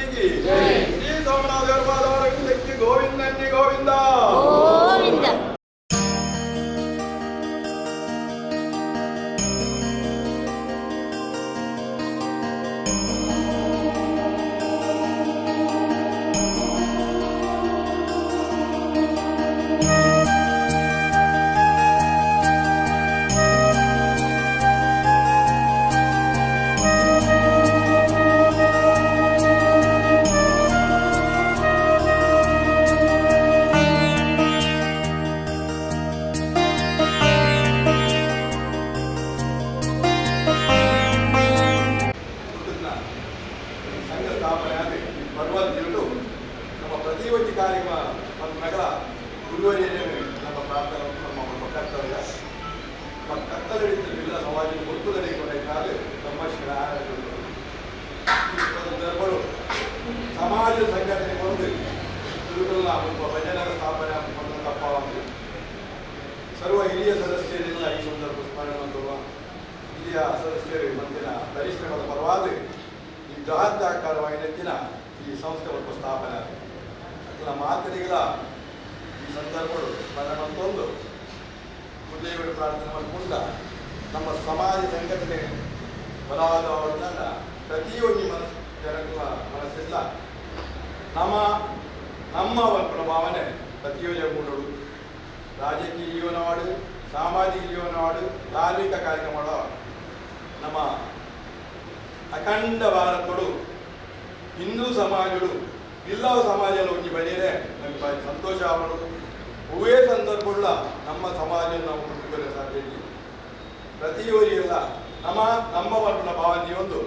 ಸರಸ್ವತಿಗೆ ಶ್ರೀ ಸೋಮನಾಥ ಗೋವಿಂದನ್ನಿ ಗೋವಿಂದ ಗೋವಿಂದ. ಪುಟ್ಟುನ ಸಂಘ ಸ್ಥಾಪನೆ ಆದ ಈ ಪರ್ವದ ದಿನಡು ನಮ್ಮ ಪ್ರತಿ ಒಂದು ಕಾರ್ಯಕ್ರಮ ಮತ್ತು ನಗರ ಗುರುವರಿಯರೇ ನಮ್ಮ ಪ್ರಾರ್ಥನೆ, ನಮ್ಮ ಕರ್ತವ್ಯ. ನಮ್ಮ ಕರ್ತವ್ಯ ಸಮಾಜದ ಮುಟ್ಟುದಡೆ ನಮ್ಮ ಈ ಸಂದರ್ಭಗಳು ಸಮಾಜ ಸಂಘಟನೆ ಕೊಡದು ಗುರುಗಳ ಒಬ್ಬ ಭಜನರ ಸ್ಥಾಪನೆ ತಪ್ಪಾಗುತ್ತೆ. ಸರ್ವ ಹಿರಿಯ ಸದಸ್ಯರೆಲ್ಲ ಈ ಸಂದರ್ಭ ಸ್ಮರಣೆ ಮಾಡುವ ಹಿರಿಯ ಸದಸ್ಯರು ಮಂದಿನ ಪರಿಶ್ರಮದ ಪರವಾದ ಈ ಬೃಹದಾಕಾರವಾಗಿ ನೆತ್ತಿನ ಈ ಸಂಸ್ಥೆ ಒಬ್ಬ ಸ್ಥಾಪನೆ ಅದರ ಮಾತರಿಗಳ ಈ ಸಂದರ್ಭಗಳು ಸ್ಮರಣೆ ಮಂತೊಂದು ಗುರುದೇವರು ಪ್ರಾರ್ಥನೆ ಮಾಡಿಕೊಂಡ ನಮ್ಮ ಸಮಾಜ ಸಂಘಟನೆ ಬಲವಾದವರನ್ನ ಪ್ರತಿಯೊಂದು ಮನಸ್ಸು ಜನಗಳ ಮನಸ್ಸಿಲ್ಲ ನಮ್ಮ ನಮ್ಮ ಒಂದು ಭಾವನೆ ಪ್ರತಿಯೊಂದು ಮೂಡೋಡು ರಾಜಕೀಯ ಜೀವನವಾಡು, ಸಾಮಾಜಿಕ ಜೀವನವಾಡು, ಧಾರ್ಮಿಕ ಕಾರ್ಯಕ್ರಮ ನಮ್ಮ ಅಖಂಡ ಭಾರತಡು ಹಿಂದೂ ಸಮಾಜಡು ಇಲ್ಲ ಸಮಾಜದ ಒಂಜಿ ಬರೀರೆ ನಮಗೆ ಭಾರಿ ಸಂತೋಷ ಆವಡು. ಹೂವೇ ಸಂದರ್ಭಗಳ ನಮ್ಮ ಸಮಾಜ ನಾವು ಹುಟ್ಟುಕೊಳ್ಳ ಸಾಧ್ಯ ಇಲ್ಲ. ಪ್ರತಿಯೊರಿಯಲ್ಲ ನಮ್ಮ ನಮ್ಮ ವರ್ಣನ ಭಾವನೆ ಒಂದು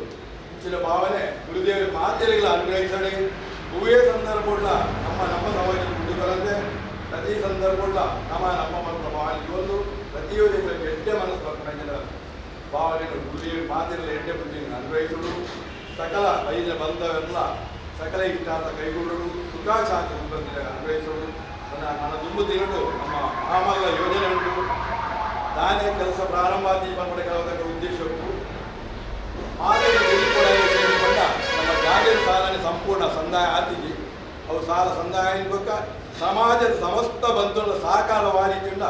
ಇಂಚಿನ ಭಾವನೆ ಗುರುದೇವರ ಮಾತೆಗಳ ಅನುಗ್ರಹಿಸಡೆ. ಹೂವೇ ಸಂದರ್ಭಗಳ ನಮ್ಮ ನಮ್ಮ ಸಮಾಜ ಹುಟ್ಟುಕೊಳ್ಳಂತೆ ಪ್ರತಿ ಸಂದರ್ಭಗಳ ನಮ್ಮ ನಮ್ಮ ವರ್ಣನ ಭಾವನೆ ಒಂದು ಪ್ರತಿಯೊರಿಗಳ ಎಡ್ಡೆ ಮನಸ್ಸು ಬರ್ಪಣ ಭಾವನೆಯನ್ನು ಗುರುದೇವರ ಮಾತೆಗಳ ಎಡ್ಡೆ ಬುದ್ಧಿಯನ್ನು ಅನ್ವಯಿಸುವುದು. ಸಕಲ ವೈದ್ಯ ಬಂಧವೆಲ್ಲ ಸಕಲ ಇಷ್ಟಾರ್ಥ ಕೈಗೊಳ್ಳಲು ಸುಖ ಶಾಂತಿ ಸಮೃದ್ಧಿಯನ್ನು ಅನ್ವಯಿಸುವುದು. ನನ್ನ ದುಂಬು ತಿರುಳು ನಮ್ಮ ಮಹಾಮಲ್ಲ ಯೋಜನೆ ಉಂಟು. ತಾನೇ ಕೆಲಸ ಪ್ರಾರಂಭ ಆದಿ ಬಂದ ಕೆಲವರ ಉದ್ದೇಶಕ್ಕೂ ಮಾದರಿ ಸೇರಿಕೊಂಡ ನಮ್ಮ ಜಾಗದ ಸಾಲನೆ ಸಂಪೂರ್ಣ ಸಂದಾಯ ಆತಿಗೆ ಅವು ಸಾಲ ಸಂದಾಯ ಬೊಕ್ಕ ಸಮಾಜದ ಸಮಸ್ತ ಬಂಧುಗಳ ಸಹಕಾರವಾರೀತಿಯಿಂದ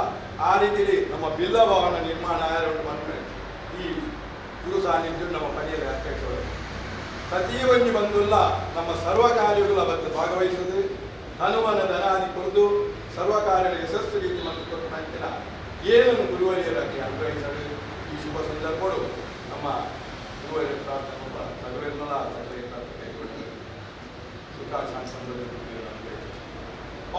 ಆ ರೀತಿಯಲ್ಲಿ ನಮ್ಮ ಬಿಲ್ಲ ಭವನ ನಿರ್ಮಾಣ ಆಯಾರ ಬಂದರೆ ಈ ಗುರು ಸಾನ್ನಿಧ್ಯ ನಮ್ಮ ಪಣಿಯಲ್ಲಿ ಅಧ್ಯಕ್ಷರು ಪ್ರತಿಯೊಂದು ಬಂಧುಲ್ಲ ನಮ್ಮ ಸರ್ವ ಕಾರ್ಯಗಳ ಬಗ್ಗೆ ಭಾಗವಹಿಸುವುದು. ಹನುಮನ ಧನಾದಿ ಕೊಡದು ಸರ್ವ ಕಾರ್ಯಗಳ ಯಶಸ್ಸು ರೀತಿ ಮತ್ತು ಕೊಟ್ಟ ಏನನ್ನು ಗುರುವರಿಯರಾಗಿ ಅನ್ವಯಿಸಲು ಈ ಶುಭ ಸಂದರ್ಭಗಳು ನಮ್ಮ ಗುರುವರಿಯ ಪ್ರಾರ್ಥನೆ ಸಗರೆಲ್ಲ ಸಕಲ ಪ್ರಾರ್ಥನೆ ಕೈಗೊಂಡು ಸುಖ ಶಾಂತಿ ಸಮೃದ್ಧಿ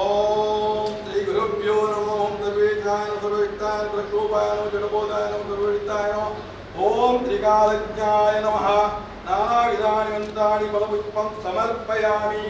ಓಂ ಶ್ರೀ ಗುರುಭ್ಯೋ ನಮೋ. ಓಂ ಸರ್ವೇಶಾಯ ನಮಃ, ಸರ್ವಯುಕ್ತಾಯ ನಮಃ, ಸರ್ವರೂಪಾಯ ನಮಃ, ಜಡಬೋಧಾಯ ನಮಃ, ಸರ್ವಯುಕ್ತಾಯ ನಮಃ. ಓಂ ತ್ರಿಕಾಲಜ್ಞಾಯ ನಮಃ. ನಾನಾ ವಿಧಾನಿ ಮಂತ್ರಾಣಿ ಫಲಪುಷ್ಪಂ ಸಮರ್ಪಯಾಮಿ.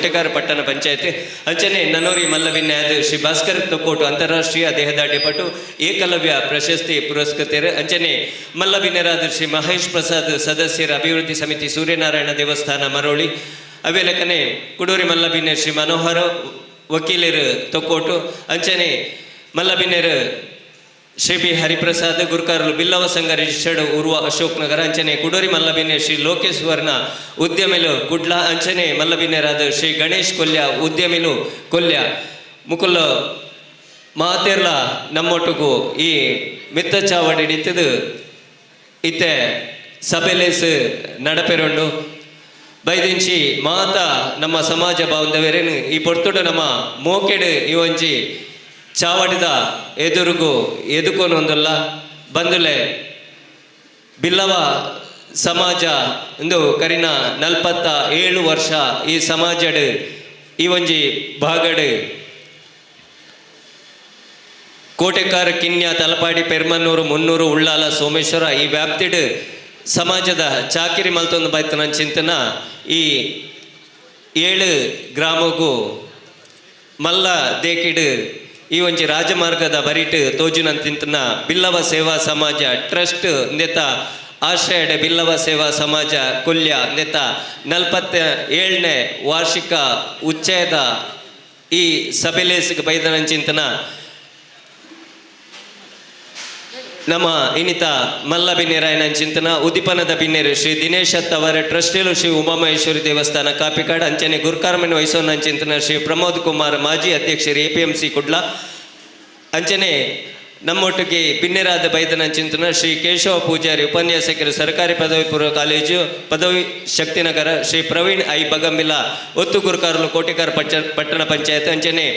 ಕೋಟೆಕಾರ ಪಟ್ಟಣ ಪಂಚಾಯತ್ ಅಂಚನೆ ನನೋರಿ ಮಲ್ಲಬಿನ್ಯಾದ್ ಶ್ರೀ ಭಾಸ್ಕರ್ ತೊಕ್ಕೋಟು ಅಂತಾರಾಷ್ಟ್ರೀಯ ದೇಹದಾಢ್ಯ ಪಟು ಏಕಲವ್ಯ ಪ್ರಶಸ್ತಿ ಪುರಸ್ಕೃತರು ಅಂಚನೆ ಮಲ್ಲಬಿನ್ಯರಾದ ಶ್ರೀ ಮಹೇಶ್ ಪ್ರಸಾದ್ ಸದಸ್ಯರ ಅಭಿವೃದ್ಧಿ ಸಮಿತಿ ಸೂರ್ಯನಾರಾಯಣ ದೇವಸ್ಥಾನ ಮರೋಳಿ ಅವೇಲಕನೆ ಕುಡೂರಿ ಮಲ್ಲಬಿನ್ಯ ಶ್ರೀ ಮನೋಹರ ವಕೀಲರು ತೊಕ್ಕೋಟು ಅಂಚನೆ ಮಲ್ಲಬಿನ್ಯರು ಶ್ರೀ ಬಿ ಹರಿಪ್ರಸಾದ್ ಗುರುಕಾರಲು ಬಿಲ್ಲವ ಸಂಘ ರಿಜಿಸ್ಟರ್ಡ್ ಉರ್ವ ಅಶೋಕ್ ನಗರ ಅಂಚನೆ ಕುಡೂರಿ ಮಲ್ಲಬಿನ್ಯ ಶ್ರೀ ಲೋಕೇಶ್ವರನ ಉದ್ಯಮಿಲು ಕುಡ್ಲ ಅಂಚನೆ ಮಲ್ಲಬಿನ್ಯರಾದ ಶ್ರೀ ಗಣೇಶ್ ಕೊಲ್ಯ ಉದ್ಯಮಿಲು ಕೊಲ್ಯ ಮುಕುಲ್ ಮಾತೆರ್ಲ ನಮ್ಮೊಟ್ಟುಗು ಈ ಮಿತ್ತ ಚಾವಡಿ ಇತ್ತದು ಇತ್ತೆ ಸಭೆಲೇಸ್ ನಡಪೆರುಂಡು ಬೈದಿಂಚಿ ಮಾತ ನಮ್ಮ ಸಮಾಜ ಬಾಂಧವ್ಯರೇನು ಈ ಪೊರ್ತುಡು ನಮ್ಮ ಮೋಕೆಡು ಈ ಒಂಜಿ ಚಾವಡಿದ ಎದುರುಗು ಎದುಕೊನೊಂದುಲ್ಲ ಬಂದುಲೆ ಬಿಲ್ಲವ ಸಮಾಜ ಇಂದು ಕರಿನ 47 ವರ್ಷ ಈ ಸಮಾಜಡ್ ಈ ಒಂಜಿ ಭಾಗಡ್ ಕೋಟೆಕಾರ ಕಿನ್ಯ ತಲಪಾಡಿ ಪೆರ್ಮನ್ನೂರು ಮುನ್ನೂರು ಉಳ್ಳಾಲ ಸೋಮೇಶ್ವರ ಈ ವ್ಯಾಪ್ತಿಡ್ ಸಮಾಜದ ಚಾಕಿರಿ ಮಲ್ತೊಂದು ಬೈತನ ಚಿಂತನ ಈ 7 ಗ್ರಾಮಗೂ ಮಲ್ಲ ದೇಕಿಡ್ ಈ ಒಂಜಿ ರಾಜಮಾರ್ಗದ ಬರಿಟ್ ತೋಜುನಂತಿಂತನ ಬಿಲ್ಲವ ಸೇವಾ ಸಮಾಜ ಟ್ರಸ್ಟ್ ನೆತ ಆಶ್ರಯಡೆ ಬಿಲ್ಲವ ಸೇವಾ ಸಮಾಜ ಕೊಲ್ಯ ನೆತ 47ನೇ ವಾರ್ಷಿಕ ಉಚ್ಚಯದ ಈ ಸಭೆಲೇಸಿಗೆ ಬೈದನಂಚಿಂತನ ನಮ್ಮ ಇನ್ನಿತ ಮಲ್ಲ ಬಿನ್ನೇರಾಯನ ಚಿಂತನ ಉದ್ದೀಪನದ ಬಿನ್ನೇರು ಶ್ರೀ ದಿನೇಶ್ ಅವರ ಟ್ರಸ್ಟಿಲು ಶ್ರೀ ಉಮಾಮಹೇಶ್ವರಿ ದೇವಸ್ಥಾನ ಕಾಪಿಕಾಡ್ ಅಂಚನೆ ಗುರ್ಕಾರ್ಮೆನ್ ವಹಿಸೋನ ಚಿಂತನ ಶ್ರೀ ಪ್ರಮೋದ್ ಕುಮಾರ್ ಮಾಜಿ ಅಧ್ಯಕ್ಷರು ಎಪಿಎಂಸಿ ಕುಡ್ಲ ಅಂಚನೆ ನಮ್ಮೊಟ್ಟಿಗೆ ಬಿನ್ನೆರಾದ ಬೈದನ ಚಿಂತನ ಶ್ರೀ ಕೇಶವ ಪೂಜಾರಿ ಉಪನ್ಯಾಸಕರು ಸರ್ಕಾರಿ ಪದವಿ ಪೂರ್ವ ಕಾಲೇಜು ಪದವಿ ಶಕ್ತಿನಗರ ಶ್ರೀ ಪ್ರವೀಣ್ I Bagambila ಒತ್ತು ಗುರುಕಾರಲು ಕೋಟಿಕಾರ ಪಟ್ಟಣ ಪಂಚಾಯತ್ ಅಂಚನೆ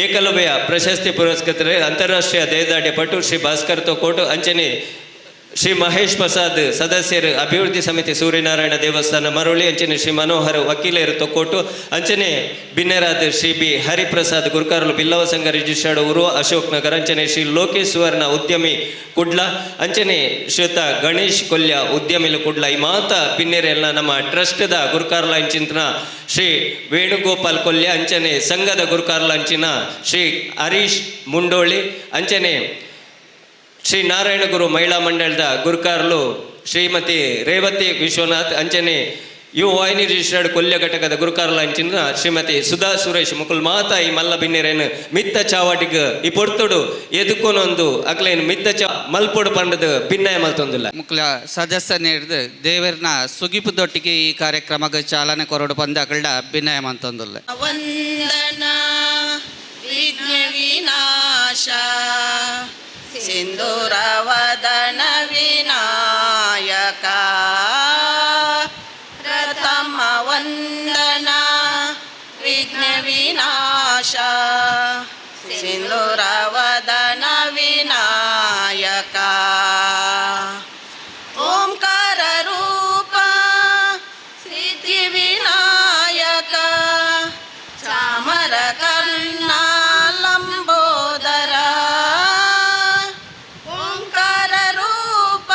ಏಕಲವ್ಯ ಪ್ರಶಸ್ತಿ ಪುರಸ್ಕೃತರು ಅಂತಾರಾಷ್ಟ್ರೀಯ ದೇಹದಾಢ್ಯ ಪಟು ಶ್ರೀ ಭಾಸ್ಕರ್ ತೋಕೋಟು ಅಂಚನೆ ಶ್ರೀ ಮಹೇಶ್ ಪ್ರಸಾದ್ ಸದಸ್ಯರು ಅಭಿವೃದ್ಧಿ ಸಮಿತಿ ಸೂರ್ಯನಾರಾಯಣ ದೇವಸ್ಥಾನ ಮರೋಳಿ ಅಂಚನೆ ಶ್ರೀ ಮನೋಹರ್ ವಕೀಲರು ತೊಕ್ಕೋಟು ಅಂಚನೆ ಬಿನ್ನೆರಾದ್ ಶ್ರೀ ಬಿ ಹರಿಪ್ರಸಾದ್ ಗುರುಕಾರಲು ಬಿಲ್ಲವ ಸಂಘ ರಿಜಿಸ್ಟರ್ಡ್ ಉರುವ ಅಶೋಕ್ ನಗರ ಅಂಚನೆ ಶ್ರೀಲೋಕೇಶ್ವರನ ಉದ್ಯಮಿ ಕುಡ್ಲ ಅಂಚನೆ ಶ್ರೀಯುತ ಗಣೇಶ್ ಕೊಲ್ಯ ಉದ್ಯಮಿಲು ಕುಡ್ಲ ಈ ಮಾತ ಬಿನ್ನೆರೆಲ್ಲ ನಮ್ಮ ಟ್ರಸ್ಟ್ದ ಗುರುಕಾರ್ಲ ಅಂಚಿನ ಶ್ರೀ ವೇಣುಗೋಪಾಲ್ ಕೊಲ್ಯ ಅಂಚನೆ ಸಂಘದ ಗುರುಕಾರ್ಲ ಅಂಚಿನ ಶ್ರೀ ಹರೀಶ್ ಮುಂಡೋಳಿ ಅಂಚನೆ ಶ್ರೀ ನಾರಾಯಣಗುರು ಮಹಿಳಾ ಮಂಡಳದ ಗುರುಕಾರ್ಲು ಶ್ರೀಮತಿ ರೇವತಿ ವಿಶ್ವನಾಥ್ ಅಂಚನೆ ಯುವ ವಾಹಿನಿ ರಿಜಿಸ್ಟರ್ಡ್ ಕೊಲ್ಯ ಘಟಕದ ಗುರುಕಾರ್ಲ ಅಂಚಿನ ಶ್ರೀಮತಿ ಸುಧಾ ಸುರೇಶ್ ಮುಕುಲ್ ಮಾತಾ ಈ ಮಲ್ಲ ಬಿನ್ನೆರೇನು ಮಿತ್ತ ಚಾವಾಟಿಗ್ ಈ ಪೊರ್ತುಡು ಎದುಕೊನೊಂದು ಅಕ್ಲೇನು ಮಿತ್ತ ಚಾ ಮಲ್ಪೊಡು ಪಂಡದು ಭಿನ್ನಯ ಮಲ್ತೊಂದಿಲ್ಲ. ಮುಕ್ಲ ಸದಸ್ಯ ನೀಡಿದ ದೇವರನ ಸುಗಿಪು ದೊಟ್ಟಿಗೆ ಈ ಕಾರ್ಯಕ್ರಮಕ್ಕೆ ಚಾಲನೆ ಕೊರಡು ಬಂದ ಅಕಲ್ಡ ಅಭಿನಯ ಅಂತಂದಿಲ್ಲ. ವಂದನಾ ವಿಘ್ನ ವಿನಾಶ ಸಿಂಧೂರವದನ ವಿನಾಯಕ ಪ್ರಥಮ ವಂದನಾ ವಿಘ್ನ ವಿನಾಶ ಸಿಂಧೂರವದನ ವಿನಾಯಕ ಓಂಕಾರ ರೂಪ ಸಿದ್ಧಿ ವಿನಾಯಕ ಚಾಮರ ಕರ್ಣ ಲಂಬೋದರ ಓಂಕಾರ ರೂಪ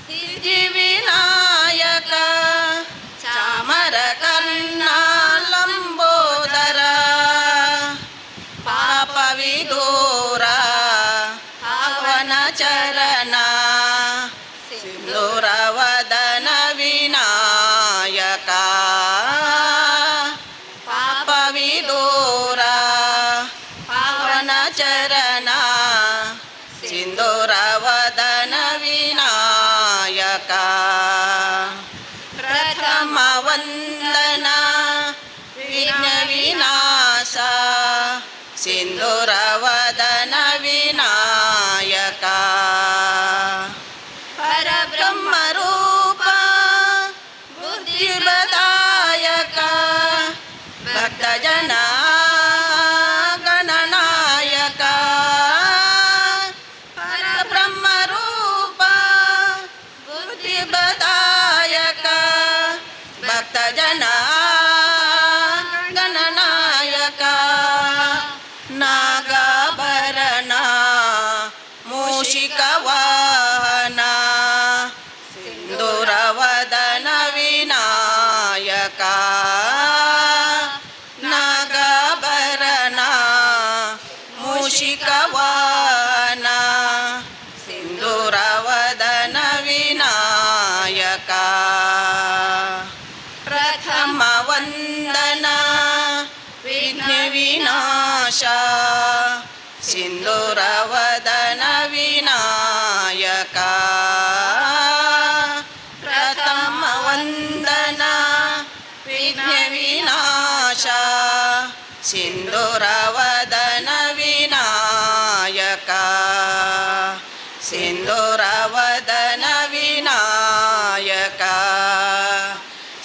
ಸಿದ್ಧಿ ವಿನಾಯಕ ಚಾಮರ ಕರ್ಣ ಲಂಬೋದರ ಪಾಪ ವಿದೂರ ಪಾವನ ಚರಣ ಸಿಂಧೂರವದನ ವಿನಾಯಕ ಪಾಪ ವಿದೂರ ಪಾವನ ಚರಣ ಸಿಂಧೂರವದನ ವಿನಾಯಕ ಪ್ರಥಮ ವಂದನ ವಿಘ್ನ ವಿನಾಶ ಸಿಂಧೂರವದನ ವಿನಾಯಕ ಪರಬ್ರಹ್ಮರೂಪ ಬುದ್ಧಿಪ್ರದಾಯಕ ಭಕ್ತಜನ ಗಣನಾಯಕ ಪರಬ್ರಹ್ಮರೂಪ ಬುದ್ಧಿಪ್ರದಾಯಕ ಭಕ್ತಜನ ಗಣನಾಯಕ ನಾಗಾಭರಣ ಮೂಷಿಕವಾಹನ ಸಿಂಧೂರವದನ ವಿನಾಯಕ. ಪ್ರಥಮ ವಂದನ ವಿಘ್ನ ವಿನಾಶ ಸಿಂಧೂರವದನ ವಿನಾಯಕ. ಪ್ರಥಮ ವಂದನ ವಿಘ್ನ ವಿನಾಶ ಸಿಂಧೂರವದನ ವಿನಾಯಕ, ಸಿಂಧೂರವದನ ವಿನಾಯಕ,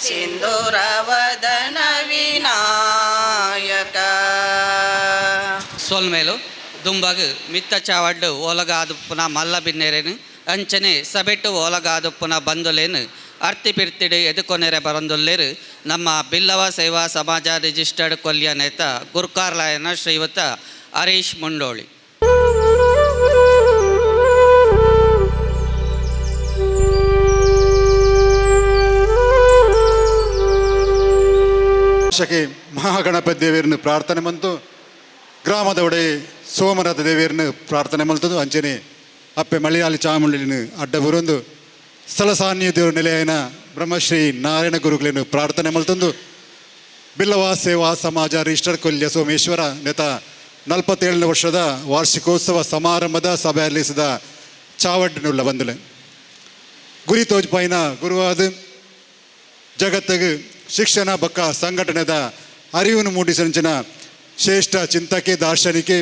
ಸಿಂಧೂರವದನ ವಿನಾಯಕ. ಸೊಲ್ಮೇಲು ದುಂಬಾಗ ಮಿತ್ತ ಚಾವಡ್ಡು ಓಲಗಾದುಪ್ಪುನ ಮಲ್ಲ ಬಿನ್ನೆರೇನು ಅಂಚನೆ ಸಬೆಟ್ಟು ಓಲಗಾದುಪ್ಪುನ ಬಂದುಲೇನು ಅರ್ತಿ ಪಿರ್ತಿಡು ಎದುಕೊನೆರೆ ಬರಂದೊಲ್ಲೇರು ನಮ್ಮ ಬಿಲ್ಲವ ಸೇವಾ ಸಮಾಜ ರಿಜಿಸ್ಟರ್ಡ್ ಕೊಲ್ಯ ನೇತ ಗುರ್ಕಾರ್ಲಾಯನ ಶ್ರೀಯುತ ಹರೀಶ್ ಮುಂಡೋಳಿ. ಶಕೆ ಮಹಾಗಣಪತಿ ದೇವಿಯರನ್ನು ಪ್ರಾರ್ಥನೆ ಮಂತು ಗ್ರಾಮದ ಒಡೆ ಸೋಮನಾಥ ದೇವಿಯರನ್ನು ಪ್ರಾರ್ಥನೆ ಮಲ್ತದು. ಅಂಚನೆ ಅಪ್ಪೆ ಮಲಯಾಳಿ ಚಾಮುಂಡಿನ ಅಡ್ಡ ಬುರೊಂದು ಸ್ಥಳ ಸಾನ್ನಿಧ್ಯ ನೆಲೆಯನ ಬ್ರಹ್ಮಶ್ರೀ ನಾರಾಯಣ ಗುರುಗಳನ್ನು ಪ್ರಾರ್ಥನೆ ಮಲ್ತಂದು ಬಿಲ್ಲವ ಸೇವಾ ಸಮಾಜ ರಿಜಿಸ್ಟರ್ ಕೊಲ್ಯ ಸೋಮೇಶ್ವರ ನೇತ 47ನೇ ವರ್ಷದ ವಾರ್ಷಿಕೋತ್ಸವ ಸಮಾರಂಭದ ಸಭೆಯಲ್ಲಿಸಿದ ಚಾವಡ್ಡಿನುಳ್ಳ ಬಂದುಲೆ ಗುರಿ ತೋಜ್ಪಾಯಿನ ಗುರುವಾದ ಜಗತ್ತಿಗೆ ಶಿಕ್ಷಣ ಬಕ್ಕ ಸಂಘಟನೆದ ಅರಿವನ್ನು ಮೂಡಿಸಂಚಿನ ಶ್ರೇಷ್ಠ ಚಿಂತಕೆ ದಾರ್ಶನಿಕೆ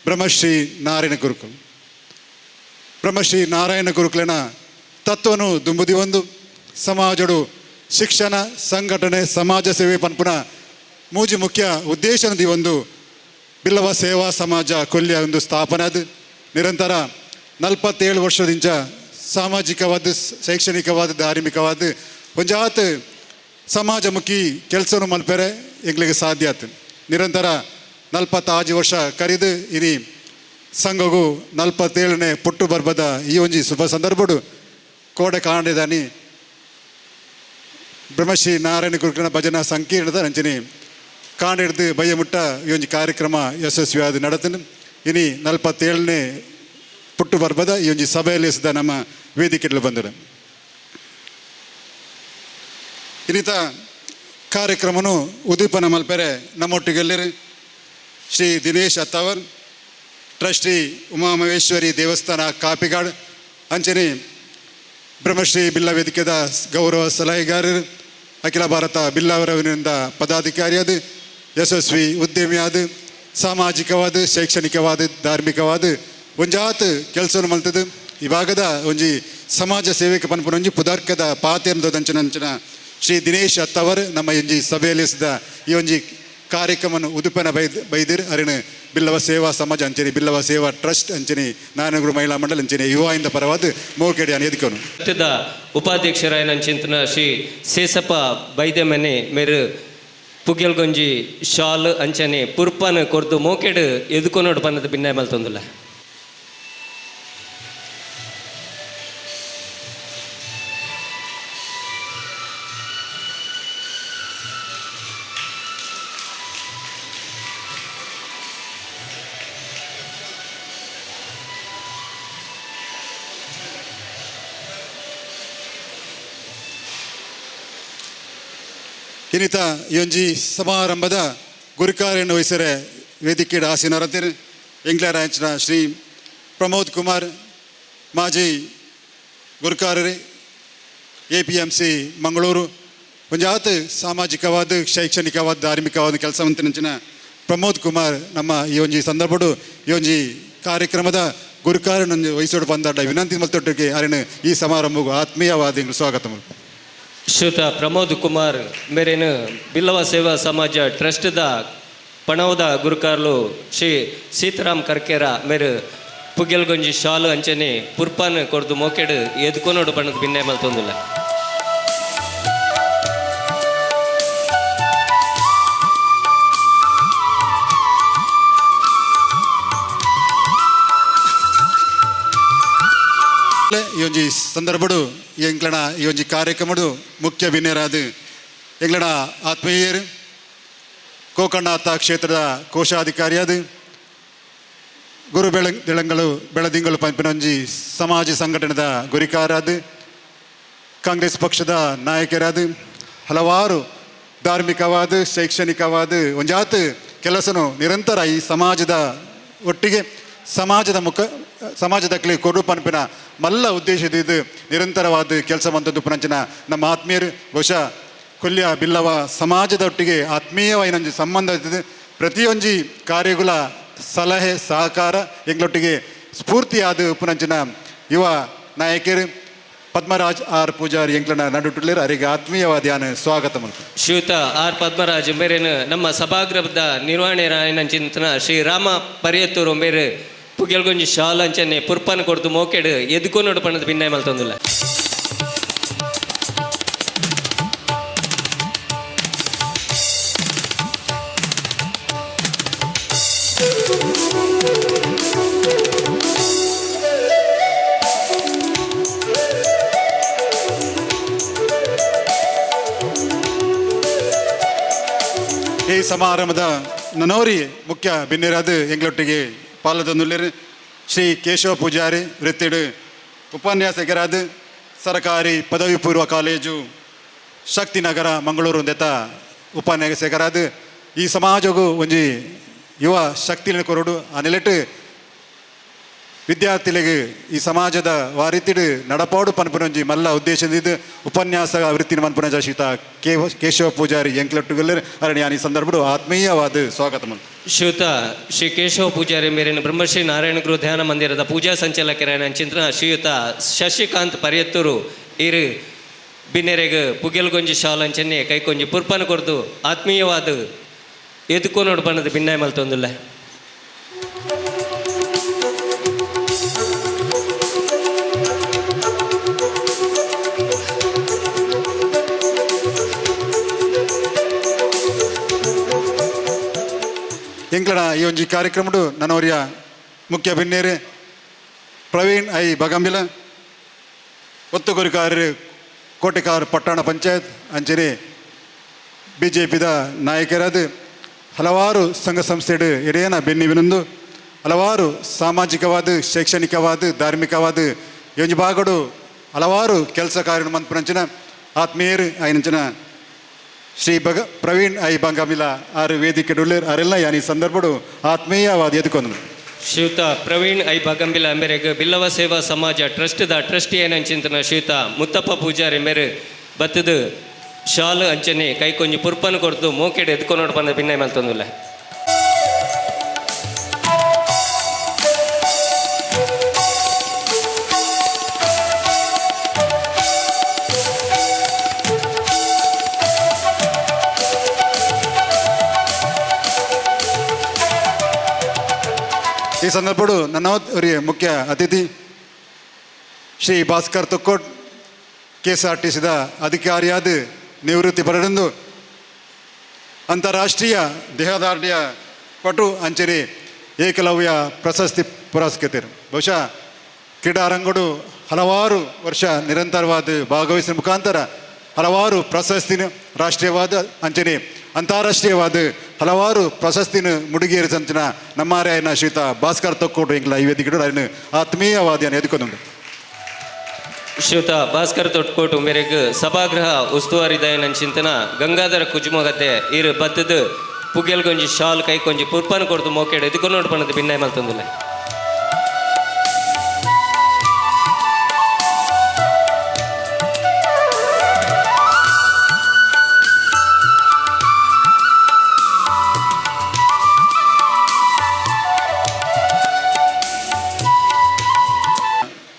ಬ್ರಹ್ಮಶ್ರೀ ನಾರಾಯಣ ಗುರುಕುಲ್. ಬ್ರಹ್ಮಶ್ರೀ ನಾರಾಯಣ ಗುರುಕುಲನ ತತ್ವನು ದುಂಬುದಿ ಒಂದು ಸಮಾಜಡು ಶಿಕ್ಷಣ ಸಂಘಟನೆ ಸಮಾಜ ಸೇವೆ ಪನ್ಪುನ ಮೂಜಿ ಮುಖ್ಯ ಉದ್ದೇಶನದಿ ಒಂದು ಬಿಲ್ಲವ ಸೇವಾ ಸಮಾಜ ಕೊಲ್ಯ ಒಂದು ಸ್ಥಾಪನೆ. ಅದು ನಿರಂತರ 47 ವರ್ಷದಿಂಚ ಸಾಮಾಜಿಕವಾದ, ಶೈಕ್ಷಣಿಕವಾದ, ಧಾರ್ಮಿಕವಾದ ಒಂಜಾತ್ ಸಮಾಜಮುಖಿ ಕೆಲಸನು ಮಲ್ಪೆರೆ ಎಂಗ್ಲಿಗೆ ಸಾಧ್ಯ ಆತು. ನಿರಂತರ 45 ವರ್ಷ ಕರಿದು ಇನಿ ಸಂಘಗೂ 47ನೇ ಪುಟ್ಟು ಬರ್ಬದ ಈ ಒಂಜಿ ಶುಭ ಸಂದರ್ಭಡು ಕೋಡೆ ಕಾಂಡಿದಾನಿ ಬ್ರಹ್ಮಶ್ರೀ ನಾರಾಯಣ ಗುರುಕುಲನ ಭಜನಾ ಸಂಕೀರ್ಣದ ಅಂಚನೆ ಕಾಂಡಿಡ್ದು ಬಯ್ಯ ಮುಟ್ಟ ಈ ಒಂಜಿ ಕಾರ್ಯಕ್ರಮ ಯಶಸ್ವಿಯಾದ ನಡತನು. ಇನಿ 47ನೇ ಪುಟ್ಟು ಬರ್ಬದ ಈ ಒಂಜಿ ಸಭೆಯಲ್ಲಿ ಸುದ ನಮ್ಮ ವೇದಿಕೆಯಲ್ಲಿ ಬಂದರು. ಇನ್ನಿತ ಕಾರ್ಯಕ್ರಮನು ಉದ್ದೀಪನ ಮಲ್ಪೆರೆ ನಮ್ಮೊಟ್ಟಿಗೆಲ್ಲಿರು ಶ್ರೀ ದಿನೇಶ್ ಅತ್ತಾವರ್, ಟ್ರಸ್ಟಿ ಉಮಾಮಹೇಶ್ವರಿ ದೇವಸ್ಥಾನ ಕಾಪಿಗಾಡ್, ಅಂಚನೆ ಬ್ರಹ್ಮಶ್ರೀ ಬಿಲ್ಲ ವೇದಿಕೆದ ಗೌರವ ಸಲಹೆಗಾರರು, ಅಖಿಲ ಭಾರತ ಬಿಲ್ಲವರವಿನಿಂದ ಪದಾಧಿಕಾರಿಯಾದ, ಯಶಸ್ವಿ ಉದ್ಯಮಿಯಾದ, ಸಾಮಾಜಿಕವಾದ, ಶೈಕ್ಷಣಿಕವಾದ, ಧಾರ್ಮಿಕವಾದ ಒಂಜಾತ್ ಕೆಲಸವನ್ನು ಮಲ್ತದು. ಈ ಭಾಗದ ಒಂಜಿ ಸಮಾಜ ಸೇವೆಗೆ ಪನ್ಪುನ ಒಂಜಿ ಪುದರ್ಕದ ಪಾತೆಂದದಂಚಿನ ಅಂಚಿನ ಶ್ರೀ ದಿನೇಶ್ ಅತ್ತವರ್ ನಮ್ಮ ಒಂಜಿ ಸಭೆಯಲ್ಲಿ ಸಿದ ಈ ಒಂಜಿ ಕಾರ್ಯಕ್ರಮವನ್ನು ಉದುಪನ ಬೈದಿರ್ ಅರಿಣ ಬಿಲ್ಲವ ಸೇವಾ ಸಮಾಜ ಅಂಚನೆ ಬಿಲ್ಲವ ಸೇವಾ ಟ್ರಸ್ಟ್ ಅಂಚನೆ ನಾರಾಯಣಗುರು ಮಹಿಳಾ ಮಂಡಲ ಅಂಚನೆ ಯುವ ಇಂದ ಪರವಾದ ಮೋಕೆಡಿ ಎದುಕೋನು. ಸತ್ಯದ ಉಪಾಧ್ಯಕ್ಷರಾಯನ ಚಿಂತನ ಶ್ರೀ ಸೇಸಪ್ಪ ಬೈದೆಮನೆ ಮೇರು ಪುಗ್ಗೆಲ್ಗೊಂಜಿ ಶಾಲ್ ಅಂಚನೆ ಪುರ್ಪನ ಕೊರ್ದು ಮೋಕೆಡು ಎದುಕೊನೋಡು ಪನ್ನದ ಭಿನ್ನ ಮಲ್ತೊಂದುಲ್ಲ. ಇನ್ನಿತ ಈ ಒಂಜಿ ಸಮಾರಂಭದ ಗುರುಕಾರ್ಯನ್ನು ವಹಿಸರೆ ವೇದಿಕೆ ಆಸೀನರತಿರ್ ಎಂಗ್ಲಾರಾಂಚಿನ ಶ್ರೀ ಪ್ರಮೋದ್ ಕುಮಾರ್, ಮಾಜಿ ಗುರುಕಾರರೇ, ಎಪಿಎಂಸಿ ಮಂಗಳೂರು, ಒಂಜಾತ್ ಸಾಮಾಜಿಕವಾದ, ಶೈಕ್ಷಣಿಕವಾದ, ಧಾರ್ಮಿಕವಾದ ಕೆಲಸ ನಂಚಿನ ಪ್ರಮೋದ್ ಕುಮಾರ್ ನಮ್ಮ ಈ ಒಂಜಿ ಸಂದರ್ಭಡು ಈ ಒಂಜಿ ಕಾರ್ಯಕ್ರಮದ ಗುರುಕಾರನ ವಹಿಸೋಡು ಬಂದಾಡ ವಿನಂತಿ ಮಲ್ತೊಟ್ಟಿಗೆ ಅರಿನ ಈ ಸಮಾರಂಭಗೂ ಆತ್ಮೀಯವಾದ ಸ್ವಾಗತ. ಶ್ರೀಯುತ ಪ್ರಮೋದ್ ಕುಮಾರ್ ಮೇರೇನು ಬಿಲ್ಲವ ಸೇವಾ ಸಮಾಜ ಟ್ರಸ್ಟ್ದ ಪಣವದ ಗುರುಕಾರ್ಲು ಶ್ರೀ ಸೀತಾರಾಮ್ ಕರ್ಕೇರ ಮೇರು ಪುಗ್ಗೆಲ್ಗೊಂಜಿ ಶಾಲು ಅಂಚನೆ ಪುರ್ಪಾನ್ ಕೊರ್ದು ಮೋಕೆಡು ಎದ್ಕೊನೋಡು ಬಣ್ಣದ ಭಿನ್ನೆ ಮಲ್ತೊಂದಿಲ್ಲ. ಈ ಒಂಜಿ ಸಂದರ್ಭಡು ಎಂಕ್ಲಣ ಈ ಒಂಜಿ ಕಾರ್ಯಕ್ರಮಡು ಮುಖ್ಯ ವಿನಯರಾದ ಎಂಗ್ಲಣ ಆತ್ಮೀಯರು ಗೋಕರ್ಣನಾಥ ಕ್ಷೇತ್ರದ ಕೋಶಾಧಿಕಾರಿಯಾದ ಗುರು ಬೆಳಂಗಳು ಬೆಳದಿಂಗಳು ಪಂಪಿನೊಂಜಿ ಸಮಾಜ ಸಂಘಟನೆದ ಗುರಿಕಾರಾದ ಕಾಂಗ್ರೆಸ್ ಪಕ್ಷದ ನಾಯಕರಾದ ಹಲವಾರು ಧಾರ್ಮಿಕವಾದ, ಶೈಕ್ಷಣಿಕವಾದ ಒಂಜಾತ್ ಕೆಲಸನು ನಿರಂತರ ಈ ಸಮಾಜದ ಒಟ್ಟಿಗೆ ಸಮಾಜದ ಮುಖ ಸಮಾಜದ ಕೊಡು ಪನ್ಪಿನ ಮಲ್ಲ ಉದ್ದೇಶದ ಇದು ನಿರಂತರವಾದ ಕೆಲಸ ಮಂತದ್ದು ಪುನಂಚಿನ ನಮ್ಮ ಆತ್ಮೀಯರು. ಬಹುಶಃ ಕೊಲ್ಯ ಬಿಲ್ಲವ ಸಮಾಜದ ಒಟ್ಟಿಗೆ ಆತ್ಮೀಯವಾಯಿನೊಂಜಿ ಸಂಬಂಧ ಇರ್ತದೆ. ಪ್ರತಿಯೊಂಜಿ ಕಾರ್ಯಗುಲ ಸಲಹೆ ಸಹಕಾರ ಎಂಗ್ಲೊಟ್ಟಿಗೆ ಸ್ಫೂರ್ತಿಯಾದ ಪುನಂಚಿನ ಯುವ ನಾಯಕರು ಪದ್ಮರಾಜ್ ಆರ್ ಪೂಜಾರಿ ಎಂಕ್ಲನ ನಡುಟುಳ್ಳೇರು. ಅರಿಗೆ ಆತ್ಮೀಯವಾದ ಯಾನ್ ಸ್ವಾಗತ ಮಲ್ಪು. ಶ್ರೀಯುತ ಆರ್ ಪದ್ಮರಾಜ್ ಮೇರೇನು ನಮ್ಮ ಸಭಾಗೃಹದ ನಿರ್ವಹಣೆ ರಾಯನ ಚಿಂತನ ಶ್ರೀ ರಾಮ ಪರಿಯತ್ತೂರು ಮೇರು ಪುಗೆಲ್ಗೊಂಜಿ ಶಾಲ್ ಅಂಚನೆ ಪುರ್ಪನ ಕೊಡ್ದು ಮೋಕೆಡು ಎದ್ಕೊನೋಡು ಪಣದ ಭಿನ್ನಯ ಮಲ್ತೊಂದಿಲ್ಲ. ಈ ಸಮಾರಂಭದ ನನೋರಿ ಮುಖ್ಯ ಬಿನ್ನೆರಾದ ಎಂಗ್ಲೊಟ್ಟಿಗೆ ಪಾಲದೊಂದುಲ್ಲೇರು ಶ್ರೀ ಕೇಶವ ಪೂಜಾರಿ, ವೃತ್ತಿಡು ಉಪನ್ಯಾಸಕರಾದ, ಸರಕಾರಿ ಪದವಿ ಪೂರ್ವ ಕಾಲೇಜು, ಶಕ್ತಿನಗರ, ಮಂಗಳೂರು ದೆತ್ತ ಉಪನ್ಯಾಸಕರಾದ, ಈ ಸಮಾಜಗೂ ಒಂಜಿ ಯುವ ಶಕ್ತಿನ ಕೊರಡು ಆ ನೆಲೆಟ್ ವಿದ್ಯಾರ್ಥಿಗಳಿಗೆ ಈ ಸಮಾಜದ ವಾರಿತಿಡು ನಡಪಾಡು ಪನ್ಪುನೊಂಜಿ ಮಲ್ಲ ಉದ್ದೇಶದಿಂದ ಉಪನ್ಯಾಸ ವೃತ್ತಿನ ಮನ್ಪುನ ಶ್ರೀತ ಕೇಶವ ಪೂಜಾರಿ ಎಂಕ್ಲೊಟ್ಟುಗಲ್ಲೇರು. ಅರಣಿ ಈ ಸಂದರ್ಭಡು ಆತ್ಮೀಯವಾದ ಸ್ವಾಗತ ಮಲ್ಪು. ಶ್ರೀಯುತ ಶ್ರೀ ಕೇಶವ ಪೂಜಾರಿ ಮೇರಿನ ಬ್ರಹ್ಮಶ್ರೀ ನಾರಾಯಣ ಗುರು ಧ್ಯಾನ ಮಂದಿರದ ಪೂಜಾ ಸಂಚಾಲಕರಾಯನ ಚಿಂತನ ಶ್ರೀಯುತ ಶಶಿಕಾಂತ್ ಪರಿಯತ್ತೂರು ಇರು ಬಿನ್ನೆರೆಗ್ ಪುಗೆಲ್ಗೊಂಜಿ ಶಾಲ್ ಅಂಚನೆ ಕೈಕೊಂಜಿ ಪುರ್ಪನ ಕೊರ್ದು ಆತ್ಮೀಯವಾದ ಎದುಕೋನೋಡು ಬಣ್ಣದ ಭಿನ್ನಾಯ ಮಲ್ತೊಂದುಲ್ಲ. ಎಂಕ್ಲನ ಈ ಒಂಜಿ ಕಾರ್ಯಕ್ರಮಡು ನನೋರಿಯ ಮುಖ್ಯ ಬಿನ್ನೇರು ಪ್ರವೀಣ್ I ಬಗಂಬಿಲ, ಒತ್ತುಗುರಿಕಾರರು, ಕೋಟೆಕಾರ್ ಪಟ್ಟಣ ಪಂಚಾಯತ್, ಅಂಚನೆ ಬಿಜೆಪಿದ ನಾಯಕರಾದ, ಹಲವಾರು ಸಂಘ ಸಂಸ್ಥೆಡು ಹಿರಿಯನ ಬೆನ್ನಿ ವಿನಂದು, ಹಲವಾರು ಸಾಮಾಜಿಕವಾದ, ಶೈಕ್ಷಣಿಕವಾದ, ಧಾರ್ಮಿಕವಾದ ಈ ಒಂಜಿ ಭಾಗಡು ಹಲವಾರು ಕೆಲಸ ಕಾರ್ಯ ಮನ್ಪುನಂಚಿನ ಆತ್ಮೀಯರು ಐನಂಚಿನ ಶ್ರೀ ಪ್ರವೀಣ್ I ಬಂಗಾಮಿಲ ಆರು ವೇದಿಕೆ ಡುಲ್ಲೇರ್. ಅರೆಲ್ಲ ಯಾನ್ ಈ ಸಂದರ್ಭಡು ಆತ್ಮೀಯವಾದ ಎದುಕೊಂದು. ಶ್ರೀಯುತ ಪ್ರವೀಣ್ I ಬಾಗಂಬಿಲ ಮೇರೆಗ್ ಬಿಲ್ಲವ ಸೇವಾ ಸಮಾಜ ಟ್ರಸ್ಟ್ದ ಟ್ರಸ್ಟಿ ಏನಂಚಿಂತನ ಶ್ರೀಯುತ ಮುತ್ತಪ್ಪ ಪೂಜಾರಿ ಮೇರೆ ಬತ್ತದು ಶಾಲ್ ಅಂಚನೆ ಕೈಕೊಂಜಿ ಪುರ್ಪನ ಕೊರ್ದು ಮೋಕೆಡ್ ಎದ್ಕೊನೋಡು ಬಂದ ಭಿನ್ನಯ ಮಲ್ತೊಂದುಲ್ಲ. ಈ ಸಂದರ್ಭಡು ನನ್ನ ಅವರಿಗೆ ಮುಖ್ಯ ಅತಿಥಿ ಶ್ರೀ ಭಾಸ್ಕರ್ ತುಕ್ಕೋಟ್, ಕೆಎಸ್ಆರ್ಟಿಸಿದ ಅಧಿಕಾರಿಯಾದ ನಿವೃತ್ತಿ ಪಡೆದು ಅಂತಾರಾಷ್ಟ್ರೀಯ ದೇಹದಾರ್ಢ್ಯ ಪಟು ಅಂಚನೆ ಏಕಲವ್ಯ ಪ್ರಶಸ್ತಿ ಪುರಸ್ಕೃತರು. ಬಹುಶಃ ಕ್ರೀಡಾರಂಗಡು ಹಲವಾರು ವರ್ಷ ನಿರಂತರವಾದ ಭಾಗವಹಿಸಿದ ಮುಖಾಂತರ ಹಲವಾರು ಪ್ರಶಸ್ತಿನ ರಾಷ್ಟ್ರೀಯವಾದ ಅಂಚನೆ ಅಂತಾರಾಷ್ಟ್ರೀಯವಾದ ಹಲವಾರು ಪ್ರಶಸ್ತಿನ ಮುಡಿಗೇರಿಸಂಚಿನ ನಮ್ಮಾರ್ಯಾಯನ ಶ್ರೀತ ಭಾಸ್ಕರ್ ತೊಕ್ಕೋಟು ಇಂಗ್ಲ ಈ ವೇದಿಕೆ ಅದನ್ನು ಆತ್ಮೀಯವಾದಿಯನ್ನು ಎದುಕೊಂದುಂಡು. ಶ್ರೀಯುತ ಭಾಸ್ಕರ್ ತೊಟ್ಕೋಟು ಮೇರೆಗ್ ಸಭಾಗೃಹ ಉಸ್ತುವಾರಿ ದಯನನ್ ಚಿಂತನ ಗಂಗಾಧರ ಕುಜುಮಗದ್ದೆ ಇರು ಬತ್ತದ ಪುಗೆಲ್ಗೊಂಜಿ ಶಾಲ್ ಕೈಕೊಂಜಿ ಪುರ್ಪನ ಕೊಡ್ದು ಮೋಕೆಡ್ ಎದುಕೊನೋಡು ಪಣದ ಭಿನ್ನಯ ಮಲ್ತೊಂದುಲ್ಲ.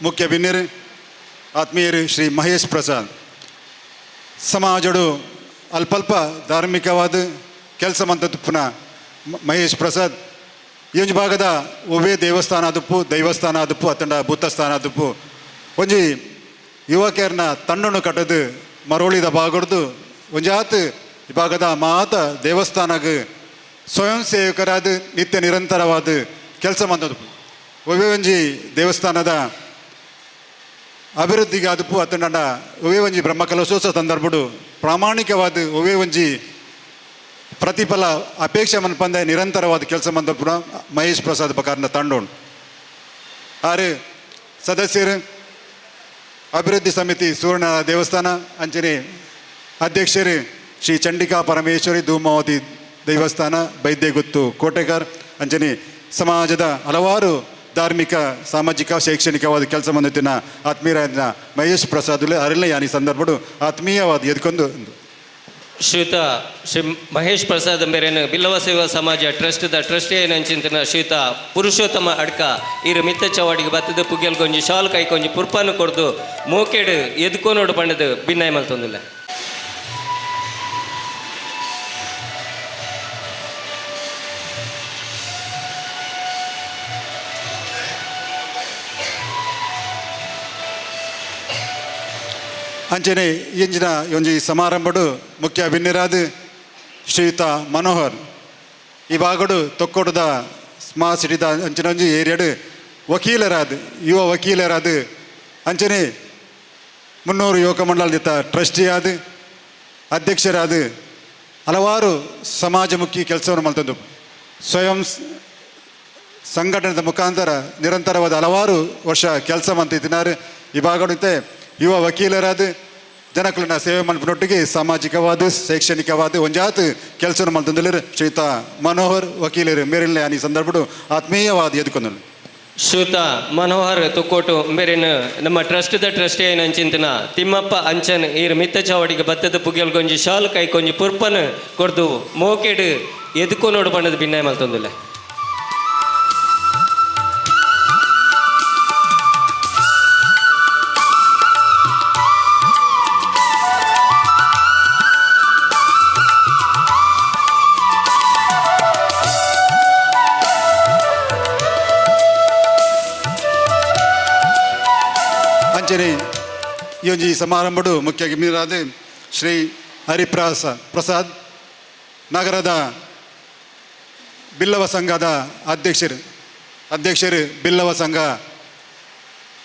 ಮುಖ್ಯ ಬಿನ್ನೆರು ಆತ್ಮೀಯರು ಶ್ರೀ ಮಹೇಶ್ ಪ್ರಸಾದ್, ಸಮಾಜಡು ಅಲ್ಪಲ್ಪ ಧಾರ್ಮಿಕವಾದ ಕೆಲಸ ಮಂತದ್ದು ಪುನಃ ಮಹೇಶ್ ಪ್ರಸಾದ್ ಈ ಒಂಜಿ ಭಾಗದ ಒವ್ವೇ ದೇವಸ್ಥಾನ ಆದುಪ್ಪು, ದೈವಸ್ಥಾನ ಆದುಪ್ಪು, ಅತ್ತಂಡ ಭೂತಸ್ಥಾನ ಆದುಪ್ಪು, ಒಂಜಿ ಯುವಕರನ್ನ ತಂಡನ್ನು ಕಟ್ಟದು ಮರೋಳಿದ ಭಾಗಡ್ದು ಒಂಜಾತ್ ಈ ಭಾಗದ ಮಾತ ದೇವಸ್ಥಾನಗ್ ಸ್ವಯಂ ಸೇವಕರಾದ ನಿತ್ಯ ನಿರಂತರವಾದ ಕೆಲಸ ಮಂತದ್ದು. ಒವ್ವೇ ಒಂಜಿ ದೇವಸ್ಥಾನದ ಅಭಿವೃದ್ಧಿಗೆ ಆದುಪ್ಪು, ಅತ್ತಂಡ ಒವ್ವೇ ಒಂಜಿ ಬ್ರಹ್ಮಕಲಶೋತ್ಸವ ಸಂದರ್ಭಡು ಪ್ರಾಮಾಣಿಕವಾದ ಒವ್ವೇ ಒಂಜಿ ಪ್ರತಿಫಲ ಅಪೇಕ್ಷೆ ಮನ್ಪಂದೆ ನಿರಂತರವಾದ ಕೆಲಸ ಮಂದ ಪುನಃ ಮಹೇಶ್ ಪ್ರಸಾದ್ ಬಕಾರ್ನ ತಂಡೋಣ್. ಆರು ಸದಸ್ಯರು ಅಭಿವೃದ್ಧಿ ಸಮಿತಿ ಸುವರ್ಣ ದೇವಸ್ಥಾನ, ಅಂಚನೆ ಅಧ್ಯಕ್ಷರು ಶ್ರೀ ಚಂಡಿಕಾ ಪರಮೇಶ್ವರಿ ಧೂಮಾವತಿ ದೇವಸ್ಥಾನ ಬೈದ್ಯಗುತ್ತು ಕೋಟೆಗಾರ್ ಅಂಚನೆ ಸಮಾಜದ ಹಲವಾರು ಧಾರ್ಮಿಕ ಸಾಮಾಜಿಕ ಶೈಕ್ಷಣಿಕವಾದ ಕೆಲಸ ಬಂದಿತ್ತಿನ ಆತ್ಮೀಯರಾದ ಮಹೇಶ್ ಪ್ರಸಾದ್ ಅರಣ್ಯ ಯಾನಿ ಸಂದರ್ಭಡು ಆತ್ಮೀಯವಾದ ಎದ್ಕೊಂಡು. ಶ್ರೀಯುತ ಶ್ರೀ ಮಹೇಶ್ ಪ್ರಸಾದ್ ಮೇರೇನು ಬಿಲ್ಲವ ಸೇವಾ ಸಮಾಜ ಟ್ರಸ್ಟ್ದ ಟ್ರಸ್ಟಿ ನಂಚಿಂತನ ಶ್ರೀಯುತ ಪುರುಷೋತ್ತಮ ಅಡ್ಕ ಇರು ಮಿತ್ತ ಚವಾಡಿಗೆ ಬತ್ತದ ಪುಗ್ಯಲ್ ಕೊಂಜಿ ಶಾಲ್ ಕೈ ಕೊಂಜಿ ಪುರ್ಪಾನು ಕೊಡ್ದು ಮೋಕೆಡು ಎದ್ಕೋನೋಡು ಬಣ್ಣದ ಭಿನ್ನಾಯ ಮಲ್ತೊಂದಿಲ್ಲ. ಅಂಚನೆ ಇಂಚಿನ ಒಂಜಿ ಸಮಾರಂಭಡು ಮುಖ್ಯ ಬಿನ್ನಿರಾದ ಶ್ರೀಯುತ ಮನೋಹರ್ ಈ ಭಾಗಡು ತೊಕ್ಕೋಟದ ಸ್ಮಾರ್ಟ್ ಸಿಟಿದ ಅಂಚಿನ ಒಂಜಿ ಏರಿಯಾಡು ವಕೀಲರಾದ ಯುವ ವಕೀಲರಾದ ಅಂಚನೆ 300 ಯುವಕ ಮಂಡಲದ ಟ್ರಸ್ಟಿಯಾದ ಅಧ್ಯಕ್ಷರಾದ ಹಲವಾರು ಸಮಾಜಮುಖಿ ಕೆಲಸವನ್ನು ಮಲ್ತಂದು ಸ್ವಯಂ ಸಂಘಟನೆದ ಮುಖಾಂತರ ನಿರಂತರವಾದ ಹಲವಾರು ವರ್ಷ ಕೆಲಸ ಮಂತಿದ್ದಾರೆ. ಈ ಭಾಗಡುತ್ತೆ ಯುವ ವಕೀಲರಾದ ಜನಕುಲನ ಸೇವೆ ಮಲ್ಪನೊಟ್ಟಿಗೆ ಸಾಮಾಜಿಕವಾದ ಶೈಕ್ಷಣಿಕವಾದ ಒಂಜಾತ್ ಕೆಲಸವನ್ನು ಮಲ್ತಂದಿಲ್ಲರು ಶ್ರೀಯುತ ಮನೋಹರ್ ವಕೀಲರು ಮೇರಿನ ಈ ಸಂದರ್ಭಡು ಆತ್ಮೀಯವಾದ ಎದುಕೊಂದಳು. ಶ್ರೀಯುತ ಮನೋಹರ್ ತುಕ್ಕೋಟು ಮೇರಿನ ನಮ್ಮ ಟ್ರಸ್ಟ್ದ ಟ್ರಸ್ಟಿ ಅಂಚಿಂತನ ತಿಮ್ಮಪ್ಪ ಅಂಚನ್ ಈರ್ ಮಿತ್ತ ಚಾವಡಿಗೆ ಬತ್ತದ ಪುಗ್ಯಲ್ ಗೊಂಜಿ ಶಾಲ್ ಕೈ ಕೊಂಜಿ ಪುರ್ಪನ್ ಕೊರ್ದು ಮೋಕೆಡು ಎದುಕೋನೋಡು ಬಣ್ಣದ ಭಿನ್ನಾಯ ಮಲ್ತೊಂದಿಲ್ಲ. ಅಂಚನೆ ಈ ಒಂಜಿ ಸಮಾರಂಭಡು ಮುಖ್ಯ ಗಿಮಿರಾದ ಶ್ರೀ ಹರಿಪ್ರಸಾದ್ ನಗರದ ಬಿಲ್ಲವ ಸಂಘದ ಅಧ್ಯಕ್ಷರು ಅಧ್ಯಕ್ಷರು ಬಿಲ್ಲವ ಸಂಘ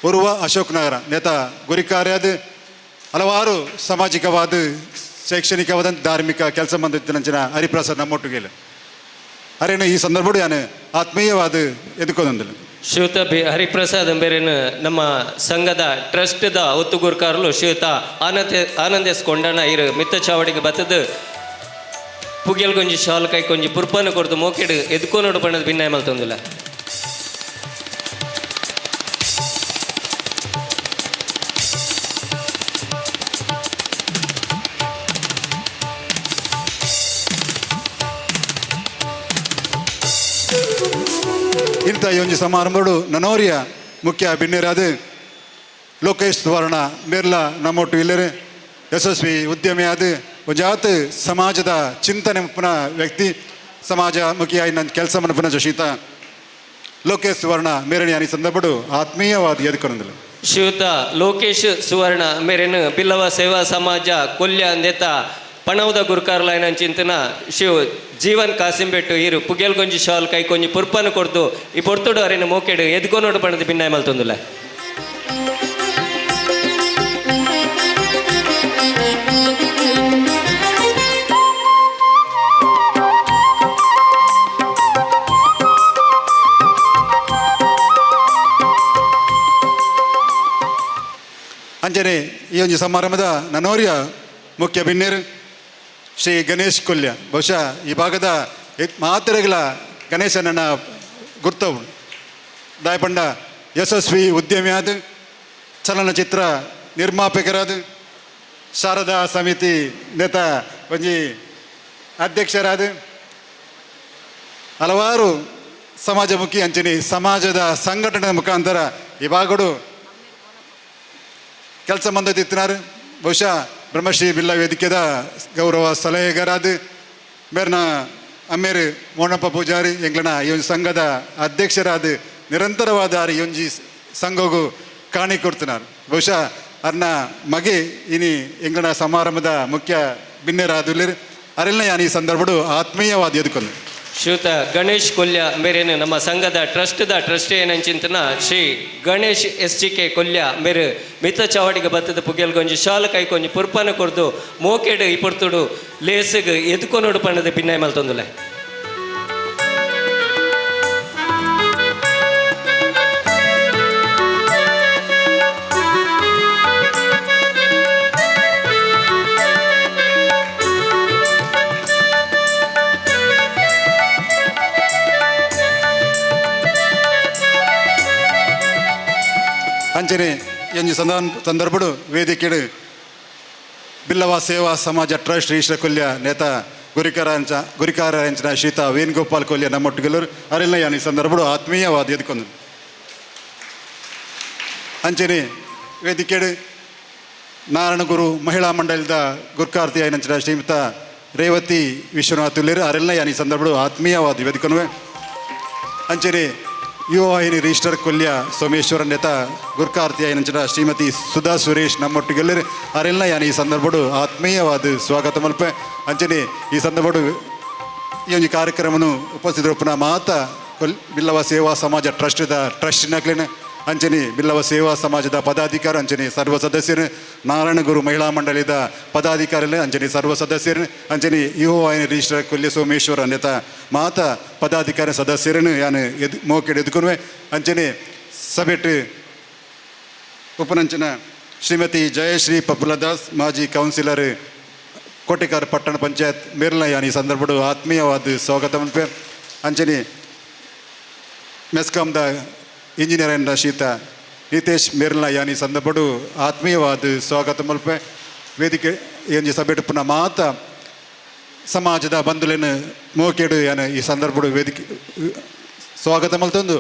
ಉರುವ ಅಶೋಕ್ ನಗರ ನೇತ ಗುರಿಕಾರ್ಯಾದ ಹಲವಾರು ಸಾಮಾಜಿಕವಾದ ಶೈಕ್ಷಣಿಕವಾದ ಧಾರ್ಮಿಕ ಕೆಲಸ ಬಂದಿದ್ದ ಹರಿಪ್ರಸಾದ್ ನಮ್ಮೊಟ್ಟಿಗೆ ಅರೇನು ಈ ಸಂದರ್ಭಡು ಯಾನು ಆತ್ಮೀಯವಾದ ಎದುಕೊಂದಿಲ್ಲ. ಶ್ರೀಯುತ ಬಿ ಹರಿಪ್ರಸಾದ್ ಅಂಬೇರೇನು ನಮ್ಮ ಸಂಘದ ಟ್ರಸ್ಟ್ದ ಒತ್ತುಗುರ್ಕಾರಲು ಶ್ರೀಯುತ ಆನಂದ್ ಎಸ್ ಕೊಂಡಣ್ಣ ಇರು ಮಿತ್ತ ಚಾವಡಿಗೆ ಬತ್ತದ ಪುಗ್ಯಲ್ ಗೊಂಜಿ ಶಾಲ್ ಕೈ ಕೊಂಜಿ ಪುರ್ಪನ್ನು ಕೊಡ್ದು ಮೋಕೆಡು ಎದ್ಕೋನೋಡು ಬಣ್ಣದ ಭಿನ್ನಾಯ ಮಲ್ತೊಂದಿಲ್ಲ. ಇಂಥ ಈ ಒಂದು ಸಮಾರಂಭಡು ನನೋರಿಯ ಮುಖ್ಯ ಬಿನ್ನಿರಾದ ಲೋಕೇಶ್ ಸುವರ್ಣ ಮೇರ್ಲ ನಮ್ಮೊಟ್ಟು ಇಲ್ಲರೆ ಯಶಸ್ವಿ ಉದ್ಯಮಿಯಾದ ಒಂಜಾತ್ ಸಮಾಜದ ಚಿಂತನೆ ಪುನಃ ವ್ಯಕ್ತಿ ಸಮಾಜಮುಖಿಯಾಗಿ ನನ್ನ ಕೆಲಸ ಪುನಃ ಜಶೀತ ಲೋಕೇಶ್ ಸುವರ್ಣ ಮೇರಣಿ ಈ ಸಂದರ್ಭಡು ಆತ್ಮೀಯವಾದ ಎದುಕೊಂಡಿಲ್ಲ. ಶ್ರೀಯುತ ಲೋಕೇಶ್ ಸುವರ್ಣ ಮೇರೇನು ಬಿಲ್ಲವ ಸೇವಾ ಸಮಾಜ ಕೊಲ್ಯ ಅಂದೇತ ಪಣವದ ಗುರುಕಾರ್ಲಾಯನ ಚಿಂತನ ಶಿವ್ ಜೀವನ್ ಕಾಸಿಂಬೆಟ್ಟು ಇರು ಪುಗ್ಯಲ್ ಗೊಂಜಿ ಶಾಲ್ ಕೈ ಕೊಂಜಿ ಪುರ್ಪನ್ನು ಕೊಡ್ದು ಈ ಪೊರ್ತುಡು ಅರೇನು ಮೋಕೆಡು ಎದ್ಕೋನೋಡು ಬಣ್ಣದ ಭಿನ್ನಾಯ ಮಲ್ತೊಂದಿಲ್ಲ. ಅಂಜನೆ ಈ ಒಂದು ಸಮಾರಂಭದ ನನೋರಿಯ ಮುಖ್ಯ ಬಿನ್ನೇರು ಶ್ರೀ ಗಣೇಶ್ ಕೊಲ್ಯ ಬಹುಶಃ ಈ ಭಾಗದ ಮಾತೆರೆಗಳ ಗಣೇಶನನ್ನ ಗುರ್ತವು ದಾಯಪಂಡ ಯಶಸ್ವಿ ಉದ್ಯಮಿಯಾದ ಚಲನಚಿತ್ರ ನಿರ್ಮಾಪಕರಾದ ಶಾರದಾ ಸಮಿತಿ ನೇತ ಒಂಜಿ ಅಧ್ಯಕ್ಷರಾದ ಹಲವಾರು ಸಮಾಜಮುಖಿ ಅಂಚನೆ ಸಮಾಜದ ಸಂಘಟನೆ ಮುಖಾಂತರ ಈ ಭಾಗಡು ಕೆಲಸ ಮಂದತಿತ್ತಿನಾರು. ಬಹುಶಃ ಬ್ರಹ್ಮಶ್ರೀ ಬಿಲ್ಲ ವೇದಿಕೆದ ಗೌರವ ಸಲಹೆಗಾರಾದ ಮೇರ್ನ ಅಮ್ಮೇರು ಮೋನಪ್ಪ ಪೂಜಾರಿ ಎಂಗ್ಲನ ಈ ಒಂದು ಸಂಘದ ಅಧ್ಯಕ್ಷರಾದ ನಿರಂತರವಾದ ಈ ಒಂಜಿ ಸಂಘಗೂ ಕಾಣಿ ಕೊಡ್ತಿನಾರು. ಬಹುಶಃ ಅರ್ನ ಮಗೆ ಇನಿ ಎಂಗ್ಲನ ಸಮಾರಂಭದ ಮುಖ್ಯ ಬಿನ್ನೆರಾದುಲ್ಲೇರು ಅರೆಲ್ನ ಯಾನ್ ಈ ಸಂದರ್ಭಡು ಆತ್ಮೀಯವಾದ ಎದುಕೊಂಡು. ಶ್ರೀಯುತ ಗಣೇಶ್ ಕೊಲ್ಯ ಮೇರೇನು ನಮ್ಮ ಸಂಘದ ಟ್ರಸ್ಟ್ದ trustee ಏನಂಚಿಂತನ Shri Ganesh S G K Kolya ಮೇರು ಮಿತ್ತ ಚಾವಡಿಗೆ ಬತ್ತದ ಪುಗ್ಯಲ್ ಗೊಂಜಿ ಶಾಲ್ ಕೈ ಕೊಂಜಿ ಪುರ್ಪನ ಕೊರ್ದು ಮೋಕೆಡು ಈ ಪೊರ್ತುಡು ಲೇಸುಗ್ ಎದುಕೊನೋಡು ಪಣ್ಣದ ಭಿನ್ನಾಯ ಮಲ್ತೊಂದುಲೆ. ಅಂಚನೆ ಎಂಜಿ ಸಂದರ್ಭಡು ವೇದಿಕೆಡು ಬಿಲ್ಲವ ಸೇವಾ ಸಮಾಜ ಟ್ರಸ್ಟ್ ಈಶ್ವರ ಕೊಲ್ಯ ನೇತ ಗುರಿಕಾರ ಅಂಚ ಗುರಿಕಾರ ಅಂಚಿನ ಶ್ರೀತಾ ವೇಣುಗೋಪಾಲ್ ಕೊಲ್ಯ ನಮ್ಮೊಟ್ಟಿಗೆಲ್ಲರು ಅರೆಲ್ಲ ಯಾನ್ ಈ ಸಂದರ್ಭಡು ಆತ್ಮೀಯವಾದ ಎದ್ಕೊಂಡು. ಅಂಚನೆ ವೇದಿಕೆಡು ನಾರಾಯಣಗುರು ಮಹಿಳಾ ಮಂಡಲದ ಗುರ್ಕಾರ್ತಿ ಆಯಿನಂಚಿನ ಶ್ರೀಮತ ರೇವತಿ ವಿಶ್ವನಾಥ್ ಉಲ್ಲೇರು ಅರೆಲ್ಲ ಯಾನ್ ಈ ಸಂದರ್ಭಡು ಆತ್ಮೀಯವಾದ ವೇದಿಕನುವೆ. ಅಂಚನೆ ಯುವವಾಹಿನಿ ರಿಜಿಸ್ಟರ್ ಕೊಲ್ಯ ಸೋಮೇಶ್ವರ ನೇತ ಗುರ್ಕಾರ್ತಿ ಆಯಿನಂಚಿನ ಶ್ರೀಮತಿ ಸುಧಾ ಸುರೇಶ್ ನಮ್ಮೊಟ್ಟಿಗೆಲ್ಲರು ಅರೆಲ್ಲ ಯಾನ್ ಈ ಸಂದರ್ಭಡು ಆತ್ಮೀಯವಾದ ಸ್ವಾಗತ ಮಲ್ಪೆ. ಅಂಚನೆ ಈ ಸಂದರ್ಭಡು ಈ ಒಂದು ಕಾರ್ಯಕ್ರಮನು ಉಪಸ್ಥಿತರೊಪ್ಪುನ ಮಾತ ಬಿಲ್ಲವ ಸೇವಾ ಸಮಾಜ ಟ್ರಸ್ಟ್ದ ಟ್ರಸ್ಟಿನಕ್ಲೇನೆ ಅಂಚನೆ ಬಿಲ್ಲವ ಸೇವಾ ಸಮಾಜದ ಪದಾಧಿಕಾರಿ ಅಂಚನೆ ಸರ್ವ ಸದಸ್ಯರು, ನಾರಾಯಣಗುರು ಮಹಿಳಾ ಮಂಡಳಿದ ಪದಾಧಿಕಾರಿಗಳು ಅಂಚನೆ ಸರ್ವ ಸದಸ್ಯರು, ಅಂಚನೆ ಯುವವಾಹಿನಿ ರಿಜಿಸ್ಟರ್ ಕೊಲ್ಯ ಸೋಮೇಶ್ವರ ನೇತ ಮಾತ ಪದಾಧಿಕಾರಿ ಸದಸ್ಯರನ್ನು ಯಾನು ಮೋಕೆಡ್ ಎದುಕೊನುವೆ. ಅಂಚನೆ ಸಭೆಟ್ ಉಪನಂಚನ ಶ್ರೀಮತಿ ಜಯಶ್ರೀ ಪಪುಲದಾಸ್ ಮಾಜಿ ಕೌನ್ಸಿಲರ್ ಕೋಟೆಕಾರ ಪಟ್ಟಣ ಪಂಚಾಯತ್ ಮೇರ್ಲ ಯಾನ್ ಈ ಸಂದರ್ಭಡು ಆತ್ಮೀಯವಾದ ಸ್ವಾಗತ ಮನ್ಪೆ. ಅಂಚನೆ ಮೆಸ್ಕಾಂದ ಇಂಜಿನಿಯರ್ ಎಂದ ಶೀತ ನಿತೇಶ್ ಮೇರ್ಲ ಯಾನ್ ಈ ಸಂದರ್ಭಡು ಆತ್ಮೀಯವಾದ ಸ್ವಾಗತ ಮಲ್ಪೆ. ವೇದಿಕೆ ಎಂಜಿ ಸಭೆಟು ಪುನಃ ಮಾತ ಸಮಾಜದ ಬಂಧುಲೇನು ಮೋಕೆಡು ಯಾನ್ ಈ ಸಂದರ್ಭಡು ವೇದಿಕೆ ಸ್ವಾಗತ ಮಲ್ತೊಂದು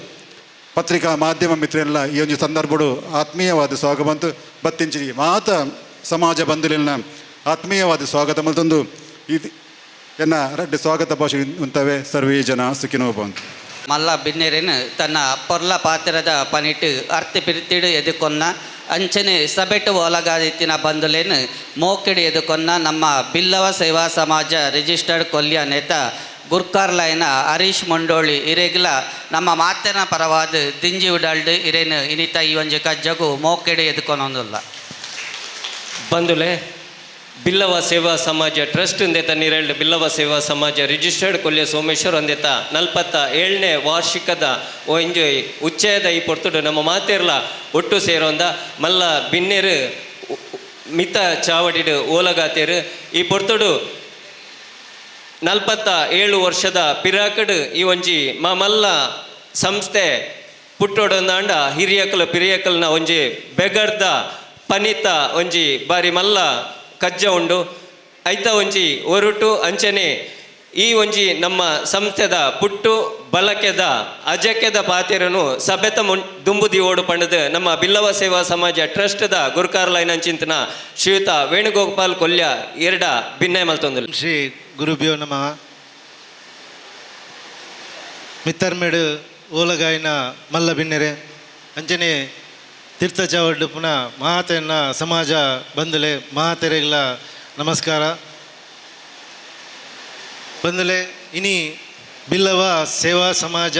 ಪತ್ರಿಕಾ ಮಾಧ್ಯಮ ಮಿತ್ರರೆಲ್ಲ ಈ ಒಂದು ಸಂದರ್ಭಡು ಆತ್ಮೀಯವಾದ ಸ್ವಾಗತ ಬಂತು ಬತ್ತಿಂಚಿ ಮಾತ ಸಮಾಜ ಬಂಧುಲೆಲ್ಲ ಆತ್ಮೀಯವಾದ ಸ್ವಾಗತ ಮಲ್ತೊಂದು ಇದು ಎನ್ನ ರಡ್ಡು ಸ್ವಾಗತ ಭಾಷೆ ಉಂತವೆ. ಸರ್ವೇ ಜನ ಸುಖಿನೋ ಭವಂತು. ಮಲ್ಲ ಬಿನ್ನೆರೆನ್ ತನ್ನ ಪೊರ್ಲ ಪಾತ್ರದ ಪನಿಟ್ಟು ಅರ್ತಿ ಪಿರ್ತಿಡು ಎದುಕೊನ್ನ ಅಂಚನೆ ಸಬೆಟ್ಟು ಓಲಗಾದಿತ್ತಿನ ಬಂಧುಲೇನು ಮೋಕಿಡು ಎದುಕೊನ್ನ ನಮ್ಮ ಬಿಲ್ಲವ ಸೇವಾ ಸಮಾಜ ರಿಜಿಸ್ಟರ್ಡ್ ಕೊಲ್ಯ ನೇತ ಗುರ್ಕಾರ್ಲೈನ ಹರೀಶ್ ಮಂಡೋಳಿ ಇರೆಗ್ಲ ನಮ್ಮ ಮಾತಿನ ಪರವಾದ ದಿಂಜಿ ಉಡಲ್ಡು ಇರೇನು ಇನಿತ ಈ ಒಂಜಿ ಕಜ್ಜಗು ಮೋಕೆಡು ಎದುಕೊನೊಂದುಲ್ಲ. ಬಂಧುಲೆ, ಬಿಲ್ಲವ ಸೇವಾ ಸಮಾಜ ಟ್ರಸ್ಟ್ ಅಂದೇತ ನೀರೆಲ್ಡ್ ಬಿಲ್ಲವ ಸೇವಾ ಸಮಾಜ ರಿಜಿಸ್ಟರ್ಡ್ ಕೊಲ್ಯ ಸೋಮೇಶ್ವರ್ ಅಂದೇತ 47ನೇ ವಾರ್ಷಿಕದ ಒಂಜಿ ಉಚ್ಚಯದ ಈ ಪೊರ್ತುಡು ನಮ್ಮ ಮಾತೇರ್ಲ ಒಟ್ಟು ಸೇರೋಂದ ಮಲ್ಲ ಬಿನ್ನೆರು ಮಿತ ಚಾವಡಿಡು ಓಲಗಾತೇರು. ಈ ಪೊರ್ತುಡು 47 ವರ್ಷದ ಪಿರಾಕಡು ಈ ಒಂಜಿ ಮಲ್ಲ ಸಂಸ್ಥೆ ಪುಟ್ಟೋಡೊಂದಾಂಡ ಹಿರಿಯಕಲು ಪಿರಿಯಕಲ್ನ ಒಂಜಿ ಬೆಗರ್ದ ಪನಿತ ಒಂಜಿ ಬಾರಿ ಮಲ್ಲ ಕಜ್ಜ ಉಂಡು. ಐತ ಒಂಜಿ ಒರುಟು ಅಂಚನೆ ಈ ಒಂಜಿ ನಮ್ಮ ಸಂಸ್ಥೆದ ಪುಟ್ಟು ಬಳಕೆದ ಅಜಕೆದ ಪಾತೆರನು ಸಭೆತ ದುಂಬು ದಿವೋಡು ಪಂಡದು ನಮ್ಮ ಬಿಲ್ಲವ ಸೇವಾ ಸಮಾಜ ಟ್ರಸ್ಟ್ದ ಗುರುಕಾರ್ಲೈನ್ ಅಂಚಿಂತನ ಶ್ರೀಯುತ ವೇಣುಗೋಪಾಲ್ ಕೊಲ್ಯ ಎರಡ ಭಿನ್ನಯ ಮಲ್ತೊಂದಿಲ್ಲ. ಶ್ರೀ ಗುರುಭ್ಯೋ ನಮಃ. ಮಿತ್ತರ್ಮೇಡು ಓಲಗಾಯಿನ ಮಲ್ಲ ಬಿನ್ನೆರೆ ಅಂಚನೆ ತೀರ್ಥ ಚಾವಡ್ಡು ಪುನಃ ಮಹಾತೆಯನ್ನ ಸಮಾಜ ಬಂಧುಲೆ ಮಹಾತೆರೆಗಳ ನಮಸ್ಕಾರ. ಬಂಧುಲೆ, ಇನಿ ಬಿಲ್ಲವ ಸೇವಾ ಸಮಾಜ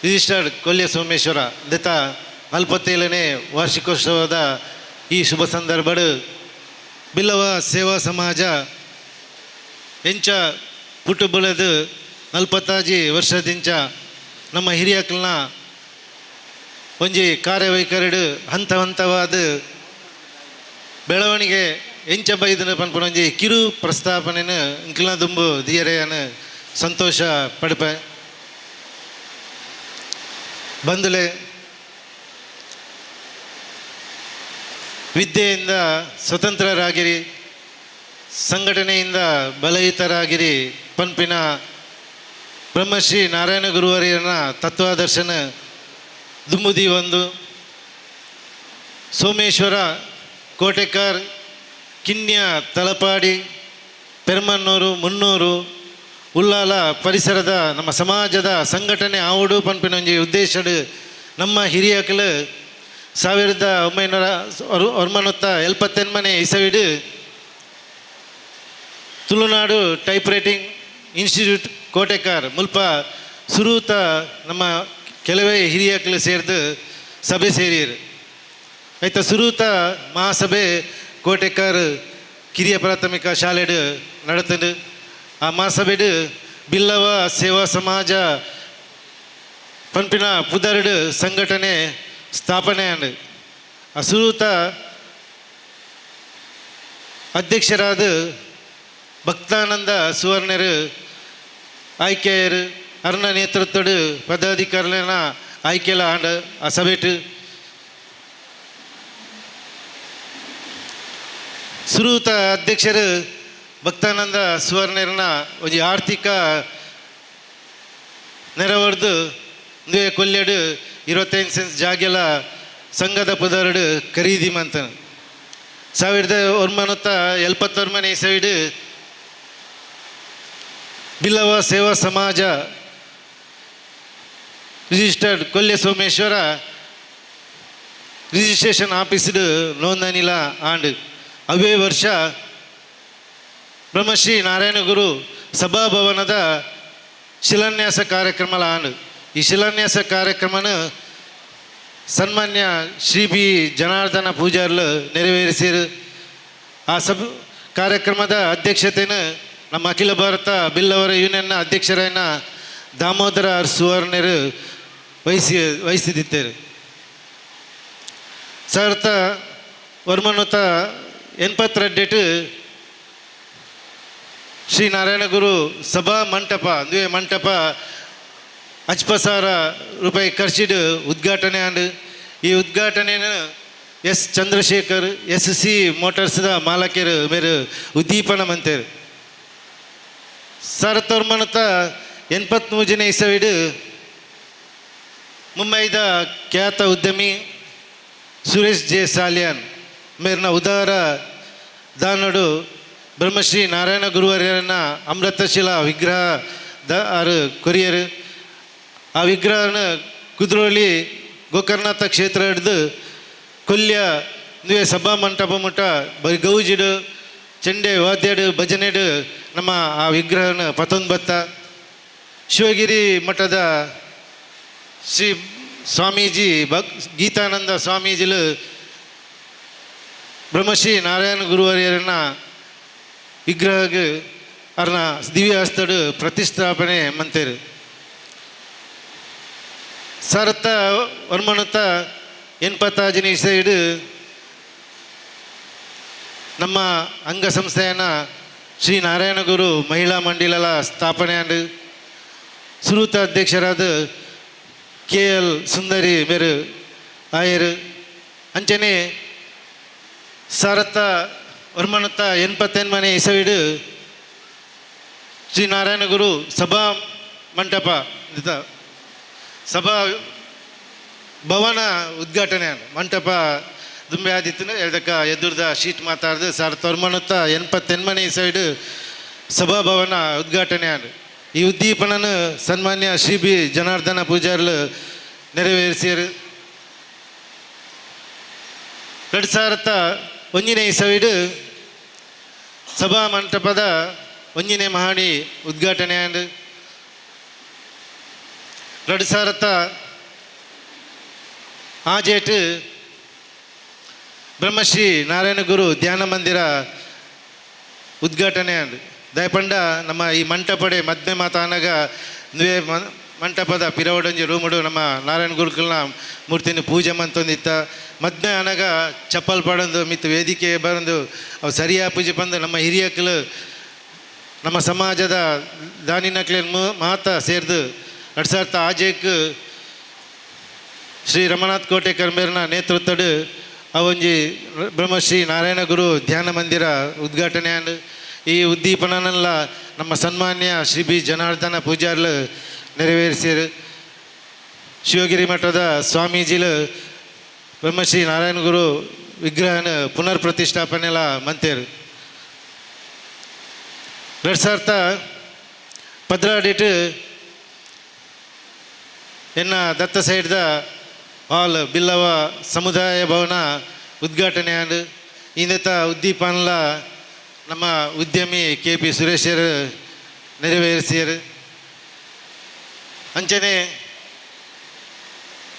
ರಿಜಿಸ್ಟರ್ಡ್ ಕೊಲ್ಯ ಸೋಮೇಶ್ವರ ದತ್ತ 47ನೇ ವಾರ್ಷಿಕೋತ್ಸವದ ಈ ಶುಭ ಸಂದರ್ಭಡು ಬಿಲ್ಲವ ಸೇವಾ ಸಮಾಜ ಎಂಚ ಪುಟ್ಟು ಬೆಳೆದು 45 ವರ್ಷದಿಂಚ ನಮ್ಮ ಹಿರಿಯಕಲ್ನ ಒಂಜಿ ಕಾರ್ಯವೈಖರಿಡು ಹಂತ ಹಂತವಾದ ಬೆಳವಣಿಗೆ ಎಂಚ ಬೈದನ ಪನ್ಪುನ ಒಂಜಿ ಕಿರು ಪ್ರಸ್ತಾಪನೆನು ಇಂಕ್ಲ ದುಂಬು ದಿಯರೆಯನು ಸಂತೋಷ ಪಡಿಪೆ. ಬಂಧುಲೆ, ವಿದ್ಯೆಯಿಂದ ಸ್ವತಂತ್ರರಾಗಿರಿ, ಸಂಘಟನೆಯಿಂದ ಬಲಯುತರಾಗಿರಿ ಪನ್ಪಿನ ಬ್ರಹ್ಮಶ್ರೀ ನಾರಾಯಣ ಗುರುವರಿಯನ ತತ್ವಾದರ್ಶನ ದುಂಬುದಿ ಒಂದು ಸೋಮೇಶ್ವರ ಕೋಟೆಕಾರ್ ಕಿನ್ಯ ತಲಪಾಡಿ ಪೆರ್ಮನ್ನೂರು ಮುನ್ನೂರು ಉಲ್ಲಾಲ ಪರಿಸರದ ನಮ್ಮ ಸಮಾಜದ ಸಂಘಟನೆ ಆವುಡು ಪನ್ಪಿನ ಒಂಜಿ ಉದ್ದೇಶಡ್ ನಮ್ಮ ಹಿರಿಯಕಲು 1978 ಇಸವಿಡು Tulunadu type writing institute Kotekar ಮುಲ್ಪ ಸುರೂತ ನಮ್ಮ ಕೆಲವೇ ಹಿರಿಯಕಲು ಸೇರ್ದು ಸಭೆ ಸೇರಿಯರು. ಐತ ಸುರೂತ ಮಹಾಸಭೆ ಕೋಟೆಕಾರ್ ಕಿರಿಯ ಪ್ರಾಥಮಿಕ ಶಾಲೆಡು ನಡತಂಡು. ಆ ಮಹಾಸಭೆಡು ಬಿಲ್ಲವ ಸೇವಾ ಸಮಾಜ ಪನ್ಪಿನ ಪುದರ್ಡು ಸಂಘಟನೆ ಸ್ಥಾಪನೆ ಆಂಡ್. ಆ ಸುರೂತ ಅಧ್ಯಕ್ಷರಾದ ಭಕ್ತಾನಂದ ಸುವರ್ಣರು ಆಯ್ಕೆಯರು ಅರ್ಣ ನೇತೃತ್ವಡು ಪದಾಧಿಕಾರಿನ ಆಯ್ಕೆಲ ಆಂಡ್. ಆ ಸಭೆಟು ಸುರೂತ ಅಧ್ಯಕ್ಷರು ಭಕ್ತಾನಂದ ಸುವರ್ಣರ್ನ ಒಂಜಿ ಆರ್ಥಿಕ ನೆರವರ್ದು ಉಂದುವೆ ಕೊಲ್ಯಡು 25 ಸೆನ್ಸ್ ಜಾಗೆಲ ಸಂಘದ ಪುದರ್ಡು ಖರೀದಿ ಮಂತನು. 1979 ಇಸವಿಡ್ ಬಿಲ್ಲವ ಸೇವಾ ಸಮಾಜ ರಿಜಿಸ್ಟರ್ಡ್ ಕೊಲ್ಯ ಸೋಮೇಶ್ವರ ರಿಜಿಸ್ಟ್ರೇಷನ್ ಆಫೀಸ್ಡ್ ನೋಂದಣಿಲ ಆಂಡ್. ಅವೇ ವರ್ಷ ಬ್ರಹ್ಮಶ್ರೀ ನಾರಾಯಣಗುರು ಸಭಾಭವನದ ಶಿಲಾನ್ಯಾಸ ಕಾರ್ಯಕ್ರಮ ಆಂಡ್. ಈ ಶಿಲಾನ್ಯಾಸ ಕಾರ್ಯಕ್ರಮನ ಸನ್ಮಾನ್ಯ ಶ್ರೀ ಬಿ ಜನಾರ್ದನ ಪೂಜಾರ್ಲು ನೆರವೇರಿಸಿರು. ಆ ಕಾರ್ಯಕ್ರಮದ ಅಧ್ಯಕ್ಷತೆಯನ್ನು ನಮ್ಮ ಅಖಿಲ ಭಾರತ ಬಿಲ್ಲವರ ಯೂನಿಯನ್ನ ಅಧ್ಯಕ್ಷರಾದ ದಾಮೋದರ ಆರ್ ಸುವರ್ಣರು ವಹಿಸಿದಿದ್ದಾರೆ. 1982 ಶ್ರೀ ನಾರಾಯಣಗುರು ಸಭಾ ಮಂಟಪ ಅಂದರೆ ಮಂಟಪ 50,000 ರೂಪಾಯಿ ಖರ್ಚಿಡು ಉದ್ಘಾಟನೆ ಆಂಡ್. ಈ ಉದ್ಘಾಟನೆಯನ್ನು ಎಸ್ ಚಂದ್ರಶೇಖರ್, ಎಸ್ ಸಿ ಮೋಟಾರ್ಸ್ದ ಮಾಲಕರು ಮೇರು ಉದ್ದೀಪನ ಮಂತೇರು. 1983ನೇ ಇಸವಿಡು ಮುಂಬೈದ ಖ್ಯಾತ ಉದ್ಯಮಿ ಸುರೇಶ್ ಜೆ ಸಾಲಿಯಾನ್ ಮೇರ್ನ ಉದಾರ ದಾನಡು ಬ್ರಹ್ಮಶ್ರೀ ನಾರಾಯಣ ಗುರುವರ್ಯನ ಅಮೃತಶಿಲಾ ವಿಗ್ರಹ the ಆರು ಕೊರಿಯರ್. ಆ ವಿಗ್ರಹನ ಕುದ್ರೋಳಿ ಗೋಕರ್ಣನಾಥ ಕ್ಷೇತ್ರ ಹಿಡ್ದು ಕೊಲ್ಯ ಇಂದುವೆ ಸಭಾ ಮಂಟಪ ಮುಟ್ಟ ಬರಿ ಗೌಜಿಡು, ಚೆಂಡೆ ವಾದ್ಯಡು, ಭಜನೆಡು ನಮ್ಮ ಆ ವಿಗ್ರಹನ ಪತೊಂದು. ಶಿವಗಿರಿ ಮಠದ ಶ್ರೀ ಸ್ವಾಮೀಜಿ ಗೀತಾನಂದ ಸ್ವಾಮೀಜಿಲು ಬ್ರಹ್ಮಶ್ರೀ ನಾರಾಯಣ ಗುರುವರ್ಯರನ್ನ ವಿಗ್ರಹಕ್ಕೆ ಅರ್ನ ದಿವ್ಯ ಹಸ್ತಡು ಪ್ರತಿಷ್ಠಾಪನೆ ಮಂತೇರು. 1986ನೇ ಇಸವಿಡು ನಮ್ಮ ಅಂಗಸಂಸ್ಥೆಯನ್ನು ಶ್ರೀ ನಾರಾಯಣಗುರು ಮಹಿಳಾ ಮಂಡಲದ ಸ್ಥಾಪನೆ ಆಂಡ್. ಸುರೂತ ಅಧ್ಯಕ್ಷರಾದ ಕೆ ಎಲ್ ಸುಂದರಿ ಮೇರು ಆಯರು. ಅಂಚನೆ 1988ನೇ ಇಸವಿಡು ಶ್ರೀ ನಾರಾಯಣಗುರು ಸಭಾ ಮಂಟಪ ಸಭಾ ಭವನ ಉದ್ಘಾಟನೆ. ಮಂಟಪ ದುಂಬೆ ಆದಿತ್ತು ಎದಕ್ಕ ಎದುರ್ದ ಶೀಟ್ ಮಾತಾಡ್ದು. 1988ನೇ ಇಸವಿಡು ಸಭಾಭವನ ಉದ್ಘಾಟನೆ ಆಂಡ್. ಈ ಉದ್ದೀಪನನು ಸನ್ಮಾನ್ಯ ಶ್ರೀ ಬಿ ಜನಾರ್ದನ ಪೂಜಾರ್ಲು ನೆರವೇರಿಸಿಯರು. 2001ನೇ ಇಸವಿಡು ಸಭಾ ಮಂಟಪದ ಒಂಜನೇ ಮಹಡಿ ಉದ್ಘಾಟನೆ ಆಂಡ್. 2006ಟ್ ಬ್ರಹ್ಮಶ್ರೀ ನಾರಾಯಣಗುರು ಧ್ಯಾನ ಮಂದಿರ ಉದ್ಘಾಟನೆ ಆಂಡ್. ದಯಪಂಡ ನಮ್ಮ ಈ ಮಂಟಪಡೆ ಮದ್ಮೆ ಮಾತಾನಗ ನುವೆ ಮಂಟಪದ ಪಿರವಡೊಂಜಿ ರೂಮುಡು ನಮ್ಮ ನಾರಾಯಣ ಗುರುಕುಲ್ನ ಮೂರ್ತಿನ ಪೂಜೆ ಮಂತೊಂದಿತ್ತ. ಮದ್ಮೆ ಅನಗ ಚಪ್ಪಲ್ ಪಾಡೊಂದು ಮಿತ್ತು ವೇದಿಕೆ ಬರಂದು ಅವು ಸರಿಯಾ ಪೂಜೆ ಬಂದು ನಮ್ಮ ಹಿರಿಯಕ್ಲು, ನಮ್ಮ ಸಮಾಜದ ದಾನಿನಕ್ಲೇನ್ ಮಾತ ಸೇರ್ದು 2006ಕ್ ಶ್ರೀ ರಮನಾಥ್ ಕೋಟೆಕರ್ ಮೇರ್ನ ನೇತೃತ್ವಡ್ ಅವೊಂಜಿ ಬ್ರಹ್ಮಶ್ರೀ ನಾರಾಯಣ ಗುರು ಧ್ಯಾನ ಮಂದಿರ ಉದ್ಘಾಟನೆ ಆಂಡ್. ಈ ಉದ್ದೀಪನನೆಲ್ಲ ನಮ್ಮ ಸನ್ಮಾನ್ಯ ಶ್ರೀ ಬಿ ಜನಾರ್ದನ ಪೂಜಾರ್ಲು ನೆರವೇರಿಸಿರು. ಶಿವಗಿರಿ ಮಠದ ಸ್ವಾಮೀಜಿಲು ಬ್ರಹ್ಮಶ್ರೀ ನಾರಾಯಣ ಗುರು ವಿಗ್ರಹನ ಪುನರ್ ಪ್ರತಿಷ್ಠಾಪನೆಲ್ಲ ಮಂತೇರು. 2012ಟ್ ಎನ್ನ ದತ್ತ ಸೈಡ್ದ ಹಾಲ್ ಬಿಲ್ಲವ ಸಮುದಾಯ ಭವನ ಉದ್ಘಾಟನೆ ಆಂಡ್. ಇಂದೆತ ಉದ್ದೀಪನ್ಲ ನಮ್ಮ ಉದ್ಯಮಿ ಕೆ ಪಿ ಸುರೇಶರು ನೆರವೇರಿಸಿಯರು. ಅಂಚನೆ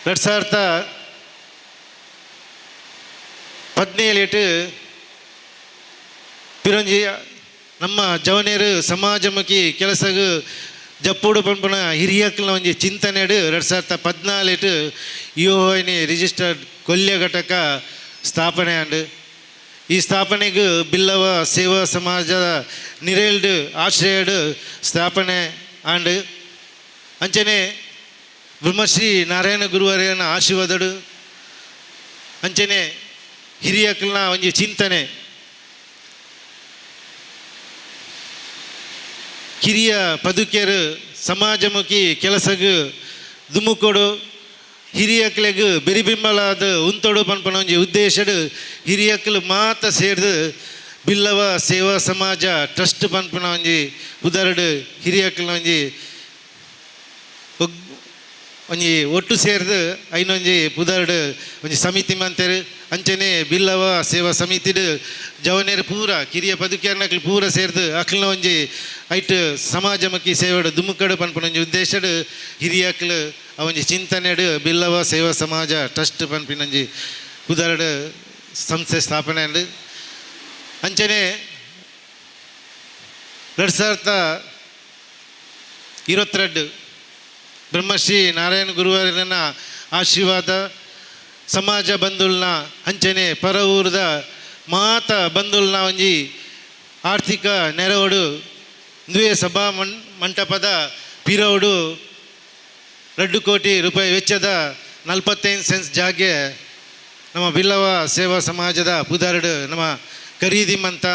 2017ಟ್ ಪಿರೊಂಜಿ ನಮ್ಮ ಜವನೇರು ಸಮಾಜಮುಖಿ ಕೆಲಸಗು ಜಪ್ಪುಡು ಪನ್ಪುನ ಹಿರಿಯಕ್ಲನ ಒಂಜಿ ಚಿಂತನೆಡು 2014ಟ್ ಯುಒಎನಿ ರಿಜಿಸ್ಟರ್ಡ್ ಕೊಲ್ಯ ಘಟಕ ಸ್ಥಾಪನೆ ಆಂಡ್. ಈ ಸ್ಥಾಪನೆಗೆ ಬಿಲ್ಲವ ಸೇವಾ ಸಮಾಜದ ನಿರೇಲ್ಡ್ ಆಶ್ರಯಡ್ ಸ್ಥಾಪನೆ ಆಂಡ್. ಅಂಚನೆ ಬ್ರಹ್ಮಶ್ರೀ ನಾರಾಯಣ ಗುರುವರ್ಯನ ಆಶೀರ್ವಾದಡು, ಅಂಚನೆ ಹಿರಿಯಕ್ಲನ ಒಂಜಿ ಚಿಂತನೆ. ಕಿರಿಯ ಪದುಕೆರು ಸಮಾಜಮುಖಿ ಕೆಲಸಗ್ ದುಮುಕೊಡು ಹಿರಿಯಕ್ಲೆಗ್ ಬೆರಿಬಿಂಬಲಾದ ಉಂತೊಡು ಪನ್ಪನ ಒಂಜಿ ಉದ್ದೇಶಡ್ ಹಿರಿಯಕ್ಲು ಮಾತ ಸೇರ್ದು ಬಿಲ್ಲವ ಸೇವಾ ಸಮಾಜ ಟ್ರಸ್ಟ್ ಪನ್ಪನ ಒಂಜಿ ಉದರಡು ಹಿರಿಯಕ್ಲ ಒಂಜಿ ಒಂಜಿ ಒಟ್ಟು ಸೇರ್ದು ಐನೊಂಜಿ ಪುದರ್ಡ್ ಒಂಜಿ ಸಮಿತಿ ಮಂತೆರ್. ಅಂಚನೆ ಬಿಲ್ಲವ ಸೇವಾ ಸಮಿತಿಡ್ ಜವನೆರ್ ಪೂರ ಕಿರಿಯ ಪದುಕೆರ್ನಕ್ಲು ಪೂರ ಸೇರ್ದು ಅಕ್ಲ್ನ ಒಂಜಿ ಐಟ್ ಸಮಾಜಮುಖಿ ಸೇವೆಡ್ ದುಮುಕಡು ಪನ್ಪುನ ಒಂಜಿ ಉದ್ದೇಶಡ್ ಹಿರಿಯಕ್ಲು ಆ ಒಂಜಿ ಚಿಂತನೆಡ್ ಬಿಲ್ಲವ ಸೇವಾ ಸಮಾಜ ಟ್ರಸ್ಟ್ ಪನ್ಪಿನೊಂಜಿ ಪುದರ್ಡ್ ಸಂಸ್ಥೆ ಸ್ಥಾಪನೆ ಆಂಡ್. ಅಂಚನೆ 2022 ಬ್ರಹ್ಮಶ್ರೀ ನಾರಾಯಣ ಗುರುವರನ ಆಶೀರ್ವಾದ, ಸಮಾಜ ಬಂಧುಲ್ನ ಅಂಚನೆ ಪರ ಊರದ ಮಾತ ಬಂಧುಲ್ನ ಒಂಜಿ ಆರ್ಥಿಕ ನೆರವುಡು ಇಂದುವೆ ಸಭಾ ಮಂಟಪದ ಪಿರವುಡು 2 ಕೋಟಿ ರೂಪಾಯಿ ವೆಚ್ಚದ 45 ಸೆನ್ಸ್ ಜಾಗೆ ನಮ್ಮ ಬಿಲ್ಲವ ಸೇವಾ ಸಮಾಜದ ಪುದರ್ಡ್ ನಮ್ಮ ಖರೀದಿ ಮಂತ.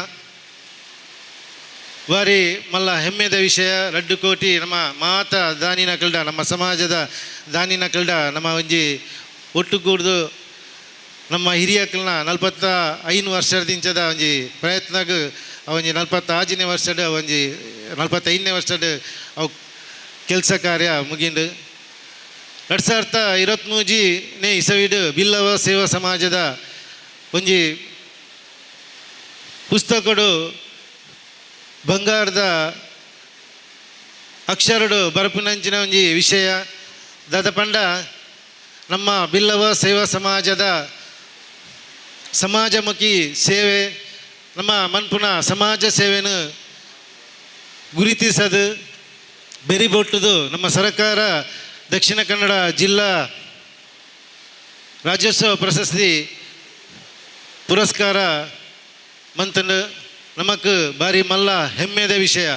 ಬಾರಿ ಮಲ್ಲ ಹೆಮ್ಮೆದ ವಿಷಯ. 2 ಕೋಟಿ ನಮ್ಮ ಮಾತ ದಾನಿನ ಕಲ್ಡ, ನಮ್ಮ ಸಮಾಜದ ದಾನಿನ ಕಲ್ಡ ನಮ್ಮ ಒಂಜಿ ಒಟ್ಟುಗೂಡ್ದು ನಮ್ಮ ಹಿರಿಯಕ್ಲನ 45 ವರ್ಷದಿಂಚದ ಒಂಜಿ ಪ್ರಯತ್ನಗ್ ಒಂಜಿ 46ನೇ ವರ್ಷದ ಒಂಜಿ 45ನೇ ವರ್ಷದ ಅವು ಕೆಲಸ ಕಾರ್ಯ ಮುಗಿಂಡು. 2023ನೇ ಇಸವಿಡ್ ಬಿಲ್ಲವ ಸೇವಾ ಸಮಾಜದ ಒಂಜಿ ಪುಸ್ತಕಡು ಬಂಗಾರದ ಅಕ್ಷರಡು ಬರಪಿನಂಚಿನ ಒಂಜಿ ವಿಷಯ ದಾದ ಪಂಡ, ನಮ್ಮ ಬಿಲ್ಲವ ಸೇವಾ ಸಮಾಜದ ಸಮಾಜಮುಖಿ ಸೇವೆ, ನಮ್ಮ ಮನ್ಪುನ ಸಮಾಜ ಸೇವೆನು ಗುರುತಿಸದು ಬೆರಿಬೊಟ್ಟುದು ನಮ್ಮ ಸರ್ಕಾರ ದಕ್ಷಿಣ ಕನ್ನಡ ಜಿಲ್ಲಾ ರಾಜ್ಯೋತ್ಸವ ಪ್ರಶಸ್ತಿ ಪುರಸ್ಕಾರ ಮಂತಂಡು. ನಮಕ್ ಬಾರಿ ಮಲ್ಲ ಹೆಮ್ಮೆದ ವಿಷಯ.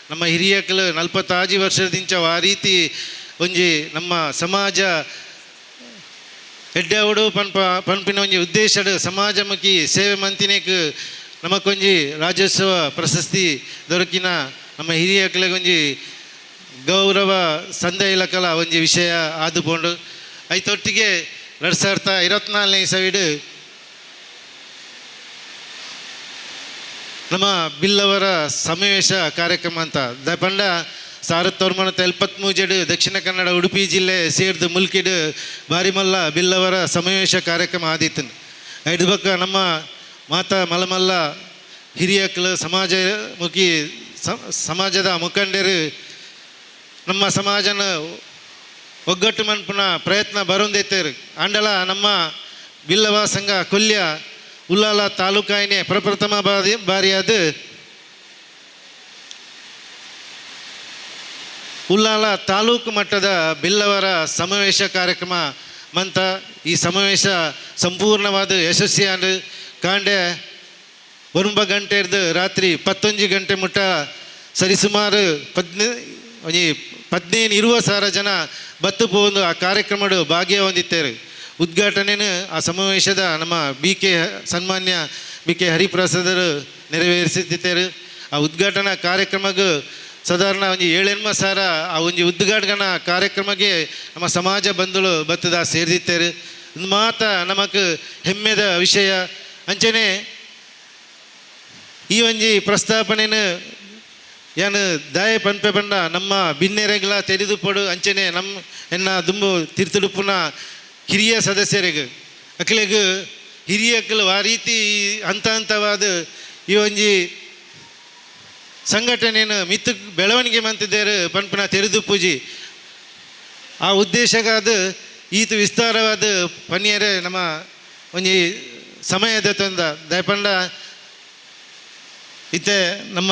ನಮ್ಮ ಹಿರಿಯಕ್ಲು 46 ವರ್ಷದಿಂಚ ಆ ರೀತಿ ಒಂಜಿ ನಮ್ಮ ಸಮಾಜ ಎಡ್ಡೆವಡು ಪನ್ಪ ಪನ್ಪಿನ ಒಂಜಿ ಉದ್ದೇಶಡ್ ಸಮಾಜಮುಖಿ ಸೇವೆ ಮಂತಿನೇಕ್ ನಮಕೊಂಜಿ ರಾಜ್ಯೋತ್ಸವ ಪ್ರಶಸ್ತಿ ದೊರಕಿನ ನಮ್ಮ ಹಿರಿಯಕ್ಲಿಗೆ ಒಂಜಿ ಗೌರವ ಸಂದ ಇಲಕಲ ಒಂಜಿ ವಿಷಯ ಆದು ಪೋಂಡು. ಐತೊಟ್ಟಿಗೆ 2024ನೇ ಇಸವಿಡ್ ನಮ್ಮ ಬಿಲ್ಲವರ ಸಮಾವೇಶ ಕಾರ್ಯಕ್ರಮ ಅಂತ the ಪಂಡ, 1973ಡ್ ದಕ್ಷಿಣ ಕನ್ನಡ ಉಡುಪಿ ಜಿಲ್ಲೆ ಸೇರ್ದು ಮುಲ್ಕಿಡ್ ಬಾರಿಮಲ್ಲ ಬಿಲ್ಲವರ ಸಮಾವೇಶ ಕಾರ್ಯಕ್ರಮ ಆದಿತ್ತು. ಐದು ಬೊಕ್ಕ ನಮ್ಮ ಮಾತಾ ಮಲಮಲ್ಲ ಹಿರಿಯಕ್ಲು, ಸಮಾಜಮುಖಿ ಸಮಾಜದ ಮುಖಂಡರು ನಮ್ಮ ಸಮಾಜನ ಒಗ್ಗಟ್ಟು ಮನ್ಪುನ ಪ್ರಯತ್ನ ಬರೊಂದಿತ್ತೇರು. ಆಂಡಲ ನಮ್ಮ ಬಿಲ್ಲವ ಸಂಘ ಕೊಲ್ಯ ಉಲ್ಲಾಲ ತಾಲೂಕಾಯಿನೆ ಪ್ರಪ್ರಥಮ ಬಾರಿ ಬಾರಿಯಾದ ಉಲ್ಲಾಲ ತಾಲೂಕು ಮಟ್ಟದ ಬಿಲ್ಲವರ ಸಮಾವೇಶ ಕಾರ್ಯಕ್ರಮ ಮಂತ. ಈ ಸಮಾವೇಶ ಸಂಪೂರ್ಣವಾದ ಯಶಸ್ವಿಯಾದ. ಕಾಂಡೆ 9 ಗಂಟೆರ್ದು ರಾತ್ರಿ 11 ಗಂಟೆ ಮುಟ್ಟ ಸರಿಸುಮಾರು ಒಂಜಿ 15-20 ಸಾವಿರ ಜನ ಬತ್ತು ಪೋಂದು ಆ ಕಾರ್ಯಕ್ರಮಡು ಭಾಗ್ಯ ಹೊಂದಿತ್ತಾರೆ. ಉದ್ಘಾಟನೆನು ಆ ಸಮಾವೇಶದ ನಮ್ಮ ಬಿ ಕೆ ಸನ್ಮಾನ್ಯ ಬಿ ಕೆ ಹರಿಪ್ರಸಾದರು ನೆರವೇರಿಸುತ್ತಿದ್ದಾರೆ. ಆ ಉದ್ಘಾಟನಾ ಕಾರ್ಯಕ್ರಮಕ್ಕೆ ಸಾಧಾರಣ ಒಂಜಿ ಏಳೆನ್ಮ ಸಾವಿರ ಆ ಒಂಜಿ ಉದ್ಘಾಟನಾ ಕಾರ್ಯಕ್ರಮಕ್ಕೆ ನಮ್ಮ ಸಮಾಜ ಬಂಧುಗಳು ಬತ್ತದ ಸೇರಿದಿತ್ತಾರೆ. ಇದು ಮಾತ ನಮಕ್ ಹೆಮ್ಮೆದ ವಿಷಯ. ಅಂಚನೆ ಈ ಒಂಜಿ ಪ್ರಸ್ತಾಪನೆನು ಯಾನು ದಾಯ ಪನ್ಪೆ ಪಂಡ, ನಮ್ಮ ಬಿನ್ನೆರೆಗ್ಲ ತೆರಿದುಪೊಡು. ಅಂಚನೆ ನಮ್ಮ ಎನ್ನ ದುಂಬು ತಿರ್ತುಡುಪುನ ಕಿರಿಯ ಸದಸ್ಯರಿಗೆ, ಅಕ್ಲೆಗ್ ಹಿರಿಯಕ್ಲು ಆ ರೀತಿ ಹಂತ ಹಂತವಾದ ಈ ಒಂಜಿ ಸಂಘಟನೆಯನ್ನು ಮಿತ್ತು ಬೆಳವಣಿಗೆ ಮಂತಿದ್ದಾರೆ ಪನ್ಪುನ ತೆರೆದು ಪೂಜಿ. ಆ ಉದ್ದೇಶಗಾದ ಈತ ವಿಸ್ತಾರವಾದ ಪನ್ನಿಯರೆ ನಮ್ಮ ಒಂಜಿ ಸಮಯದ ತಂದ. ದಯಪಂಡ ಇತ್ತೆ ನಮ್ಮ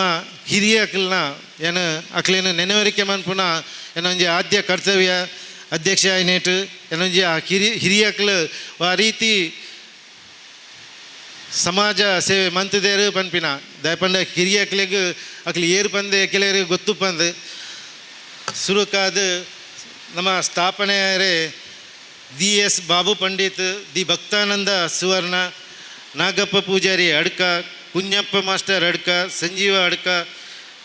ಹಿರಿಯ ಅಕ್ಲ್ನ ಏನು ಅಕ್ಲೇನು ನೆನವರಿಕೆ ಮನ್ಪುನ ಏನೊಂಜಿ ಆದ್ಯ ಕರ್ತವ್ಯ ಅಧ್ಯಕ್ಷ ಆಯ್ನೇಟ್ ಏನೊಂಜಿ ಆ ಹಿರಿಯಕ್ಲು ಆ ರೀತಿ ಸಮಾಜ ಸೇವೆ ಮಂತದೇರು ಪನ್ಪಿನ. ದಯಪಂಡ ಹಿರಿಯಕ್ಲೆಗ್ ಅಕ್ಲು ಏರು ಪಂದೆ ಕೆಲವರು ಗೊತ್ತು ಪಂದು. ಸುರುಕಾದ ನಮ್ಮ ಸ್ಥಾಪನೆಯರೇ the S Babu Pandit, the Bhaktananda Suvarna, Nagappa Poojary Adka, Kunjappa master Adka, Sanjeeva Adka.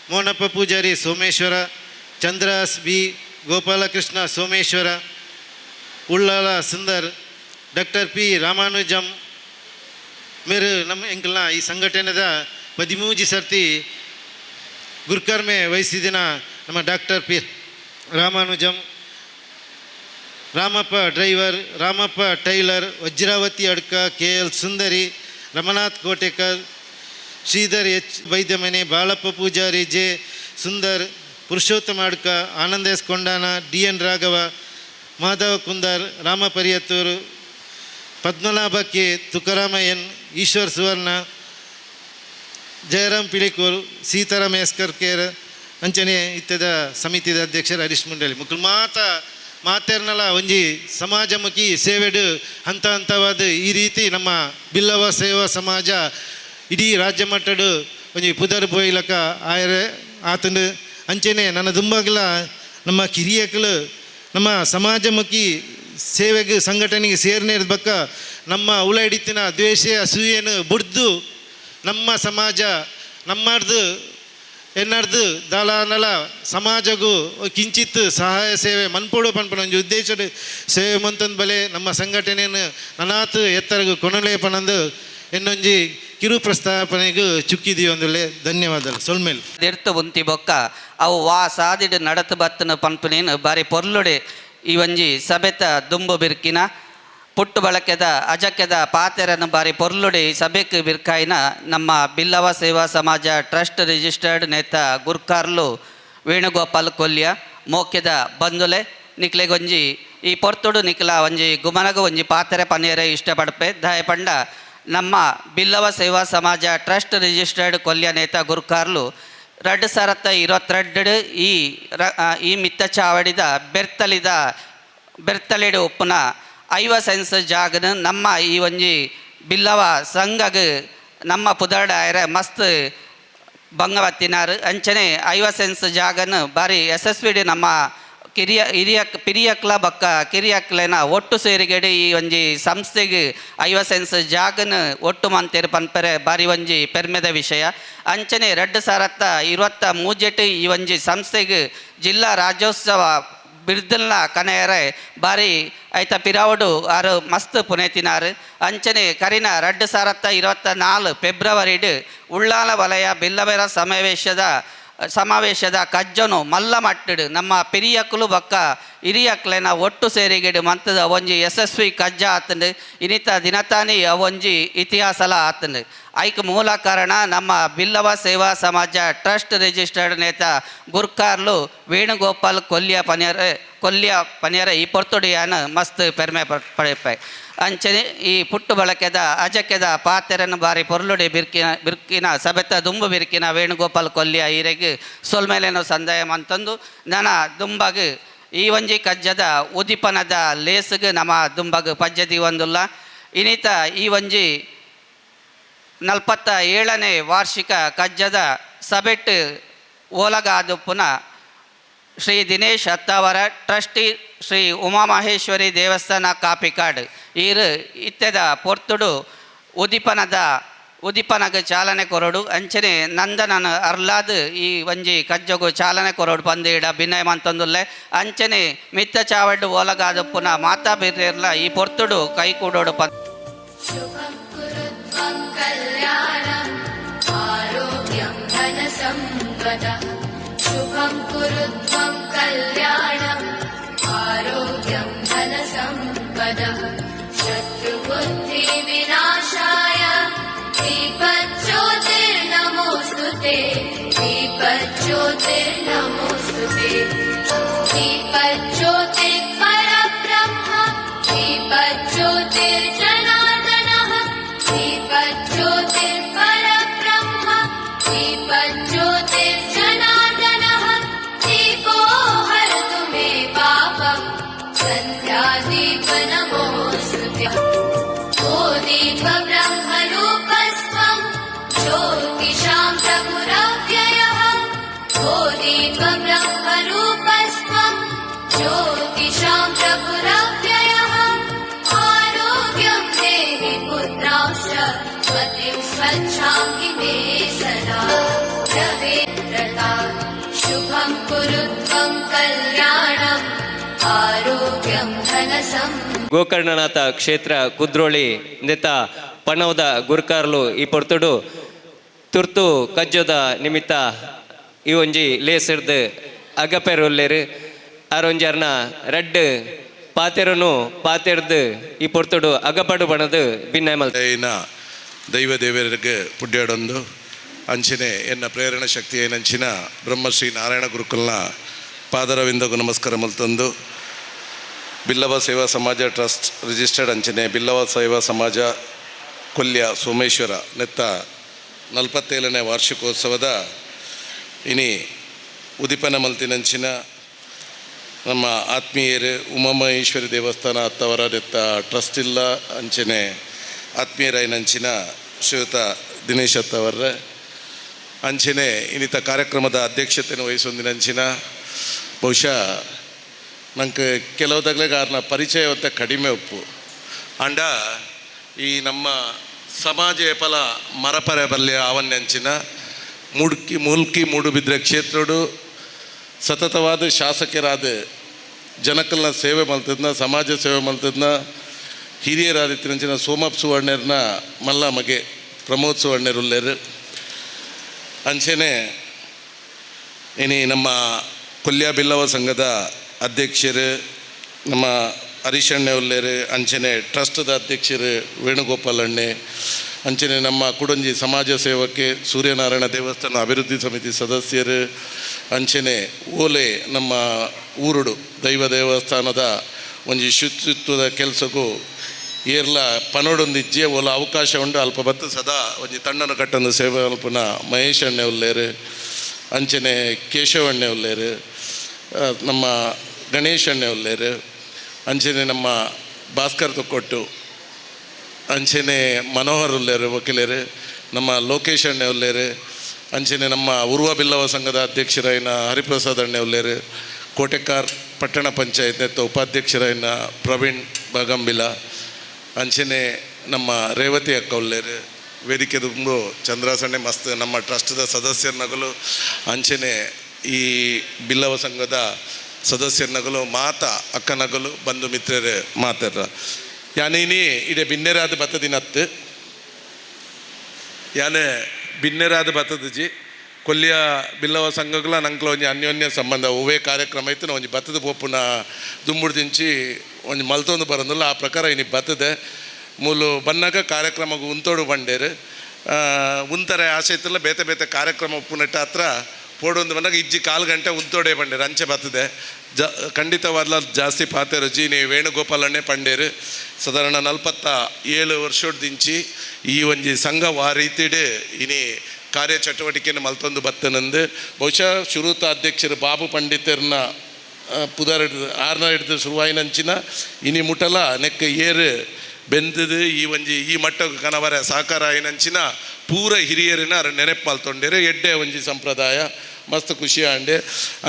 Monappa Poojary Someshwara, Chandrahas B, Gopalakrishna Someshwara, Ullal Sundar, doctor P Ramanujam ಮೇರು ನಮ್ಮ ಎಂಕಲ್ನ ಈ ಸಂಘಟನೆದ 13 ಸರ್ತಿ ಗುರ್ಕರ್ಮೆ ವಹಿಸಿದಿನ ನಮ್ಮ doctor P Ramanujam, Ramappa driver, Ramappa tailor, Vajravathi Adka, K L Sundari, Ramanath Kotekar, Sridhar H Vaidyamane, Balappa Poojary J Sundar, Purushottama Adka, Ananda S Kondana, D N Raghava, Madhava Kundar, Rama Pariyathur, Padmanabha K, Tukarama N, Eshwar Suvarna, Jayaram Pilikor, Sitaram S Karkera, ಅಂಚನೆ ಇತ್ತದ ಸಮಿತಿದ ಅಧ್ಯಕ್ಷರು ಹರೀಶ್ ಮುಂಡಲಿ. ಮುಕುಲ್ ಮಾತ ಮಾತೆರ್ನಲ ಒಂಜಿ ಸಮಾಜಮುಖಿ ಸೇವೆಡು ಹಂತ ಹಂತವಾದ ಈ ರೀತಿ ನಮ್ಮ ಬಿಲ್ಲವ ಸೇವಾ ಸಮಾಜ ಇಡೀ ರಾಜ್ಯ ಮಟ್ಟಡು ಒಂಜಿ ಪುದರ್ ಪೋಯಿಲಕ ಆಯರೆ ಆತಂಡು. ಅಂಚನೆ ನನ್ನ ದುಂಬಗಲ ನಮ್ಮ ಕಿರಿಯಕಲು ನಮ್ಮ ಸಮಾಜಮುಖಿ ಸೇವೆಗೆ ಸಂಘಟನೆಗೆ ಸೇರ್ನೇ ಬಕ್ಕ ನಮ್ಮ ಉಳ ಹಿಡಿತಿನ ದ್ವೇಷ ಅಸೂಯೆನು ಬುಡ್ದು ನಮ್ಮ ಸಮಾಜ ನಮ್ಮರ್ದು ಎನ್ನರ್ದು ದಾಲಾನಲ ಸಮಾಜಗೂ ಕಿಂಚಿತ್ ಸಹಾಯ ಸೇವೆ ಮನ್ಪೋಡು ಪನ್ಪುನ ಒಂಜಿ ಉದ್ದೇಶಡ್ ಸೇವೆ ಮಂತಂದು ಬಲೆ ನಮ್ಮ ಸಂಘಟನೆಯನ್ನು ನನಾತ್ ಎತ್ತರಗು ಕೊನಲೆ ಪನಂದು ಎನ್ನೊಂಜಿ ಕಿರು ಪ್ರಸ್ತಾಪನೆಗೂ ಚುಕ್ಕಿದೀಯೊಂದುಲ್ಲೆ. ಧನ್ಯವಾದಗಳು. ಸೊಲ್ಮೆಲ್. ದಿರ್ತು ಉಂತಿ ಬೊಕ್ಕ ಅವು ವಾ ಸಾದಿಡು ನಡತು ಬತ್ತನ ಪನ್ಪುನೇನು ಬಾರಿ ಪೊರ್ಲುಡೆ ಈ ಒಂಜಿ ಸಭೆತ ದುಂಬು ಬಿರ್ಕಿನ ಪುಟ್ಟು ಬಳಕೆದ ಅಜಕೆದ ಪಾತೆರನು ಬಾರಿ ಪೊರ್ಲುಡೆ ಈ ಸಭೆಕ್ ಬಿರ್ಕಾಯಿನ ನಮ್ಮ ಬಿಲ್ಲವ ಸೇವಾ ಸಮಾಜ ಟ್ರಸ್ಟ್ ರಿಜಿಸ್ಟರ್ಡ್ ನೇತ ಗುರ್ಕಾರ್ಲು ವೇಣುಗೋಪಾಲ್ ಕೊಲ್ಯ ಮೋಕ್ಯದ ಬಂದುಲೆ ನಿಕ್ಲೆಗೊಂಜಿ ಈ ಪೊರ್ತುಡು ನಿಕ್ಲ ಒಂಜಿ ಗುಮನಗು ಒಂಜಿ ಪಾತೆರೆ ಪನಿಯರೆ ಇಷ್ಟಪಡ್ಪೆ. ದಯಪಂಡ ನಮ್ಮ ಬಿಲ್ಲವ ಸೇವಾ ಸಮಾಜ ಟ್ರಸ್ಟ್ ರಿಜಿಸ್ಟರ್ಡ್ ಕೊಲ್ಯ ನೇತ ಗುರ್ಕಾರ್ಲು 2022 ಈ ಮಿತ್ತ ಚಾವಡಿದ ಬೆರ್ತಲಿದ ಬೆರ್ತಲಿಡು ಉಪ್ಪುನ 50 ಸೆನ್ಸ್ ಜಾಗನ ನಮ್ಮ ಈ ಒಂಜಿ ಬಿಲ್ಲವ ಸಂಘಗ್ ನಮ್ಮ ಪುದರ್ಡ ಆಯರೆ ಮಸ್ತ್ ಬಂಗವತ್ತಿನಾರು. ಅಂಚನೆ 50 ಸೆನ್ಸ್ ಜಾಗನ ಬಾರಿ ಯಶಸ್ವಿಡಿ ನಮ್ಮ ಕಿರಿಯ ಹಿರಿಯ ಪಿರಿಯಕ್ಲ ಬಕ್ಕ ಕಿರಿಯಕ್ಲೆನ ಒಟ್ಟು ಸೇರಿಗೆಡೆ ಈ ಒಂಜಿ ಸಂಸ್ಥೆಗೆ 50 ಸೆನ್ಸ್ ಜಾಗನ ಒಟ್ಟು ಮಂತೇರು ಪನ್ಪೆರೆ ಬಾರಿ ಒಂಜಿ ಪೆರ್ಮೆದ ವಿಷಯ. ಅಂಚನೆ 2023 ಈ ಒಂಜಿ ಸಂಸ್ಥೆಗೆ ಜಿಲ್ಲಾ ರಾಜ್ಯೋತ್ಸವ ಬಿರ್ದಲ್ನ ಕನೆಯರೆ ಬಾರಿ ಐತ ಪಿರಾವಡು ಆರು ಮಸ್ತ್ ಪುನೇತಿನಾರು. ಅಂಚನೆ ಕರಿನ 2024 ಫೆಬ್ರವರಿಡ್ ಉಳ್ಳಾಲ ವಲಯ ಬಿಲ್ಲವೆರ ಸಮಾವೇಶದ ಕಜ್ಜನು ಮಲ್ಲ ಮಟ್ಟಿಡು ನಮ್ಮ ಪಿರಿಯಕ್ಲು ಬಕ್ಕ ಹಿರಿಯಕ್ಲೆನ ಒಟ್ಟು ಸೇರಿಗೆಡು ಮಂತದ ಒಂಜಿ ಯಶಸ್ವಿ ಕಜ್ಜ ಆತಂಡು. ಇನಿತ ದಿನತಾನಿ ಅವೊಂಜಿ ಇತಿಹಾಸಲ ಆತಂಡು. ಐಕ್ ಮೂಲ ಕಾರಣ ನಮ್ಮ ಬಿಲ್ಲವ ಸೇವಾ ಸಮಾಜ ಟ್ರಸ್ಟ್ ರಿಜಿಸ್ಟರ್ಡ್ ನೇತ ಗುರ್ಕಾರ್ಲು ವೇಣುಗೋಪಾಲ್ ಕೊಲ್ಯ ಪನಿಯರ ಕೊಲ್ಯ ಪನಿಯರ ಈ ಪೊರ್ತುಡಿಯಾನ ಮಸ್ತ್ ಪೆರ್ಮೆ ಪಡೆಪೆ. ಅಂಚನೆ ಈ ಪುಟ್ಟು ಬಳಕೆದ ಅಜಕೆದ ಪಾತೆರನ್ನು ಬಾರಿ ಪೊರ್ಲುಡಿ ಬಿರ್ಕಿನ ಬಿರ್ಕಿನ ಸಬೆತ ದುಂಬು ಬಿರ್ಕಿನ ವೇಣುಗೋಪಾಲ್ ಕೊಲ್ಯ ಈರೆಗ್ ಸೊಲ್ಮೇಲೇನೋ ಸಂದಾಯ ಮಂತಂದು ನನ ದುಂಬಗ್ ಈ ಒಂಜಿ ಕಜ್ಜದ ಉದಿಪನದ ಲೇಸುಗ್ ನಮ ದುಂಬಗ್ ಪಜ್ಜದಿ ಒಂದುಲ್ಲ. ಇನಿತ ಈ ಒಂಜಿ 47ನೇ ವಾರ್ಷಿಕ ಕಜ್ಜದ ಸಬೆಟ್ ಓಲಗಾದುಪ್ಪುನ ಶ್ರೀ ದಿನೇಶ್ ಅತ್ತಾವರ ಟ್ರಸ್ಟಿ ಶ್ರೀ ಉಮಾಮಹೇಶ್ವರಿ ದೇವಸ್ಥಾನ ಕಾಪಿಕಾಡ್ ಈರು ಇತ್ತೆದ ಪೊರ್ತುಡು ಉದಿಪನಗ ಚಾಲನೆ ಕೊರಡು. ಅಂಚನೆ ನಂದನನ ಅರ್ಲಾದ್ ಈ ಒಂಜಿ ಕಜ್ಜಗು ಚಾಲನೆ ಕೊರಡು ಪಂದಿಡ ಬಿನಯ ಮಂತಂದುಲ್ಲೆ. ಅಂಚನೆ ಮಿತ್ತ ಚಾವಡ್ಡು ಓಲಗಾದಪ್ಪುನ ಮಾತಾ ಬಿರ್ಲ ಈ ಪೊರ್ತುಡು ಕೈ ಕೂಡೋಡು ಪಂದ್. शुभं कुरु त्वं कल्याणम् आरोग्यं धनसम्पदः. शुभं कुरु त्वं कल्याणम् आरोग्यं धनसम्पदः. शत्रुबुद्धिविनाशाय दीपज्योतिर्नमोऽस्तु ते. दीपज्योतिर्नमोऽस्तु ते. दीपज्योतिः परब्रह्म दीपज्योतिर्जनार्दनः. दीपज्योतिः परब्रह्म दीपज्योतिर्जनार्दनः. दीपो हरतु मे पापम् सन्ध्यादीप नमोऽस्तु ते. ओ दीप ब्रह्मरूपस्त्वं ज्योतिषां प्रभुरव्ययः. ओ दीप ब्रह्मरूपस्त्वं ज्योतिषां प्रभुरव्ययः. आरोग्यं देहि पुत्रांश्च पतिं स्वच्छां हि मे सदा. रवेन्द्रता. ಗೋಕರ್ಣನಾಥ ಕ್ಷೇತ್ರ ಕುದ್ರೋಳಿ ನೆತ್ತ ಪಣವದ ಗುರ್ಕಾರ್ಲು ಈ ಪೊರ್ತುಡು ತುರ್ತು ಕಜ್ಜೊದ ನಿಮಿತ್ತ ಈ ಒಂಜಿ ಲೇಸಿರ್ದು ಅಗಪೆರುಲ್ಲೇರು. ಆರೊಂಜಿ ಅರ್ನ ರಡ್ಡ್ ಪಾತೆರನು ಪಾತೆರ್ದು ಈ ಪೊರ್ತುಡು ಅಗಪಡು ಬಣದು ಭಿನ್ನ ಮಲ್ತ ದೈನ ದೈವ ದೇವರಿಗೆ ಪುಡ್ಯಾಡೊಂದು ಅಂಚಿನೆ ಎನ್ನ ಪ್ರೇರಣ ಶಕ್ತಿ ಏನಂಚಿನ ಬ್ರಹ್ಮಶ್ರೀ ನಾರಾಯಣ ಗುರುಕುಲ್ನ ಪಾದರವಿಂದಗೂ ನಮಸ್ಕಾರ ಮಲ್ತಂದು, ಬಿಲ್ಲವ ಸೇವಾ ಸಮಾಜ ಟ್ರಸ್ಟ್ ರಿಜಿಸ್ಟರ್ಡ್ ಅಂಚನೆ ಬಿಲ್ಲವ ಸೇವಾ ಸಮಾಜ ಕೊಲ್ಯ ಸೋಮೇಶ್ವರ ನೆತ್ತ 47ನೇ ವಾರ್ಷಿಕೋತ್ಸವದ ಇನಿ ಉದಿಪನ ಮಲ್ತಿನಂಚಿನ ನಮ್ಮ ಆತ್ಮೀಯರು ಉಮಾಮಹೇಶ್ವರಿ ದೇವಸ್ಥಾನ ಅತ್ತವರ ನೆತ್ತ ಟ್ರಸ್ಟ್ ಇಲ್ಲ ಅಂಚನೆ ಆತ್ಮೀಯರಾಯಿನಂಚಿನ ಶ್ರೀಯುತ ದಿನೇಶ್ ಅತ್ತವರ, ಅಂಚನೆ ಇನ್ನಿತ ಕಾರ್ಯಕ್ರಮದ ಅಧ್ಯಕ್ಷತೆಯನ್ನು ವಹಿಸೊಂದಿನಂಚಿನ, ಬಹುಶಃ ನಂಗೆ ಕೆಲವುದಾಗಲೇ ಆರ್ನ ಪರಿಚಯ ಅಂತ ಕಡಿಮೆ ಉಪ್ಪು ಅಂಡ ಈ ನಮ್ಮ ಸಮಾಜ ಫಲ ಮರಪರೆ ಬಲ್ಯ ಆವನ್ಯಂಚಿನ ಮುಡ್ಕಿ ಮೂಲ್ಕಿ ಮೂಡುಬಿದ್ರೆ ಕ್ಷೇತ್ರಡು ಸತತವಾದ ಶಾಸಕರಾದ ಜನಕಲ್ನ ಸೇವೆ ಮಲ್ತದ್ನ, ಸಮಾಜ ಸೇವೆ ಮಲ್ತದ್ನ ಹಿರಿಯರಾದಿತ್ತಿನಂಚಿನ ಸೋಮಪ್ಪ ಸುವರ್ಣರ್ನ ಮಲ್ಲ ಮಗೆ ಪ್ರಮೋದ್ ಸುವರ್ಣರುಲ್ಲೇರು. ಅಂಚೆನೆ ಇನಿ ನಮ್ಮ ಕೊಲ್ಯ ಬಿಲ್ಲವ ಸಂಘದ ಅಧ್ಯಕ್ಷರು ನಮ್ಮ ಹರೀಶಣ್ಣೆ ಉಲ್ಲೇರು, ಅಂಚನೆ ಟ್ರಸ್ಟ್ದ ಅಧ್ಯಕ್ಷರು ವೇಣುಗೋಪಾಲ್ ಅಣ್ಣೆ, ಅಂಚನೆ ನಮ್ಮ ಕುಡಂಜಿ ಸಮಾಜ ಸೇವಕ್ಕೆ ಸೂರ್ಯನಾರಾಯಣ ದೇವಸ್ಥಾನ ಅಭಿವೃದ್ಧಿ ಸಮಿತಿ ಸದಸ್ಯರು, ಅಂಚನೆ ಓಲೆ ನಮ್ಮ ಊರುಡು ದೈವ ದೇವಸ್ಥಾನದ ಒಂಜಿ ಶುಚಿತ್ವದ ಕೆಲಸಕ್ಕೂ ಏರ್ಲ ಪನೋಡೊಂದಿಜ್ಜೆ ಓಲ ಅವಕಾಶ ಉಂಡು ಅಲ್ಪ ಬತ್ತು ಸದಾ ಒಂಜಿ ತಣ್ಣನ ಕಟ್ಟೊಂದು ಸೇವೆ ಅಲ್ಪನ ಮಹೇಶ್ ಅಣ್ಣೆ ಉಲ್ಲೇರು, ಅಂಚನೆ ಕೇಶವಣ್ಣೆ ಉಲ್ಲೇರು, ನಮ್ಮ ಗಣೇಶ್ ಅಣ್ಣೆ ಉಲ್ಲೇರು, ಅಂಚನೆ ನಮ್ಮ ಭಾಸ್ಕರ್ ತೊಕ್ಕೊಟ್ಟು, ಅಂಚನೆ ಮನೋಹರ್ ಉಲ್ಲೇರು ವಕೀಲರು, ನಮ್ಮ ಲೋಕೇಶ್ ಅಣ್ಣೆ ಉಲ್ಲೇರು, ಅಂಚನೆ ನಮ್ಮ ಉರ್ವ ಬಿಲ್ಲವ ಸಂಘದ ಅಧ್ಯಕ್ಷರಾಯಿನ ಹರಿಪ್ರಸಾದ್ ಅಣ್ಣೆ ಉಲ್ಲೇರು, ಕೋಟೆಕಾರ್ ಪಟ್ಟಣ ಪಂಚಾಯತ್ ಉಪಾಧ್ಯಕ್ಷರಾಯಿನ ಪ್ರವೀಣ್ ಬಾಗಂಬಿಲ, ಅಂಚನೆ ನಮ್ಮ ರೇವತಿ ಅಕ್ಕ ಉಲ್ಲೇರು, ವೇದಿಕೆ ದುಂಬು ಚಂದ್ರಾಸಣ್ಣೆ ಮಸ್ತ್ ನಮ್ಮ ಟ್ರಸ್ಟ್ದ ಸದಸ್ಯರ್ನಗಲು, ಅಂಚನೆ ಈ ಬಿಲ್ಲವ ಸಂಘದ ಸದಸ್ಯರ್ನಗಲು ಮಾತ ಅಕ್ಕನಗಲು ಬಂಧು ಮಿತ್ರರು ಮಾತಾಡ್ರ. ಯಾನೇನಿ ಇಡೆ ಬಿನ್ನೆರಾದ ಬತ್ತದಿನತ್ತು ಯಾನೆ ಬಿನ್ನೆರಾದ ಬತ್ತದಜಿ ಕೊಲ್ಯ ಬಿಲ್ಲವ ಸಂಘಗಳ ನಂಕ್ಲ ಒಂಜಿ ಅನ್ಯೋನ್ಯ ಸಂಬಂಧ ಒವ್ವೇ ಕಾರ್ಯಕ್ರಮ ಇತ್ತು ಒಂಜಿ ಬತ್ತದ ಪೋಪುನ ದುಂಬುಡು ದಿಂಚಿ ಒಂಜಿ ಮಲ್ತೊಂದು ಬರೋದಿಲ್ಲ. ಆ ಪ್ರಕಾರ ಇನಿ ಬತ್ತದೆ ಮೂಲು ಬನ್ನಾಗ ಕಾರ್ಯಕ್ರಮಕ್ಕೆ ಉಂತೋಡು ಬಂಡೇರು ಉಂತಾರೆ ಆಸೆ ಇತ್ತಲ್ಲ ಬೇತೆ ಬೇತೆ ಕಾರ್ಯಕ್ರಮ ಉಪ್ಪುನೆಟ್ಟ ಹತ್ರ ಪೋಡೊಂದು ಬಂದಾಗ ಇಜ್ಜಿ ಕಾಲು ಗಂಟೆ ಉಂತೋಡೆ ಬಂಡೇರು ಅಂಚೆ ಬತ್ತದೆ ಖಂಡಿತವಾದ್ಲ ಜಾಸ್ತಿ ಪಾತೆರು ಜಿ ನೀವು ವೇಣುಗೋಪಾಲಣ್ಣೆ ಪಂಡೇರು. ಸಾಧಾರಣ 47 ವರ್ಷದಿಂಚಿ ಈ ಒಂಜಿ ಸಂಘ ಆ ರೀತಿಡ್ ಇನಿ ಕಾರ್ಯಚಟುವಟಿಕೆಯನ್ನು ಮಲ್ತೊಂದು ಬತ್ತನಂದು ಬಹುಶಃ ಶುರುತ ಅಧ್ಯಕ್ಷರು ಬಾಬು ಪಂಡಿತರ್ನ ಪುದರ್ ಹಿಡ್ದು ಆರ್ನ ಹಿಡ್ದು ಶುರುವಾಯಿನಂಚಿನ ಇನಿ ಮುಟಲ ನೆಕ್ ಏರು ಬೆಂದದು ಈ ಒಂಜಿ ಈ ಮಟ್ಟಕ್ಕೆ ಕನವರ ಸಹಕಾರ ಆಯಿನಂಚಿನ ಪೂರ ಹಿರಿಯರಿನ ಅರ್ ನೆನಪು ಮಲ್ತೊಂಡೇರು. ಎಡ್ಡೆ ಒಂಜಿ ಸಂಪ್ರದಾಯ ಮಸ್ತ್ ಖುಷಿ ಆಂಡೆ.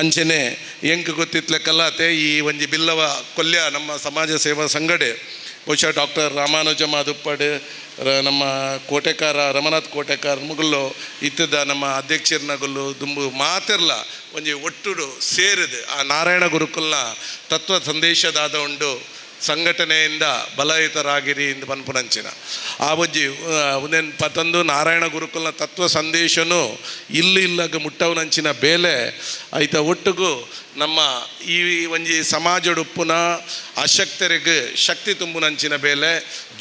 ಅಂಚನೆ ಎಂಕ್ ಗೊತ್ತಿತ್ಲೆಕ್ಕಲ್ಲಾತೆ ಈ ಒಂಜಿ ಬಿಲ್ಲವ ಕೊಲ್ಯ ನಮ್ಮ ಸಮಾಜ ಸೇವಾ ಸಂಘಡೆ ಬಹುಶಃ ಡಾಕ್ಟರ್ ರಾಮಾನುಜ ಮಾದುಪ್ಪಡ್ ನಮ್ಮ ಕೋಟೆಕಾರ ರಮನಾಥ್ ಕೋಟೆಕಾರ ಮುಗುಲ್ಲು ಇತ್ತದ ನಮ್ಮ ಅಧ್ಯಕ್ಷರ್ನಗುಲ್ಲು ದುಂಬು ಮಾತಿರ್ಲ ಒಂಜಿ ಒಟ್ಟುಡು ಸೇರಿದು ಆ ನಾರಾಯಣ ಗುರುಕುಲ್ನ ತತ್ವ ಸಂದೇಶದಾದ ಉಂಡು ಸಂಘಟನೆಯಿಂದ ಬಲಯುತರಾಗಿರಿ ಎಂದು ಪನ್ಪುನಂಚಿನ ಆ ಒಂಜಿ ಒಂದೇನು ಪತಂದು ನಾರಾಯಣ ಗುರುಕುಲ್ನ ತತ್ವ ಸಂದೇಶನು ಇಲ್ಲಿ ಇಲ್ಲಾಗ ಮುಟ್ಟವನಂಚಿನ ಬೇಲೆ ಐತ ಒಟ್ಟುಗು ನಮ್ಮ ಈ ಒಂಜಿ ಸಮಾಜಡುಪ್ಪುನ ಅಶಕ್ತರಿಗೆ ಶಕ್ತಿ ತುಂಬುನಂಚಿನ ಬೇಲೆ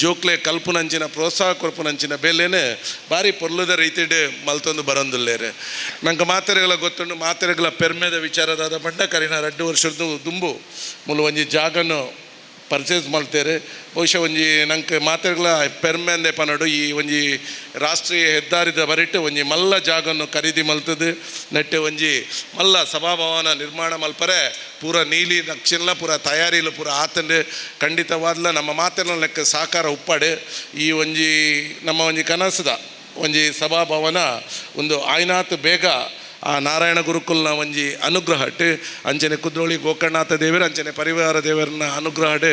ಜೋಕ್ಲೆ ಕಲ್ಪುನಂಚಿನ ಪ್ರೋತ್ಸಾಹ ಕೊರ್ಪುನಂಚಿನ ಬೇಲೆನೆ ಭಾರಿ ಪೊರ್ಲುದ ರೀತಿಡ್ ಮಲ್ತೊಂದು ಬರೊಂದುಲ್ಲೇರು. ನಂಗೆ ಮಾತೆರೆಗಳ ಗೊತ್ತುಂಡು ಮಾತೆರೆಗಳ ಪೆರ್ಮೆದ ವಿಚಾರದಾದ ಪಂಡ ಕರಿನ 2 ವರ್ಷದ ದುಂಬು ಮೂಲು ಒಂಜಿ ಜಾಗನು ಪರ್ಚೇಸ್ ಮಲ್ತೇರು. ಬಹುಶಃ ಒಂಜಿ ನಂಗೆ ಮಾತೆರೆಗಳ ಪೆರ್ಮೆಂದೆ ಪನಡು ಈ ಒಂಜಿ ರಾಷ್ಟ್ರೀಯ ಹೆದ್ದಾರಿದ ಬರಿಟ್ಟು ಒಂಜಿ ಮಲ್ಲ ಜಾಗನ್ನು ಖರೀದಿ ಮಲ್ತದು ನೆಟ್ಟೆ ಒಂಜಿ ಮಲ್ಲ ಸಭಾಭವನ ನಿರ್ಮಾಣ ಮಲ್ಪರೆ ಪೂರ ನೀಲಿ ನಕ್ಷೆಲ್ಲ ಪೂರ ತಯಾರಿಲು ಪೂರ ಆತಂಡು ಖಂಡಿತವಾದ್ಲ ನಮ್ಮ ಮಾತೆಲ್ಲ ಲೆಕ್ಕ ಸಾಕಾರ ಉಪ್ಪಾಡು ಈ ಒಂಜಿ ನಮ್ಮ ಒಂಜಿ ಕನಸದ ಒಂಜಿ ಸಭಾಭವನ ಒಂದು ಆಯ್ನಾತ್ ಬೇಗ ಆ ನಾರಾಯಣ ಗುರುಕುಲ್ನ ಒಂಜಿ ಅನುಗ್ರಹಟ್ ಅಂಚನೆ ಕುದ್ರೋಳಿ ಗೋಕರ್ಣನಾಥ ದೇವರು ಅಂಚನೆ ಪರಿವಾರ ದೇವರನ್ನ ಅನುಗ್ರಹಡ್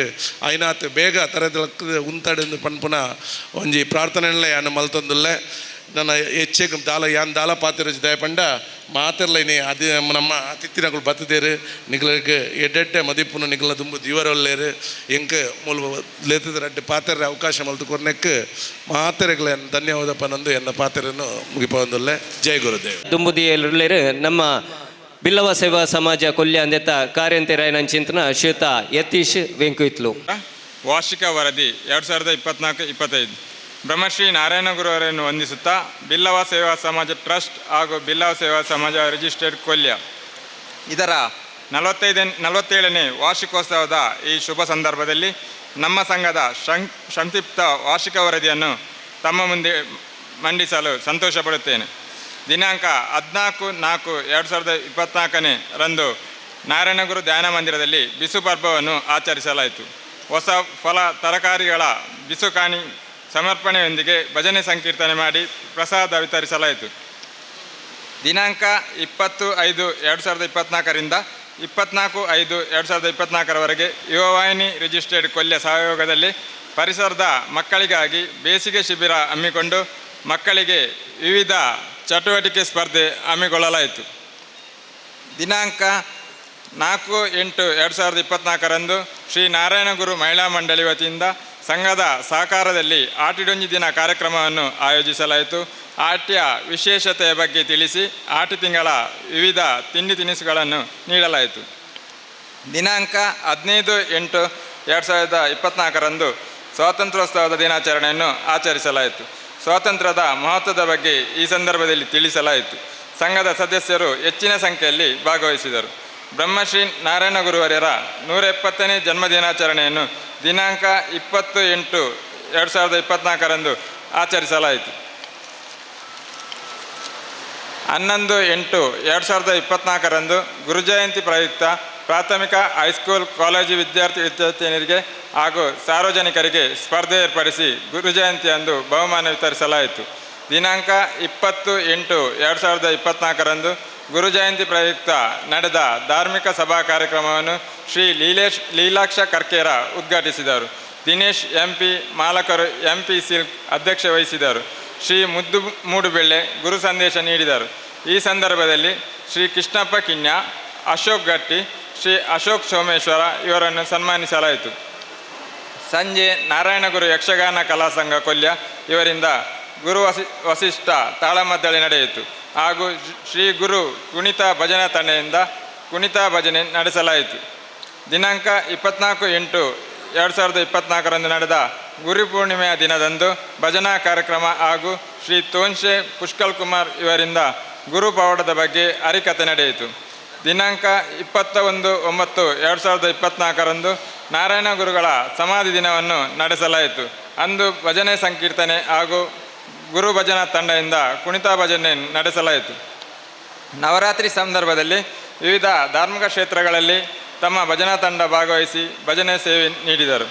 ಆಯ್ನಾತ್ ಬೇಗ ತರದಲಕ್ಕ ಉಂತಡೆಂದು ಪನ್ಪುನ ಒಂಜಿ ಪ್ರಾರ್ಥನೆಲ್ಲ ಯಾನು ಮಲ್ತೊಂದುಲ್ಲೆ. ನನ್ನ ಹೆಚ್ಚೆಗ್ ದಾಲ ಯಾನ್ ದಾಲ ಪಾತೆರ ದಯಪಂಡ ಮಾತೆರ್ಲೈನಿ ಅದೇ ನಮ್ಮ ಅತಿಥಿನಗಳು ಬತ್ತದೇರು ನಿಗ್ಲಗ್ ಎಡ್ಡೆಡ್ಡೆ ಮದಿಪುನು ನಿಗ್ಲ ದುಂಬು ದಿವರೊಲ್ಲೇರು ಎಂಕ್ ಮೂಲ ಲೇತದ ರಡ್ಡ್ ಪಾತೆರ ಅವಕಾಶ ಮಲ್ತು ಕೊರ್ನೆಕ್ ಮಾತೆರೆಗ್ಲ ಧನ್ಯವಾದ ಪನೊಂದು ಎನ್ನ ಪಾತೆರನ್ನು ಮುಗಿಪೊಂದುಲ್ಲೆ. ಜೈ ಗುರುದೇವ್. ದುಂಬುದಿಯಲ್ಲುಲ್ಲೇರು ನಮ್ಮ ಬಿಲ್ಲವ ಸೇವಾ ಸಮಾಜ ಕೊಲ್ಯ ಅಂದೆತ ಕಾರ್ಯಂತೆರಾಯನ ಚಿಂತನ ಶ್ರೀಯುತ ಯತೀಶ್ ವೆಂಕುಯಿತ್ಲು. ವಾರ್ಷಿಕ ವರದಿ 2024-25. ಬ್ರಹ್ಮಶ್ರೀ ನಾರಾಯಣ ಗುರುವರನ್ನು ವಂದಿಸುತ್ತಾ ಬಿಲ್ಲವ ಸೇವಾ ಸಮಾಜ ಟ್ರಸ್ಟ್ ಹಾಗೂ ಬಿಲ್ಲವ ಸೇವಾ ಸಮಾಜ ರಿಜಿಸ್ಟರ್ಡ್ ಕೊಲ್ಯ ಇದರ 47ನೇ ವಾರ್ಷಿಕೋತ್ಸವದ ಈ ಶುಭ ಸಂದರ್ಭದಲ್ಲಿ ನಮ್ಮ ಸಂಘದ ಸಂಕ್ಷಿಪ್ತ ವಾರ್ಷಿಕ ವರದಿಯನ್ನು ತಮ್ಮ ಮುಂದೆ ಮಂಡಿಸಲು ಸಂತೋಷ ಪಡುತ್ತೇನೆ. ದಿನಾಂಕ 14/4/2024 ರಂದು ನಾರಾಯಣಗುರು ಧ್ಯಾನ ಮಂದಿರದಲ್ಲಿ ಬಿಸು ಪರ್ಬವನ್ನು ಆಚರಿಸಲಾಯಿತು. ಹೊಸ ಫಲ ತರಕಾರಿಗಳ ಬಿಸುಕಾಣಿ ಸಮರ್ಪಣೆಯೊಂದಿಗೆ ಭಜನೆ ಸಂಕೀರ್ತನೆ ಮಾಡಿ ಪ್ರಸಾದ ವಿತರಿಸಲಾಯಿತು. ದಿನಾಂಕ 20/5/2024ರಿಂದ 24/5/2024ರವರೆಗೆ ಯುವವಾಹಿನಿ ರಿಜಿಸ್ಟರ್ಡ್ ಕೊಲ್ಯ ಸಹಯೋಗದಲ್ಲಿ ಪರಿಸರದ ಮಕ್ಕಳಿಗಾಗಿ ಬೇಸಿಗೆ ಶಿಬಿರ ಹಮ್ಮಿಕೊಂಡು ಮಕ್ಕಳಿಗೆ ವಿವಿಧ ಚಟುವಟಿಕೆ ಸ್ಪರ್ಧೆ ಹಮ್ಮಿಕೊಳ್ಳಲಾಯಿತು. ದಿನಾಂಕ 4/8/2024ರಂದು ಶ್ರೀ ನಾರಾಯಣಗುರು ಮಹಿಳಾ ಮಂಡಳಿ ವತಿಯಿಂದ ಸಂಘದ ಸಹಕಾರದಲ್ಲಿ ಆಟಿಡೊಂಜಿ ದಿನ ಕಾರ್ಯಕ್ರಮವನ್ನು ಆಯೋಜಿಸಲಾಯಿತು. ಆಟಿಯ ವಿಶೇಷತೆಯ ಬಗ್ಗೆ ತಿಳಿಸಿ ಆಟಿ ತಿಂಗಳ ವಿವಿಧ ತಿಂಡಿ ತಿನಿಸುಗಳನ್ನು ನೀಡಲಾಯಿತು. ದಿನಾಂಕ 15/8/2024ರಂದು ಸ್ವಾತಂತ್ರ್ಯೋತ್ಸವದ ದಿನಾಚರಣೆಯನ್ನು ಆಚರಿಸಲಾಯಿತು. ಸ್ವಾತಂತ್ರ್ಯದ ಮಹತ್ವದ ಬಗ್ಗೆ ಈ ಸಂದರ್ಭದಲ್ಲಿ ತಿಳಿಸಲಾಯಿತು. ಸಂಘದ ಸದಸ್ಯರು ಹೆಚ್ಚಿನ ಸಂಖ್ಯೆಯಲ್ಲಿ ಭಾಗವಹಿಸಿದರು. ಬ್ರಹ್ಮಶ್ರೀ ನಾರಾಯಣ ಗುರುವರ್ಯರ 170ನೇ ಜನ್ಮದಿನಾಚರಣೆಯನ್ನು ದಿನಾಂಕ 20/8/2024ರಂದು ಆಚರಿಸಲಾಯಿತು. 11/8/2024ರಂದು ಗುರುಜಯಂತಿ ಪ್ರಯುಕ್ತ ಪ್ರಾಥಮಿಕ, ಹೈಸ್ಕೂಲ್, ಕಾಲೇಜು ವಿದ್ಯಾರ್ಥಿ ವಿದ್ಯಾರ್ಥಿನಿಯರಿಗೆ ಹಾಗೂ ಸಾರ್ವಜನಿಕರಿಗೆ ಸ್ಪರ್ಧೆ ಏರ್ಪಡಿಸಿ ಗುರುಜಯಂತಿಯಂದು ಬಹುಮಾನ ವಿತರಿಸಲಾಯಿತು. ದಿನಾಂಕ 20/8/2024ರಂದು ಗುರುಜಯಂತಿ ಪ್ರಯುಕ್ತ ನಡೆದ ಧಾರ್ಮಿಕ ಸಭಾ ಕಾರ್ಯಕ್ರಮವನ್ನು ಶ್ರೀ ಲೀಲಾಕ್ಷ ಕರ್ಕೇರ ಉದ್ಘಾಟಿಸಿದರು. ದಿನೇಶ್ ಎಂಪಿ ಮಾಲಕರು ಎಂಪಿ ಸಿಲ್ಕ್ ಅಧ್ಯಕ್ಷ ವಹಿಸಿದರು. ಶ್ರೀ ಮುದ್ದು ಮೂಡುಬೆಳ್ಳೆ ಗುರು ಸಂದೇಶ ನೀಡಿದರು. ಈ ಸಂದರ್ಭದಲ್ಲಿ ಶ್ರೀ ಕೃಷ್ಣಪ್ಪ ಕಿಣ್ಯ, ಅಶೋಕ್ ಗಟ್ಟಿ, ಶ್ರೀ ಅಶೋಕ್ ಸೋಮೇಶ್ವರ ಇವರನ್ನು ಸನ್ಮಾನಿಸಲಾಯಿತು. ಸಂಜೆ ನಾರಾಯಣಗುರು ಯಕ್ಷಗಾನ ಕಲಾ ಸಂಘ ಕೊಲ್ಯ ಇವರಿಂದ ಗುರು ವಸಿಷ್ಠ ತಾಳಮದ್ದಳೆ ನಡೆಯಿತು ಹಾಗೂ ಶ್ರೀ ಗುರು ಕುಣಿತ ಭಜನಾ ತಂಡದಿಂದ ಕುಣಿತ ಭಜನೆ ನಡೆಸಲಾಯಿತು. ದಿನಾಂಕ 24/8/2024ರಂದು ನಡೆದ ಗುರುಪೂರ್ಣಿಮೆಯ ದಿನದಂದು ಭಜನಾ ಕಾರ್ಯಕ್ರಮ ಹಾಗೂ ಶ್ರೀ ತೋನ್ಶೆ ಪುಷ್ಕಲ್ ಕುಮಾರ್ ಇವರಿಂದ ಗುರು ಪವಾಡದ ಬಗ್ಗೆ ಹರಿಕಥೆ ನಡೆಯಿತು. ದಿನಾಂಕ 21/9/2024ರಂದು ನಾರಾಯಣ ಗುರುಗಳ ಸಮಾಧಿ ದಿನವನ್ನು ನಡೆಸಲಾಯಿತು. ಅಂದು ಭಜನೆ ಸಂಕೀರ್ತನೆ ಹಾಗೂ ಗುರು ಭಜನಾ ತಂಡದಿಂದ ಕುಣಿತ ಭಜನೆ ನಡೆಸಲಾಯಿತು. ನವರಾತ್ರಿ ಸಂದರ್ಭದಲ್ಲಿ ವಿವಿಧ ಧಾರ್ಮಿಕ ಕ್ಷೇತ್ರಗಳಲ್ಲಿ ತಮ್ಮ ಭಜನಾ ತಂಡ ಭಾಗವಹಿಸಿ ಭಜನೆ ಸೇವೆ ನೀಡಿದರು.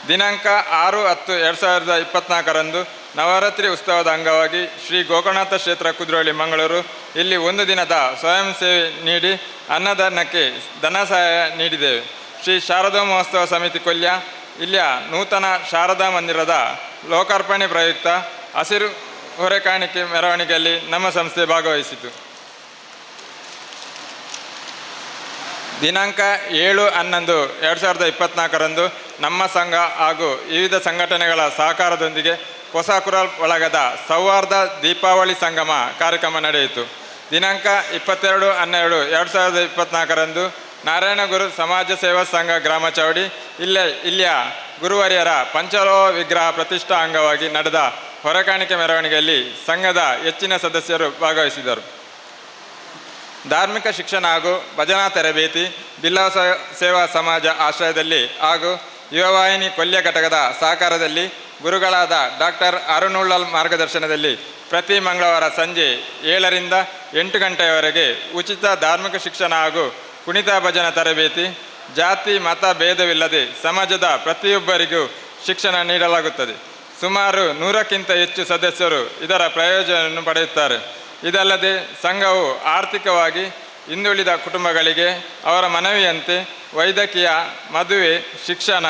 ದಿನಾಂಕ 6/10/2024ರಂದು ನವರಾತ್ರಿ ಉತ್ಸವದ ಅಂಗವಾಗಿ ಶ್ರೀ ಗೋಕರ್ಣನಾಥ ಕ್ಷೇತ್ರ ಕುದ್ರೋಳಿ ಮಂಗಳೂರು ಇಲ್ಲಿ ಒಂದು ದಿನದ ಸ್ವಯಂ ಸೇವೆ ನೀಡಿ ಅನ್ನದಾನಕ್ಕೆ ಧನ ಸಹಾಯ ನೀಡಿದ್ದೇವೆ. ಶ್ರೀ ಶಾರದಾ ಮಹೋತ್ಸವ ಸಮಿತಿ ಕೊಲ್ಯ ಇಲ್ಲಿಯ ನೂತನ ಶಾರದಾ ಮಂದಿರದ ಲೋಕಾರ್ಪಣೆ ಪ್ರಯುಕ್ತ ಹಸಿರು ಹೊರೆಕಾಣಿಕೆ ಮೆರವಣಿಗೆಯಲ್ಲಿ ನಮ್ಮ ಸಂಸ್ಥೆ ಭಾಗವಹಿಸಿತು. ದಿನಾಂಕ 7/11/2024ರಂದು ನಮ್ಮ ಸಂಘ ಹಾಗೂ ವಿವಿಧ ಸಂಘಟನೆಗಳ ಸಹಕಾರದೊಂದಿಗೆ ಹೊಸಕುರಲ್ ಬಳಗದ ಸೌಹಾರ್ದ ದೀಪಾವಳಿ ಸಂಗಮ ಕಾರ್ಯಕ್ರಮ ನಡೆಯಿತು. ದಿನಾಂಕ 22/12/2024ರಂದು ನಾರಾಯಣಗುರು ಸಮಾಜ ಸೇವಾ ಸಂಘ ಗ್ರಾಮ ಚಾವಡಿ ಇಲ್ಲಿಯ ಗುರುವರ್ಯರ ಪಂಚಲೋಹ ವಿಗ್ರಹ ಪ್ರತಿಷ್ಠಾ ಅಂಗವಾಗಿ ನಡೆದ ಹೊರಕಾಣಿಕೆ ಮೆರವಣಿಗೆಯಲ್ಲಿ ಸಂಘದ ಹೆಚ್ಚಿನ ಸದಸ್ಯರು ಭಾಗವಹಿಸಿದರು. ಧಾರ್ಮಿಕ ಶಿಕ್ಷಣ ಹಾಗೂ ಭಜನಾ ತರಬೇತಿ ಬಿಲ್ಲವ ಸೇವಾ ಸಮಾಜ ಆಶ್ರಯದಲ್ಲಿ ಹಾಗೂ ಯುವವಾಹಿನಿ ಕೊಲ್ಯ ಘಟಕದ ಸಹಕಾರದಲ್ಲಿ ಗುರುಗಳಾದ ಡಾಕ್ಟರ್ ಅರುಣುಳ್ಳಲ್ ಮಾರ್ಗದರ್ಶನದಲ್ಲಿ ಪ್ರತಿ ಮಂಗಳವಾರ ಸಂಜೆ 7 ರಿಂದ 8 ಗಂಟೆಯವರೆಗೆ ಉಚಿತ ಧಾರ್ಮಿಕ ಶಿಕ್ಷಣ ಹಾಗೂ ಕುಣಿತ ಭಜನಾ ತರಬೇತಿ, ಜಾತಿ ಮತ ಭೇದವಿಲ್ಲದೆ ಸಮಾಜದ ಪ್ರತಿಯೊಬ್ಬರಿಗೂ ಶಿಕ್ಷಣ ನೀಡಲಾಗುತ್ತದೆ. ಸುಮಾರು 100ಕ್ಕಿಂತ ಹೆಚ್ಚು ಸದಸ್ಯರು ಇದರ ಪ್ರಯೋಜನವನ್ನು ಪಡೆಯುತ್ತಾರೆ. ಇದಲ್ಲದೆ ಸಂಘವು ಆರ್ಥಿಕವಾಗಿ ಹಿಂದುಳಿದ ಕುಟುಂಬಗಳಿಗೆ ಅವರ ಮನವಿಯಂತೆ ವೈದ್ಯಕೀಯ, ಮದುವೆ, ಶಿಕ್ಷಣ,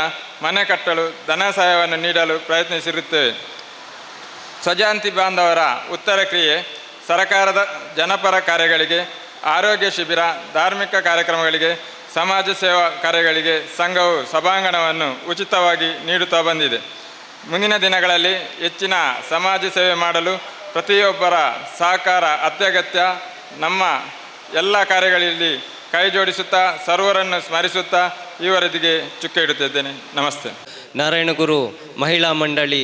ಮನೆ ಕಟ್ಟಲು ಧನ ಸಹಾಯವನ್ನು ನೀಡಲು ಪ್ರಯತ್ನಿಸಿರುತ್ತೇವೆ. ಸ್ವಜಾಂತಿ ಬಾಂಧವರ ಉತ್ತರ ಕ್ರಿಯೆ, ಸರಕಾರದ ಜನಪರ ಕಾರ್ಯಗಳಿಗೆ, ಆರೋಗ್ಯ ಶಿಬಿರ, ಧಾರ್ಮಿಕ ಕಾರ್ಯಕ್ರಮಗಳಿಗೆ, ಸಮಾಜ ಸೇವಾ ಕಾರ್ಯಗಳಿಗೆ ಸಂಘವು ಸಭಾಂಗಣವನ್ನು ಉಚಿತವಾಗಿ ನೀಡುತ್ತಾ ಬಂದಿದೆ. ಮುಂದಿನ ದಿನಗಳಲ್ಲಿ ಹೆಚ್ಚಿನ ಸಮಾಜ ಸೇವೆ ಮಾಡಲು ಪ್ರತಿಯೊಬ್ಬರ ಸಹಕಾರ ಅತ್ಯಗತ್ಯ. ನಮ್ಮ ಎಲ್ಲ ಕಾರ್ಯಗಳಲ್ಲಿ ಕೈ ಜೋಡಿಸುತ್ತಾ ಸರ್ವರನ್ನು ಸ್ಮರಿಸುತ್ತಾ ಈ ವರದಿಗೆ ಚುಕ್ಕೆ ಇಡುತ್ತಿದ್ದೇನೆ. ನಮಸ್ತೆ. ನಾರಾಯಣಗುರು ಮಹಿಳಾ ಮಂಡಳಿ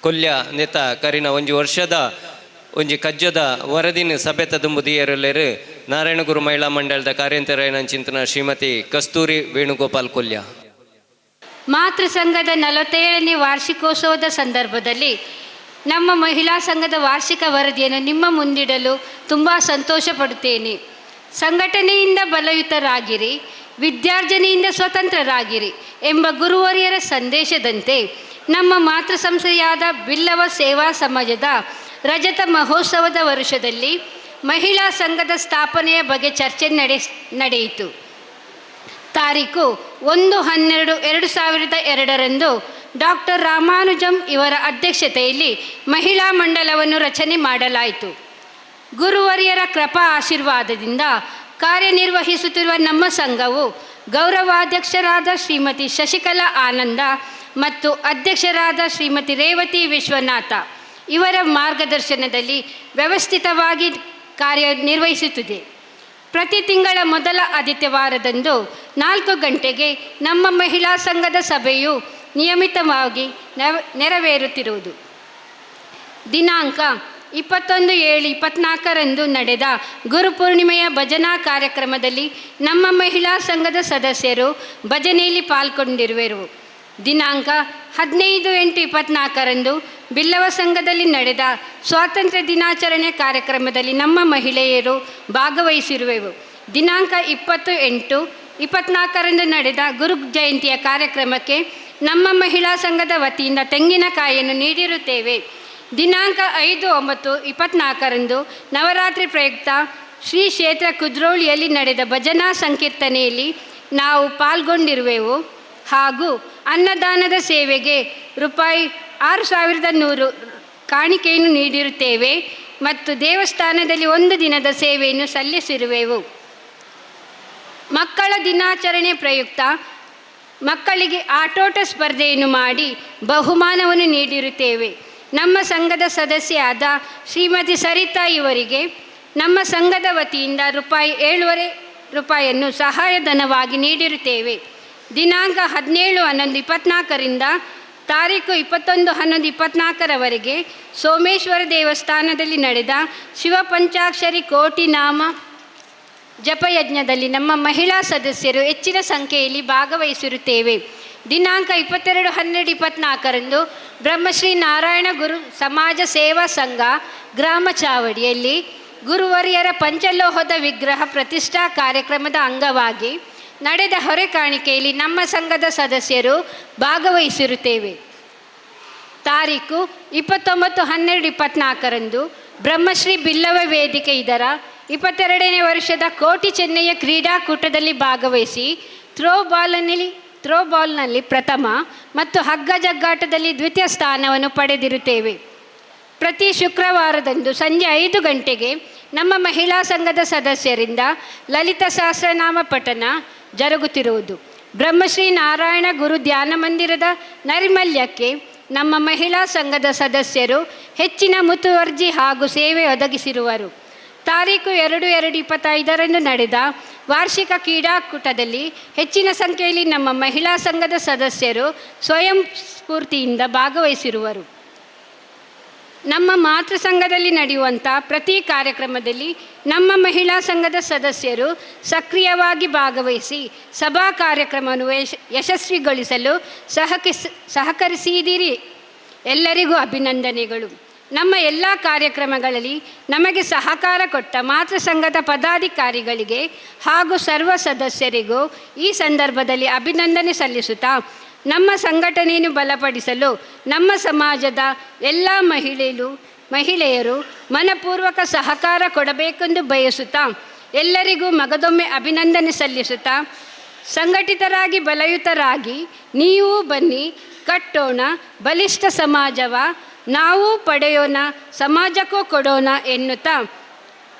ಕೊಲ್ಯ ನೇತ ಕರಿನ ಒಂಜಿ ವರ್ಷದ ಒಂಜಿ ಕಜ್ಜದ ವರದಿನ ಸಭೆತ ದುಂಬು ದಿಯರಲ್ಲೇರು ನಾರಾಯಣಗುರು ಮಹಿಳಾ ಮಂಡಳದ ಕಾರ್ಯಂತರಾಯನ ಚಿಂತನ ಶ್ರೀಮತಿ ಕಸ್ತೂರಿ ವೇಣುಗೋಪಾಲ್ ಕೊಲ್ಯ. ಮಾತೃ ಸಂಘದ 47ನೇ ವಾರ್ಷಿಕೋತ್ಸವದ ಸಂದರ್ಭದಲ್ಲಿ ನಮ್ಮ ಮಹಿಳಾ ಸಂಘದ ವಾರ್ಷಿಕ ವರದಿಯನ್ನು ನಿಮ್ಮ ಮುಂದಿಡಲು ತುಂಬ ಸಂತೋಷ ಪಡುತ್ತೇನೆ. ಸಂಘಟನೆಯಿಂದ ಬಲಯುತರಾಗಿರಿ, ವಿದ್ಯಾರ್ಜನೆಯಿಂದ ಸ್ವತಂತ್ರರಾಗಿರಿ ಎಂಬ ಗುರುವರಿಯರ ಸಂದೇಶದಂತೆ ನಮ್ಮ ಮಾತೃ ಸಂಸ್ಥೆಯಾದ ಬಿಲ್ಲವ ಸೇವಾ ಸಮಾಜದ ರಜತ ಮಹೋತ್ಸವದ ವರ್ಷದಲ್ಲಿ ಮಹಿಳಾ ಸಂಘದ ಸ್ಥಾಪನೆಯ ಬಗ್ಗೆ ಚರ್ಚೆ ನಡೆಯಿತು. ತಾರೀಕು 1-12-2002ರಂದು ಡಾಕ್ಟರ್ ರಾಮಾನುಜಂ ಇವರ ಅಧ್ಯಕ್ಷತೆಯಲ್ಲಿ ಮಹಿಳಾ ಮಂಡಲವನ್ನು ರಚನೆ ಮಾಡಲಾಯಿತು. ಗುರುವರಿಯರ ಕೃಪಾ ಆಶೀರ್ವಾದದಿಂದ ಕಾರ್ಯನಿರ್ವಹಿಸುತ್ತಿರುವ ನಮ್ಮ ಸಂಘವು ಗೌರವಾಧ್ಯಕ್ಷರಾದ ಶ್ರೀಮತಿ ಶಶಿಕಲಾ ಆನಂದ ಮತ್ತು ಅಧ್ಯಕ್ಷರಾದ ಶ್ರೀಮತಿ ರೇವತಿ ವಿಶ್ವನಾಥ ಇವರ ಮಾರ್ಗದರ್ಶನದಲ್ಲಿ ವ್ಯವಸ್ಥಿತವಾಗಿ ಕಾರ್ಯನಿರ್ವಹಿಸುತ್ತಿದೆ. ಪ್ರತಿ ತಿಂಗಳ ಮೊದಲ ಆದಿತ್ಯವಾರದಂದು 4 ಗಂಟೆಗೆ ನಮ್ಮ ಮಹಿಳಾ ಸಂಘದ ಸಭೆಯು ನಿಯಮಿತವಾಗಿ ನೆರವೇರುತ್ತಿರುವುದು. ದಿನಾಂಕ 21/7/24ರಂದು ನಡೆದ ಗುರುಪೂರ್ಣಿಮೆಯ ಭಜನಾ ಕಾರ್ಯಕ್ರಮದಲ್ಲಿ ನಮ್ಮ ಮಹಿಳಾ ಸಂಘದ ಸದಸ್ಯರು ಭಜನೆಯಲ್ಲಿ ಪಾಲ್ಗೊಂಡಿರುವರು. ದಿನಾಂಕ 15/8/24ರಂದು ಬಿಲ್ಲವ ಸಂಘದಲ್ಲಿ ನಡೆದ ಸ್ವಾತಂತ್ರ್ಯ ದಿನಾಚರಣೆ ಕಾರ್ಯಕ್ರಮದಲ್ಲಿ ನಮ್ಮ ಮಹಿಳೆಯರು ಭಾಗವಹಿಸಿರುವೆವು. ದಿನಾಂಕ 28/24ರಂದು ನಡೆದ ಗುರು ಜಯಂತಿಯ ಕಾರ್ಯಕ್ರಮಕ್ಕೆ ನಮ್ಮ ಮಹಿಳಾ ಸಂಘದ ವತಿಯಿಂದ ತೆಂಗಿನಕಾಯಿಯನ್ನು ನೀಡಿರುತ್ತೇವೆ. ದಿನಾಂಕ 5/9/24ರಂದು ನವರಾತ್ರಿ ಪ್ರಯುಕ್ತ ಶ್ರೀ ಕ್ಷೇತ್ರ ಕುದ್ರೋಳಿಯಲ್ಲಿ ನಡೆದ ಭಜನಾ ಸಂಕೀರ್ತನೆಯಲ್ಲಿ ನಾವು ಪಾಲ್ಗೊಂಡಿರುವೆವು ಹಾಗೂ ಅನ್ನದಾನದ ಸೇವೆಗೆ ರೂಪಾಯಿ 6,100 ಕಾಣಿಕೆಯನ್ನು ನೀಡಿರುತ್ತೇವೆ ಮತ್ತು ದೇವಸ್ಥಾನದಲ್ಲಿ ಒಂದು ದಿನದ ಸೇವೆಯನ್ನು ಸಲ್ಲಿಸಿರುವೆವು. ಮಕ್ಕಳ ದಿನಾಚರಣೆ ಪ್ರಯುಕ್ತ ಮಕ್ಕಳಿಗೆ ಆಟೋಟ ಸ್ಪರ್ಧೆಯನ್ನು ಮಾಡಿ ಬಹುಮಾನವನ್ನು ನೀಡಿರುತ್ತೇವೆ. ನಮ್ಮ ಸಂಘದ ಸದಸ್ಯರಾದ ಶ್ರೀಮತಿ ಸರಿತಾ ಇವರಿಗೆ ನಮ್ಮ ಸಂಘದ ವತಿಯಿಂದ ರೂಪಾಯಿ 7.5 ರೂಪಾಯಿಯನ್ನು ಸಹಾಯಧನವಾಗಿ ನೀಡಿರುತ್ತೇವೆ. ದಿನಾಂಕ 17/11/24ರಿಂದ ತಾರೀಕು 21/11/24ರವರೆಗೆ ಸೋಮೇಶ್ವರ ದೇವಸ್ಥಾನದಲ್ಲಿ ನಡೆದ ಶಿವಪಂಚಾಕ್ಷರಿ ಕೋಟಿ ನಾಮ ಜಪಯಜ್ಞದಲ್ಲಿ ನಮ್ಮ ಮಹಿಳಾ ಸದಸ್ಯರು ಹೆಚ್ಚಿನ ಸಂಖ್ಯೆಯಲ್ಲಿ ಭಾಗವಹಿಸಿರುತ್ತೇವೆ. ದಿನಾಂಕ 22/12/24ರಂದು ಬ್ರಹ್ಮಶ್ರೀ ನಾರಾಯಣ ಗುರು ಸಮಾಜ ಸೇವಾ ಸಂಘ ಗ್ರಾಮ ಚಾವಡಿಯಲ್ಲಿ ಗುರುವರಿಯರ ಪಂಚಲೋಹದ ವಿಗ್ರಹ ಪ್ರತಿಷ್ಠಾ ಕಾರ್ಯಕ್ರಮದ ಅಂಗವಾಗಿ ನಡೆದ ಹೊರೆ ಕಾಣಿಕೆಯಲ್ಲಿ ನಮ್ಮ ಸಂಘದ ಸದಸ್ಯರು ಭಾಗವಹಿಸಿರುತ್ತೇವೆ. ತಾರೀಕು 29/12/24ರಂದು ಬ್ರಹ್ಮಶ್ರೀ ಬಿಲ್ಲವ ವೇದಿಕೆ ಇದರ 22ನೇ ವರ್ಷದ ಕೋಟಿ ಚೆನ್ನಯ್ಯ ಕ್ರೀಡಾಕೂಟದಲ್ಲಿ ಭಾಗವಹಿಸಿ ಥ್ರೋಬಾಲ್ನಲ್ಲಿ ಪ್ರಥಮ ಮತ್ತು ಹಗ್ಗ ಜಗ್ಗಾಟದಲ್ಲಿ ದ್ವಿತೀಯ ಸ್ಥಾನವನ್ನು ಪಡೆದಿರುತ್ತೇವೆ. ಪ್ರತಿ ಶುಕ್ರವಾರದಂದು ಸಂಜೆ 5 ಗಂಟೆಗೆ ನಮ್ಮ ಮಹಿಳಾ ಸಂಘದ ಸದಸ್ಯರಿಂದ ಲಲಿತ ಸಹಸ್ರನಾಮ ಪಠಣ ಜರುಗುತ್ತಿರುವುದು. ಬ್ರಹ್ಮಶ್ರೀ ನಾರಾಯಣ ಗುರು ಧ್ಯಾನ ಮಂದಿರದ ನೈರ್ಮಲ್ಯಕ್ಕೆ ನಮ್ಮ ಮಹಿಳಾ ಸಂಘದ ಸದಸ್ಯರು ಹೆಚ್ಚಿನ ಮುತುವರ್ಜಿ ಹಾಗೂ ಸೇವೆ ಒದಗಿಸಿರುವರು. ತಾರೀಕು 2/2/25ರಂದು ನಡೆದ ವಾರ್ಷಿಕ ಕ್ರೀಡಾಕೂಟದಲ್ಲಿ ಹೆಚ್ಚಿನ ಸಂಖ್ಯೆಯಲ್ಲಿ ನಮ್ಮ ಮಹಿಳಾ ಸಂಘದ ಸದಸ್ಯರು ಸ್ವಯಂ ಸ್ಫೂರ್ತಿಯಿಂದ ಭಾಗವಹಿಸಿರುವರು. ನಮ್ಮ ಮಾತೃ ಸಂಘದಲ್ಲಿ ನಡೆಯುವಂಥ ಪ್ರತಿ ಕಾರ್ಯಕ್ರಮದಲ್ಲಿ ನಮ್ಮ ಮಹಿಳಾ ಸಂಘದ ಸದಸ್ಯರು ಸಕ್ರಿಯವಾಗಿ ಭಾಗವಹಿಸಿ ಸಭಾ ಕಾರ್ಯಕ್ರಮವನ್ನು ಯಶಸ್ವಿಗೊಳಿಸಲು ಸಹಕರಿಸಿದಿರಿ. ಎಲ್ಲರಿಗೂ ಅಭಿನಂದನೆಗಳು. ನಮ್ಮ ಎಲ್ಲ ಕಾರ್ಯಕ್ರಮಗಳಲ್ಲಿ ನಮಗೆ ಸಹಕಾರ ಕೊಟ್ಟ ಮಾತೃ ಸಂಘದ ಪದಾಧಿಕಾರಿಗಳಿಗೆ ಹಾಗೂ ಸರ್ವ ಸದಸ್ಯರಿಗೂ ಈ ಸಂದರ್ಭದಲ್ಲಿ ಅಭಿನಂದನೆ ಸಲ್ಲಿಸುತ್ತಾ, ನಮ್ಮ ಸಂಘಟನೆಯನ್ನು ಬಲಪಡಿಸಲು ನಮ್ಮ ಸಮಾಜದ ಎಲ್ಲ ಮಹಿಳೆಯರು ಮನಪೂರ್ವಕ ಸಹಕಾರ ಕೊಡಬೇಕೆಂದು ಬಯಸುತ್ತಾ, ಎಲ್ಲರಿಗೂ ಮಗದೊಮ್ಮೆ ಅಭಿನಂದನೆ ಸಲ್ಲಿಸುತ್ತಾ, ಸಂಘಟಿತರಾಗಿ ಬಲಯುತರಾಗಿ ನೀವು ಬನ್ನಿ, ಕಟ್ಟೋಣ ಬಲಿಷ್ಠ ಸಮಾಜವ. ನಾವು ಪಡೆಯೋಣ, ಸಮಾಜಕ್ಕೂ ಕೊಡೋಣ ಎನ್ನುತ್ತಾ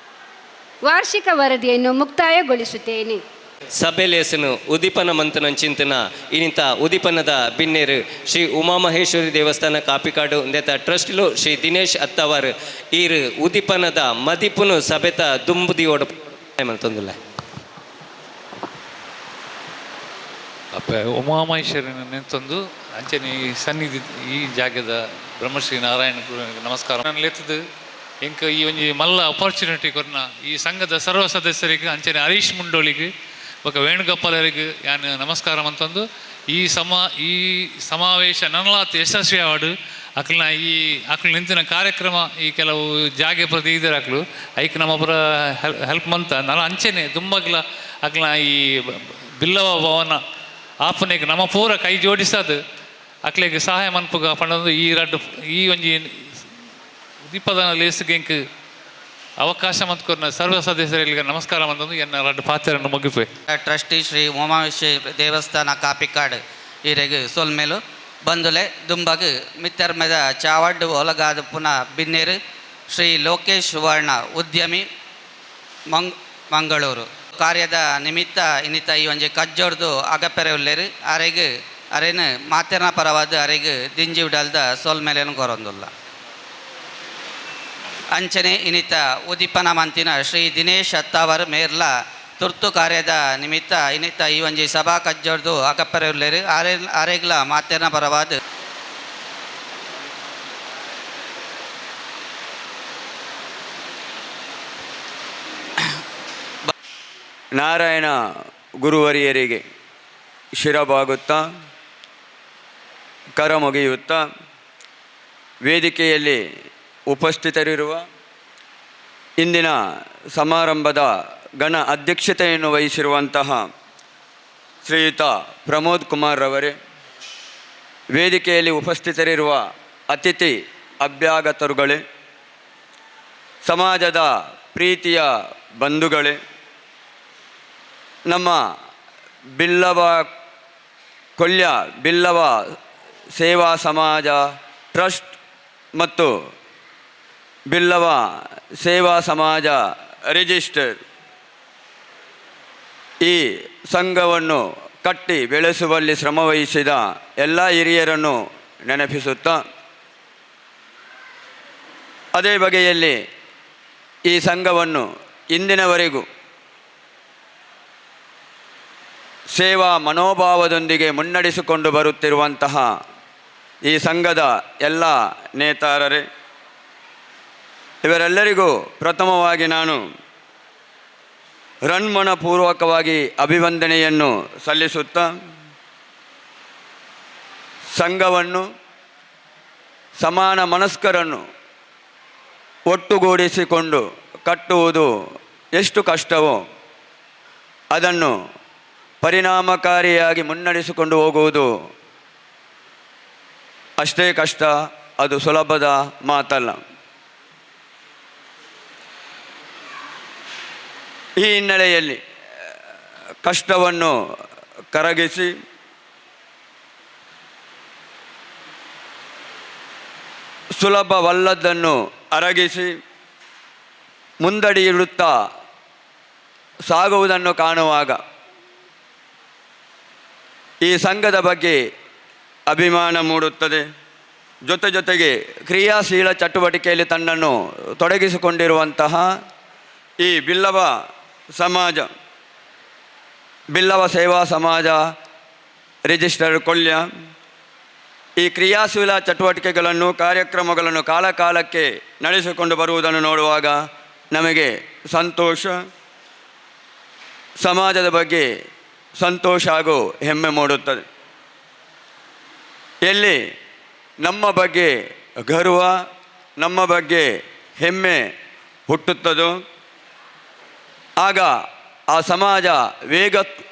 ವಾರ್ಷಿಕ ವರದಿಯನ್ನು ಮುಕ್ತಾಯಗೊಳಿಸುತ್ತೇನೆ. ಸಭೆಲೇಸನು ಉದೀಪನ ಮಂತನ ಚಿಂತನ ಇನಿತ ಉದೀಪನದ ಬಿನ್ನೇರು ಶ್ರೀ ಉಮಾಮಹೇಶ್ವರಿ ದೇವಸ್ಥಾನ ಕಾಪಿಕಾಡು ಉಂದೆತ ಟ್ರಸ್ಟ್ಲು ಶ್ರೀ ದಿನೇಶ್ ಅತ್ತವರ್ ಈರು ಉದೀಪನದ ಮದಿಪುನು ಸಭೆತ ದುಂಬುದಿಯೋಡು ಮಂತೊಂದುಲ್ಲ. ಅಪ್ಪ ಉಮಾಮಹೇಶ್ವರಿನ ನಿಂತೊಂದು ಅಂಚನೆ ಈ ಸನ್ನಿಧಿ ಈ ಜಾಗದ ಬ್ರಹ್ಮಶ್ರೀ ನಾರಾಯಣ ಗುರುವಿಗೆ ನಮಸ್ಕಾರ. ನಾನು ಲೆತ್ತದು ಎಂಕ ಈ ಒಂಜಿ ಮಲ್ಲ ಅಪಾರ್ಚುನಿಟಿ ಕೊರ್ನ ಈ ಸಂಘದ ಸರ್ವ ಸದಸ್ಯರಿಗೆ ಅಂಚನೆ ಹರೀಶ್ ಮುಂಡೋಳಿಗೆ ಬೊಕ ವೇಣುಗೋಪಾಲರಿಗೆ ಯಾನ್ ನಮಸ್ಕಾರ ಅಂತಂದು ಈ ಸಮಾವೇಶ ನನಲಾತ್ ಯಶಸ್ವಿ ಆವಡ್. ಅಕ್ಲನ ಈ ಅಕ್ಲು ನಿಂತಿನ ಕಾರ್ಯಕ್ರಮ ಈ ಕೆಲವು ಜಾಗೆ ಪ್ರತಿ ಇದ್ದಾರೆ ಅಕ್ಲು ಐಕ್ ನಮ್ಮೊಬ್ಬರ ಹೆಲ್ಪ್ ಮಂತ ನಾನು ಅಂಚೆನೆ ದುಂಬಗ್ಲ ಅಕ್ಲನ ಈ ಬಿಲ್ಲವ ಭವನ ಆಪನೆಗೆ ನಮ್ಮ ಪೂರ ಕೈ ಜೋಡಿಸದು ಅಕ್ಲೆಗ್ ಸಹಾಯ ಮನ್ಪುಗ ಪಂಡೊಂದು ಈ ರಡ್ಡು ಈ ಒಂಜಿ ದೀಪದಾನ ಲೇಸ್ಗೆ ಎಂಕ್ ಅವಕಾಶ ಮಂತ್ಕೊರ್ನ ಸರ್ವ ಸದಸ್ಯರಿಗೆ ನಮಸ್ಕಾರ ಮಂತೊಂದು ಎನ್ನ ರಡ್ಡು ಪಾತ್ರವನ್ನು ಮುಗಿಪೆ. ಟ್ರಸ್ಟಿ ಶ್ರೀ ಉಮಾಮೇಶ್ವರಿ ದೇವಸ್ಥಾನ ಕಾಪಿಕಾಡ್ ಈರೆಗ್ ಸೊಲ್ಮೇಲು ಬಂದುಲೆ ದುಂಬಗ್ ಮಿತ್ತರ್ಮೆದ ಚಾವಡ್ಡು ಒಲಗಾದ ಪುನಃ ಬಿನ್ನೇರು ಶ್ರೀ ಲೋಕೇಶ್ ಸುವರ್ಣ ಉದ್ಯಮಿ ಮಂಗಳೂರು ಕಾರ್ಯದ ನಿಮಿತ್ತ ಇನ್ನಿತ ಈ ಒಂಜಿ ಕಜ್ಜೊಡ್ದು ಅಗಪೆರೆ ಉಲ್ಲೇರು ಅರೆಗ್ ಅರೇನು ಮಾತೆರ್ನ ಪರವಾದ ಅರೆಗ್ ದಿಂಜಿ ಉಡಲ್ದ ಸೊಲ್ಮೇಲೇನು ಕೊರೊಂದುಲ್ಲ. ಅಂಚನೆ ಇನ್ನಿತ ಉದೀಪನ ಮಂತಿನ ಶ್ರೀ ದಿನೇಶ್ ಅತ್ತಾವರ್ ಮೇರ್ಲ ತುರ್ತು ಕಾರ್ಯದ ನಿಮಿತ್ತ ಇನ್ನಿತ ಈ ಒಂಜಿ ಸಭಾ ಕಜ್ಜೊಡ್ದು ಅಗಪೆರೆ ಉಲ್ಲೇರು ಅರೆಗ್ಲ ಮಾತೆರ್ನ ಪರವಾದ. ನಾರಾಯಣ ಗುರುವರಿಯರಿಗೆ ಶಿರಬಾಗುತ್ತಾ ಕರ ಮುಗಿಯುತ್ತಾ ವೇದಿಕೆಯಲ್ಲಿ ಉಪಸ್ಥಿತರಿರುವ ಇಂದಿನ ಸಮಾರಂಭದ ಗಣ ಅಧ್ಯಕ್ಷತೆಯನ್ನು ವಹಿಸಿರುವಂತಹ ಶ್ರೀಯುತ ಪ್ರಮೋದ್ ಕುಮಾರ್ ರವರೇ, ವೇದಿಕೆಯಲ್ಲಿ ಉಪಸ್ಥಿತರಿರುವ ಅತಿಥಿ ಅಭ್ಯಾಗತರುಗಳೇ, ಸಮಾಜದ ಪ್ರೀತಿಯ ಬಂಧುಗಳೇ, ನಮ್ಮ ಬಿಲ್ಲವ ಕೊಲ್ಯ ಬಿಲ್ಲವ ಸೇವಾ ಸಮಾಜ ಟ್ರಸ್ಟ್ ಮತ್ತು ಬಿಲ್ಲವ ಸೇವಾ ಸಮಾಜ ರಿಜಿಸ್ಟರ್ ಈ ಸಂಘವನ್ನು ಕಟ್ಟಿ ಬೆಳೆಸುವಲ್ಲಿ ಶ್ರಮವಹಿಸಿದ ಎಲ್ಲ ಹಿರಿಯರನ್ನು ನೆನಪಿಸುತ್ತಾ, ಅದೇ ಬಗೆಯಲ್ಲಿ ಈ ಸಂಘವನ್ನು ಇಂದಿನವರೆಗೂ ಸೇವಾ ಮನೋಭಾವದೊಂದಿಗೆ ಮುನ್ನಡೆಸಿಕೊಂಡು ಬರುತ್ತಿರುವಂತಹ ಈ ಸಂಘದ ಎಲ್ಲ ನೇತಾರರೇ, ಇವರೆಲ್ಲರಿಗೂ ಪ್ರಥಮವಾಗಿ ನಾನು ರಣ್ಮನಪೂರ್ವಕವಾಗಿ ಅಭಿವಂದನೆಯನ್ನು ಸಲ್ಲಿಸುತ್ತಾ, ಸಂಘವನ್ನು ಸಮಾನ ಮನಸ್ಕರನ್ನು ಒಟ್ಟುಗೂಡಿಸಿಕೊಂಡು ಕಟ್ಟುವುದು ಎಷ್ಟು ಕಷ್ಟವೋ ಅದನ್ನು ಪರಿಣಾಮಕಾರಿಯಾಗಿ ಮುನ್ನಡೆಸಿಕೊಂಡು ಹೋಗುವುದು ಅಷ್ಟೇ ಕಷ್ಟ, ಅದು ಸುಲಭದ ಮಾತಲ್ಲ. ಈ ಹಿನ್ನೆಲೆಯಲ್ಲಿ ಕಷ್ಟವನ್ನು ಕರಗಿಸಿ ಸುಲಭವಲ್ಲದ್ದನ್ನು ಅರಗಿಸಿ ಮುಂದಡಿಯಿಡುತ್ತಾ ಸಾಗುವುದನ್ನು ಕಾಣುವಾಗ ಈ ಸಂಘದ ಬಗ್ಗೆ ಅಭಿಮಾನ ಮೂಡುತ್ತದೆ. ಜೊತೆ ಜೊತೆಗೆ ಕ್ರಿಯಾಶೀಲ ಚಟುವಟಿಕೆಯಲ್ಲಿ ತನ್ನನ್ನು ತೊಡಗಿಸಿಕೊಂಡಿರುವಂತಹ ಈ ಬಿಲ್ಲವ ಸಮಾಜ, ಬಿಲ್ಲವ ಸೇವಾ ಸಮಾಜ ರಿಜಿಸ್ಟರ್ ಕೊಲ್ಯ ಈ ಕ್ರಿಯಾಶೀಲ ಚಟುವಟಿಕೆಗಳನ್ನು, ಕಾರ್ಯಕ್ರಮಗಳನ್ನು ಕಾಲಕಾಲಕ್ಕೆ ನಡೆಸಿಕೊಂಡು ಬರುವುದನ್ನು ನೋಡುವಾಗ ನಮಗೆ ಸಂತೋಷ, ಸಮಾಜದ ಬಗ್ಗೆ ಸಂತೋಷ ಹಾಗೂ ಹೆಮ್ಮೆ ಮೂಡುತ್ತದೆ. ಎಲ್ಲಿ ನಮ್ಮ ಬಗ್ಗೆ ಗರ್ವ, ನಮ್ಮ ಬಗ್ಗೆ ಹೆಮ್ಮೆ ಹುಟ್ಟುತ್ತದೋ ಆಗ ಆ ಸಮಾಜ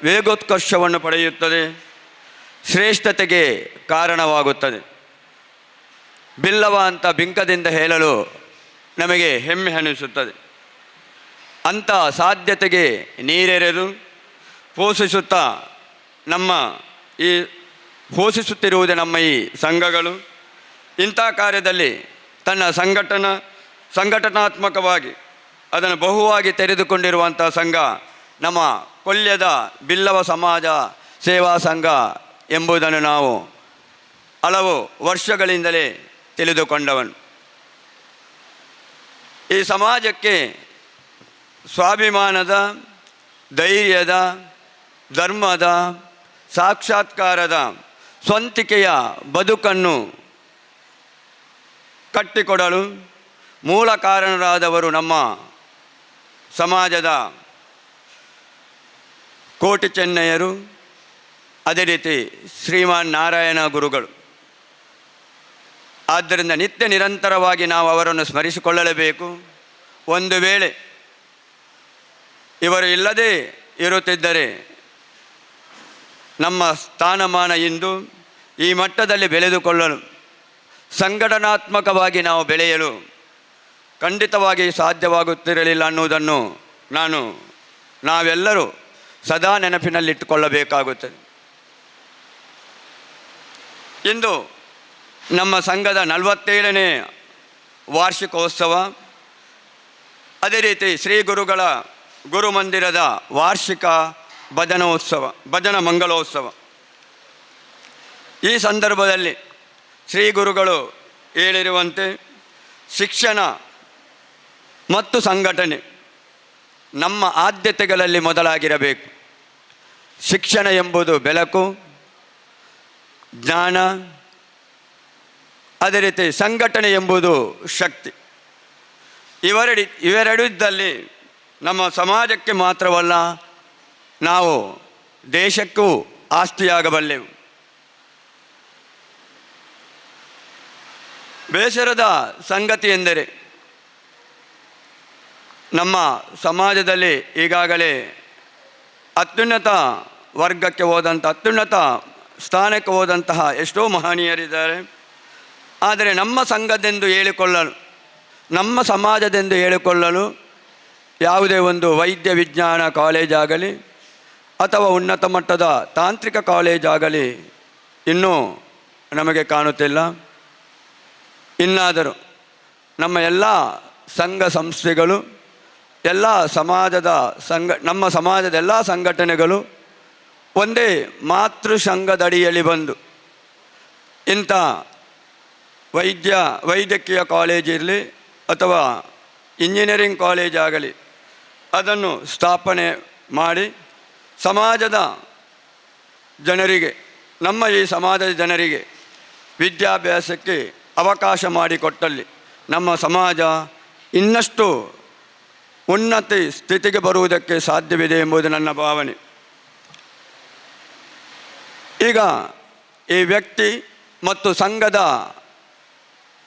ವೇಗೋತ್ಕರ್ಷವನ್ನು ಪಡೆಯುತ್ತದೆ, ಶ್ರೇಷ್ಠತೆಗೆ ಕಾರಣವಾಗುತ್ತದೆ. ಬಿಲ್ಲವ ಅಂತ ಬಿಂಕದಿಂದ ಹೇಳಲು ನಮಗೆ ಹೆಮ್ಮೆ ಅನಿಸುತ್ತದೆ. ಅಂಥ ಸಾಧ್ಯತೆಗೆ ನೀರೆರೆದು ಪೋಷಿಸುತ್ತಾ ನಮ್ಮ ಈ ಪೋಷಿಸುತ್ತಿರುವುದೇ ನಮ್ಮ ಈ ಸಂಘಗಳು. ಇಂಥ ಕಾರ್ಯದಲ್ಲಿ ತನ್ನ ಸಂಘಟನಾತ್ಮಕವಾಗಿ ಅದನ್ನು ಬಹುವಾಗಿ ತೆರೆದುಕೊಂಡಿರುವಂಥ ಸಂಘ ನಮ್ಮ ಕೊಲ್ಯದ ಬಿಲ್ಲವ ಸಮಾಜ ಸೇವಾ ಸಂಘ ಎಂಬುದನ್ನು ನಾವು ಹಲವು ವರ್ಷಗಳಿಂದಲೇ ತಿಳಿದುಕೊಂಡವನು. ಈ ಸಮಾಜಕ್ಕೆ ಸ್ವಾಭಿಮಾನದ, ಧೈರ್ಯದ, ಧರ್ಮದ, ಸಾಕ್ಷಾತ್ಕಾರದ, ಸ್ವಂತಿಕೆಯ ಬದುಕನ್ನು ಕಟ್ಟಿಕೊಡಲು ಮೂಲ ಕಾರಣರಾದವರು ನಮ್ಮ ಸಮಾಜದ ಕೋಟಿ ಚೆನ್ನಯ್ಯರು, ಅದೇ ರೀತಿ ಶ್ರೀಮಾನ್ ನಾರಾಯಣ ಗುರುಗಳು. ಆದ್ದರಿಂದ ನಿತ್ಯ ನಿರಂತರವಾಗಿ ನಾವು ಅವರನ್ನು ಸ್ಮರಿಸಿಕೊಳ್ಳಲೇಬೇಕು. ಒಂದು ವೇಳೆ ಇವರು ಇಲ್ಲದೇ ಇರುತ್ತಿದ್ದರೆ ನಮ್ಮ ಸ್ಥಾನಮಾನ ಇಂದು ಈ ಮಟ್ಟದಲ್ಲಿ ಬೆಳೆದುಕೊಳ್ಳಲು, ಸಂಘಟನಾತ್ಮಕವಾಗಿ ನಾವು ಬೆಳೆಯಲು ಖಂಡಿತವಾಗಿ ಸಾಧ್ಯವಾಗುತ್ತಿರಲಿಲ್ಲ ಅನ್ನುವುದನ್ನು ನಾವೆಲ್ಲರೂ ಸದಾ ನೆನಪಿನಲ್ಲಿಟ್ಟುಕೊಳ್ಳಬೇಕಾಗುತ್ತದೆ. ಇಂದು ನಮ್ಮ ಸಂಘದ 47ನೇ ವಾರ್ಷಿಕೋತ್ಸವ, ಅದೇ ರೀತಿ ಶ್ರೀ ಗುರುಗಳ ಗುರುಮಂದಿರದ ವಾರ್ಷಿಕ ಭಜನೋತ್ಸವ, ಭಜನ ಮಂಗಳೋತ್ಸವ. ಈ ಸಂದರ್ಭದಲ್ಲಿ ಶ್ರೀ ಗುರುಗಳು ಹೇಳಿರುವಂತೆ ಶಿಕ್ಷಣ ಮತ್ತು ಸಂಘಟನೆ ನಮ್ಮ ಆದ್ಯತೆಗಳಲ್ಲಿ ಮೊದಲಾಗಿರಬೇಕು. ಶಿಕ್ಷಣ ಎಂಬುದು ಬೆಳಕು, ಜ್ಞಾನ, ಅದೇ ರೀತಿ ಸಂಘಟನೆ ಎಂಬುದು ಶಕ್ತಿ. ಇವೆರಡು ಇದ್ದಲ್ಲಿ ನಮ್ಮ ಸಮಾಜಕ್ಕೆ ಮಾತ್ರವಲ್ಲ, ನಾವು ದೇಶಕ್ಕೂ ಆಸ್ತಿಯಾಗಬಲ್ಲೆವು. ಬೇಸರದ ಸಂಗತಿ ಎಂದರೆ ನಮ್ಮ ಸಮಾಜದಲ್ಲಿ ಈಗಾಗಲೇ ಅತ್ಯುನ್ನತ ವರ್ಗಕ್ಕೆ ಹೋದಂಥ, ಅತ್ಯುನ್ನತ ಸ್ಥಾನಕ್ಕೆ ಹೋದಂತಹ ಎಷ್ಟೋ ಮಹನೀಯರಿದ್ದಾರೆ. ಆದರೆ ನಮ್ಮ ಸಂಘದೆಂದು ಹೇಳಿಕೊಳ್ಳಲು, ನಮ್ಮ ಸಮಾಜದೆಂದು ಹೇಳಿಕೊಳ್ಳಲು ಯಾವುದೇ ಒಂದು ವೈದ್ಯ ವಿಜ್ಞಾನ ಕಾಲೇಜಾಗಲಿ ಅಥವಾ ಉನ್ನತ ಮಟ್ಟದ ತಾಂತ್ರಿಕ ಕಾಲೇಜಾಗಲಿ ಇನ್ನೂ ನಮಗೆ ಕಾಣುತ್ತಿಲ್ಲ. ಇನ್ನಾದರೂ ನಮ್ಮ ಎಲ್ಲ ಸಂಘ ಸಂಸ್ಥೆಗಳು, ಎಲ್ಲ ಸಮಾಜದ ಸಂಘ, ನಮ್ಮ ಸಮಾಜದ ಎಲ್ಲ ಸಂಘಟನೆಗಳು ಒಂದೇ ಮಾತೃ ಸಂಘದಡಿಯಲ್ಲಿ ಬಂದು ಇಂಥ ವೈದ್ಯಕೀಯ ಕಾಲೇಜ್ ಇರಲಿ ಅಥವಾ ಇಂಜಿನಿಯರಿಂಗ್ ಕಾಲೇಜ್ ಆಗಲಿ ಅದನ್ನು ಸ್ಥಾಪನೆ ಮಾಡಿ ಸಮಾಜದ ಜನರಿಗೆ, ನಮ್ಮ ಈ ಸಮಾಜದ ಜನರಿಗೆ ವಿದ್ಯಾಭ್ಯಾಸಕ್ಕೆ ಅವಕಾಶ ಮಾಡಿಕೊಟ್ಟಲ್ಲಿ ನಮ್ಮ ಸಮಾಜ ಇನ್ನಷ್ಟು ಉನ್ನತಿ ಸ್ಥಿತಿಗೆ ಬರುವುದಕ್ಕೆ ಸಾಧ್ಯವಿದೆ ಎಂಬುದು ನನ್ನ ಭಾವನೆ. ಈಗ ಈ ವ್ಯಕ್ತಿ ಮತ್ತು ಸಂಘದ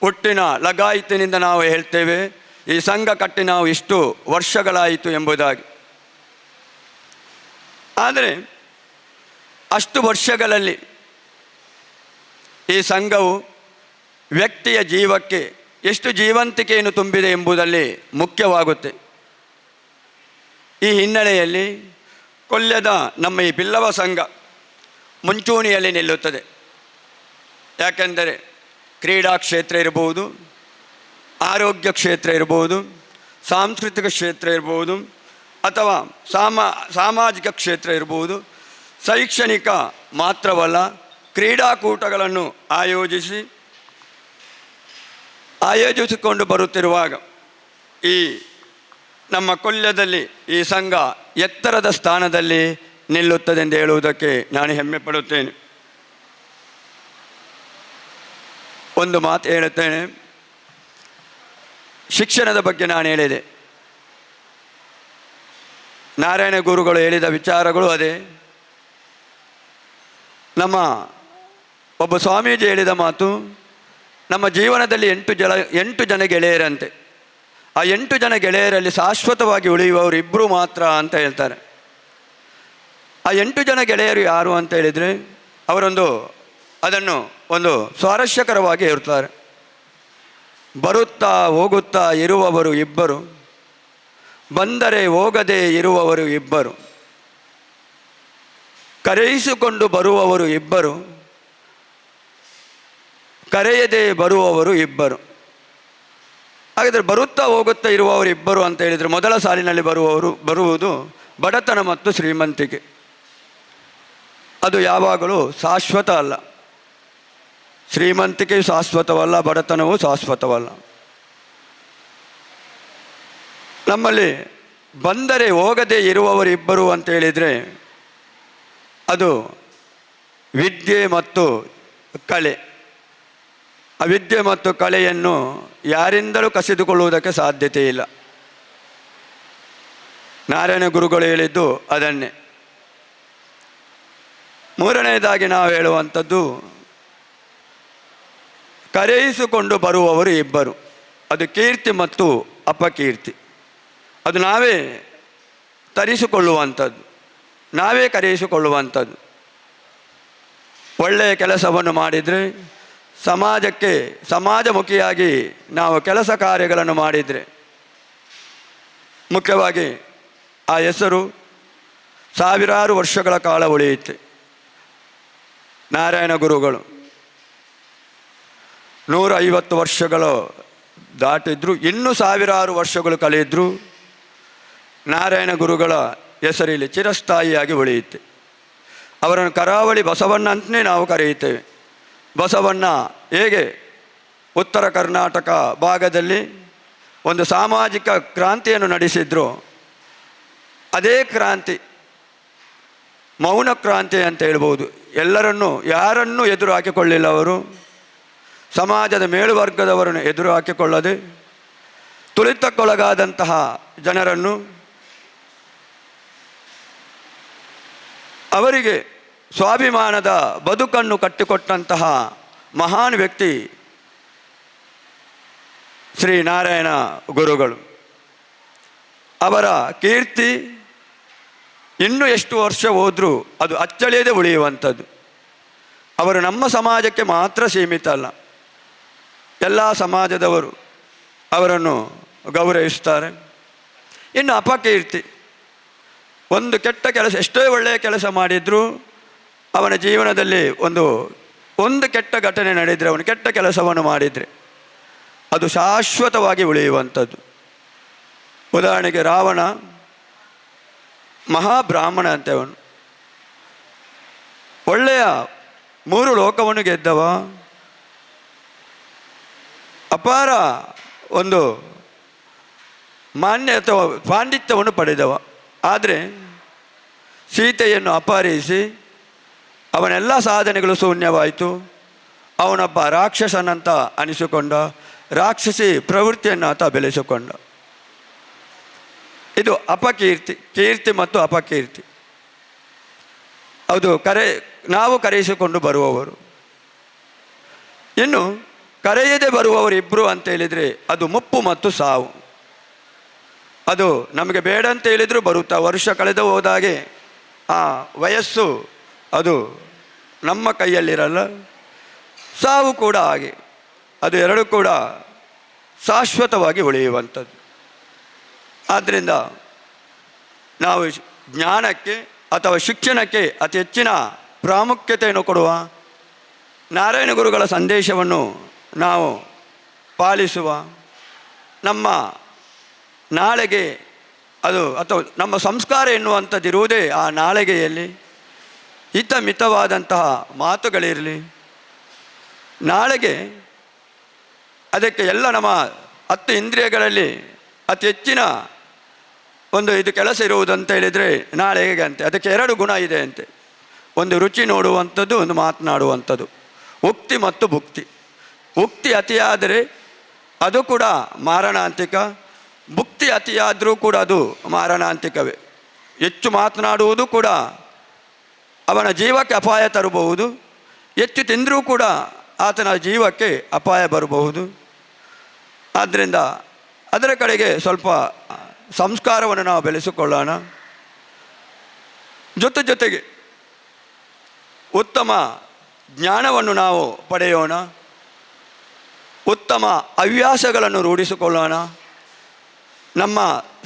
ಹುಟ್ಟಿನ ಲಗಾಯಿತಿನಿಂದ ನಾವು ಹೇಳ್ತೇವೆ, ಈ ಸಂಘ ಕಟ್ಟಿ ನಾವು ಇಷ್ಟು ವರ್ಷಗಳಾಯಿತು ಎಂಬುದಾಗಿ. ಆದರೆ ಅಷ್ಟು ವರ್ಷಗಳಲ್ಲಿ ಈ ಸಂಘವು ವ್ಯಕ್ತಿಯ ಜೀವಕ್ಕೆ ಎಷ್ಟು ಜೀವಂತಿಕೆಯನ್ನು ತುಂಬಿದೆ ಎಂಬುದಲ್ಲಿ ಮುಖ್ಯವಾಗುತ್ತೆ. ಈ ಹಿನ್ನೆಲೆಯಲ್ಲಿ ಕೊಲ್ಯದ ನಮ್ಮ ಈ ಬಿಲ್ಲವ ಸಂಘ ಮುಂಚೂಣಿಯಲ್ಲಿ ನಿಲ್ಲುತ್ತದೆ. ಯಾಕೆಂದರೆ ಕ್ರೀಡಾ ಕ್ಷೇತ್ರ ಇರ್ಬೋದು, ಆರೋಗ್ಯ ಕ್ಷೇತ್ರ ಇರ್ಬೋದು, ಸಾಂಸ್ಕೃತಿಕ ಕ್ಷೇತ್ರ ಇರ್ಬೋದು, ಅಥವಾ ಸಾಮಾಜಿಕ ಕ್ಷೇತ್ರ ಇರ್ಬೋದು, ಶೈಕ್ಷಣಿಕ ಮಾತ್ರವಲ್ಲ ಕ್ರೀಡಾಕೂಟಗಳನ್ನು ಆಯೋಜಿಸಿಕೊಂಡು ಬರುತ್ತಿರುವಾಗ ಈ ನಮ್ಮ ಕೊಲ್ಯದಲ್ಲಿ ಈ ಸಂಘ ಎತ್ತರದ ಸ್ಥಾನದಲ್ಲಿ ನಿಲ್ಲುತ್ತದೆ ಎಂದು ಹೇಳುವುದಕ್ಕೆ ನಾನು ಹೆಮ್ಮೆ ಪಡುತ್ತೇನೆ. ಒಂದು ಮಾತು ಹೇಳುತ್ತೇನೆ, ಶಿಕ್ಷಣದ ಬಗ್ಗೆ ನಾನು ಹೇಳಿದೆ, ನಾರಾಯಣ ಗುರುಗಳು ಹೇಳಿದ ವಿಚಾರಗಳು ಅದೇ. ನಮ್ಮ ಒಬ್ಬ ಸ್ವಾಮೀಜಿ ಹೇಳಿದ ಮಾತು, ನಮ್ಮ ಜೀವನದಲ್ಲಿ 8 ಜನ ಗೆಳೆಯರಂತೆ, ಆ 8 ಜನ ಗೆಳೆಯರಲ್ಲಿ ಶಾಶ್ವತವಾಗಿ ಉಳಿಯುವವರು ಇಬ್ಬರು ಮಾತ್ರ ಅಂತ ಹೇಳ್ತಾರೆ. ಆ 8 ಜನ ಗೆಳೆಯರು ಯಾರು ಅಂತ ಹೇಳಿದರೆ ಅವರೊಂದು ಅದನ್ನು ಒಂದು ಸ್ವಾರಸ್ಯಕರವಾಗಿ ಇರ್ತಾರೆ. ಬರುತ್ತಾ ಹೋಗುತ್ತಾ ಇರುವವರು ಇಬ್ಬರು, ಬಂದರೆ ಹೋಗದೆ ಇರುವವರು ಇಬ್ಬರು, ಕರೆಯಿಸಿಕೊಂಡು ಬರುವವರು ಇಬ್ಬರು, ಕರೆಯದೆ ಬರುವವರು ಇಬ್ಬರು. ಹಾಗಾದರೆ ಬರುತ್ತಾ ಹೋಗುತ್ತಾ ಇರುವವರು ಇಬ್ಬರು ಅಂತ ಹೇಳಿದರೆ ಮೊದಲ ಸಾಲಿನಲ್ಲಿ ಬರುವುದು ಬಡತನ ಮತ್ತು ಶ್ರೀಮಂತಿಕೆ. ಅದು ಯಾವಾಗಲೂ ಶಾಶ್ವತ ಅಲ್ಲ. ಶ್ರೀಮಂತಿಕೆಯು ಶಾಶ್ವತವಲ್ಲ, ಬಡತನವೂ ಶಾಶ್ವತವಲ್ಲ. ನಮ್ಮಲ್ಲಿ ಬಂದರೆ ಹೋಗದೆ ಇರುವವರು ಇಬ್ಬರು ಅಂತ ಹೇಳಿದರೆ ಅದು ವಿದ್ಯೆ ಮತ್ತು ಕಲೆ. ಅವಿದ್ಯೆ ಮತ್ತು ಕಲೆಯನ್ನು ಯಾರಿಂದಲೂ ಕಸಿದುಕೊಳ್ಳುವುದಕ್ಕೆ ಸಾಧ್ಯತೆ ಇಲ್ಲ. ನಾರಾಯಣ ಗುರುಗಳು ಹೇಳಿದ್ದು ಅದನ್ನೇ. ಮೂರನೆಯದಾಗಿ ನಾವು ಹೇಳುವಂಥದ್ದು ಕರೆಯಿಸಿಕೊಂಡು ಬರುವವರು ಇಬ್ಬರು, ಅದು ಕೀರ್ತಿ ಮತ್ತು ಅಪಕೀರ್ತಿ. ಅದು ನಾವೇ ತರಿಸಿಕೊಳ್ಳುವಂಥದ್ದು, ನಾವೇ ಕರೆಯಿಸಿಕೊಳ್ಳುವಂಥದ್ದು. ಒಳ್ಳೆಯ ಕೆಲಸವನ್ನು ಮಾಡಿದರೆ, ಸಮಾಜಕ್ಕೆ ಸಮಾಜಮುಖಿಯಾಗಿ ನಾವು ಕೆಲಸ ಕಾರ್ಯಗಳನ್ನು ಮಾಡಿದರೆ, ಮುಖ್ಯವಾಗಿ ಆ ಹೆಸರು ಸಾವಿರಾರು ವರ್ಷಗಳ ಕಾಲ ಉಳಿಯುತ್ತೆ. ನಾರಾಯಣ ಗುರುಗಳು 150 ವರ್ಷಗಳು ದಾಟಿದ್ರು, ಇನ್ನೂ ಸಾವಿರಾರು ವರ್ಷಗಳು ಕಳೆಯಿದ್ರು ನಾರಾಯಣ ಗುರುಗಳ ಹೆಸರಲ್ಲಿ ಚಿರಸ್ಥಾಯಿಯಾಗಿ ಉಳಿಯುತ್ತೆ. ಅವರನ್ನು ಕರಾವಳಿ ಬಸವಣ್ಣ ಅಂತಲೇ ನಾವು ಕರೆಯುತ್ತೇವೆ. ಬಸವಣ್ಣ ಹೇಗೆ ಉತ್ತರ ಕರ್ನಾಟಕ ಭಾಗದಲ್ಲಿ ಒಂದು ಸಾಮಾಜಿಕ ಕ್ರಾಂತಿಯನ್ನು ನಡೆಸಿದ್ರು, ಅದೇ ಕ್ರಾಂತಿ ಮೌನ ಕ್ರಾಂತಿ ಅಂತ ಹೇಳ್ಬೋದು. ಎಲ್ಲರನ್ನೂ ಯಾರನ್ನೂ ಎದುರು ಹಾಕಿಕೊಳ್ಳಿಲ್ಲ ಅವರು. ಸಮಾಜದ ಮೇಲುವರ್ಗದವರನ್ನು ಎದುರು ಹಾಕಿಕೊಳ್ಳದೆ ತುಳಿತಕ್ಕೊಳಗಾದಂತಹ ಜನರನ್ನು, ಅವರಿಗೆ ಸ್ವಾಭಿಮಾನದ ಬದುಕನ್ನು ಕಟ್ಟಿಕೊಟ್ಟಂತಹ ಮಹಾನ್ ವ್ಯಕ್ತಿ ಶ್ರೀ ನಾರಾಯಣ ಗುರುಗಳು. ಅವರ ಕೀರ್ತಿ ಇನ್ನೂ ಎಷ್ಟು ವರ್ಷ ಹೋದರೂ ಅದು ಅಚ್ಚಳಿಯದೆ ಉಳಿಯುವಂಥದ್ದು. ಅವರು ನಮ್ಮ ಸಮಾಜಕ್ಕೆ ಮಾತ್ರ ಸೀಮಿತ ಅಲ್ಲ, ಎಲ್ಲ ಸಮಾಜದವರು ಅವರನ್ನು ಗೌರವಿಸ್ತಾರೆ. ಇನ್ನು ಅಪಕೀರ್ತಿ, ಒಂದು ಕೆಟ್ಟ ಕೆಲಸ, ಎಷ್ಟೇ ಒಳ್ಳೆಯ ಕೆಲಸ ಮಾಡಿದರೂ ಅವನ ಜೀವನದಲ್ಲಿ ಒಂದು ಒಂದು ಕೆಟ್ಟ ಘಟನೆ ನಡೆದರೆ, ಅವನು ಕೆಟ್ಟ ಕೆಲಸವನ್ನು ಮಾಡಿದರೆ ಅದು ಶಾಶ್ವತವಾಗಿ ಉಳಿಯುವಂಥದ್ದು. ಉದಾಹರಣೆಗೆ ರಾವಣ ಮಹಾಬ್ರಾಹ್ಮಣ ಅಂತೆ, ಅವನು ಒಳ್ಳೆಯ 3 ಲೋಕವನ್ನು ಗೆದ್ದವ, ಅಪಾರ ಒಂದು ಮಾನ್ಯ ಅಥವಾ ಪಾಂಡಿತ್ಯವನ್ನು ಪಡೆದವ. ಆದರೆ ಸೀತೆಯನ್ನು ಅಪಹರಿಸಿ ಅವನೆಲ್ಲ ಸಾಧನೆಗಳು ಶೂನ್ಯವಾಯಿತು. ಅವನೊಬ್ಬ ರಾಕ್ಷಸನಂತ ಅನಿಸಿಕೊಂಡ, ರಾಕ್ಷಸಿ ಪ್ರವೃತ್ತಿಯನ್ನು ಆತ ಬೆಳೆಸಿಕೊಂಡ. ಇದು ಅಪಕೀರ್ತಿ, ಕೀರ್ತಿ ಮತ್ತು ಅಪಕೀರ್ತಿ. ಅದು ನಾವು ಕರೆಯಿಸಿಕೊಂಡು ಬರುವವರು. ಇನ್ನು ಕರೆಯದೆ ಬರುವವರು ಇಬ್ಬರು ಅಂತ ಹೇಳಿದರೆ ಅದು ಮುಪ್ಪು ಮತ್ತು ಸಾವು. ಅದು ನಮಗೆ ಬೇಡ ಅಂತ ಹೇಳಿದರೂ ಬರುತ್ತಾ, ವರ್ಷ ಕಳೆದು ಹೋದಾಗೆ ಆ ವಯಸ್ಸು ಅದು ನಮ್ಮ ಕೈಯಲ್ಲಿರಲ್ಲ. ಸಾವು ಕೂಡ ಹಾಗೆ, ಅದು ಎರಡೂ ಕೂಡ ಶಾಶ್ವತವಾಗಿ ಉಳಿಯುವಂಥದ್ದು. ಆದ್ದರಿಂದ ನಾವು ಜ್ಞಾನಕ್ಕೆ ಅಥವಾ ಶಿಕ್ಷಣಕ್ಕೆ ಅತಿ ಹೆಚ್ಚಿನ ಪ್ರಾಮುಖ್ಯತೆಯನ್ನು ಕೊಡುವ ನಾರಾಯಣ ಗುರುಗಳ ಸಂದೇಶವನ್ನು ನಾವು ಪಾಲಿಸುವ, ನಮ್ಮ ನಾಳೆಗೆ ಅದು ಅಥವಾ ನಮ್ಮ ಸಂಸ್ಕಾರ ಎನ್ನುವಂಥದ್ದಿರುವುದೇ ಆ ನಾಳೆಗೆಯಲ್ಲಿ ಹಿತಮಿತವಾದಂತಹ ಮಾತುಗಳಿರಲಿ. ನಾಳೆಗೆ ಅದಕ್ಕೆ ಎಲ್ಲ ನಮ್ಮ 10 ಇಂದ್ರಿಯಗಳಲ್ಲಿ ಅತಿ ಹೆಚ್ಚಿನ ಒಂದು ಇದು ಕೆಲಸ ಇರುವುದಂತ ಹೇಳಿದರೆ ನಾಳೆಗೆ ಅಂತೆ. ಅದಕ್ಕೆ 2 ಗುಣ ಇದೆ ಅಂತೆ, ಒಂದು ರುಚಿ ನೋಡುವಂಥದ್ದು, ಒಂದು ಮಾತನಾಡುವಂಥದ್ದು. ಉಕ್ತಿ ಮತ್ತು ಭುಕ್ತಿ. ಉಕ್ತಿ ಅತಿಯಾದರೆ ಅದು ಕೂಡ ಮಾರಣಾಂತಿಕ, ಭುಕ್ತಿ ಅತಿಯಾದರೂ ಕೂಡ ಅದು ಮಾರಣಾಂತಿಕವೇ. ಹೆಚ್ಚು ಮಾತನಾಡುವುದು ಕೂಡ ಅವನ ಜೀವಕ್ಕೆ ಅಪಾಯ ತರಬಹುದು, ಹೆಚ್ಚು ತಿಂದರೂ ಕೂಡ ಆತನ ಜೀವಕ್ಕೆ ಅಪಾಯ ಬರಬಹುದು. ಆದ್ದರಿಂದ ಅದರ ಕಡೆಗೆ ಸ್ವಲ್ಪ ಸಂಸ್ಕಾರವನ್ನು ನಾವು ಬೆಳೆಸಿಕೊಳ್ಳೋಣ. ಜೊತೆ ಜೊತೆಗೆ ಉತ್ತಮ ಜ್ಞಾನವನ್ನು ನಾವು ಪಡೆಯೋಣ, ಉತ್ತಮ ಹವ್ಯಾಸಗಳನ್ನು ರೂಢಿಸಿಕೊಳ್ಳೋಣ. ನಮ್ಮ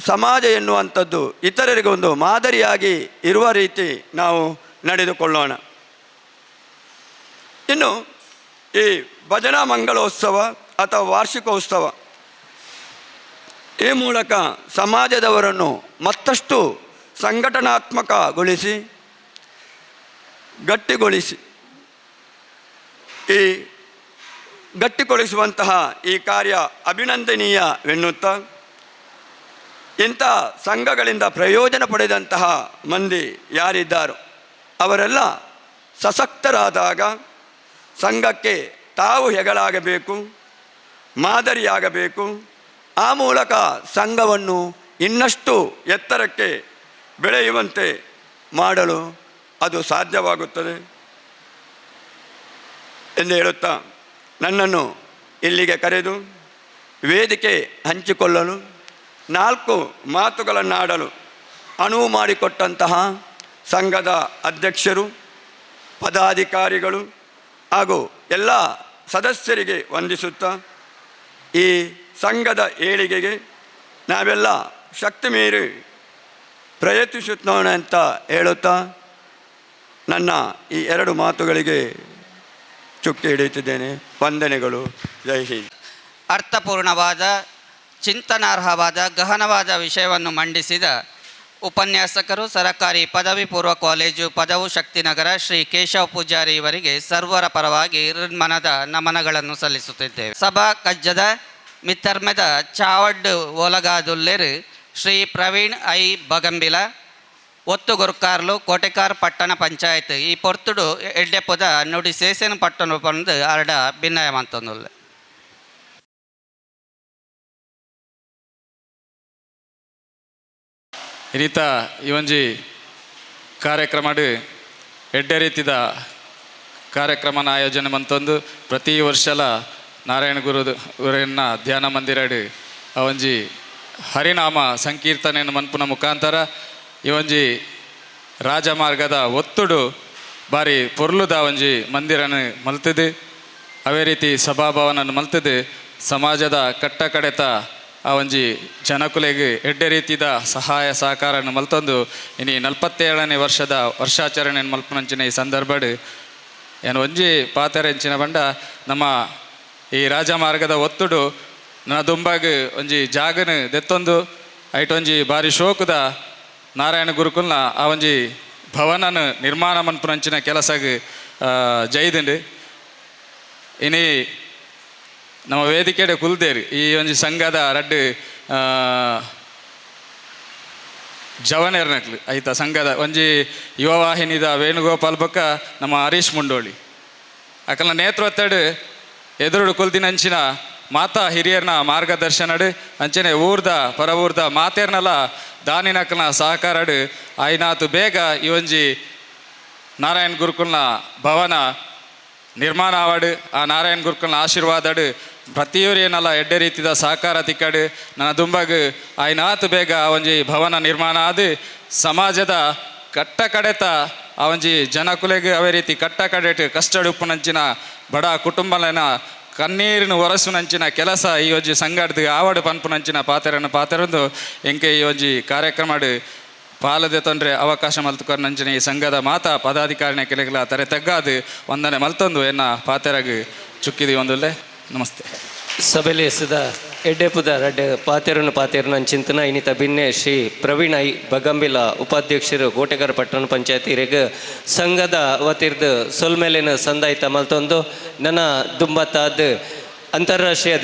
ಸಮಾಜ ಎನ್ನುವಂಥದ್ದು ಇತರರಿಗೆ ಒಂದು ಮಾದರಿಯಾಗಿ ಇರುವ ರೀತಿ ನಾವು ನಡೆದುಕೊಳ್ಳೋಣ. ಇನ್ನು ಈ ಭಜನಾ ಮಂಗಳೋತ್ಸವ ಅಥವಾ ವಾರ್ಷಿಕೋತ್ಸವ ಈ ಮೂಲಕ ಸಮಾಜದವರನ್ನು ಮತ್ತಷ್ಟು ಸಂಘಟನಾತ್ಮಕಗೊಳಿಸಿ ಗಟ್ಟಿಗೊಳಿಸಿ ಈ ಗಟ್ಟಿಗೊಳಿಸುವಂತಹ ಈ ಕಾರ್ಯ ಅಭಿನಂದನೀಯವೆನ್ನುತ್ತಾ, ಇಂಥ ಸಂಘಗಳಿಂದ ಪ್ರಯೋಜನ ಪಡೆದಂತಹ ಮಂದಿ ಯಾರಿದ್ದಾರೋ ಅವರೆಲ್ಲ ಸಶಕ್ತರಾದಾಗ ಸಂಘಕ್ಕೆ ತಾವು ಹೆಗಲಾಗಬೇಕು, ಮಾದರಿಯಾಗಬೇಕು. ಆ ಮೂಲಕ ಸಂಘವನ್ನು ಇನ್ನಷ್ಟು ಎತ್ತರಕ್ಕೆ ಬೆಳೆಯುವಂತೆ ಮಾಡಲು ಅದು ಸಾಧ್ಯವಾಗುತ್ತದೆ ಎಂದು ಹೇಳುತ್ತಾ, ನನ್ನನ್ನು ಇಲ್ಲಿಗೆ ಕರೆದು ವೇದಿಕೆ ಹಂಚಿಕೊಳ್ಳಲು, 4 ಮಾತುಗಳನ್ನಾಡಲು ಅನುವು ಮಾಡಿಕೊಟ್ಟಂತಹ ಸಂಘದ ಅಧ್ಯಕ್ಷರು, ಪದಾಧಿಕಾರಿಗಳು ಹಾಗೂ ಎಲ್ಲ ಸದಸ್ಯರಿಗೆ ವಂದಿಸುತ್ತಾ, ಈ ಸಂಘದ ಏಳಿಗೆಗೆ ನಾವೆಲ್ಲ ಶಕ್ತಿ ಮೀರಿ ಪ್ರಯತ್ನಿಸುತ್ತೋಣ ಅಂತ ಹೇಳುತ್ತಾ ನನ್ನ ಈ 2 ಮಾತುಗಳಿಗೆ ಚುಕ್ಕಿ ಹಿಡಿಯುತ್ತಿದ್ದೇನೆ. ವಂದನೆಗಳು. ಜೈ ಹಿಂದ್. ಅರ್ಥಪೂರ್ಣವಾದ, ಚಿಂತನಾರ್ಹವಾದ, ಗಹನವಾದ ವಿಷಯವನ್ನು ಮಂಡಿಸಿದ ಉಪನ್ಯಾಸಕರು ಸರಕಾರಿ ಪದವಿ ಪೂರ್ವ ಕಾಲೇಜು ಪದವು ಶಕ್ತಿನಗರ ಶ್ರೀ ಕೇಶವ ಪೂಜಾರಿ ಇವರಿಗೆ ಸರ್ವರ ಪರವಾಗಿ ಮನದ ನಮನಗಳನ್ನು ಸಲ್ಲಿಸುತ್ತಿದ್ದೇವೆ. ಸಭಾ ಕಜ್ಜದ ಮಿತ್ತರ್ಮೆದ ಚಾವಡ್ ಓಲಗಾದುಲ್ಲೆರು ಶ್ರೀ ಪ್ರವೀಣ್ I Bagambila, ಒತ್ತು ಗುರುಕಾರ್ಲು, ಕೋಟೆಕಾರ್ ಪಟ್ಟಣ ಪಂಚಾಯತ್. ಈ ಪೊರ್ತುಡು ಎಡ್ಡೆಪುದ ನುಡಿ ಸೇಸೆನ ಪಟ್ಟಣ ಪಂದು ಅರಡ ಭಿನ್ನಯಮಂತಂದುಲ್ಲೆ. ಇನ್ನಿತ ಈ ಒಂಜಿ ಕಾರ್ಯಕ್ರಮಡು ಎಡ್ಡೆ ರೀತಿದ ಕಾರ್ಯಕ್ರಮನ ಆಯೋಜನೆ ಮಂತೊಂದು ಪ್ರತಿ ವರ್ಷಲ ನಾರಾಯಣ ಗುರುನ ಧ್ಯಾನ ಮಂದಿರಡು ಆ ಒಂಜಿ ಹರಿನಾಮ ಸಂಕೀರ್ತನೆಯನ್ನು ಮನ್ಪುನ ಮುಖಾಂತರ ಈ ಒಂಜಿ ರಾಜಮಾರ್ಗದ ಒತ್ತುಡು ಬಾರಿ ಪೊರ್ಲುದ ಒಂಜಿ ಮಂದಿರನ ಮಲ್ತದೆ. ಅವೇ ರೀತಿ ಸಭಾಭವನನ್ನು ಮಲ್ತದೆ ಸಮಾಜದ ಕಟ್ಟಕಡೆತ ಆ ಒಂಜಿ ಜನಕುಲೆಗೆ ಎಡ್ಡೆ ರೀತಿದ ಸಹಾಯ ಸಹಕಾರನ್ನು ಮಲ್ತೊಂದು ಇನಿ 47ನೇ ವರ್ಷದ ವರ್ಷಾಚರಣೆಯನ್ನು ಮಲ್ಪುನಂಚಿನ ಈ ಸಂದರ್ಭಡ್ ಏನು ಒಂಜಿ ಪಾತೆರೆಂಚಿನ ಬಂಡ ನಮ್ಮ ಈ ರಾಜಮಾರ್ಗದ ಒತ್ತುಡು ನನ್ನ ದುಂಬಾಗ ಒಂಜಿ ಜಾಗನ ದೆತ್ತೊಂದು ಐಟೊಂಜಿ ಬಾರಿ ಶೋಕದ ನಾರಾಯಣ ಗುರುಕುಲ್ನ ಆ ಒಂಜಿ ಭವನನ ನಿರ್ಮಾಣ ಮನ್ಪುನಂಚಿನ ಕೆಲಸಗ್ ಜೈದುಂಡು. ಇನಿ ನಮ್ಮ ವೇದಿಕೆಡೆ ಕುಲ್ದೇರು ಈ ಒಂಜಿ ಸಂಘದ ರಡ್ಡು ಜವನೇರ್ನಕ್ಲು ಐತ ಸಂಘದ ಒಂಜಿ ಯುವವಾಹಿನಿದ ವೇಣುಗೋಪಾಲ್ ಬೊಕ್ಕ ನಮ್ಮ ಹರೀಶ್ ಮುಂಡೋಳಿ ಅಕಲ್ನ ನೇತೃತ್ವಡ್ ಎದುರುಡು ಕುಲ್ದಿನಂಚಿನ ಮಾತಾ ಹಿರಿಯರ್ನ ಮಾರ್ಗದರ್ಶನಡು ಅಂಚನೆ ಊರ್ದ ಪರವೂರ್ದ ಮಾತೇರ್ನಲ ದಾನಿನಕಲ್ನ ಸಹಕಾರಡು ಆಯ್ನಾತು ಬೇಗ ಈ ಒಂಜಿ ನಾರಾಯಣ ಗುರುಕುಲ್ನ ಭವನ ನಿರ್ಮಾಣ ಆವಾಡು. ಆ ನಾರಾಯಣ ಗುರುಕುಲ್ನ ಆಶೀರ್ವಾದಡು ಪ್ರತಿಯೊರಿಯನಲ್ಲ ಎಡ್ಡೆ ರೀತಿದ ಸಹಕಾರ ತಿಕ್ಕಡು ನನ್ನ ದುಂಬಾಗ ಆಯ್ನಾತು ಬೇಗ ಆ ಒಂಜಿ ಭವನ ನಿರ್ಮಾಣ ಆದು ಸಮಾಜದ ಕಟ್ಟ ಕಡೆತ ಆ ಒಂಜಿ ಜನಕುಲೆಗೆ ಅವೇ ರೀತಿ ಕಟ್ಟ ಕಡೆಟ್ ಕಷ್ಟಡುಪ್ಪುನಂಚಿನ ಬಡ ಕುಟುಂಬಲನ ಕಣ್ಣೀರಿನ ಒರಸುನಂಚಿನ ಕೆಲಸ ಈ ಒಂಜಿ ಸಂಘಟದ ಆವಡು ಪನ್ಪುನಂಚಿನ ಪಾತೆರನ್ನು ಪಾತೆರಂದು ಎಂಕೆ ಈ ಒಂಜಿ ಕಾರ್ಯಕ್ರಮಡು ಪಾಲದೆ ತೊಂದರೆ ಅವಕಾಶ ಮಲ್ತುಕೊರ್ನಂಚಿನ ಈ ಸಂಘದ ಮಾತಾ ಪದಾಧಿಕಾರಿನ ಕೆಲಗಳ ತರೆ ತಗ್ಗಾದು ವಂದನೆ ಮಲ್ತೊಂದು ಎನ್ನ ಪಾತೆರಗು ಚುಕ್ಕಿದಿ ಒಂದುಲ್ಲೆ. ನಮಸ್ತೆ. ಸಭೆಯಲ್ಲಿ ಎಸೆದ ಎಡ್ಡೆಪುದ ರಡ್ಡೆ ಪಾತೆರನು ಪಾತೆರನ ಚಿಂತನ ಇನ್ನಿತ ಬಿನ್ನೆ ಶ್ರೀ ಪ್ರವೀಣ್ I Bagambila ಉಪಾಧ್ಯಕ್ಷರು ಕೋಟೆಗಾರ ಪಟ್ಟಣ ಪಂಚಾಯತ್ ಇರೆಗ್ ಸಂಘದ ವತಿರ್ದು ಸೊಲ್ಮೇಲಿನ ಸಂದಾಯಿತ ಮಲ್ತೊಂದು ನನ್ನ ದುಂಬತ್ತಾದ ಅಂತಾರಾಷ್ಟ್ರೀಯ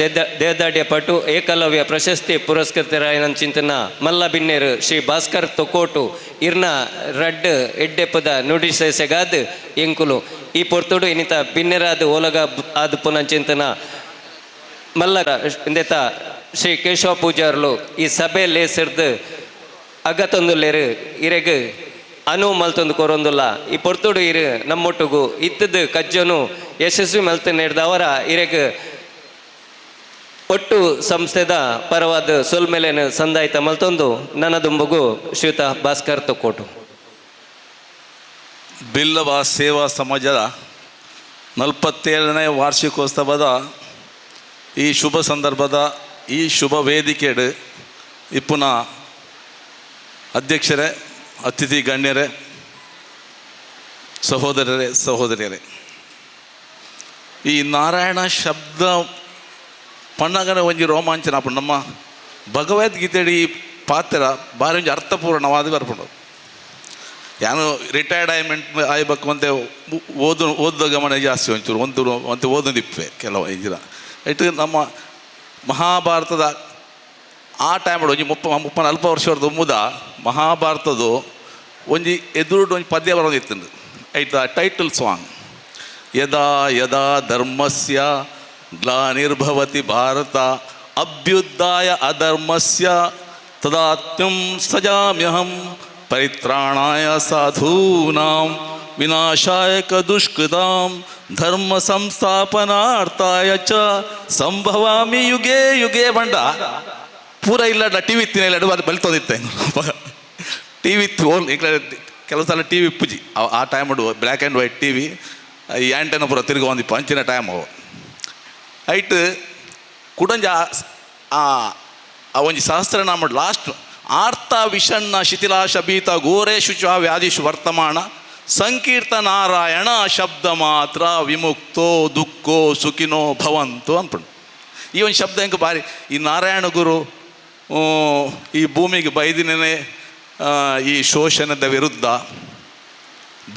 ದೇಹದಾಢ್ಯ ಪಟು ಏಕಲವ್ಯ ಪ್ರಶಸ್ತಿ ಪುರಸ್ಕೃತರಾಯನ ಚಿಂತನ ಮಲ್ಲ ಬಿನ್ನೇರು ಶ್ರೀ ಭಾಸ್ಕರ್ ತೊಕೋಟು ಇರ್ನ ರಡ್ಡ್ ಎಡ್ಡೆಪದ ನುಡಿ ಸೇಸೆಗಾದ್ ಎಂಕುಲು ಈ ಪೊರ್ತುಡು ಇನ್ನಿತ ಬಿನ್ನೆರಾದ ಓಲಗ ಆದ ಪುನಃ ಚಿಂತನ ಮಲ್ಲ ಇಂದೆತ ಶ್ರೀ ಕೇಶವ ಪೂಜಾರ್ಲು ಈ ಸಭೆ ಲೇಸಿರ್ದು ಅಗತೊಂದುಲ್ಲೇರು ಇರೆಗ್ ಅನು ಮಲ್ತೊಂದು ಕೊರೊಂದುಲ್ಲ ಈ ಪೊರ್ತುಡು ಇರು ನಮ್ಮೊಟ್ಟುಗು ಇತ್ತದ ಕಜ್ಜನು ಯಶಸ್ವಿ ಮಲ್ತು ನೀಡ್ದವರ ಇರೆಗ್ ಒಟ್ಟು ಸಂಸ್ಥೆದ ಪರವಾದ ಸೊಲ್ಮೆಲೆನ ಸಂದಾಯಿತ ಮಲ್ತೊಂದು ನನ್ನ ದುಂಬುಗು ಶ್ರೀಯುತ ಭಾಸ್ಕರ್ ತೊಕ್ಕೋಟು. ಬಿಲ್ಲವ ಸೇವಾ ಸಮಾಜದ 47ನೇ ವಾರ್ಷಿಕೋತ್ಸವದ ಈ ಶುಭ ಸಂದರ್ಭದ ಈ ಶುಭ ವೇದಿಕೆಡು ಇಪ್ಪುನ ಅಧ್ಯಕ್ಷರೇ, ಅತಿಥಿ ಗಣ್ಯರೇ, ಸಹೋದರರೇ, ಸಹೋದರಿಯರೇ, ಈ ನಾರಾಯಣ ಶಬ್ದ ಪಣ್ಣಗನ ಒಂಜಿ ರೋಮಾಂಚನ ಆಪುಂಡು. ನಮ್ಮ ಭಗವದ್ಗೀತೆಡ್ ಈ ಪಾತ್ರ ಬಾರಿ ಒಂಜಿ ಅರ್ಥಪೂರ್ಣವಾದ ಬರ್ಪುಂಡು. ಯಾನು ರಿಟೈರ್ಡ್ ಆಯ್ಮೆಂಟ್ ಆಯ್ಬೇಕು ಅಂತ ಓದು ಓದುವ ಗಮನ ಜಾಸ್ತಿ ಒಂಚೂರು ಒಂದು ಒಂತೆ ಓದೊಂದಿಪ್ಪೆ ಕೆಲವು ಇಂಜಿನ ಇಟ್ಟು. ನಮ್ಮ ಮಹಾಭಾರತದ ಆ ಟೈಮ್ ಒಂಜಿ 30 40 ವರ್ಷದ ಮುದ ಮಹಾಭಾರತದ ಒಂಜಿ ಎದುರುಡು ಒಂಜಿ ಪದ್ಯ ಬರೋದಿತ್ತು. ಐತ ಟೈಟಲ್ ಸಾಂಗ್, ಯದಾ ಯದಾ ಧರ್ಮಸ್ಯ ಗ್ಲಾನಿರ್ಭವತಿ ಭಾರತ ಅಭ್ಯುತ್ಥಾಯ ಅಧರ್ಮಸ್ಯ ತದಾತ್ಮಂ ಸೃಜಾಮ್ಯಹಂ ಪರಿತ್ರಾಣಾಯ ಸಾಧೂನಾಂ ವಿನಾಶಾಯ ಚ ದುಷ್ಕೃತಾಂ ಧರ್ಮ ಸಂಸ್ಥಾಪನಾರ್ಥಾಯ ಚ ಸಂಭವಾಮಿ ಯುಗೇ ಯುಗೇ ಬಂಡ. ಪೂರ ಇಲ್ಲ, ಟಿವಿ ಇತ್ತಿನ ಇಲ್ಲ, ಅದು ಬಲ್ತೋದಿತ್ತೆ. ಟಿವಿ ಇತ್ತು ಓಲ್ ಈ ಕೆಲವು ಸಲ ಟಿವಿ ಇಪ್ಪುಜಿ. ಆ time black and white TV, ಈ ಆ್ಯಂಟೆನ ಪೂರ ತಿರುಗ ಅಂಚಿನ ಟೈಮ್ ಅವು. ಐಟ್ ಕುಡಂಜ ಆ ಆ ಒಂಜಿ ಸಹಸ್ರನಾಮ ಲಾಸ್ಟ್, ಆರ್ತ ವಿಷಣ್ಣ ಶಿಥಿಲಾಶ ಭೀತ ಘೋರೇಶು ಚ ವ್ಯಾಧಿಷು ವರ್ತಮಾನ ಸಂಕೀರ್ತ ನಾರಾಯಣ ಶಬ್ದ ಮಾತ್ರ ವಿಮುಕ್ತೋ ದುಃಖೋ ಸುಖಿನೋ ಭವಂತು ಅನ್ಪುಂಡು. ಈ ಒಂದು ಶಬ್ದ ಹೆಂಗೆ ಬಾರಿ. ಈ ನಾರಾಯಣ ಗುರು ಈ ಭೂಮಿಗೆ ಬೈದಿನೇ ಈ ಶೋಷಣದ ವಿರುದ್ಧ,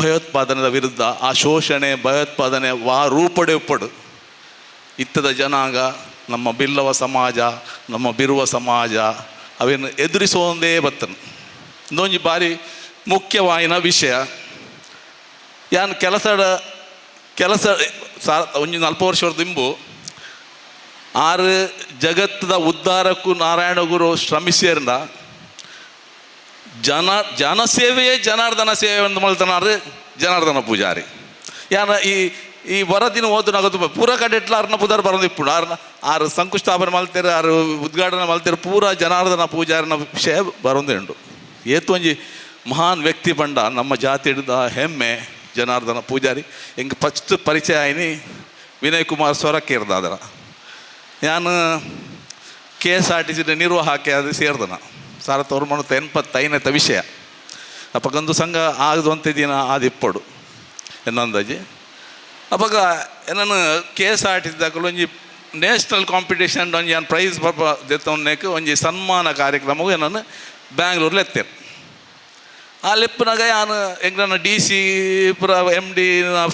ಭಯೋತ್ಪಾದನದ ವಿರುದ್ಧ. ಆ ಶೋಷಣೆ ಭಯೋತ್ಪಾದನೆ ವಾ ರೂಪಡೆ ಉಪ್ಪಡು ಇತ್ತದ ಜನಾಂಗ, ನಮ್ಮ ಬಿಲ್ಲವ ಸಮಾಜ, ನಮ್ಮ ಬಿರುವ ಸಮಾಜ ಅವೇನು ಎದುರಿಸುವಂದೇ ಬತ್ತನು. ಇನ್ನೊಂದು ಬಾರಿ ಮುಖ್ಯವಾಯಿನ ವಿಷಯ, ಯಾನ್ ಕೆಲಸದ ಕೆಲಸ ಸಾ ಒಂಜಿ 40 ವರ್ಷದ ದಿಂಬು ಆರು ಜಗತ್ತದ ಉದ್ಧಾರಕ್ಕೂ ನಾರಾಯಣ ಗುರು ಶ್ರಮಿಸಿಯರ್ನ ಜನ ಜನಸೇವೆಯೇ ಜನಾರ್ದನ ಸೇವೆ ಒಂದು ಮಲ್ತನಾರು ಜನಾರ್ದನ ಪೂಜಾರಿ. ಯಾನ ಈ ಈ ವರದಿನ ಓದುನಾಗ ಪೂರ ಕಡೆಟ್ಲ ಅರ್ನ ಪುದರ್ ಬರೋದಿಪ್ಪುಂಡು. ಆರ್ನ ಆರು ಶಂಕುಸ್ಥಾಪನೆ ಮಲ್ತೇರು, ಆರು ಉದ್ಘಾಟನೆ ಮಲ್ತೇರು, ಪೂರ ಜನಾರ್ದನ ಪೂಜಾರಿನ ವಿಷಯ ಬರೋದೇ ಉಂಟು. ಏತು ಒಂಜಿ ಮಹಾನ್ ವ್ಯಕ್ತಿ ಪಂಡ ನಮ್ಮ ಜಾತಿ ಹಿಡಿದ ಹೆಮ್ಮೆ ಜನಾರ್ದನ ಪೂಜಾರಿ. ಎಂಗೆ ಫಸ್ಟ್ ಪರಿಚಯ ಆಯ್ನಿ ವಿನಯ್ ಕುಮಾರ್ ಸೊರಕೇರ್ದ. ಅದರ ನಾನು ಕೆಎಸ್ಆರ್ಟಿಸಿ ನಿರ್ವಾಹಕ ಅದು ಸೇರ್ದನ 1985ನೇತ ವಿಷಯ. ಅಪ್ಪಗೊಂದು ಸಂಘ ಆಗದಂತೆ ದಿನ ಆದಿಪ್ಪಡು ಎನ್ನಂದಾಜಿ. ಅಪಗ ನಾನು ಕೆಎಸ್ಆರ್ಟಿಸಿ ದಾಕಲು ಒಂಜಿ ನ್ಯಾಷನಲ್ ಕಾಂಪಿಟೇಷನ್ ಒಂಜಿ ನಾನು ಪ್ರೈಸ್ ಪಾಪ ದೆತ್ತೊನ್ನೇಕ್ ಒಂಜಿ ಸನ್ಮಾನ ಕಾರ್ಯಕ್ರಮವು ನಾನು ಬ್ಯಾಂಗ್ಳೂರ್ಲಿ ಎತ್ತೇರು. ಆ ಲೆಪ್ಪನಾಗ ಯಾನು ಎಂಗ್ಲನ ಡಿಸಿ ಪುರ ಎಮ್ಡಿ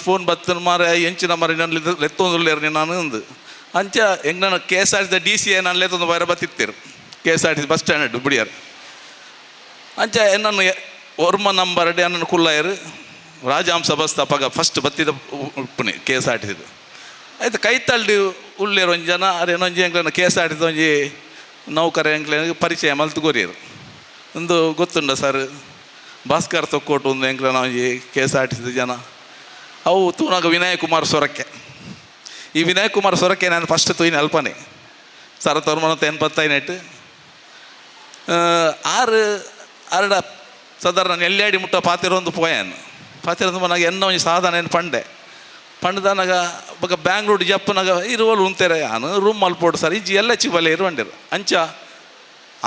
ಫೋನ್ ಬತ್ತನ ಮಾರ, ಎಂಚಿನ ಮಾರ ನಾನು ಲೆತ್ತೊಂದುಲ್ಲೇರು ನಾನು ಅಂದು. ಅಂಚ ಎಂಗ್ಲನ ಕೆಎಸ್ಆರ್ಟಿಸಿ ಡಿಸಿ ನಾನು ಲೆತ್ತೊಂದು ಬೈರ ಬತ್ತಿತ್ತೇರು ಕೆಎಸ್ಆರ್ಟಿಸಿ ಬಸ್ ಸ್ಟ್ಯಾಂಡ್ ಬಿಡಿಯಾರ. ಅಂಚ ನನ್ನ ಒರ್ಮ ನಂಬರ್ ಅನ್ನ ಕುಲ್ಲಾಯರು ರಾಜಹಂಸ ಬಸ್ ಅಪಗ ಫಸ್ಟ್ ಬತ್ತಿದ ಉಪ್ಪುನೆ ಕೆಎಸ್ಆರ್ಟಿಸಿ. ಆಯ್ತು, ಕೈತಲ್ಡಿ ಉಳ್ಳೇರು ಒಂಜಿ ಜನ ಅರೇನೊಂಜಿ ಎಂಕ್ಲೆನ ಕೆಎಸ್ಆರ್ಟಿಸಿ ಒಂಜಿ ನೌಕರ ಎಂಕ್ಲೆನ ಪರಿಚಯ ಮಲ್ತು ಕೊರಿಯರು. ಒಂದು ಗೊತ್ತುಂಡ ಸರ್, ಭಾಸ್ಕರ್ ತೊಕ್ಕೋಟು ಒಂದು ಎಂಕ್ಲೆನ ಒಂಜಿ ಕೆಎಸ್ಆರ್ಟಿಸಿ ಜನ. ಅವು ತೂನಾಗ ವಿನಯ್ ಕುಮಾರ್ ಸೊರಕೆ. ಈ ವಿನಯ್ ಕುಮಾರ್ ಸೊರಕೆ ನಾನು ಫಸ್ಟ್ ತೂಯಿನ ಅಲ್ಪನೆ 1985ನೆಟ್ಟು ಆರು ಅರಡ ಸಾಧಾರಣ ನೆಲ್ಯಾಡಿ ಮುಟ್ಟ ಪಾತಿರೊಂದು ಪೋಯಾನ್. ಪಾತಿರೊಂದು ಮನಾಗ ಎನ್ನ ಒಂಜಿ ಸಾಧನೆ ಪಂಡೆ ಪಂಡದನಾಗ ಬೊಕ ಬ್ಯಾಂಗ್ಳೂರು ಜಪ್ಪನಾಗ ಇರುವಲು ಉಂತೇರೆ ಯಾನು ರೂಮ್ ಮಲ್ಪೋಡು ಸರ್ ಇಜ್ಜಿ ಎಲ್ಲ ಚಿಬಲೆ ಇರುವಂಡಿರು. ಅಂಚ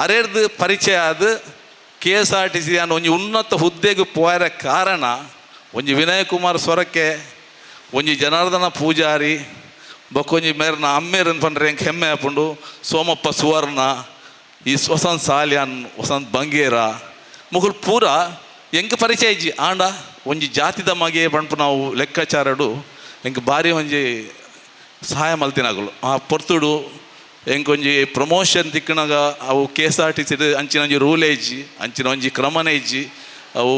ಅರೇರ್ದು ಪರಿಚಯ ಆದ ಕೆಎಸ್ಆರ್ಟಿಸಿ ಅನ್ನ ಒಂಜಿ ಉನ್ನತ ಹುದ್ದೆಗೆ ಪೋಯರ ಕಾರಣ ಒಂಜಿ ವಿನಯ್ ಕುಮಾರ್ ಸೊರಕೆ, ಒಂಜಿ ಜನಾರ್ದನ ಪೂಜಾರಿ, ಬೊಕ್ಕೊಂಜಿ ಮೇರ್ನ ಅಮ್ಮೇರ್ ಪಂಡ್ರೆ ಎಂಕ್ ಹೆಮ್ಮೆ ಆಪುಂಡು ಸೋಮಪ್ಪ ಸುವರ್ಣ, ಈ ವಸಂತ್ ಸಾಲ್ಯಾನ್, ವಸಂತ್ ಬಂಗೇರ ಮುಗುಲ್ ಪೂರ ಎಂಕ್ ಪರಿಚಯ ಇಜ್ಜಿ. ಆಂಡ ಒಂಜಿ ಜಾತಿದ ಮಗೆ ಪನ್ಪು ನಾವು ಲೆಕ್ಕಾಚಾರಡು ಎಂಕ್ ಬಾರಿ ಒಂಜಿ ಸಹಾಯ ಮಲ್ತಿನಾಗಲು. ಆ ಪೊರ್ತುಡು ಎಂಕೊಂಜಿ ಪ್ರಮೋಷನ್ ತಿಕ್ಕನಾಗ ಅವು ಕೆಎಸ್ಆರ್ಟಿಸಿ ಅಂಚಿನ ಒಂಜಿ ರೂಲ್ ಇಜ್ಜಿ, ಅಂಚಿನ ಒಂಜಿ ಕ್ರಮನೇ ಇಜ್ಜಿ. ಅವು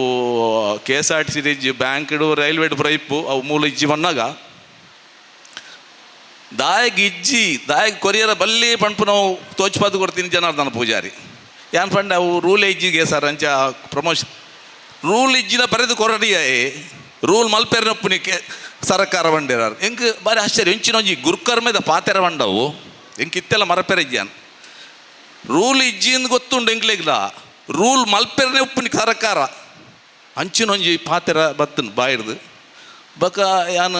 ಕೆಎಸ್ಆರ್ಟಿಸಿ ಇಜ್ಜಿ, ಬ್ಯಾಂಕ್ಡು ರೈಲ್ವೆಡ್ ಪೂರ ಇಪ್ಪು ಅವು ಮೂಲ ಇಜ್ಜಿ ಬನ್ನಾಗ ದಾಯಗ್ ಇಜ್ಜಿ ದಾಯಗ್ ಕೊರಿಯರ ಬಲ್ಲಿ ಪಂಪು ನಾವು ತೋಚ್ಪಾದು ಕೊಡ್ತೀನಿ ಜನಾರ್ದನ ಪೂಜಾರಿ. ಯಾನ್ ಪಂಡ ಅವು ರೂಲ್ ಇಜ್ಜಿಗೆ ಸರ್ ಅಂಚ ಪ್ರಮೋಷನ್ ರೂಲ್ ಇಜ್ಜಿನ ಬರೆದು ಕೊರಡಿಯೇ ರೂಲ್ ಮಲ್ಪೆರ್ನಪ್ಪುನಿಕೆ ಸರಕಾರ ಬಂಡಿರಾರು. ಎಂಕ್ ಬಾರಿ ಆಶ್ಚರ್ಯ, ಎಂಚಿನ ಒಂಜಿ ಗುರುಕರ್ಮೆದ ಪಾತೆರ ಬಂಡವು ಎಂಕ್ ಇತ್ತೆಲ್ಲ ಮರಪೆರ ಇಜ್ಜಾನ್. ರೂಲ್ ಇಜ್ಜಿ ಗೊತ್ತುಂಡು ಎಂಕ್ಲೆಗ್ಲ, ರೂಲ್ ಮಲ್ಪೆರ್ನೆ ಉಪ್ಪುನಿ ಸರಕಾರ ಅಂಚಿನೊಂಜಿ ಪಾತೆರ ಬತ್ತನ್ ಬಾಯಿರ್ದು. ಬಕ ಯಾನ್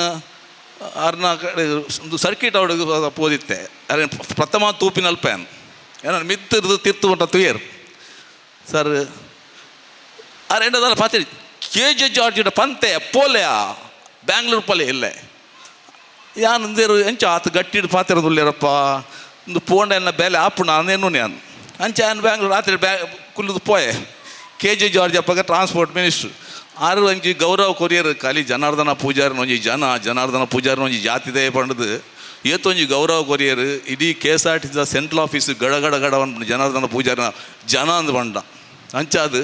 ಅರ್ನ ಕಡೆ ಒಂದು ಸರ್ಕಿಟ್ ಅವಡಿಗೆ ಪೋದಿತ್ತೆ ಅರೆ ಪ್ರಥಮ ತೂಪಿನ ಅಲ್ಪ ಏನ ಮಿತ್ತಿರ್ದು ತಿರ್ತು ಉಂಟ ತುಯರ್ ಸರ್ ಅರೆ ಎಂಡದಲ್ಲ ಪಾತೆರಿ ಕೆ ಜೆ ಜಾರ್ಜ್ ಪಂತೆ ಪೋಲೆಯ ಬ್ಯಾಂಗ್ಳೂರು ಪೋಲೆ ಇಲ್ಲೇ. ಯಾನ್ ಇಂದೇರು ಎಂಚ ಆತ ಗಟ್ಟಿಡ್ ಪಾತೆರದುಲ್ಲೇರಪ್ಪ ಇಂದು ಪೋಂಡ ಎನ್ನ ಬೇಲೆ ಆಪುಣ ಅಂದೇನು ಯಾನ್ ಅಂಚ ಯಾನ್ ಬ್ಯಾಂಗ್ಳೂರು ರಾತ್ರಿ ಬ್ಯಾ ಕುಲ್ಲುದು ಪೋಯೆ. ಕೆ ಜೆ ಜಾರ್ಜ್ ಅಪ್ಪಗ ಟ್ರಾನ್ಸ್ಪೋರ್ಟ್ ಮಿನಿಸ್ಟ್ರ್ ಆರು ಒಂಜಿ ಗೌರವ ಕೊರಿಯರ್ ಖಾಲಿ ಜನಾರ್ದನ ಪೂಜಾರಿನ ಒಂಜಿ ಜನ ಜನಾರ್ದನ ಪೂಜಾರಿನ ಒಂಜಿ ಜಾತಿದೇ ಪಂಡದು ಏತೊಂಜಿ ಗೌರವ ಕೊರಿಯರ್ ಇಡೀ K S R T C central office ಗಡ ಗಡ ಗಡ ಜನಾರ್ದನ ಪೂಜಾರಿನ ಜನ ಅಂದ್ ಪಂಡ. ಅಂಚಾದು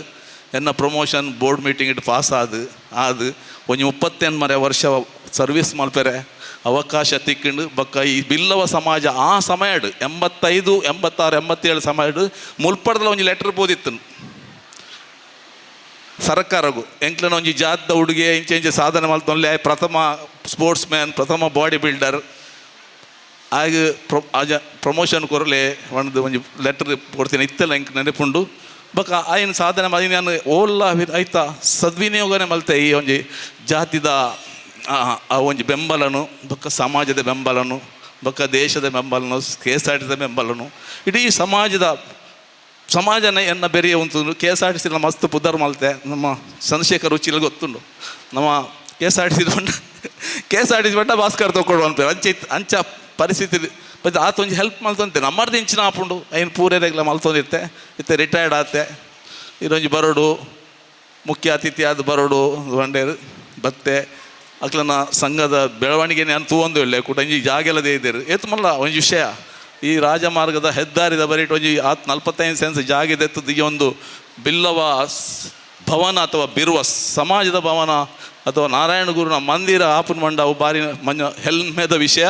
ಎನ್ನ ಪ್ರಮೋಷನ್ ಬೋರ್ಡ್ ಮೀಟಿಂಗ್ ಇಟ್ಟು ಪಾಸ್ ಆದು ಆದು ಒಂಜಿ 38 ವರ್ಷ ಸರ್ವಿಸ್ ಮಲ್ಪೆರೆ ಅವಕಾಶ ತಿಕ್ಕಿಂಡು ಬೊಕ್ಕ ಈ ಬಿಲ್ಲವ ಸಮಾಜ ಆ ಸಮಯಡ್ 85 86 87 ಸಮಯಡ್ ಮುಲ್ಪಡ್ದಲ ಒಂಜಿ ಲೆಟರ್ ಪೋದಿತ್ತು ಸರ್ಕಾರಗು ಎಂಕ್ಲನ ಒಂಜಿ ಜಾತ್ದ ಹುಡುಗೆ ಇಂಚೆ ಇಂಚೆ ಸಾಧನೆ ಮಲ್ತೊನ್ಲೆ ಪ್ರಥಮ ಸ್ಪೋರ್ಟ್ಸ್ ಮ್ಯಾನ್ ಪ್ರಥಮ ಬಾಡಿ ಬಿಲ್ಡರ್ ಆಗ ಪ್ರಮೋಷನ್ ಕೊರಲೆ ಒಂದು ಒಂಜಿ ಲೆಟರ್ ಕೊಡ್ತೀನಿ ಇತ್ತೆಲ್ಲ ಎಂಕ್ ನೆನಪುಂಡು. ಬೊಕ್ಕ ಆಯ್ನ ಸಾಧನೆ ಮಾಡಿ ನಾನು ಓಲ್ಲ ಆಯ್ತಾ ಸದ್ವಿನಿಯೋಗನೆ ಮಲ್ತೆ ಈ ಒಂಜಿ ಜಾತಿದ ಆ ಒಂಜಿ ಬೆಂಬಲನು ಬೊಕ್ಕ ಸಮಾಜದ ಬೆಂಬಲನು ಬೊಕ್ಕ ದೇಶದ ಬೆಂಬಲನು ಕೆ ಎಸ್ ಆರ್ ಟಿ ಸಿದ ಬೆಂಬಲನು ಇಡೀ ಸಮಾಜದ ಸಮಾಜನ ಎನ್ನ ಬೆರೆಯ ಉಂಟು. ಕೆ ಎಸ್ ಆರ್ ಟಿ ಸಿನ ಮಸ್ತ್ ಪುದರ್ ಮಲ್ತೆ ನಮ್ಮ ಚಂದ್ರಶೇಖರ್ ಉಚ್ಚಿಲ್ ಗೊತ್ತುಂಡು ನಮ್ಮ K S R T C ಬಂಡ K S R T C ಬಂಡ ಭಾಸ್ಕರ್ ತಗೊಳ್ಳು ಅನ್ಪೇರು ಅಂಚೆ ಅಂಚ ಪರಿಸ್ಥಿತಿ ಮತ್ತು ಆತ ಒಂಜಿ ಹೆಲ್ಪ್ ಮಲ್ತೊಂತೆ ನಮ್ಮರ್ದು ಇಂಚಿನ ಆಪುಂಡು ಐನು ಪೂರೆರೆಗ್ಲ ಮಲ್ತೊಂದಿತ್ತೆ ಇತ್ತೆ ರಿಟೈರ್ಡ್ ಆತೆ ಇದೊಂಜಿ ಬರೋಡು ಮುಖ್ಯ ಅತಿಥಿ ಆದ ಬರೋಡು ಬಂಡೇರು ಬತ್ತೆ ಅಕ್ಲನ ಸಂಘದ ಬೆಳವಣಿಗೆ ನಾನು ತೂವೊಂದು ಇಲ್ಲ ಕೂಡ ಒಂಜಿ ಜಾಗೆಲ್ಲದೇ ಇದ್ದೇರು ಏತ್ ಮಲ್ಲ ಒಂಜಿ ವಿಷಯ ಈ ರಾಜಮಾರ್ಗದ ಹೆದ್ದಾರಿದ ಬರೀಟ್ ಒಂಜಿ ಆತ್ 45 ಸೆನ್ಸ್ ಜಾಗೆದೆತ್ತದ ಈ ಒಂದು ಬಿಲ್ಲವ ಭವನ ಅಥವಾ ಬಿರುವ ಸಮಾಜದ ಭವನ ಅಥವಾ ನಾರಾಯಣ ಗುರುನ ಮಂದಿರ ಆಪುನ ಮಂಡ ಅವು ಬಾರಿ ಮಂಜ ಹೆಲ್ಮೆದ ವಿಷಯ.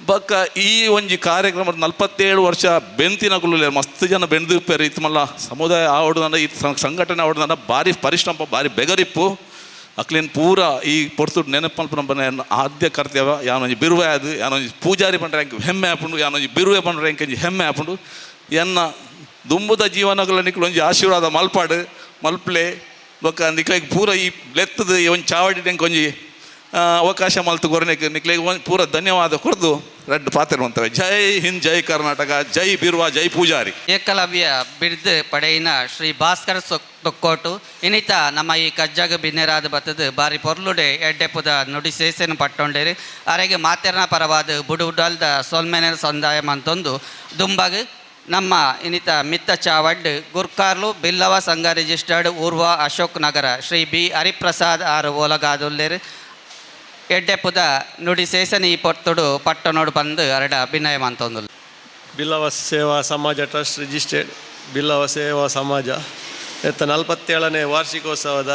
ಬೊಕ್ಕ ಈ ಒಂಜಿ ಕಾರ್ಯಕ್ರಮ 47 ವರ್ಷ ಬೆಂತಿನ ಕುಲ್ಲುಲೆ ಮಸ್ತ್ ಜನ ಬೆಂದಿಪ್ಪೇರು ಇತ್ತು ಮಲ್ಲ ಸಮುದಾಯ ಆವಡ್ದಂಡ ಈ ಸಂಘಟನೆ ಆವಡ್ದಂಡ ಭಾರಿ ಪರಿಶ್ರಮ ಭಾರಿ ಬೆಗರಿಪ್ಪು ಅಕ್ಲೇನು ಪೂರ ಈ ಪೊರ್ತುಡು ನೆನಪು ಬನ್ನ ಆದ್ಯ ಕರ್ತವ್ಯ ಯಾನೊಂಜಿ ಬಿರುವೆ ಅದು ಯಾನೊಂಜಿ ಪೂಜಾರಿ ಪಂಡ್ರೆ ಎಂಕ್ ಹೆಮ್ಮೆ ಆಪುಂಡು ಯಾನೊಂಜಿ ಬಿರುವೆ ಪಂಡ್ರೆ ಎಂಕ್ ಹೆಮ್ಮೆ ಆಪುಂಡು ಎನ್ನ ದುಂಬುದ ಜೀವನಗಳ ನಿಕ್ಲು ಒಂಜಿ ಆಶೀರ್ವಾದ ಮಲ್ಪಾಡು ಮಲ್ಪ್ಲೆ ಬೊಕ್ಕ ನಿಕ್ಲೆಗ್ ಪೂರ ಈ ಲೆತ್ತದ ಈ ಒಂಜಿ ಚಾವಡಿ ಎಂಕ್ ಒಂಜಿ ಅವಕಾಶ ಮಲ್ತು ಕೊರನೆಕ್ ನಿಕ್ಲೆಗ್ ಒಂಜಿ ಪೂರ ಧನ್ಯವಾದ ಕೊರ್ದು ರಡ್ಡು ಪಾತೆರುವಂತವೆ. ಜೈ ಹಿಂದ್, ಜೈ ಕರ್ನಾಟಕ, ಜೈ ಬಿರ್ವಾ, ಜೈ ಪೂಜಾರಿ. ಏಕಲವ್ಯ ಬಿರ್ದು ಪಡೆಯಿನ ಶ್ರೀ ಭಾಸ್ಕರ್ ತೊಕ್ಕೋಟು ಇನ್ನಿತ ನಮ್ಮ ಈ ಕಜ್ಜಾಗ ಬಿನ್ನೆರಾದ ಬತ್ತದು ಬಾರಿ ಪೊರ್ಲುಡೆ ಎಡ್ಡೆಪುದ ನುಡಿ ಸೇಸೆನು ಪಟ್ಟೊಂಡೇರಿ ಅರೆಗೆ ಮಾತೆರ್ನ ಪರವಾದ ಬುಡುಡಲ್ದ ಸೊಲ್ಮೆನೆ ಸಂದಾಯ ಮಂತೊಂದು ದುಂಬಾಗ ನಮ್ಮ ಇನ್ನಿತ ಮಿತ್ತ ಚಾವಡ್ ಗುರ್ಕಾರ್ಲು ಬಿಲ್ಲವ ಸಂಘ ರಿಜಿಸ್ಟರ್ಡ್ ಊರ್ವ ಅಶೋಕ್ ನಗರ ಶ್ರೀ ಬಿ ಹರಿಪ್ರಸಾದ್ ಆರ್ ಓಲಗಾದುಲ್ಲೇರು ಎಡ್ಡೆಪುದ ನುಡಿ ಸೇಸನಿ ಈ ಪೊರ್ತುಡು ಪಟ್ಟಣೋಡು ಬಂದು ಅರಡ ಅಭಿನಯ ಮಂತೊಂದು. ಬಿಲ್ಲವ ಸೇವಾ ಸಮಾಜ ಟ್ರಸ್ಟ್ ರಿಜಿಸ್ಟರ್ಡ್ ಬಿಲ್ಲವ ಸೇವಾ ಸಮಾಜ ಎತ್ತ 47ನೇ ವಾರ್ಷಿಕೋತ್ಸವದ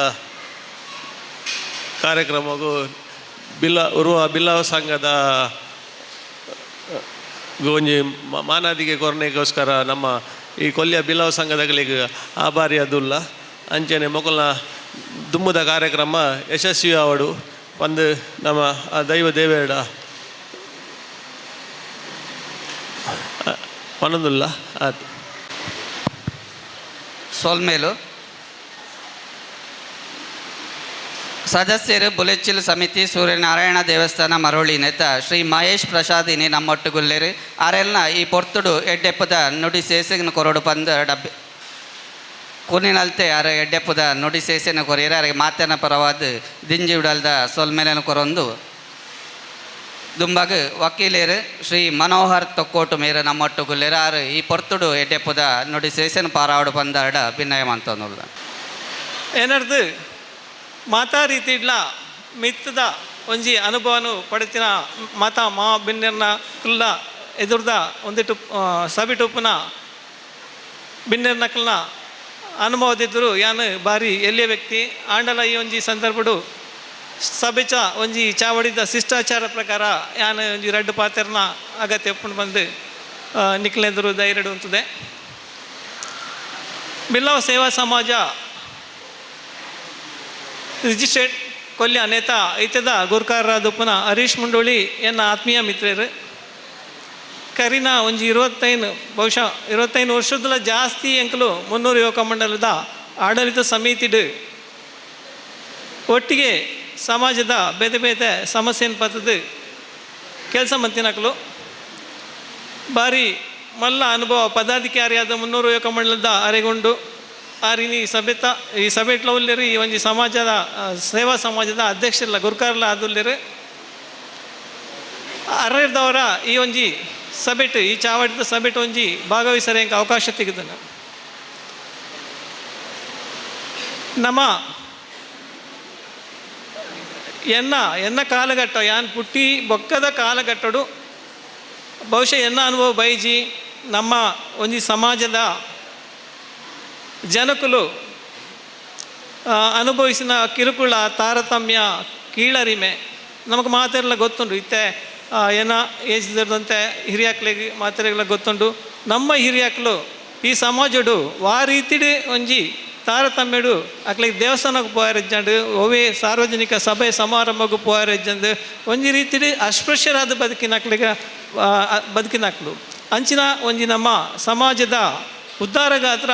ಕಾರ್ಯಕ್ರಮಗೂ ಉರುವ ಬಿಲ್ಲವ ಸಂಘದ ಒಂಜಿ ಮಾನಾದಿಗೆ ಕೊರನೆಗೋಸ್ಕರ ನಮ್ಮ ಈ ಕೊಲ್ಯ ಬಿಲ್ಲವ ಸಂಘದಗಳಿಗೆ ಆಭಾರಿ ಅದುಲ್ಲ ಅಂಚನೆ ಮೊಕಲ್ನ ದುಮ್ಮದ ಕಾರ್ಯಕ್ರಮ ಯಶಸ್ವಿ ಆವಡು ಒಂದು ನಮ್ಮ ಆ ದೈವ ದೇವೇಡ ಪನೊಂದುಲ್ಲ ಆತು. ಸೋಲ್ಮೇಲು ಸದಸ್ಯರು ಬುಲೆಚ್ಚಿಲ್ ಸಮಿತಿ ಸೂರ್ಯನಾರಾಯಣ ದೇವಸ್ಥಾನ ಮರೋಳಿ ನೇತ ಶ್ರೀ ಮಹೇಶ್ ಪ್ರಸಾದ್ ಇನಿ ನಮ್ಮೊಟ್ಟುಗುಲ್ಲೇರು ಆರೆಲ್ನ ಈ ಪೊರ್ತುಡು ಎಡ್ಡೆಪ್ಪದ ನುಡಿ ಸೇಸಿನ ಕೊರಡು ಪಂದು ಡಬ್ಬಿ ಕುನಿನಲ್ತೆ ಆರ ಎಡ್ಡೆಪ್ಪದ ನುಡಿ ಸೇಸೆನ ಕೊರಿಯರ ಅರೆಗೆ ಮಾತನ ಪರವಾದ ದಿಂಜಿ ಉಡಲ್ದ ಸೊಲ್ಮೇಲನ ಕೊರೊಂದು ದುಂಬಾಗ ವಕೀಲೇರು ಶ್ರೀ ಮನೋಹರ್ ತೊಕ್ಕೋಟು ಮೇರು ನಮ್ಮೊಟ್ಟುಗುಲ್ಲೇರು ಆರು ಈ ಪೊರ್ತುಡು ಎಡ್ಡೆಪ್ಪದ ನುಡಿ ಸೇಸೆನ ಪಾರಾವಡು ಪಂದ ಅಡ ಅಭಿನಯ ಮಂತೊಂದುಲ್ಲ. ಏನರ್ದು ಮಾತಾ ರೀತಿಡ್ಲ ಮಿತ್ತದ ಒಂಜಿ ಅನುಭವನು ಪಡೆತಿನ ಮಾತಾ ಮಾ ಬಿನ್ನೆರ್ನ ಕುಲ್ಲ ಎದುರ್ದ ಒಂದಿಟ್ಟು ಸಬಿಟುಪ್ಪುನ ಬಿನ್ನೆರ್ನಕಲ್ನ ಅನುಭವದಿದ್ದರು ಯಾನು ಬಾರಿ ಎಲ್ಲಿಯ ವ್ಯಕ್ತಿ ಆಂಡಲ ಈ ಒಂಜಿ ಸಂದರ್ಭಡು ಸಬೆಚ ಒಂಜಿ ಚಾವಡಿದ ಶಿಷ್ಟಾಚಾರ ಪ್ರಕಾರ ಯಾನು ಒಂಜಿ ರಡ್ಡು ಪಾತೆರ್ನ ಅಗತ್ಯ ಒಪ್ಪುಂಡು ಬಂದು ನಿಕ್ಲೆದುರು ಧೈರ್ಯಡು ಉಂತದೆ. ಬಿಲ್ಲವ ಸೇವಾ ಸಮಾಜ ರಿಜಿಸ್ಟರ್ಡ್ ಕೊಲ್ಯ ನೇತ ಐತದ ಗುರ್ಕಾರರಾದ ಹರೀಶ್ ಮುಂಡೋಳಿ ಎನ್ನ ಆತ್ಮೀಯ ಮಿತ್ರರು. ಕರಿನ ಒಂಜಿ 25 ಬಹುಶಃ 25 ವರ್ಷದಲ್ಲ ಜಾಸ್ತಿ ಎಂಕಲು 300 ಯುವಕ ಮಂಡಲದ ಆಡಳಿತ ಸಮಿತಿಡು ಒಟ್ಟಿಗೆ ಸಮಾಜದ ಬೇತೆ ಬೇತೆ ಸಮಸ್ಯೆಯನ್ನು ಪತ್ತದು ಕೆಲಸ ಮಂತಿನಕಲು ಭಾರಿ ಮಲ್ಲ ಅನುಭವ ಪದಾಧಿಕಾರಿಯಾದ 300 ಯುವಕ ಮಂಡಲದ ಅರೆಗೊಂಡು ಆರಿನಿ ಸಭೆತ ಈ ಸಭೆಟ್ಲ ಉಲ್ಲೇರು ಈ ಒಂಜಿ ಸಮಾಜದ ಸೇವಾ ಸಮಾಜದ ಅಧ್ಯಕ್ಷರಲ್ಲ ಗುರುಕಾರಲ್ಲ ಆದುಲ್ಲೇರು. ಅರ್ರದವರ ಈ ಒಂಜಿ ಸಭೆಟ್ ಈ ಚಾವಡಿದ ಸಭೆಟ್ ಒಂಜಿ ಭಾಗವಹಿಸರೆ ಅವಕಾಶ ತೆಗೆದನು. ನಮ್ಮ ಎನ್ನ ಎನ್ನ ಕಾಲಘಟ್ಟ ಯಾನ್ ಪುಟ್ಟಿ ಬೊಕ್ಕದ ಕಾಲಘಟ್ಟಡು ಬಹುಶಃ ಎನ್ನ ಅನುಭವ ಬೈಜಿ ನಮ್ಮ ಒಂಜಿ ಸಮಾಜದ ಜನಕುಲು ಅನುಭವಿಸಿನ ಕಿರುಕುಳ ತಾರತಮ್ಯ ಕೀಳರಿಮೆ ನಮಗೆ ಮಾತೆಲ್ಲ ಗೊತ್ತುಂಟು. ಇತ್ತೆ ಏನ ಏಜ್ದಂತೆ ಹಿರಿಯಾಕ್ಲಿಗೆ ಮಾತೆಲ್ಲ ಗೊತ್ತುಂಟು. ನಮ್ಮ ಹಿರಿಯಾಕ್ಲು ಈ ಸಮಾಜಡು ವಾ ರೀತಿಡು ಒಂಜಿ ತಾರತಮ್ಯಡು ಅಕ್ಲಿಗೆ ದೇವಸ್ಥಾನಕ್ಕೆ ಪೋಯರೆಜ್ಜಂಡು ಒವೇ ಸಾರ್ವಜನಿಕ ಸಭೆ ಸಮಾರಂಭಕ್ಕೂ ಪೋಯರೆಜ್ಜಂಡು ಒಂಜಿ ರೀತಿಡು ಅಸ್ಪೃಶ್ಯರಾದ ಬದುಕಿನಕ್ಲಿಗೆ ಬದುಕಿನಕ್ಲು ಅಂಚಿನ ಒಂಜಿ ನಮ್ಮ ಸಮಾಜದ ಉದ್ಧಾರಗಾತ್ರ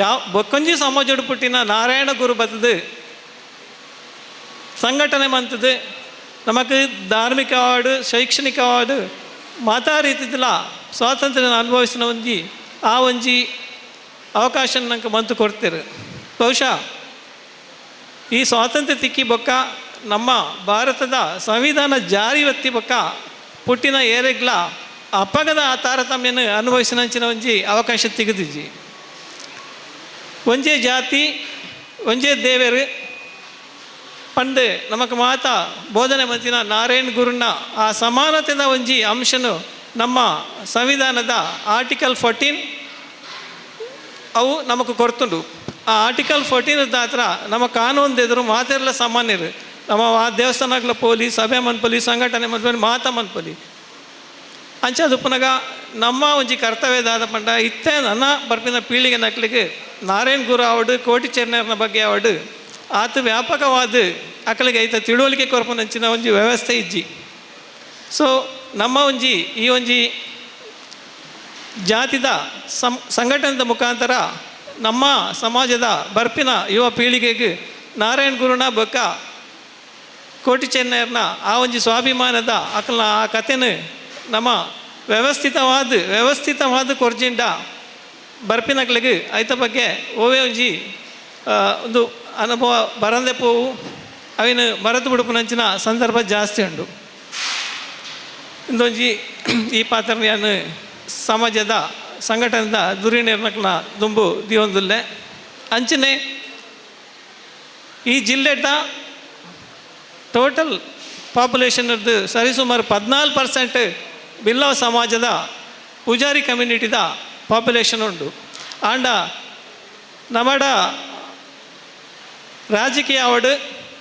ಯಾವ ಬೊಕ್ಕೊಂಜಿ ಸಮಾಜಡು ಪುಟ್ಟಿನ ನಾರಾಯಣ ಗುರು ಬತ್ತದು ಸಂಘಟನೆ ಮಂತದು ನಮಕ್ ಧಾರ್ಮಿಕವಾಡು ಶೈಕ್ಷಣಿಕವಾಡು ಮಾತಾ ರೀತಿದಿಲ್ಲ ಸ್ವಾತಂತ್ರ್ಯ ಅನುಭವಿಸಿನ ಒಂಜಿ ಆ ಒಂಜಿ ಅವಕಾಶ ನಂಗೆ ಮಂತು ಕೊಡ್ತೀರು. ಬಹುಶಃ ಈ ಸ್ವಾತಂತ್ರ್ಯ ತಿಕ್ಕಿ ಬೊಕ್ಕ ನಮ್ಮ ಭಾರತದ ಸಂವಿಧಾನ ಜಾರಿ ಒತ್ತಿ ಬೊಕ್ಕ ಪುಟ್ಟಿನ ಏರೆಗ್ಲ ಅಪ್ಪಗದ ಆ ತಾರತಮ್ಯನ ಅನುಭವಿಸಿನಂಚಿನ ಒಂಜಿ ಅವಕಾಶ ತೆಗೆದಿಜ್ಜಿ. ಒಂಜೇ ಜಾತಿ ಒಂಜೇ ದೇವರು ಪಂಡು ನಮಕ್ ಮಾತಾ ಬೋಧನೆ ಮಂತಿನ ನಾರಾಯಣ ಗುರುನ ಆ ಸಮಾನತೆದ ಒಂಜಿ ಅಂಶನು ನಮ್ಮ ಸಂವಿಧಾನದ ಆರ್ಟಿಕಲ್ 14 ಅವು ನಮಕ್ ಕೊರ್ತುಂಡು. ಆ ಆರ್ಟಿಕಲ್ 14 ದಾತ್ರ ನಮ್ಮ ಕಾನೂನು ಎದುರು ಮಾತೆಲ್ಲ ಸಾಮಾನ್ಯರು. ನಮ್ಮ ಆ ದೇವಸ್ಥಾನಗಳ ಪೋಲಿ ಸಭೆ ಮನ್ಪೊಲಿ ಸಂಘಟನೆ ಮನ್ಪೊಲಿ ಮಾತಾ ಮನ್ಪೊಲಿ ಅಂಚ ಪುನಗ ನಮ್ಮ ಒಂಜಿ ಕರ್ತವ್ಯದಾದ ಪಂಡ ಇತ್ತೆ ನನ್ನ ಬರ್ಪಿನ ಪೀಳಿಗೆ ನಕ್ಲಿಗೆ ನಾರಾಯಣ ಗುರು ಆವಡು ಕೋಟಿ ಚೆನ್ನರ್ನ ಬಗ್ಗೆ ಆವಡು ಆತ ವ್ಯಾಪಕವಾದ ಅಕಲಿಗೆ ಐತ ತಿಳುವಳಿಕೆ ಕೊರಪನಂಚಿನ ಒಂಜಿ ವ್ಯವಸ್ಥೆ ಇಜ್ಜಿ. ಸೊ ನಮ್ಮ ಒಂಜಿ ಈ ಒಂಜಿ ಜಾತಿದ ಸಂಘಟನೆದ ಮುಖಾಂತರ ನಮ್ಮ ಸಮಾಜದ ಬರ್ಪಿನ ಯುವ ಪೀಳಿಗೆಗೆ ನಾರಾಯಣ ಗುರುನ ಬೊಕ್ಕ ಕೋಟಿ ಚೆನ್ನರ್ನ ಆ ಒಂಜಿ ಸ್ವಾಭಿಮಾನದ ಅಕಲ್ನ ಆ ಕಥೆನ ನಮ್ಮ ವ್ಯವಸ್ಥಿತವಾದ ಕೊರ್ಜಿಂಡ ಬರ್ಪಿನಕ್ಲಿಗೆ ಐತ ಬಗ್ಗೆ ಓವೇ ಒಂಜಿ ಒಂದು ಅನುಭವ ಬರಂದೆ ಪೋವು ಅವಿನ ಮರೆತು ಬಿಡುಪನಂಚಿನ ಸಂದರ್ಭ ಜಾಸ್ತಿ ಉಂಟು. ಇಂದೊಂಜಿ ಈ ಪಾತ್ರನ ಸಮಾಜದ ಸಂಘಟನೆದ ದುರಿಣಿರ್ನಕ್ಲ ದುಂಬು ದಿಯೊಂದುಲ್ಲೆ. ಅಂಚನೆ ಈ ಜಿಲ್ಲೆದ ಟೋಟಲ್ ಪಾಪ್ಯುಲೇಷನ್ ಸರಿಸುಮಾರು 14% ಬಿಲ್ಲವ ಸಮಾಜದ ಪೂಜಾರಿ ಕಮ್ಯುನಿಟಿದ ಪಾಪ್ಯುಲೇಷನ್ ಉಂಟು. ಆಂಡ ನಮ್ಮಡ ರಾಜಕೀಯ ಅವಡು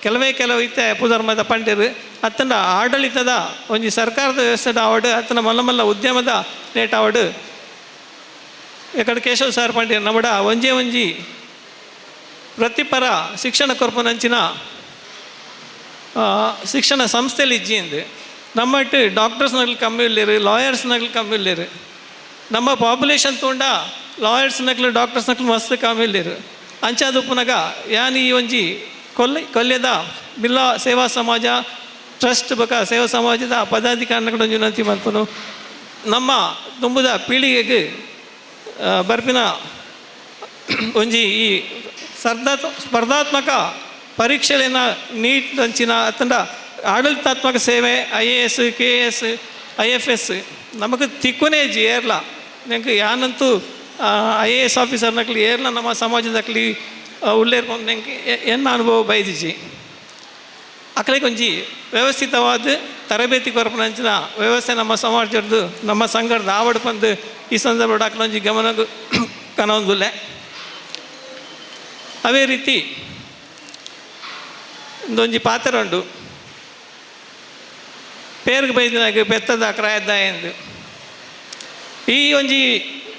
ಕೆಲವೇ ಕೆಲವು ಇತ್ತೆ ಪುಧರ್ಮದ ಪಂಡಿರು ಅತ್ತನ ಆಡಳಿತದ ಒಂಜಿ ಸರ್ಕಾರದ ವ್ಯವಸ್ಥೆದ ಅವಡು ಅತ್ತನ ಮಲ್ಲ ಮಲ್ಲ ಉದ್ಯಮದ ನೇಟ್ ಅವಡು ಎಕಡೆ ಕೇಶವ ಸರ್ ಪಂಡಿರು ನಮ್ಮಡ ಒಂಜೇ ಒಂಜಿ ವೃತ್ತಿಪರ ಶಿಕ್ಷಣ ಕೊರ್ಪನಂಚಿನ ಶಿಕ್ಷಣ ಸಂಸ್ಥೆಯಲ್ಲಿ ಇಜ್ಜಿಂದು ನಮ್ಮಟ್ಟು ಡಾಕ್ಟರ್ಸ್ನಲ್ಲಿ ಕಮ್ಮಿ ಇಲ್ಲೇರು, ಲಾಯರ್ಸ್ನಲ್ಲಿ ಕಮ್ಮಿ ಇಲ್ಲೇರು. ನಮ್ಮ ಪಾಪ್ಯುಲೇಷನ್ ತೊಗೊಂಡ ಲಾಯರ್ಸ್ನಕ್ಲು ಡಾಕ್ಟರ್ಸ್ನಕ್ಲು ಮಸ್ತ್ ಕಮ್ಮಿ ಇಲ್ಲೇರು. ಅಂಚಾದ ಪುನಗ ಯಾನ್ ಈ ಒಂಜಿ ಕೊಲ್ಯದ ಬಿಲ್ಲಾ ಸೇವಾ ಸಮಾಜ ಟ್ರಸ್ಟ್ ಬಕ ಸೇವಾ ಸಮಾಜದ ಪದಾಧಿಕಾರಿಗಳ ವಿನಂತಿ ಮಲ್ಪನು ನಮ್ಮ ತುಂಬುದ ಪೀಳಿಗೆಗೆ ಬರ್ಪಿನ ಒಂಜಿ ಈ ಸ್ಪರ್ಧಾತ್ಮಕ ಪರೀಕ್ಷೆಗಳನ್ನ ನೀಟ್ ಅಂಚಿನ ಅತ್ತಂಡ ಆಡಳಿತಾತ್ಮಕ ಸೇವೆ IAS KAS IFS ನಮಗೆ ತಿಕ್ಕುನೇ ಇಜ್ಜಿ ಏರ್ಲ. ನಂಗೆ ಯಾನಂತೂ IAS ಆಫೀಸರ್ನಕ್ಲಿ ಏರ್ಲ ನಮ್ಮ ಸಮಾಜದಕ್ಲಿ ಉಳ್ಳೇರ್ ನಂಗೆ ಎನ್ನ ಅನುಭವ ಬೈದಿಜಿ. ಅಕಲಿಗೆ ಒಂಜಿ ವ್ಯವಸ್ಥಿತವಾದ ತರಬೇತಿ ಕೊರಪನಂಚಿನ ವ್ಯವಸ್ಥೆ ನಮ್ಮ ಸಮಾಜದ್ದು ನಮ್ಮ ಸಂಘದ ಆವಡ್ ಪಂದು ಈ ಸಂದರ್ಭ ಅಕಲೊಂಜಿ ಗಮನ ಕನೊಂದುಲ್ಲೆ. ಅದೇ ರೀತಿ ಒಂದೊಂಜಿ ಪಾತ್ರ ಉಂಟು ಪೇರ್ಗೆ ಬೈದಿನಾಗ ಪೆತ್ತದ ಕ್ರಾಯದ ಎಂದು ಈ ಒಂಜಿ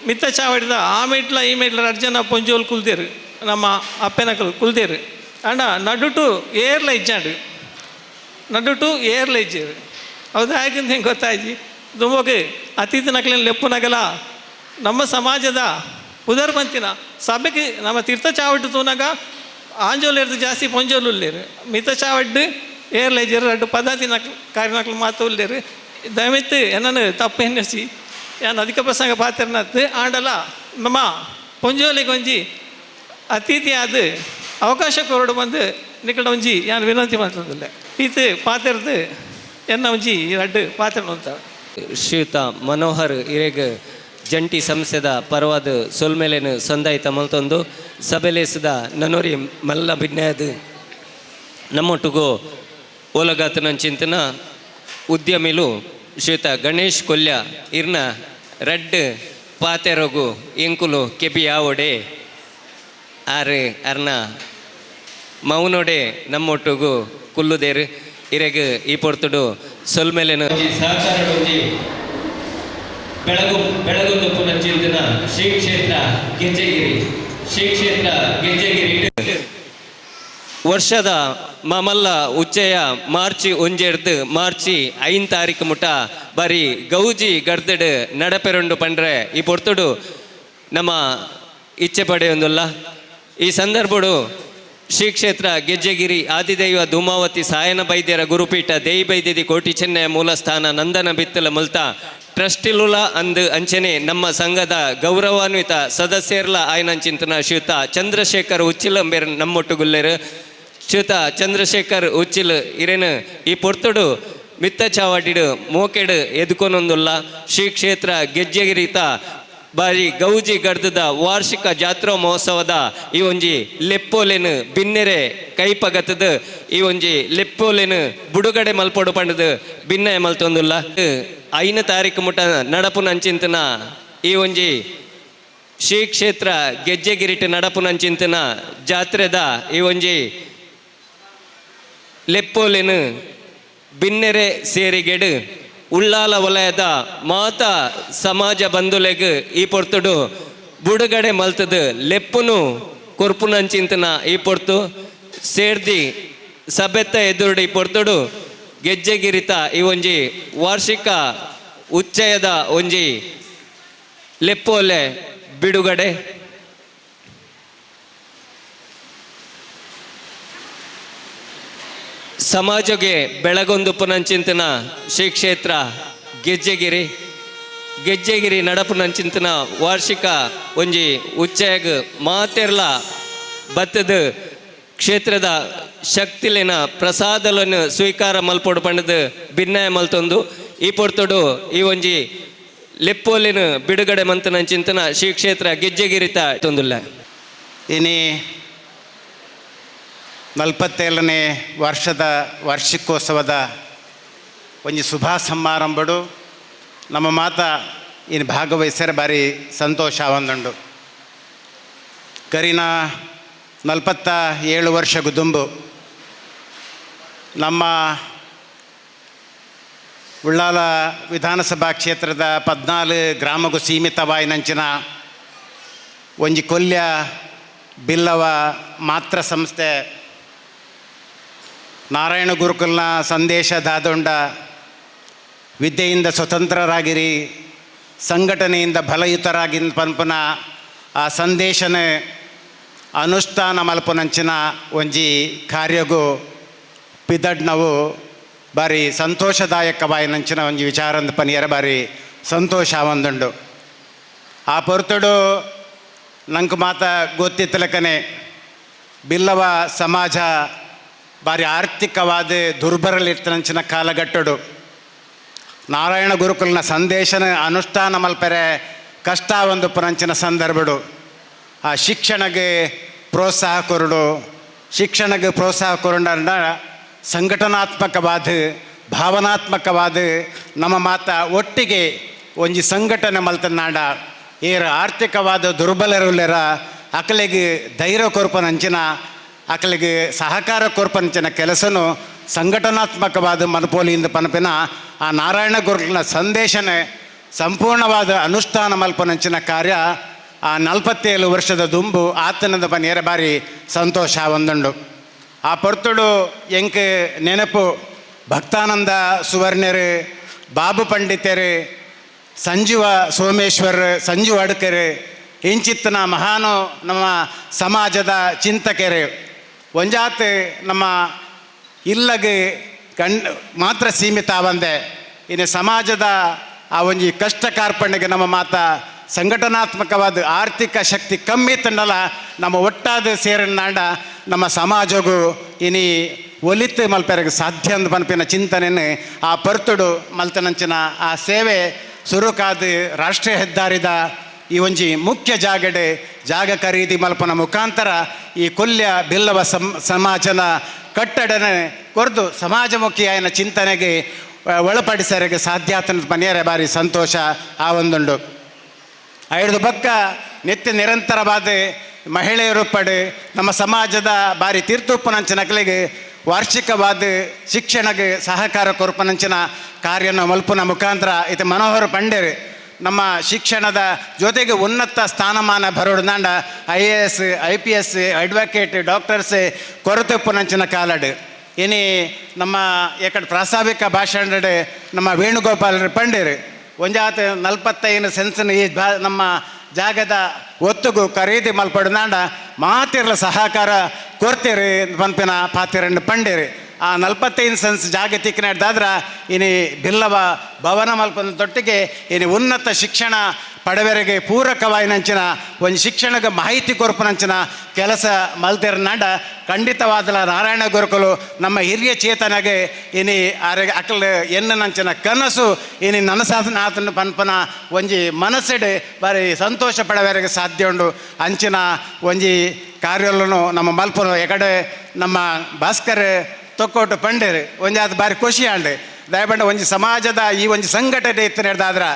ಮಿತ್ತ ಚಾವಡಿದ ಆ ಮೇಟ್ಲ ಈ ಮೇಟ್ಲ ರಡ್ಡು ಜನ ಪೊಂಜೋಲು ಕುಲ್ದೇರು ನಮ್ಮ ಅಪ್ಪೆನಕಲು ಕುಲ್ದೇರು. ಅಂಡ ನಡುಟು ಏರ್ಲ ಇಜ್ಜಾಂಡು ನಡುಟು ಏರ್ಲ ಇಜ್ಜೇರು ಹೌದು ಹಾಗಿಂದ ಹೆಂಗೆ ಗೊತ್ತಾಯ್ತು ದುಂಬೋಕೆ ಅತಿಥಿ ನಕಲಿನ ಲೆಪ್ಪುನಗಲ ನಮ್ಮ ಸಮಾಜದ ಪುದರ್ಪಂತಿನ ಸಭೆಗೆ ನಮ್ಮ ತೀರ್ಥ ಚಾವಡ್ಡು ತೂನಾಗ ಆಂಜೋಲು ಇರ್ದು ಜಾಸ್ತಿ ಪೊಂಜೋಲು ಉಲ್ಲೇರು ಮಿತ್ತ ಚಾವಡ್ಡು ಏರ್ಲ ಇಜ್ಜೇರು ರಡ್ಡು ಪದ್ಧತಿ ನಕ್ ಕಾರ್ಯನಕ್ಲು ಮಾತು ಉಲ್ಲೇರು. ದಯವಿಟ್ಟು ಏನನ್ನು ತಪ್ಪು ಎನ್ನಿಸಿ ಯಾನ್ ಅಧಿಕ ಪ್ರಸಂಗ ಪಾತ್ರನತ್ತು ಆಂಡಲ ನಮ್ಮ ಪೊಂಜೋಲಿಗೆ ಒಂಜಿ ಅತಿಥಿಯಾದ ಅವಕಾಶ ಕೊರಡು ಬಂದು ನಿಕಡ ಒಂಜಿ ಯಾನ್ ವಿನಂತಿ ಮಾಡ್ತಂದಿಲ್ಲ. ಈತ ಪಾತ್ರದ್ದು ಎನ್ನ ಒಂಜಿ ರಡ್ಡ್ ಪಾತ್ರ ಅಂತ. ಶ್ರೀಯುತ ಮನೋಹರ್ ಇರೆಗ್ ಜಂಟಿ ಸಂಸ್ಥೆದ ಪರವಾದ ಸೊಲ್ಮೆಲೆನು ಸಂದಾಯಿತ ಮಲ್ತೊಂದು ಸಭೆಲೇಸದ ನನೋರಿ ಮಲ್ಲ ಬಿನ್ಯಾದ ನಮ್ಮೊಟ್ಟಿಗೂ ಓಲಗಾತನ ಚಿಂತನ ಉದ್ಯಮಿಲು ಶ್ರೀಯುತ ಗಣೇಶ್ ಕೊಲ್ಯ ಇರ್ನ ರಡ್ಡ್ ಪಾತೆರಗು ಎಂಕುಲು ಕೆಬಿ ಯಾವೊಡೆ ಆರು ಅರ್ನ ಮೌನೊಡೆ ನಮ್ಮೊಟ್ಟಿಗೂ ಕುಲ್ಲುದೇರು ಇರೆಗ್ ಈ ಪೊರ್ತುಡು ಸೊಲ್ಮೆಲೆನು ಸಹಕಾರ ಬೆಳಗು ಬೆಳಗೊಂದು ಪುನಶ್ಚಿಂತನ ಶ್ರೀ ಕ್ಷೇತ್ರ ಗೆಜ್ಜೆಗಿರಿ ಶ್ರೀ ಕ್ಷೇತ್ರ ಗೆಜ್ಜೆಗಿರಿ ವರ್ಷದ ಮಾಮಲ್ಲ ಉಚ್ಚಯ ಮಾರ್ಚ್ 1 ಮಾರ್ಚ್ 5 ತಾರೀಕು ಮುಟ ಬಾರಿ ಗೌಜಿ ಗರ್ದಡು ನಡಪೆರೊಂಡು ಪಂಡ್ರೆ ಈ ಪೊರ್ತುಡು ನಮ್ಮ ಇಚ್ಛೆ ಪಡೆಯೊಂದುಲ್ಲ. ಈ ಸಂದರ್ಭಡು ಶ್ರೀ ಕ್ಷೇತ್ರ ಗೆಜ್ಜೆಗಿರಿ ಆದಿದೈವ ಧೂಮಾವತಿ ಸಾಯನ ಬೈದ್ಯರ ಗುರುಪೀಠ ದೇಯಿ ಬೈದ್ಯದಿ ಕೋಟಿ ಚೆನ್ನಯ ಮೂಲಸ್ಥಾನ ನಂದನ ಬಿತ್ತಲ ಮುಲ್ತ ಟ್ರಸ್ಟಿಲುಲ ಅಂದು ಅಂಚನೆ ನಮ್ಮ ಸಂಘದ ಗೌರವಾನ್ವಿತ ಸದಸ್ಯರ್ಲ ಆಯನಂಚಿಂತನ ಶ್ರೀಯುತ ಚಂದ್ರಶೇಖರ್ ಉಚ್ಚಿಲಂಬೇರ್ ನಮ್ಮೊಟ್ಟುಗುಲ್ಲೇರು. ಶ್ರೀಯುತ ಚಂದ್ರಶೇಖರ್ ಉಚ್ಚಿಲ್ ಇರೇನು ಈ ಪೊರ್ತುಡು ಮಿತ್ತ ಚಾವಾಡಿಡು ಮೋಕೆಡು ಎದುಕೊನೊಂದುಲ್ಲ. ಶ್ರೀ ಕ್ಷೇತ್ರ ಗೆಜ್ಜೆಗಿರಿತ ಬಾರಿ ಗೌಜಿ ಗರ್ದದ ವಾರ್ಷಿಕ ಜಾತ್ರಾ ಮಹೋತ್ಸವದ ಈ ಒಂಜಿ ಲೆಪ್ಪೋಲೆನು ಬಿನ್ನೆರೆ ಕೈಪಗತದ ಈ ಒಂಜಿ ಲೆಪ್ಪೋಲೆನು ಬುಡುಗಡೆ ಮಲ್ಪೊಡು ಪಂಡದು ಬಿನ್ನೆ ಮಲ್ತೊಂದುಲ್ಲ. 5 ತಾರೀಕು ಮುಟ ನಡಪುನಂಚಿಂತನ ಈ ಒಂಜಿ ಶ್ರೀ ಕ್ಷೇತ್ರ ಗೆಜ್ಜೆಗಿರಿಟ ನಡಪುನಂಚಿಂತನ ಜಾತ್ರೆದ ಈ ಒಂಜಿ ಲೆಪ್ಪೋಲೆನು ಬಿನ್ನೆರೆ ಸೇರಿಗೆಡು ಉಳ್ಳಾಲ ವಲಯದ ಮಾತಾ ಸಮಾಜ ಬಂಧುಲೆಗ್ ಈ ಪೊರ್ತುಡು ಬುಡುಗಡೆ ಮಲ್ತದು ಲೆಪ್ಪುನು ಕೊರ್ಪುನಂಚಿಂತನ ಈ ಪೊರ್ತು ಸೇರ್ದಿ ಸಭೆತ್ತ ಎದುರುಡು ಈ ಪೊರ್ತುಡು ಗೆಜ್ಜೆಗಿರಿತ ಈ ಒಂಜಿ ವಾರ್ಷಿಕ ಉಚ್ಚಯದ ಒಂಜಿ ಲೆಪ್ಪೋಲೆ ಬಿಡುಗಡೆ. ಸಮಾಜಕ್ಕೆ ಬೆಳಗೊಂದು ಪುನಂಚಿಂತನ ಶ್ರೀ ಕ್ಷೇತ್ರ ಗೆಜ್ಜೆಗಿರಿ ಗೆಜ್ಜೆಗಿರಿ ನಡಪುನಂಚಿಂತನ ವಾರ್ಷಿಕ ಒಂಜಿ ಉಚ್ಚಯಗ್ ಮಾತೆರ್ಲ ಬತ್ತದ ಕ್ಷೇತ್ರದ ಶಕ್ತಿಲಿನ ಪ್ರಸಾದలను ಸ್ವೀಕಾರ ಮಲ್ಪೊಡು ಪಂಡದು ಭಿನ್ನಯ ಮಲ್ತೊಂದು ಈ ಪೊರ್ತುಡು ಈ ಒಂಜಿ ಲೆಪ್ಪೋಲಿನ ಬಿಡುಗಡೆ ಮಂತನಂಚಿಂತನ ಶ್ರೀ ಕ್ಷೇತ್ರ ಗೆಜ್ಜೆಗಿರಿತ ತೊಂದುಲ್ಲ. ಇನಿ 47ನೇ ವರ್ಷದ ವಾರ್ಷಿಕೋತ್ಸವದ ಒಂಜಿ ಶುಭ ಸಮಾರಂಭಡು ನಮ್ಮ ಮಾತ ಇನ್ನು ಭಾಗವಹಿಸರೆ ಭಾರಿ ಸಂತೋಷ ಒಂದುಂಡು. ಕರಿನ 47 ವರ್ಷ ದುಂಬು ನಮ್ಮ ಉಳ್ಳಾಲ ವಿಧಾನಸಭಾ ಕ್ಷೇತ್ರದ 14 ಗ್ರಾಮಗೂ ಸೀಮಿತವಾಯಿನಂಚಿನ ಒಂಜಿ ಕೊಲ್ಯ ಬಿಲ್ಲವ ಮಾತ್ರ ಸಂಸ್ಥೆ ನಾರಾಯಣ ಗುರುಕುಲ್ನ ಸಂದೇಶ ದಾದೊಂಡ ವಿದ್ಯೆಯಿಂದ ಸ್ವತಂತ್ರರಾಗಿರಿ, ಸಂಘಟನೆಯಿಂದ ಬಲಯುತರಾಗಿ ಪನ್ಪುನ ಆ ಸಂದೇಶನೇ ಅನುಷ್ಠಾನ ಮಲ್ಪುನಂಚಿನ ಒಂಜಿ ಕಾರ್ಯಗೂ ಪಿದಡ್ನವು ಭಾರಿ ಸಂತೋಷದಾಯಕವಾಯಿನಂಚಿನ ಒಂಜಿ ವಿಚಾರಂದ ಪನಿಯರ ಭಾರಿ ಸಂತೋಷ ಒಂದುಂಡು. ಆ ಪೊರ್ತುಡು ನಂಗೆ ಮಾತ ಗೊತ್ತಿತ್ತಲಕನೆ ಬಿಲ್ಲವ ಸಮಾಜ ಭಾರಿ ಆರ್ಥಿಕವಾದ ದುರ್ಬರಲಿರ್ತನಂಚಿನ ಕಾಲಘಟ್ಟಡು ನಾರಾಯಣ ಗುರುಕುಲ್ನ ಸಂದೇಶನ ಅನುಷ್ಠಾನ ಮಲ್ಪೆರೆ ಕಷ್ಟ ಒಂದು ಪುನಂಚಿನ ಸಂದರ್ಭಡು ಆ ಶಿಕ್ಷಣಗೆ ಪ್ರೋತ್ಸಾಹ ಕೊರಡು ಶಿಕ್ಷಣಕ್ಕೆ ಪ್ರೋತ್ಸಾಹ ಕೊರಡ ಸಂಘಟನಾತ್ಮಕವಾದ ಭಾವನಾತ್ಮಕವಾದ ನಮ್ಮ ಮಾತ ಒಟ್ಟಿಗೆ ಒಂಜಿ ಸಂಘಟನೆ ಮಲ್ತನಾಡ ಏರ ಆರ್ಥಿಕವಾದ ದುರ್ಬಲರುಲ್ಲರ ಅಕಲೆಗೆ ಧೈರ್ಯ ಕೊರ್ಪನಂಚಿನ ಅಕಲೆಗೆ ಸಹಕಾರ ಕೊರ್ಪನಂಚಿನ ಕೆಲಸನು ಸಂಘಟನಾತ್ಮಕವಾದ ಮನಪೋಲಿಯಿಂದ ಪನಪಿನ ಆ ನಾರಾಯಣ ಗುರುಗಳ ಸಂದೇಶನೇ ಸಂಪೂರ್ಣವಾದ ಅನುಷ್ಠಾನ ಮಲ್ಪನಂಚಿನ ಕಾರ್ಯ ಆ 47 ವರ್ಷದ ದುಂಬು ಆತನದ ಬನ್ನಿಯರ ಬಾರಿ ಸಂತೋಷ ಒಂದುಂಡು. ಆ ಪೊರ್ತುಡು ಎಂಕ್ ನೆನಪು ಭಕ್ತಾನಂದ ಸುವರ್ಣ್ಯರು, ಬಾಬು ಪಂಡಿತರು, ಸಂಜೀವ ಸೋಮೇಶ್ವರ್, ಸಂಜೀವ ಅಡ್ಕರು ಇಂಚಿತ್ತನ ಮಹಾನು ನಮ್ಮ ಸಮಾಜದ ಚಿಂತಕರು ಒಂಜಾತ್ ನಮ್ಮ ಇಲ್ಲಗೆ ಕಣ್ ಮಾತ್ರ ಸೀಮಿತ ಬಂದೆ ಇನ್ನು ಸಮಾಜದ ಆ ಒಂಜಿ ಕಷ್ಟ ಕಾರ್ಪಣ್ಯಗೆ ನಮ್ಮ ಮಾತ ಸಂಘಟನಾತ್ಮಕವಾದ ಆರ್ಥಿಕ ಶಕ್ತಿ ಕಮ್ಮಿ ತಂಡಲ ನಮ್ಮ ಒಟ್ಟಾದ ಸೇರನ್ನಾಂಡ ನಮ್ಮ ಸಮಾಜಗೂ ಇನಿ ಒಲಿತ್ ಮಲ್ಪೆರೆಗ್ ಸಾಧ್ಯ ಅಂದ್ ಪನ್ಪಿನ ಚಿಂತನೆನ್ ಆ ಪರ್ತುಡು ಮಲ್ತನಂಚಿನ ಆ ಸೇವೆ ಸುರುಕಾದ್ ರಾಷ್ಟ್ರೀಯ ಹೆದ್ದಾರಿದ ಈ ಒಂಜಿ ಮುಖ್ಯ ಜಾಗಡೆ ಜಾಗ ಖರೀದಿ ಮಲ್ಪನ ಮುಖಾಂತರ ಈ ಕೊಲ್ಯ ಬಿಲ್ಲವ ಸಮಾಜನ ಕಟ್ಟಡನೆ ಕೊರ್ದು ಸಮಾಜಮುಖಿಯಾಯಿನ ಚಿಂತನೆಗೆ ಒಳಪಡಿಸರಿಗೆ ಸಾಧ್ಯ ಆತನ ಮನೆಯರ ಬಾರಿ ಸಂತೋಷ ಆ ಒಂದುಂಡು. ಐದು ಬಕ್ಕ ನಿತ್ಯ ನಿರಂತರವಾದ ಮಹಿಳೆಯರು ಪಡೆ ನಮ್ಮ ಸಮಾಜದ ಬಾರಿ ತೀರ್ಥೋಪನಂಚಿನಕಲಿಗೆ ವಾರ್ಷಿಕವಾದ ಶಿಕ್ಷಣಕ್ಕೆ ಸಹಕಾರ ಕೊರ್ಪನಂಚಿನ ಕಾರ್ಯನ ಮಲ್ಪುನ ಮುಖಾಂತರ ಇದು ಮನೋಹರ ಪಂಡೇರು ನಮ್ಮ ಶಿಕ್ಷಣದ ಜೊತೆಗೆ ಉನ್ನತ ಸ್ಥಾನಮಾನ ಬರೋಡ್ದಾಂಡ IAS IPS advocate doctors ಕೊರತೆ ಪುನಂಚಿನ ಕಾಲಡು. ಇನಿ ನಮ್ಮ ಎಕಡೆ ಪ್ರಾಸ್ತಾವಿಕ ಭಾಷಣಡೆ ನಮ್ಮ ವೇಣುಗೋಪಾಲರು ಪಂಡೇರು ಒಂಜಾತ 45 ಸೆನ್ಸನ್ ಈ ನಮ್ಮ ಜಾಗದ ಒತ್ತುಗು ಖರೀದಿ ಮಲ್ಪಡ್ದಾಂಡ ಮಾತಿರ್ಲ ಸಹಕಾರ ಕೊರ್ತೀರಿ ಪಂಪಿನ ಪಾತಿರನ್ನು ಪಂಡೇರಿ. ಆ 45 ಸೆನ್ಸ್ ಜಾಗ ತಿಕ್ಕಿನಾಡ್ದಾದ್ರೆ ಇನಿ ಬಿಲ್ಲವ ಭವನ ಮಲ್ಪನ ತೊಟ್ಟಿಗೆ ಇನಿ ಉನ್ನತ ಶಿಕ್ಷಣ ಪಡವೆರಿಗೆ ಪೂರಕವಾಯಿನಂಚಿನ ಒಂದು ಶಿಕ್ಷಣಕ್ಕೆ ಮಾಹಿತಿ ಕೊರ್ಪನಂಚಿನ ಕೆಲಸ ಮಲ್ತಿರ್ನಾಂಡ ಖಂಡಿತವಾದಲ ನಾರಾಯಣ ಗುರುಕುಲು ನಮ್ಮ ಹಿರಿಯ ಚೇತನಗೆ ಇನಿ ಆರೆ ಅಕಲ್ ಎನ್ನಂಚಿನ ಕನಸು ಇನಿ ನನಸಾತನ ಪನ್ಪನ ಒಂಜಿ ಮನಸ್ಸಿಡೆ ಬಾರಿ ಸಂತೋಷ ಪಡವೆರಿಗೆ ಸಾಧ್ಯ ಉಂಡು. ಅಂಚಿನ ಒಂಜಿ ಕಾರ್ಯಗಳನ್ನು ನಮ್ಮ ಮಲ್ಪನ ಎಕಡೆ ನಮ್ಮ ಭಾಸ್ಕರ್ ತೊಕ್ಕೋಟು ಪಂಡೇರು ಒಂಜಾತ ಬಾರಿ ಖುಷಿ ಆಂಡು. ದಯಪಂಡ ಒಂಜಿ ಸಮಾಜದ ಈ ಒಂಜಿ ಸಂಘಟನೆ ಇತ್ತು ನಡೆದಾದ್ರೆ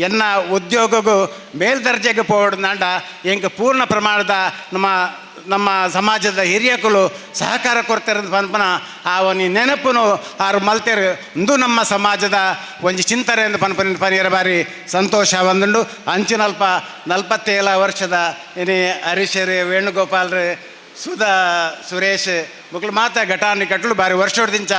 ಎನ್ನ ಉದ್ಯೋಗಕ್ಕೂ ಮೇಲ್ದರ್ಜೆಗೆ ಪೋಡ್ನಾಂಡ ಎಂಕ್ ಪೂರ್ಣ ಪ್ರಮಾಣದ ನಮ್ಮ ನಮ್ಮ ಸಮಾಜದ ಹಿರಿಯಕುಲು ಸಹಕಾರ ಕೊಡ್ತಾರೆ ಪನ್ಪನ ಆ ಒಂದು ನೆನಪುನು ಆರು ಮಲ್ತೇರು ಇಂದು ನಮ್ಮ ಸಮಾಜದ ಒಂಜಿ ಚಿಂತನೆ ಎಂದು ಪನ್ಪನ ಪನಿಯರ ಬಾರಿ ಸಂತೋಷ ಒಂದುಂಡು. ಅಂಚಿನಲ್ಪ 47 ವರ್ಷದ ಇನಿ ಹರೀಶರು ವೇಣುಗೋಪಾಲರು ಸುಧಾ ಸುರೇಶ್ ಮಕ್ಕಳು ಮಾತ ಘಟಾನಿ ಕಟ್ಟಲು ಬಾರಿ ವರ್ಷದಿಂಚ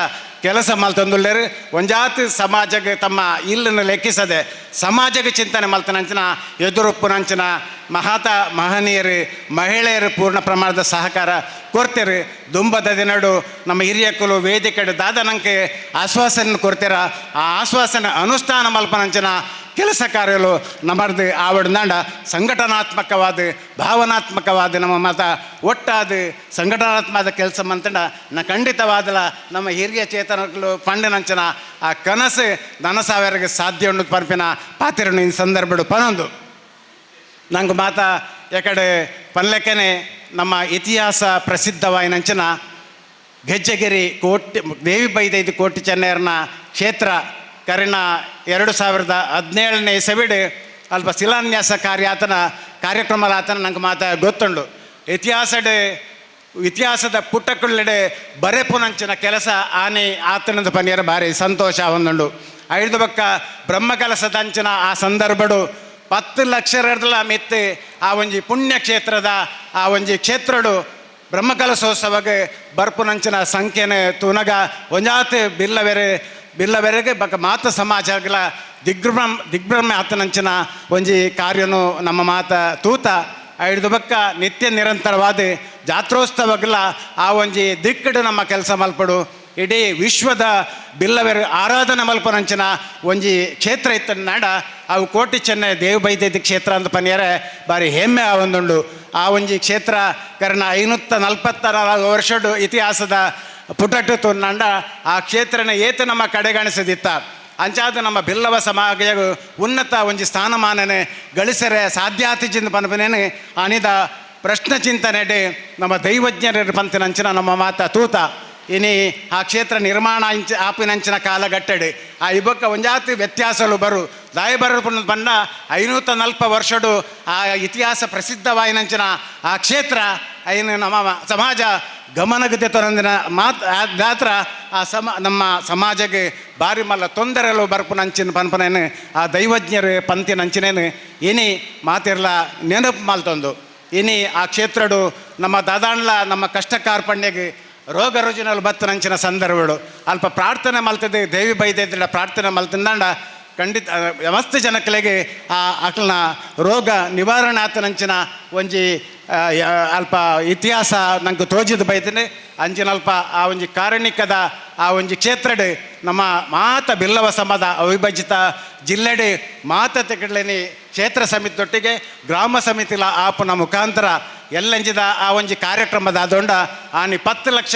ಕೆಲಸ ಮಲ್ತಂದುಳ್ಳೇರು. ಒಂಜಾತಿ ಸಮಾಜಕ್ಕೆ ತಮ್ಮ ಇಲ್ಲನ್ನು ಲೆಕ್ಕಿಸದೆ ಸಮಾಜಕ್ಕೆ ಚಿಂತನೆ ಮಲ್ತನಂಚಿನ ಎದುರುಪ್ಪುನಂಚಿನ ಮಹಾತ ಮಹನೀಯರು ಮಹಿಳೆಯರು ಪೂರ್ಣ ಪ್ರಮಾಣದ ಸಹಕಾರ ಕೊಡ್ತೀರಿ. ದುಂಬದ ದಿನಡು ನಮ್ಮ ಹಿರಿಯಕ್ಕಲು ವೇದಿಕೆ ದಾದನಂಕೆ ಆಶ್ವಾಸನೆ ಕೊಡ್ತೀರ, ಆ ಆಶ್ವಾಸನೆ ಅನುಷ್ಠಾನ ಮಲ್ಪನಂಚಿನ ಕೆಲಸ ಕಾರ್ಯಗಳು ನಮ್ಮದು ಆವಡ್ದಾಂಡ ಸಂಘಟನಾತ್ಮಕವಾದ ಭಾವನಾತ್ಮಕವಾದ ನಮ್ಮ ಮತ ಒಟ್ಟಾದ ಸಂಘಟನಾತ್ಮಕ ಕೆಲಸ ಮಂತಂಡ ನ ಖಂಡಿತವಾದಲ ನಮ್ಮ ಹಿರಿಯ ಚೇತನಗಳು ಪಂಡನಂಚನ ಆ ಕನಸು ನನಸಾವರಿಗೆ ಸಾಧ್ಯ ಉಂಡು ಪರ್ಪಿನ ಪಾತಿರನು ಈ ಸಂದರ್ಭಡು ಪನೊಂದು. ನಂಗೆ ಮಾತ ಎಕಡೆ ಪಲ್ಲೆಕ್ಕನೆ ನಮ್ಮ ಇತಿಹಾಸ ಪ್ರಸಿದ್ಧವಾಯಿನಂಚಿನ ಗೆಜ್ಜೆಗಿರಿ ಕೋಟಿ ದೇವಿ ಬೈದೈದು ಕೋಟಿ ಚೆನ್ನೈಯರ್ನ ಕ್ಷೇತ್ರ ಕರಿಣ 2017ನೇ ಇಸವಿಡು ಅಲ್ಪ ಶಿಲಾನ್ಯಾಸ ಕಾರ್ಯ ಆತನ ಕಾರ್ಯಕ್ರಮ ಆತನ ನಂಗೆ ಮಾತ ಗೊತ್ತುಂಡು. ಇತಿಹಾಸದ ಪುಟಕುಳ್ಳೆಡೆ ಬರೆಪುನಂಚಿನ ಕೆಲಸ ಆನೆ ಆತನದ ಪನಿಯರ ಭಾರಿ ಸಂತೋಷ ಒಂದುಂಡು. ಐದು ಬಕ್ಕ ಬ್ರಹ್ಮಕಲಸದಂಚಿನ ಆ ಸಂದರ್ಭಡು 10 ಲಕ್ಷ ಮೆತ್ತಿ ಆ ಒಂಜಿ ಪುಣ್ಯಕ್ಷೇತ್ರದ ಆ ಒಂಜಿ ಕ್ಷೇತ್ರಡು ಬ್ರಹ್ಮಕಲಸೋತ್ಸವಕ್ಕೆ ಬರ್ಪುನಂಚಿನ ಸಂಖ್ಯೆನೆ ತುನಗ ಒಂಜಾತ್ ಬಿಲ್ಲವೆರೆಗೆ ಬಕ ಮಾತ ಸಮಾಜಗಳ ದಿಗ್ಭ್ರಮ ಆತನಂಚಿನ ಒಂಜಿ ಕಾರ್ಯನು ನಮ್ಮ ಮಾತ ತೂತ ಐದು ಬಕ್ಕ ನಿತ್ಯ ನಿರಂತರವಾದ ಜಾತ್ರೋತ್ಸವಗಳ ಆ ಒಂಜಿ ದಿಕ್ಕಡು ನಮ್ಮ ಕೆಲಸ ಮಲ್ಪಡು. ಇಡೀ ವಿಶ್ವದ ಬಿಲ್ಲವೆರ ಆರಾಧನೆ ಮಲ್ಪನಂಚಿನ ಒಂಜಿ ಕ್ಷೇತ್ರ ಇತ್ತ ನಾಡ ಅವು ಕೋಟಿ ಚೆನ್ನೈ ದೇವಬೈದ್ಯದ ಕ್ಷೇತ್ರ ಅಂತ ಪನಿಯರೆ ಬಾರಿ ಹೆಮ್ಮೆ ಆ ಒಂದುಂಡು. ಆ ಒಂಜಿ ಕ್ಷೇತ್ರ ಕರ್ಣ 544 ವರ್ಷಡು ಇತಿಹಾಸದ ಪುಟಟ್ಟು ತುನ್ನಂಡ ಆ ಕ್ಷೇತ್ರನ ಏತ ನಮ್ಮ ಕಡೆಗಣಿಸದಿತ್ತ. ಅಂಚಾದ ನಮ್ಮ ಬಿಲ್ಲವ ಸಮಾಜ ಉನ್ನತ ಒಂಜಿ ಸ್ಥಾನಮಾನನೆ ಗಳಿಸರೆ ಸಾಧ್ಯಾತಿಜಿಂದ ಪನ್ಪನೇನೆ ಅನಿದ ಪ್ರಶ್ನೆ ಚಿಂತನೆ ನಮ್ಮ ದೈವಜ್ಞರ ಪಂತಿನಂಚಿನ ನಮ್ಮ ಮಾತ ತೂತ. ಇನಿ ಆ ಕ್ಷೇತ್ರ ನಿರ್ಮಾಣ ಇಂಚ ಆಪಿನಂಚಿನ ಕಾಲಗಟ್ಟಡೆ ಆ ಇಬ್ಬಕ್ಕ ಒಂಜಾತಿ ವ್ಯತ್ಯಾಸಲು ಬರು ದಾಯಬರು ಬಣ್ಣ 540 ವರ್ಷಡು ಆ ಇತಿಹಾಸ ಪ್ರಸಿದ್ಧವಾಯಿನಂಚಿನ ಆ ಕ್ಷೇತ್ರ ಐನು ನಮ್ಮ ಸಮಾಜ ಗಮನಗತೆ ತೊರಂದಿನ ಮಾತು ಗಾತ್ರ ಆ ನಮ್ಮ ಸಮಾಜಕ್ಕೆ ಬಾರಿ ಮಲ್ಲ ತೊಂದರೆಲು ಬರ್ಪುನಂಚಿನ ಪನ್ಪನೇನು ಆ ದೈವಜ್ಞರು ಪಂತಿನಂಚಿನೇನು ಇನಿ ಮಾತಿರ್ಲ ನೆನಪು ಮಾಲ್ತೊಂದು. ಇನಿ ಆ ಕ್ಷೇತ್ರಡು ನಮ್ಮ ದಾದಾಣ್ಲ ನಮ್ಮ ಕಷ್ಟ ಕಾರ್ಪಣ್ಯಗೆ ರೋಗ ರುಜಿನಲ್ಲಿ ಬತ್ತನಂಚಿನ ಸಂದರ್ಭಗಳು ಅಲ್ಪ ಪ್ರಾರ್ಥನೆ ಮಲ್ತದೆ ದೇವಿ ಬೈದಿದ್ರೆ ಪ್ರಾರ್ಥನೆ ಮಲ್ತಂದಾಂಡ ಖಂಡಿತ ಮಸ್ತ್ ಜನಕ್ಕಲಿಗೆ ಆ ಅಕ್ಲನ ರೋಗ ನಿವಾರಣೆ ಆತನಂಚಿನ ಒಂಜಿ ಅಲ್ಪ ಇತಿಹಾಸ ನಂಗೆ ತೋಜಿದ ಬೈತೇನೆ. ಅಂಚಿನಲ್ಪ ಆ ಒಂಜಿ ಕಾರಣಿಕದ ಆ ಒಂಜಿ ಕ್ಷೇತ್ರಡೆ ನಮ್ಮ ಮಾತ ಬಿಲ್ಲವ ಸಮಾಜ ಅವಿಭಜಿತ ಜಿಲ್ಲೆಡೆ ಮಾತ ತೆಗಡ್ಲೇನಿ ಕ್ಷೇತ್ರ ಸಮಿತಿಯೊಟ್ಟಿಗೆ ಗ್ರಾಮ ಸಮಿತಿಲ ಆಪನ ಮುಖಾಂತರ ಎಲ್ಲಂಜಿದ ಆ ಒಂಜಿ ಕಾರ್ಯಕ್ರಮದ ಆದೊಂಡ ಆನಿ 10 ಲಕ್ಷ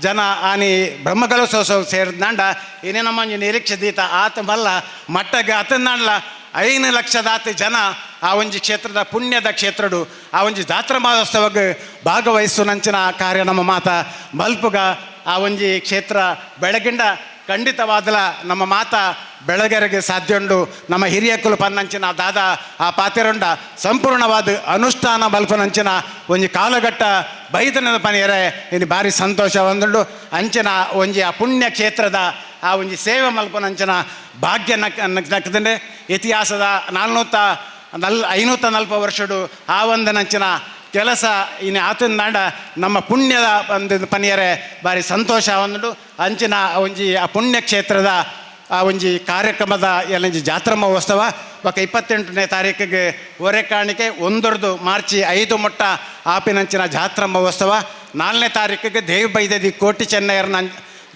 ಜನ ಆನಿ ಬ್ರಹ್ಮಕಲಶೋತ್ಸವ ಸೇರಿದಾಂಡ ಇನ್ನೇ ನಮ್ಮ ಒಂಜಿ ನಿರೀಕ್ಷೆ ದೀತ ಆತ ಮಲ್ಲ ಮಟ್ಟಗೆ ಅತನಾಂಡ್ಲ 5 ಲಕ್ಷದಾತ ಜನ ಆ ಒಂಜಿ ಕ್ಷೇತ್ರದ ಪುಣ್ಯದ ಕ್ಷೇತ್ರಡು ಆ ಒಂಜಿ ಜಾತ್ರಾ ಮಹೋತ್ಸವಕ್ಕೆ ಭಾಗವಹಿಸುವ ಕಾರ್ಯ ನಮ್ಮ ಮಾತ ಮಲ್ಪುಗ ಆ ಒಂಜಿ ಕ್ಷೇತ್ರ ಬೆಳಗಿಂಡ ಖಂಡಿತವಾದಲ ನಮ್ಮ ಮಾತ ಬೆಳಗೆರೆಗೆ ಸಾಧ್ಯ ಉಂಡು. ನಮ್ಮ ಹಿರಿಯಕುಲು ಪನ್ನಂಚಿನ ದಾದ ಆ ಪಾತೆರುಂಡ ಸಂಪೂರ್ಣವಾದ ಅನುಷ್ಠಾನ ಮಲ್ಪನಂಚಿನ ಒಂಜಿ ಕಾಲಘಟ್ಟ ಬೈದನದ ಪನಿಯರೆ ಇನ್ನು ಭಾರಿ ಸಂತೋಷ ಒಂದುಂಡು. ಅಂಚಿನ ಒಂಜಿ ಆ ಪುಣ್ಯ ಕ್ಷೇತ್ರದ ಆ ಒಂಜಿ ಸೇವೆ ಮಲ್ಪನಂಚಿನ ಭಾಗ್ಯ ನಕ್ಕದಂಡೆ ಇತಿಹಾಸದ 540 ವರ್ಷಡು ಆ ಒಂದನಂಚಿನ ಕೆಲಸ ಇನ್ನು ಆತಂದಾಂಡ ನಮ್ಮ ಪುಣ್ಯದ ಒಂದು ಪನಿಯರೆ ಭಾರಿ ಸಂತೋಷ ಒಂದುಂಡು. ಅಂಚಿನ ಒಂಜಿ ಆ ಪುಣ್ಯಕ್ಷೇತ್ರದ ಆ ಒಂಜಿ ಕಾರ್ಯಕ್ರಮದ ಎಲ್ಲಂಜಿ ಜಾತ್ರಾ ಮಹೋತ್ಸವ ಬೊಕ 28ನೇ ತಾರೀಕಿಗೆ ಹೊರೆ ಕಾಣಿಕೆ 1 ಮಾರ್ಚಿ 5 ಮೊಟ್ಟ ಆಪಿನಂಚಿನ ಜಾತ್ರಾ ಮಹೋತ್ಸವ 4ನೇ ತಾರೀಕಿಗೆ ದೇವಿ ಬೈದದಿ ಕೋಟಿ ಚೆನ್ನಯ್ಯನ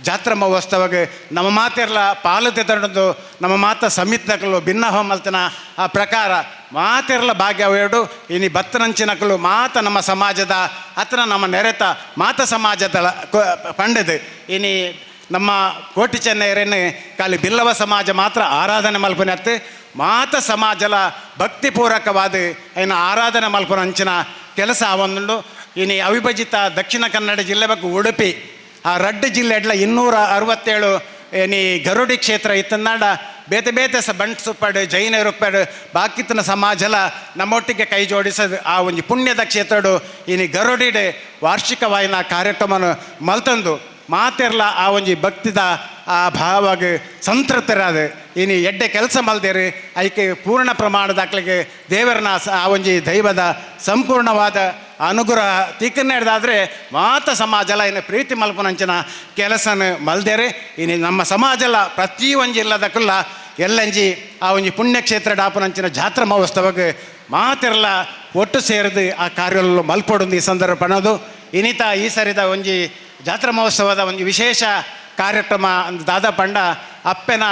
ಜಾತ್ರಾ ಮಹೋತ್ಸವಕ್ಕೆ ನಮ್ಮ ಮಾತೆರ್ಲ ಪಾಲು ತೆತ್ತಂಡು ನಮ್ಮ ಮಾತ ಸಮಿತಿನಕಲು ಭಿನ್ನ ಹೋಮಲ್ತನ ಆ ಪ್ರಕಾರ ಮಾತೆರ್ಲ ಭಾಗ್ಯವೇಡು ಇನಿ ಬತ್ತನಂಚಿನಕಲು ಮಾತ ನಮ್ಮ ಸಮಾಜದ ಅತನ ನಮ್ಮ ನೆರೆತ ಮಾತ ಸಮಾಜದ ಪಂಡದು ಇನಿ ನಮ್ಮ ಕೋಟಿ ಚೆನ್ನಯ್ಯರನ್ನು ಖಾಲಿ ಬಿಲ್ಲವ ಸಮಾಜ ಮಾತ್ರ ಆರಾಧನೆ ಮಲ್ಪನತ್ತು ಮಾತ ಸಮಾಜಲ ಭಕ್ತಿಪೂರ್ವಕವಾದ అయిన ಆರಾಧನೆ ಮಲ್ಪನ ಅಂಚಿನ ಕೆಲಸ ಒಂದುಂಡು. ಇನಿ ಅವಿಭಜಿತ ದಕ್ಷಿಣ ಕನ್ನಡ ಜಿಲ್ಲೆ ಬಗ್ಗೆ ಉಡುಪಿ ಆ ರಡ್ಡು ಜಿಲ್ಲೆ ಎಡ್ಲ 267 ಏನಿ ಗರುಡಿ ಕ್ಷೇತ್ರ ಇತ್ತಂದಾಂಡ ಬೇತೆ ಬೇತೆ ಸ ಬಂಟ್ಸುಪ್ಪಡು ಜೈನರುಪ್ಪಡು ಬಾಕಿತನ ಸಮಾಜಲ ನಮ್ಮೊಟ್ಟಿಗೆ ಕೈ ಜೋಡಿಸೋದು ಆ ಒಂಜಿ ಪುಣ್ಯದ ಕ್ಷೇತ್ರಡು ಇನಿ ಗರುಡಿಡೆ ವಾರ್ಷಿಕವಾಯಿನ ಕಾರ್ಯಕ್ರಮನ ಮಲ್ತಂದು ಮಾತೆರ್ಲ ಆ ಒಂಜಿ ಭಕ್ತಿದ ಆ ಭಾವಾಗ ಸಂತೃಪ್ತರಾದ ಇನಿ ಎಡ್ಡೆ ಕೆಲಸ ಮಲ್ದೇರಿ ಐಕೆ ಪೂರ್ಣ ಪ್ರಮಾಣದ ಅಕ್ಲಿಗೆ ದೇವರನ ಆ ಒಂಜಿ ದೈವದ ಸಂಪೂರ್ಣವಾದ ಅನುಗ್ರಹ ತಿಕ್ಕನ್ನೆಡ್ದಾದರೆ ಮಾತ ಸಮಾಜಲ ಇನ್ನು ಪ್ರೀತಿ ಮಲ್ಪನಂಚಿನ ಕೆಲಸನ ಮಲ್ದೇರಿ ಇನಿ ನಮ್ಮ ಸಮಾಜಲ ಪ್ರತಿ ಒಂಜಿ ಇಲ್ಲದಕ್ಕಲ್ಲ ಎಲ್ಲಂಜಿ ಆ ಒಂಜಿ ಪುಣ್ಯಕ್ಷೇತ್ರ ಡಾಪನಂಚಿನ ಜಾತ್ರಾ ಮಹೋತ್ಸವಕ್ಕೆ ಮಾತೆರ್ಲ ಒಟ್ಟು ಸೇರಿದು ಆ ಕಾರ್ಯಗಳು ಮಲ್ಪೊಡೊಂದು ಈ ಸಂದರ್ಭ ಅನ್ನೋದು. ಇನ್ನಿತ ಈ ಸರಿದ ಒಂಜಿ ಜಾತ್ರಾ ಮಹೋತ್ಸವದ ಒಂದು ವಿಶೇಷ ಕಾರ್ಯಕ್ರಮ ದಾದಾ ಪಂಡ ಅಪ್ಪೆನ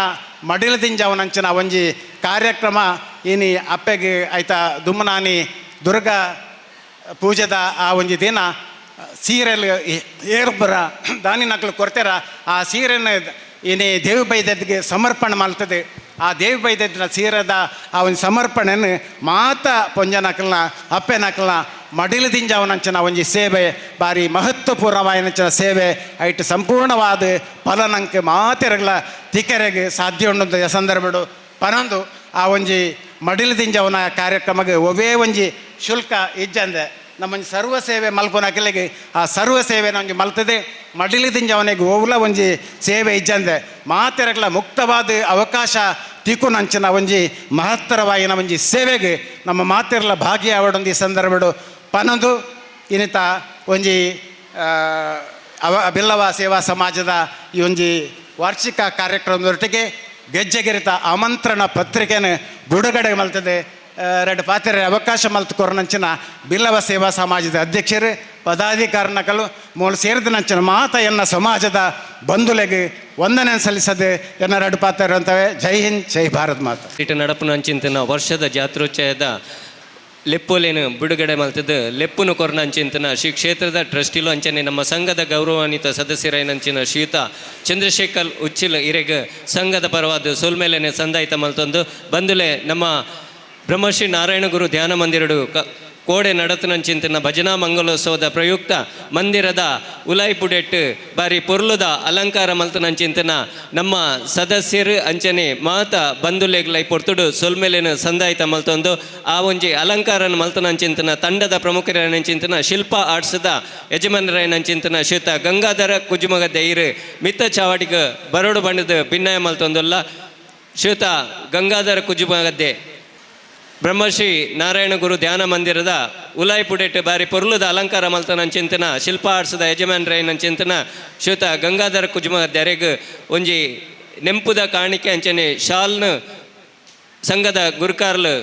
ಮಡಿಲದಿಂಜವನಂಚಿನ ಒಂಜಿ ಕಾರ್ಯಕ್ರಮ ಇನಿ ಅಪ್ಪೆಗೆ ಆಯ್ತಾ ದುಮ್ಮನಾನಿ ದುರ್ಗಾ ಪೂಜೆದ ಆ ಒಂಜಿ ದಿನ ಸೀರೆಲ್ ಏರ್ಬರ ದಾನಿನಕ್ಲು ಕೊಡ್ತಾರ ಆ ಸೀರೆನ ಇನಿ ದೇವಿ ಬೈದದ್ಗೆ ಸಮರ್ಪಣೆ ಮಾಡ್ತದೆ. ಆ ದೇವಿ ಬೈದದ್ನ ಸೀರೆದ ಆ ಒಂದು ಸಮರ್ಪಣೆಯನ್ನು ಮಾತ ಪೊಂಜನಕಲ್ನ ಅಪ್ಪೆನಕಲ್ನ ಮಡಿಲದಿಂಜವನಂಚಿನ ಒಂಜಿ ಸೇವೆ ಭಾರಿ ಮಹತ್ವಪೂರ್ಣವಾಯಿನಂಚಿನ ಸೇವೆ ಐಟ್ ಸಂಪೂರ್ಣವಾದ ಫಲನಂಕೆ ಮಾತೆರಗಳ ತಿಕೆರೆಗೆ ಸಾಧ್ಯ ಉಂಡು ಸಂದರ್ಭಡು ಪನೊಂದು ಆ ಒಂಜಿ ಮಡಿಲದಿಂಜವನ ಕಾರ್ಯಕ್ರಮಕ್ಕೆ ಒವೇ ಒಂಜಿ ಶುಲ್ಕ ಇಜ್ಜಂದೆ ನಮ್ಮೊಂಜಿ ಸರ್ವ ಸೇವೆ ಮಲ್ಪುನಕಲಿಗೆ ಆ ಸರ್ವ ಸೇವೆ ನಮಗೆ ಮಲ್ತದೆ ಮಡಿಲದಿಂಜವನಿಗೆ ಓವ್ಲ ಒಂಜಿ ಸೇವೆ ಇಜ್ಜಂದೆ ಮಾತೆರಗಳ ಮುಕ್ತವಾದ ಅವಕಾಶ ತಿಕ್ಕುನಂಚಿನ ಒಂಜಿ ಮಹತ್ತರವಾಯಿನ ಒಂಜಿ ಸೇವೆಗೆ ನಮ್ಮ ಮಾತೆರಲ ಭಾಗಿಯಾವಡೊಂದು ಈ ಸಂದರ್ಭಡು ಪನೊಂದು ಇನ್ನಿತ ಒಂಜಿ ಬಿಲ್ಲವ ಸೇವಾ ಸಮಾಜದ ಈ ಒಂಜಿ ವಾರ್ಷಿಕ ಕಾರ್ಯಕ್ರಮದೊಟ್ಟಿಗೆ ಗೆಜ್ಜೆಗೆರಿತ ಆಮಂತ್ರಣ ಪತ್ರಿಕೆಯನ್ನು ಬಿಡುಗಡೆ ಮಲ್ತದೆ. ಎರಡು ಪಾತ್ರೆ ಅವಕಾಶ ಮಲ್ತು ಕೊರನಂಚಿನ ಬಿಲ್ಲವ ಸೇವಾ ಸಮಾಜದ ಅಧ್ಯಕ್ಷರು ಪದಾಧಿಕಾರನಕಲು ಮೂಲ ಸೇರಿದ ನಂಚಿನ ಮಾತ ಎನ್ನ ಸಮಾಜದ ಬಂಧುಲೆಗೆ ವಂದನೆ ಸಲ್ಲಿಸದೆ ಎನ್ನ ಎರಡು ಪಾತ್ರ ಅಂತವೆ. ಜೈ ಹಿಂದ್, ಜೈ ಭಾರತ್ ಮಾತ. ಇಟ್ಟು ನಡಪುನಂಚಿಂತನ ವರ್ಷದ ಜಾತ್ರೋತ್ಸವದ ಲೆಪ್ಪೋಲೇನು ಬಿಡುಗಡೆ ಮಲ್ತದ್ದು ಲೆಪ್ಪುನು ಕೊರ್ನಂಚಿಂತನ ಶ್ರೀ ಕ್ಷೇತ್ರದ ಟ್ರಸ್ಟಿಲು ಅಂಚನೆ ನಮ್ಮ ಸಂಘದ ಗೌರವಾನ್ವಿತ ಸದಸ್ಯರೈನಂಚಿನ ಶ್ರೀಯುತ ಚಂದ್ರಶೇಖರ್ ಉಚ್ಚಿಲ್ ಇರೆಗ್ ಸಂಘದ ಪರವಾದ ಸೋಲ್ಮೇಲೆನೆ ಸಂದಾಯಿತ ಮಲ್ತೊಂದು ಬಂದುಲೆ ನಮ್ಮ ಬ್ರಹ್ಮಶ್ರೀ ನಾರಾಯಣಗುರು ಧ್ಯಾನ ಮಂದಿರಡು ಕೋಡೆ ನಡತನಂಚಿಂತನ ಭಜನಾ ಮಂಗಲೋತ್ಸವದ ಪ್ರಯುಕ್ತ ಮಂದಿರದ ಉಲಾಯ್ಪುಡೆಟ್ಟು ಬಾರಿ ಪೊರ್ಲುದ ಅಲಂಕಾರ ಮಲ್ತನಂಚಿಂತನ ನಮ್ಮ ಸದಸ್ಯರು ಅಂಚನೆ ಮಾತ ಬಂಧುಲೆಗ್ಲೈ ಪೊರ್ತುಡು ಸೊಲ್ಮೇಲೇನು ಸಂದಾಯಿತ ಮಲ್ತೊಂದು ಆ ಒಂಜಿ ಅಲಂಕಾರನ ಮಲ್ತನಂಚಿಂತನ ತಂಡದ ಪ್ರಮುಖರೈನಂಚಿಂತನ ಶಿಲ್ಪ ಆರ್ಟ್ಸ್ದ ಯಜಮಾನರೈನಂಚಿಂತನ ಶ್ವೇತ ಗಂಗಾಧರ ಕುಜುಮಗ ದೈರು ಮಿತ್ತ ಚಾವಡಿಗ ಬರೋಡು ಬಣ್ಣದ ಭಿನ್ನಯ ಮಲ್ತೊಂದುಲ್ಲ ಶ್ವೇತ ಗಂಗಾಧರ ಕುಜುಮಗದ್ದೆ ಬ್ರಹ್ಮಶ್ರೀ ನಾರಾಯಣ ಗುರು ಧ್ಯಾನ ಮಂದಿರದ ಉಲಾಯ್ಪುಡೆಟ್ ಬಾರಿ ಪೊರ್ಲುದ ಅಲಂಕಾರ ಮಲ್ತನಂಚಿಂತನ ಶಿಲ್ಪ ಆರ್ಟ್ಸ್ದ ಯಜಮಾನ್ರೈನಂಚಿಂತನ ಶ್ವೇತ ಗಂಗಾಧರ ಕುಜುಮ ದರೆಗ್ ಒಂಜಿ ನೆಂಪುದ ಕಾಣಿಕೆ ಅಂಚನೆ ಶಾಲ್ನ ಸಂಘದ ಗುರುಕಾರ್ಲು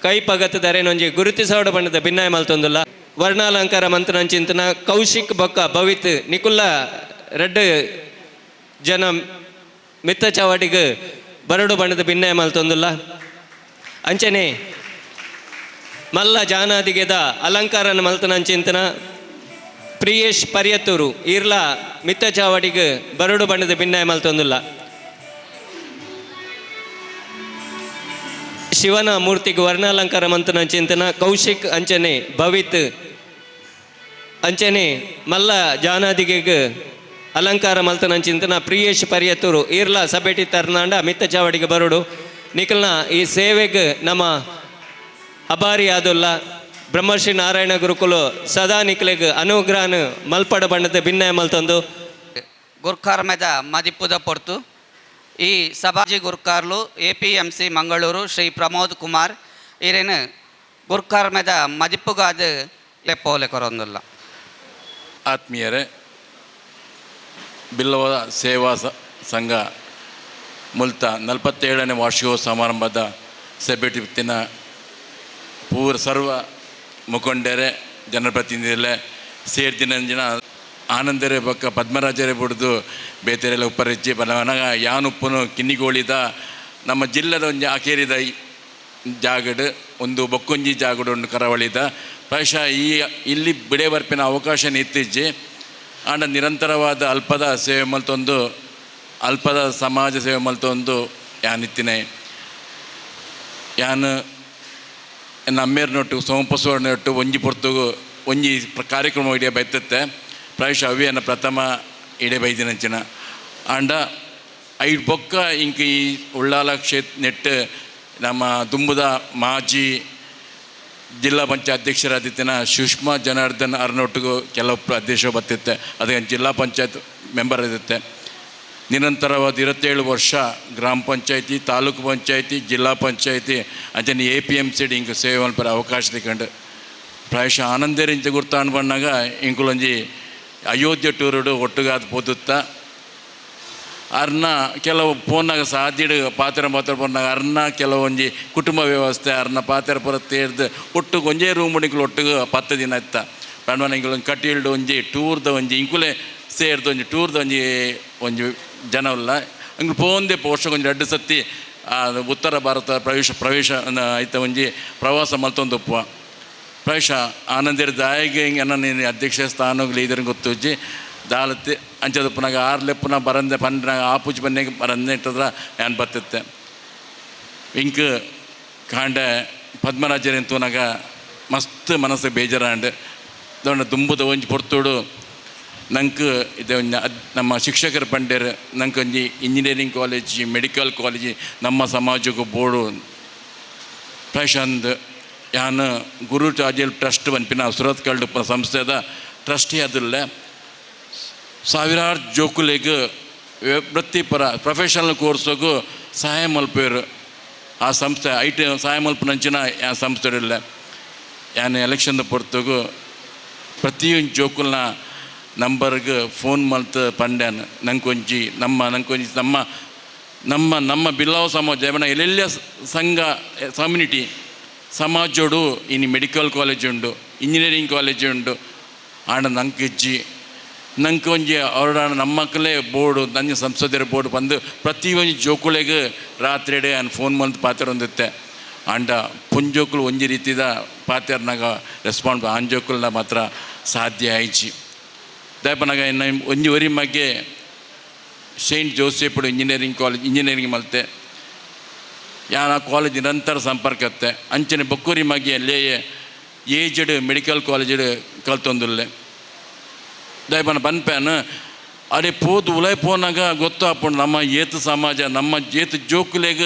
ಕೈ ಪಗತ್ ದರೇನೊಂಜಿ ಗುರುತಿಸೋಡ ಬಣ್ಣದ ಭಿನ್ನಾಯ ಮಲ್ತೊಂದುಲ್ಲ ವರ್ಣಾಲಂಕಾರ ಮಂತ್ರನಂಚಿಂತನ ಕೌಶಿಕ್ ಬೊಕ್ಕ ಭವಿತ್ ನಿಕುಲ್ಲ ರೆಡ್ ಜನ ಮಿತ್ತ ಚಾವಡಿಗ್ ಬರಡು ಬಣ್ಣದ ಭಿನ್ನಾಯ ಮಲ್ತೊಂದುಲ್ಲ ಅಂಚನೆ ಮಲ್ಲ ಜಾನಾದಿಗೆದ ಅಲಂಕಾರನ ಮಲ್ತನಂಚಿಂತನ ಪ್ರಿಯೇಶ್ ಪರಿಯತ್ತೂರು ಈರ್ಲ ಮಿತ್ತ ಚಾವಡಿಗೆ ಬರಡು ಬಣ್ಣದ ಭಿನ್ನಾಯ ಮಲ್ತೊಂದುಲ್ಲ. ಶಿವನ ಮೂರ್ತಿಗೆ ವರ್ಣಾಲಂಕಾರ ಮಂತನ ಚಿಂತನ ಕೌಶಿಕ್ ಅಂಚನೆ ಭವಿತ್ ಅಂಚನೆ ಮಲ್ಲ ಜಾನಾದಿಗೆಗ್ ಅಲಂಕಾರ ಮಲ್ತನ ಚಿಂತನ ಪ್ರಿಯೇಶ್ ಪರಿಯತ್ತೂರು ಈರ್ಲ ಸಬೇಟಿ ತರ್ನಾಂಡ ಮಿತ್ತ ಚಾವಡಿಗೆ ಬರುಡು. ನಿಖಲ್ನ ಈ ಸೇವೆಗೆ ನಮ್ಮ ಅಬಾರಿ ಆದುಲ್ಲ. ಬ್ರಹ್ಮರ್ಷಿ ನಾರಾಯಣ ಗುರುಕುಲು ಸದಾ ನಿಕ್ಲೆಗ್ ಅನುಗ್ರಹನ ಮಲ್ಪಡ ಬಣ್ಣದ ಭಿನ್ನಾಯ ಮಲ್ತೊಂದು. ಗುರ್ಕಾರ್ಮೆದ ಮದಿಪುದ ಪೊರ್ತು ಈ ಸಭಾಜಿ ಗುರ್ಕಾರ್ಲು A P M C Mangaluru Shri Pramod Kumar ಇರೇನು ಗುರ್ಕಾರ್ಮೆದ ಮದಿಪುಗಾದ ಲೆಪ್ಪೋಲೆ ಕೊರೊಂದುಲ್ಲ. ಆತ್ಮೀಯರೇ, ಬಿಲ್ಲವ ಸೇವಾ ಸಂಘ ಮುಲ್ತ 47ನೇ ವಾರ್ಷಿಕೋತ್ಸವ ಸಮಾರಂಭದ ಸಭೆಟಿನ ಪೂರ ಸರ್ವ ಮುಖಂಡರೇ, ಜನಪ್ರತಿನಿಧಿಗಳೇ ಸೇರ್ದಿನಂಜಿನ ಆನಂದರೇ ಬೊಕ್ಕ ಪದ್ಮರಾಜರೇ ಬುಡ್ದು ಬೇತೆರೆಲ್ಲ ಉಪ್ಪರಿಚ್ಚಿ ಬಲವನಾಗ ಯಾನುಪ್ಪುನು ಕಿನ್ನಿಗೋಳಿದ ನಮ್ಮ ಜಿಲ್ಲೆದ ಒಂಜಿ ಅಕೇರಿದ ಜಾಗಡ್ ಒಂದು ಬೊಕ್ಕೊಂಜಿ ಜಾಗಡು ಒಂದು ಕರಾವಳಿದ ಪ್ರಾಯಶಃ ಈ ಇಲ್ಲಿ ಬಿಡೆ ಬರ್ಪಿನ ಅವಕಾಶ ಇತ್ತೀಚೆ ಆಂಡ ನಿರಂತರವಾದ ಅಲ್ಪದ ಸೇವೆ ಮಲ್ತೊಂದು ಅಲ್ಪದ ಸಮಾಜ ಸೇವೆ ಮಲ್ತೊಂದು ಯಾನಿತ್ತಿನ ಯಾನು ನಮ್ಮೇರ್ನೊಟ್ಟು ಸೋಮಪಸವರ್ಣೊಟ್ಟು ಒಂಜಿ ಪೊರ್ತುಗು ಒಂಜಿ ಕಾರ್ಯಕ್ರಮ ಇಡಿಯ ಬೈತತ್ತೆ ಪ್ರಾಯಶಃ ಅವಿಯನ್ನ ಪ್ರಥಮ ಇಡೆ ಬೈದಿನಂಚಿನ ಆಂಡ ಐದು ಬೊಕ್ಕ ಇಂಕ್ ಈ ಉಳ್ಳಾಲ ಕ್ಷೇತ್ರ ನೆಟ್ಟು ನಮ್ಮ ದುಂಬುದ ಮಾಜಿ ಜಿಲ್ಲಾ ಪಂಚಾಯತ್ ಅಧ್ಯಕ್ಷರಾದಿತ್ತಿನ ಸುಷ್ಮಾ ಜನಾರ್ದನ್ ಅರ್ನೊಟ್ಟಿಗೂ ಕೆಲವು ಅಧ್ಯಕ್ಷ ಬತ್ತಿತ್ತೆ, ಅದಕ್ಕೆ ಜಿಲ್ಲಾ ಪಂಚಾಯತ್ ಮೆಂಬರ್ ಇರುತ್ತೆ. ನಿರಂತರವಾದ 27 ವರ್ಷ ಗ್ರಾಮ ಪಂಚಾಯತಿ, ತಾಲೂಕು ಪಂಚಾಯತಿ, ಜಿಲ್ಲಾ ಪಂಚಾಯತಿ ಅಂಚನೆ A P M C D ಇಂಕ್ ಸೇವೆ ಮಲ್ಪರ ಅವಕಾಶ ತಿಕ್ಕಂಡು ಪ್ರಾಯಶಃ ಆನಂದೇರಿಂಚ ಗುರ್ತಾಂಡ್ ಬಣ್ಣಾಗ ಇಂಕುಲೊಂಜಿ ಅಯೋಧ್ಯೆ ಟೂರುಡು ಒಟ್ಟುಗಾದ ಪೋದುತ್ತ ಅರ್ನ ಕೆಲವು ಫೋನ್ನಾಗ ಸಾಧ್ಯಡು ಪಾತ್ರ ಪಾತ್ರ ಪೋನ್ನಾಗ ಅರ್ನ ಕೆಲವೊಂಜಿ ಕುಟುಂಬ ವ್ಯವಸ್ಥೆ ಅರ್ನ ಪಾತ್ರ ಪುರ ತೇರ್ದು ಒಟ್ಟುಗು ಒಂಜೇ ರೂಮ್ ಇಂಕುಲು ಒಟ್ಟುಗು 10 ದಿನ ಇತ್ತ ಪಂಡ್ವನ ಇಂಕುಲು ಕಟೀಲ್ಡು ಒಂಜಿ ಟೂರ್ದ ಒಂಜಿ ಇಂಕುಲೆ ಸೇರ್ದು ಒಂಜಿ ಟೂರ್ದ ಒಂಜಿ ಒಂಜಿ ಜನವಲ್ಲ ಇಂಗ್ಲು ಪೋಂದೆ ಪೋಷಕ ಒಂಜಿ 2 ಸತಿ ಉತ್ತರ ಭಾರತ ಪ್ರವೇಶ ಪ್ರವೇಶ ಐತ ಒಂಜಿ ಪ್ರವಾಸ ಮಲ್ತೊಂದುಪ್ಪುವ ಪ್ರಾಯಶಃ ಆನಂದಿರ ದಾಯಿಗೆ ಹಿಂಗೆ ನೀನು ಅಧ್ಯಕ್ಷ ಸ್ಥಾನಗಳು ಇದರ ಗೊತ್ತುಜ್ಜಿ ದಾಲತ್ತೆ ಅಂಚದಪ್ಪನಾಗ ಆರು ಲೆಪ್ಪನ ಬರಂದೆ ಪಂಡ್ರಾಗ ಆಪುಜಿ ಬನ್ನೆಗೆ ಬರಂದೆ ಇಟ್ಟದ್ರ ಯಾನ್ ಬತ್ತಿತ್ತೆ ಇಂಕ್ ಕಾಂಡೆ ಪದ್ಮರಾಜರಂತೂನಾಗ ಮಸ್ತ್ ಮನಸ್ಸು ಬೇಜಾರಾಂಡ್ ದೊಡ್ಡ ದುಂಬುದ ಒಂಜಿ ಪೊರ್ತುಡು ನಂಗೆ ಇದು ನಮ್ಮ ಶಿಕ್ಷಕರ ಪಂಡೇರು ನಂಗೆ ಒಂಜಿ ಇಂಜಿನಿಯರಿಂಗ್ ಕಾಲೇಜ್ ಮೆಡಿಕಲ್ ಕಾಲೇಜ್ ನಮ್ಮ ಸಮಾಜಕ್ಕೂ ಬೋರ್ಡು ಪ್ರಾಯಶಃ ಯಾನ್ ಗುರು ಚಾರ್ಜಲ್ ಟ್ರಸ್ಟ್ ಪನ್ಪಿನ ಸುರತ್ಕಲ್ಡ್ ಸಂಸ್ಥೆದ ಟ್ರಸ್ಟಿ ಅದಿಲ್ಲ ಸಾವಿರಾರು ಜೋಕುಲೆಗ್ ವೃತ್ತಿಪರ ಪ್ರೊಫೆಷನಲ್ ಕೋರ್ಸ್ಗೂ ಸಹಾಯ ಮಲ್ಪೇರು ಆ ಸಂಸ್ಥೆ I T ಸಹಾಯ ಮಲ್ಪನಂಚಿನ ಆ ಸಂಸ್ಥೆ ಇಲ್ಲ. ಯಾನ್ ಎಲೆಕ್ಷನ್ ಪೊರ್ತುಗು ಪ್ರತಿಯೊಂದು ಜೋಕುಲ್ನ ನಂಬರ್ಗೆ ಫೋನ್ ಮಲ್ತು ಪಂಡ್ಯಾನ್ ನಂಕೊಂಜಿ ನಮ್ಮ ನಂಕೊಂಜಿ ನಮ್ಮ ನಮ್ಮ ನಮ್ಮ ಬಿಲ್ಲವ ಸಮಾಜ ಎಲ್ಲೆಲ್ಲ ಸಂಘ ಕಮ್ಯುನಿಟಿ ಸಮಾಜೋಡು ಇನ್ನು ಮೆಡಿಕಲ್ ಕಾಲೇಜ್ ಉಂಡು ಇಂಜಿನಿಯರಿಂಗ್ ಕಾಲೇಜ್ ಉಂಡು ಆಂಡ ನಂಕಿಜ್ಜಿ ನಂಗೆ ಒಂಜಿ ಅವರ ನಮ್ಮಕ್ಕಲೇ ಬೋರ್ಡು ನನ್ನ ಸಂಸದರ ಬೋರ್ಡು ಬಂದು ಪ್ರತಿಯೊಂದು ಜೋಕುಲೆಗ್ ರಾತ್ರಿ ಆನ್ ಫೋನ್ ಮಲ್ತು ಪಾತ್ರ ಹೊಂದುತ್ತೆ ಆಂಡ ಪುಂಜೋಕುಲು ಒಂಜಿ ರೀತಿದ ಪಾತ್ರನಾಗ ರೆಸ್ಪಾಂಡ್ ಆಂಜೋಕುಲ್ನ ಮಾತ್ರ ಸಾಧ್ಯ ಆಯ್ಚಿ. ದಾಯಪನಾಗ ಇನ್ನು ಒಂಜಿ ಒರಿ ಬಗ್ಗೆ ಸೈಂಟ್ ಜೋಸೆಫ್ಡು ಇಂಜಿನಿಯರಿಂಗ್ ಕಾಲೇಜ್ ಇಂಜಿನಿಯರಿಂಗ್ ಮಲ್ತೆ ಯಾನ ಕಾಲೇಜ್ ನಿರಂತರ ಸಂಪರ್ಕತ್ತೆ ಅಂಚನೆ ಬೊಕ್ಕೂರಿ ಮಗ್ಗೆ ಅಲ್ಲೇ ಏಜ್ಡ್ ಮೆಡಿಕಲ್ ಕಾಲೇಜ್ ಕಲ್ತೊಂದುಲ್ಲೆ ದಯಪನ ಬನ್ಪೇನು ಅಡೆ ಪೋದು ಉಲೈ ಪೋನಾಗ ಗೊತ್ತಾಪುಂಡು ನಮ್ಮ ಏತು ಸಮಾಜ ನಮ್ಮ ಏತು ಜೋಕುಲೆಗ್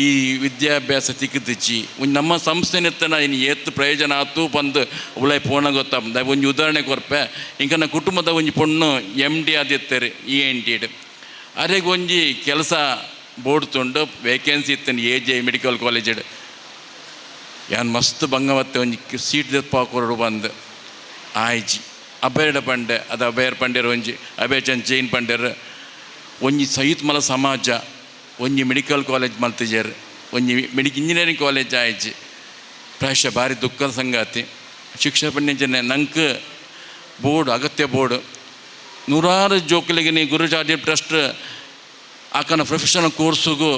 ಈ ವಿದ್ಯಾಭ್ಯಾಸ ತಿಕ್ಕುತ್ತಿಚ್ಚಿ ಒಂಜಿ ನಮ್ಮ ಸಂಸ್ಥೆನೆತ್ತನ ಇನ್ನು ಏತು ಪ್ರಯೋಜನ ಆತು ಬಂದು ಉಲೈ ಪೋನಾಗ ಗೊತ್ತಾಪುಂಡು. ಒಂಜಿ ಉದಾಹರಣೆ ಕೊರ್ಪೆ ಇಂಕನ ಕುಟುಂಬದ ಒಂಜಿ ಪೊಣ್ಣು ಎಮ್ ಡಿ ಆದಿತ್ತಾರೆ ಇ ಎನ್ ಟಿ ಅರೆಗ್ ಒಂಜಿ ಕೆಲಸ ಬೋರ್ಡ್ ತುಂಡು ವೇಕೆನ್ಸಿ ಇತ್ತೇನೆ ಎ ಜೆ ಮೆಡಿಕಲ್ ಕಾಲೇಜ್ ಯಾನ್ ಮಸ್ತ್ ಬಂಗವತ್ತೆ ಒಂಜಿ ಸೀಟ್ ದೆಪ್ಪ ಕೊರಡು ಬಂದು ಆಯ್ಚಿ ಅಭಯಡ ಪಂಡೆ ಅದು ಅಭಯರ್ ಪಂಡ್ಯರ್ ಒಂಜಿ ಅಭಯ ಚಂದ್ ಜೈನ್ ಪಂಡ್ಯರ್ ಒಂಜಿ ಸಹಿತ್ ಮಲ ಸಮಾಜ ಒಂಜಿ ಮೆಡಿಕಲ್ ಕಾಲೇಜ್ ಮಲ್ತಿಜೇರ್ ಒಂಜಿ ಇಂಜಿನಿಯರಿಂಗ್ ಕಾಲೇಜ್ ಆಯ್ಚಿ. ಪ್ರಾಯಶಃ ಭಾರಿ ದುಃಖದ ಸಂಗಾತಿ. ಶಿಕ್ಷಣ ಪಂಡ್ಯಂಚನೆ ನಂಗೆ ಬೋರ್ಡ್ ಅಗತ್ಯ ಬೋರ್ಡ್ ನೂರಾರು ಜೋಕುಲೆಗೆ ನೀ ಗುರು ಚಾರಿಟಬಲ್ ಟ್ರಸ್ಟ್ ಆಕನ ಪ್ರೊಫೆಷನಲ್ ಕೋರ್ಸುಗು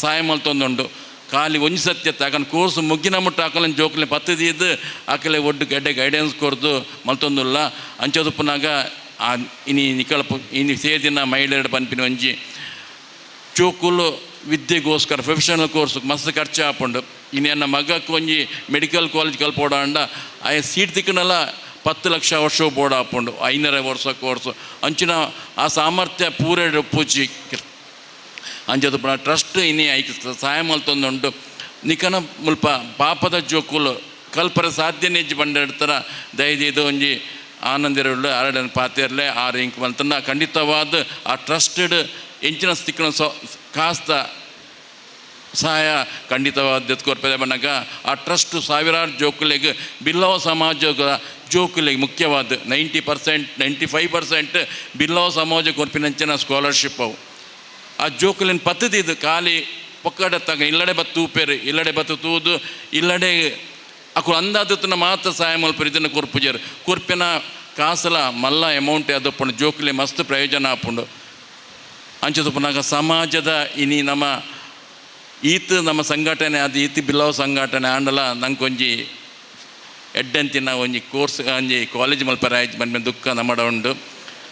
ಸಹಾಯ ಮಲ್ತೊಂದುಂಡು. ಖಾಲಿ ಒಂಜಿ ಸತ್ಯತ್ತ ಆಕನ ಕೋರ್ಸ್ ಮುಗ್ಗಿನ ಮುಟ್ಟ ಆಕಲನ್ ಜೋಕ್ಲೆ ಪತ್ತು ದೀದ್ ಆಕಲೆ ಒಡ್ಡು ಗೆಡ್ಡೆ ಗೈಡೆನ್ಸ್ ಕೊರ್ದು ಮಲ್ತೊಂದುಲ್ಲ. ಅಂಚದುಪ್ಪುನಾಗ ಆ ಇನಿ ನಿಕಲ್ಪ ಇನಿ ಸೇದಿನ ಮಹಿಳೆಯರು ಪನ್ಪಿನ ಒಂಜಿ ಜೋಕುಲು ವಿದ್ಯೆಗೋಸ್ಕರ ಪ್ರೊಫೆಷನಲ್ ಕೋರ್ಸ್ ಮಸ್ತ್ ಖರ್ಚು ಆಪುಂಡು. ಇನಿ ಎನ್ನ ಮಗಕ್ಕೆ ಒಂಜಿ ಮೆಡಿಕಲ್ ಕಾಲೇಜ್ ಕಲ್ಪೋಡಾಂಡ ಆಯ ಸೀಟ್ ತಿಕ್ಕನಲ್ಲ 10 ಲಕ್ಷ ವರ್ಷ ಬೋರ್ಡ್ ಆಪುಂಡು 5.5 ವರ್ಷ ಕೋರ್ಸು ಅಂಚಿನ ಆ ಸಾಮರ್ಥ್ಯ ಪೂರ ಪೂಜಿ ಅಂಚದ ಟ್ರಸ್ಟ್ ಇನಿ ಐಕ್ ಸಹಾಯ ಮಲ್ತೊಂದುಂಡು. ನಿಕನ ಮುಲ್ಪ ಪಾಪದ ಜೋಕುಲು ಕಲ್ಪರ ಸಾಧ್ಯನೇ ಇಜ್ಜಿ ಬಂಡೆಡ್ತಾರ ದಯದೀದು ಒಂಜಿ ಆನಂದಿರುಳ್ಳು ಅರಡನ್ ಪಾತೆರ್ಲೆ ಆರು ಇಂಕ್ ಮಲ್ತನ ಖಂಡಿತವಾದ ಆ ಟ್ರಸ್ಟೆಡ್ ಎಂಚಿನ ತಿಕ್ಕನ ಕಾಸ್ತ ಸಹಾಯ ಖಂಡಿತವಾದ ಕೊರ್ಪದೆ ಬಣ್ಣಗ ಆ ಟ್ರಸ್ಟ್ ಸಾವಿರಾರು ಜೋಕುಲೆಗ್ ಬಿಲ್ಲವ ಸಮಾಜ ಜೋಕುಲೆಗ್ ಮುಖ್ಯವಾದ 90% 95% ಬಿಲ್ಲವ ಸಮಾಜ ಕೊರ್ಪಿನಂಚಿನ ಸ್ಕಾಲರ್ಶಿಪ್ ಅವು. ಆ ಜೋಕುಲಿನ ಪದ್ಧತಿ ಇದು ಖಾಲಿ ಪೊಕ್ಕಡ ತಗ ಇಲ್ಲಡೆ ಬತ್ತು ತೂಪೇರು ಇಲ್ಲಡೆ ಬತ್ತು ತೂದು ಇಲ್ಲಡೆ ಅಕು ಅಂದಾದತನ ಮಾತ್ರ ಸಹಾಯ ಮಲ್ಪರು ಇದನ್ನು ಕೊರ್ಪುಜರು ಕೊರ್ಪಿನ ಕಾಸಲ ಮಲ್ಲ ಅಮೌಂಟ್ ಅದಪ್ಪುಂಡು ಜೋಕುಲೆ ಮಸ್ತ್ ಪ್ರಯೋಜನ ಆಪುಂಡು. ಅಂಚದಪ್ಪುನಾಗ ಸಮಾಜದ ಇನಿ ನಮ್ಮ ಈತ ನಮ್ಮ ಸಂಘಟನೆ ಅದು ಈತ ಬಿಲ್ಲವ ಸಂಘಟನೆ ಆಂಡಲ ನಂಗೊಂಜಿ ಎಡ್ಡಂತಿನ ಒಂಜಿ ಕೋರ್ಸ್ ಒಂಜಿ ಕಾಲೇಜ್ ಮಲ್ಪರ ಆಯ್ತು ಬಂದ ದುಃಖ ನಮ್ಮಡ ಉಂಡು.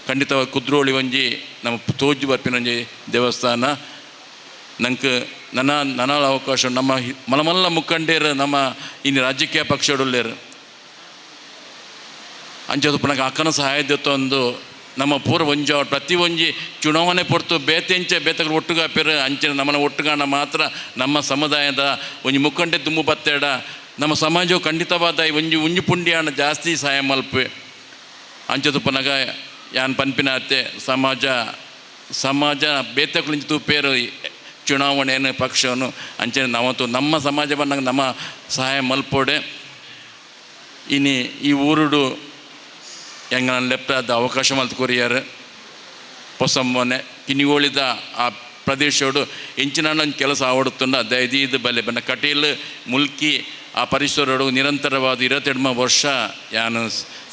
ಖಂಡಿತವಾಗಿ ಕುದ್ರೋಳಿ ಒಂಜಿ ನಮ್ಮ ತೋಜು ಬರ್ಪಿನ ಒಂಜಿ ದೇವಸ್ಥಾನ ನಂಗೆ ನನ್ನ ನನ್ನ ಅವಕಾಶ ನಮ್ಮ ಮಲಮಲ್ಲ ಮುಖಂಡೇರು ನಮ್ಮ ಇನ್ನು ರಾಜಕೀಯ ಪಕ್ಷಡುಳ್ಳೇರು ಅಂಚದಪ್ಪನಾಗ ಅಕ್ಕನ ಸಹಾಯದ ಒಂದು ನಮ್ಮ ಪೂರ್ವ ಒಂಜ ಪ್ರತಿ ಒಂಜಿ ಚುನಾವಣೆ ಪೊರ್ತು ಬೇತೆಂಚೆ ಬೇತಗಳು ಒಟ್ಟುಗಾಪೇರು ಅಂಚಿನ ನಮ್ಮನ ಒಟ್ಟುಗಾಣ ಮಾತ್ರ ನಮ್ಮ ಸಮುದಾಯದ ಒಂಜಿ ಮುಖಂಡೆ ತುಂಬು ಬತ್ತೇಡ ನಮ್ಮ ಸಮಾಜವು ಖಂಡಿತವಾದ ಒಂಜಿ ಒಂಜಿ ಪುಂಡಿಯಾಣ ಜಾಸ್ತಿ ಸಹಾಯ ಮಲ್ಪೆ. ಅಂಚದಪ್ಪನಾಗ ಯಾನ್ ಪನ್ಪಿನ ಅತ್ತೆ ಸಮಾಜ ಸಮಾಜ ಬೇತಕುಲಿಂಚ ತೂಪೇರು ಚುನಾವಣೆಯನ್ನು ಪಕ್ಷವನ್ನು ಅಂಚನೆ ನಾವಂತೂ ನಮ್ಮ ಸಮಾಜ ಬಂದಾಗ ನಮ್ಮ ಸಹಾಯ ಮಲ್ಪೋಡೆ. ಇನಿ ಈ ಊರುಡು ಹೆಂಗೆ ನಾನು ಲೆಪ್ಟಾದ ಅವಕಾಶ ಮಲ್ತು ಕೊರಿಯಾರು ಪೊಸಮ್ಮನೆ ಕಿನಿಗೋಳಿದ ಆ ಪ್ರದೇಶೋಡು ಎಂಚಿನ ಒಂದು ಕೆಲಸ ಆವಡುತ್ತುಂಡ ದಯದೀದು ಬಲೆ ಬನ್ನ ಕಟೀಲ್ ಮುಲ್ಕಿ ಆ ಪರಿಸರೋಡು ನಿರಂತರವಾದ 22 ವರ್ಷ ಯಾನು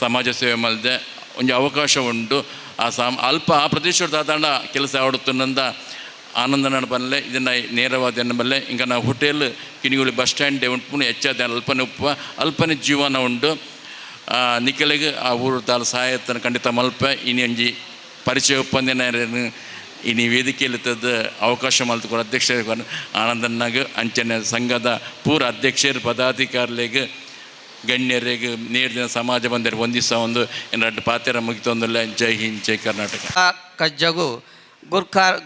ಸಮಾಜ ಸೇವೆ ಮಲ್ದೆ ಒಂಜಿ ಅವಕಾಶ ಉಂಟು. ಆ ಅಲ್ಪ ಆ ಪ್ರದೇಶದ ದಾದಾಂಡ ಕೆಲಸ ಆವಡುತ್ತುಂದ ಆನಂದ ಬಲ್ಲೆ ಇದನ್ನು ನೇರವಾದ ಎನ್ನಬಲ್ಲೆ. ಹಿಂಗೆ ನಾವು ಹೋಟೆಲ್ ಕಿನಿಗೋಳಿ ಬಸ್ ಸ್ಟ್ಯಾಂಡ್ ಉಂಟು ಹೆಚ್ಚಾದ ಅಲ್ಪನೆ ಉಪ್ಪ ಅಲ್ಪನೆ ಜೀವನ ಉಂಟು. ನಿಕಲೆಗೆ ಆ ಊರು ತಾಳು ಸಹಾಯತನ ಖಂಡಿತ ಮಲ್ಪ ಇನಿ ಒಂಜಿ ಪರಿಚಯ ಒಪ್ಪಂದಿನ ಇನಿ ವೇದಿಕೆಯಲ್ಲಿ ತದ್ದು ಅವಕಾಶ ಮಲ್ತುಕೊಡ ಅಧ್ಯಕ್ಷ ಆನಂದನಾಗ ಅಂಚನೆ ಸಂಘದ ಪೂರ ಅಧ್ಯಕ್ಷರು ಪದಾಧಿಕಾರಿಗಳಿಗೆ ಗಣ್ಯರಿಗೆ ನೇರಿನ ಸಮಾಜ ಬಂದರೆ ಒಂದಿಸ ಒಂದು ಎರಡು ಪಾತ್ರ ಮುಗಿತೊಂದಿಲ್ಲ. ಜೈ ಹಿಂದ್, ಜೈ ಕರ್ನಾಟಕ. ಕಜ್ಜಗು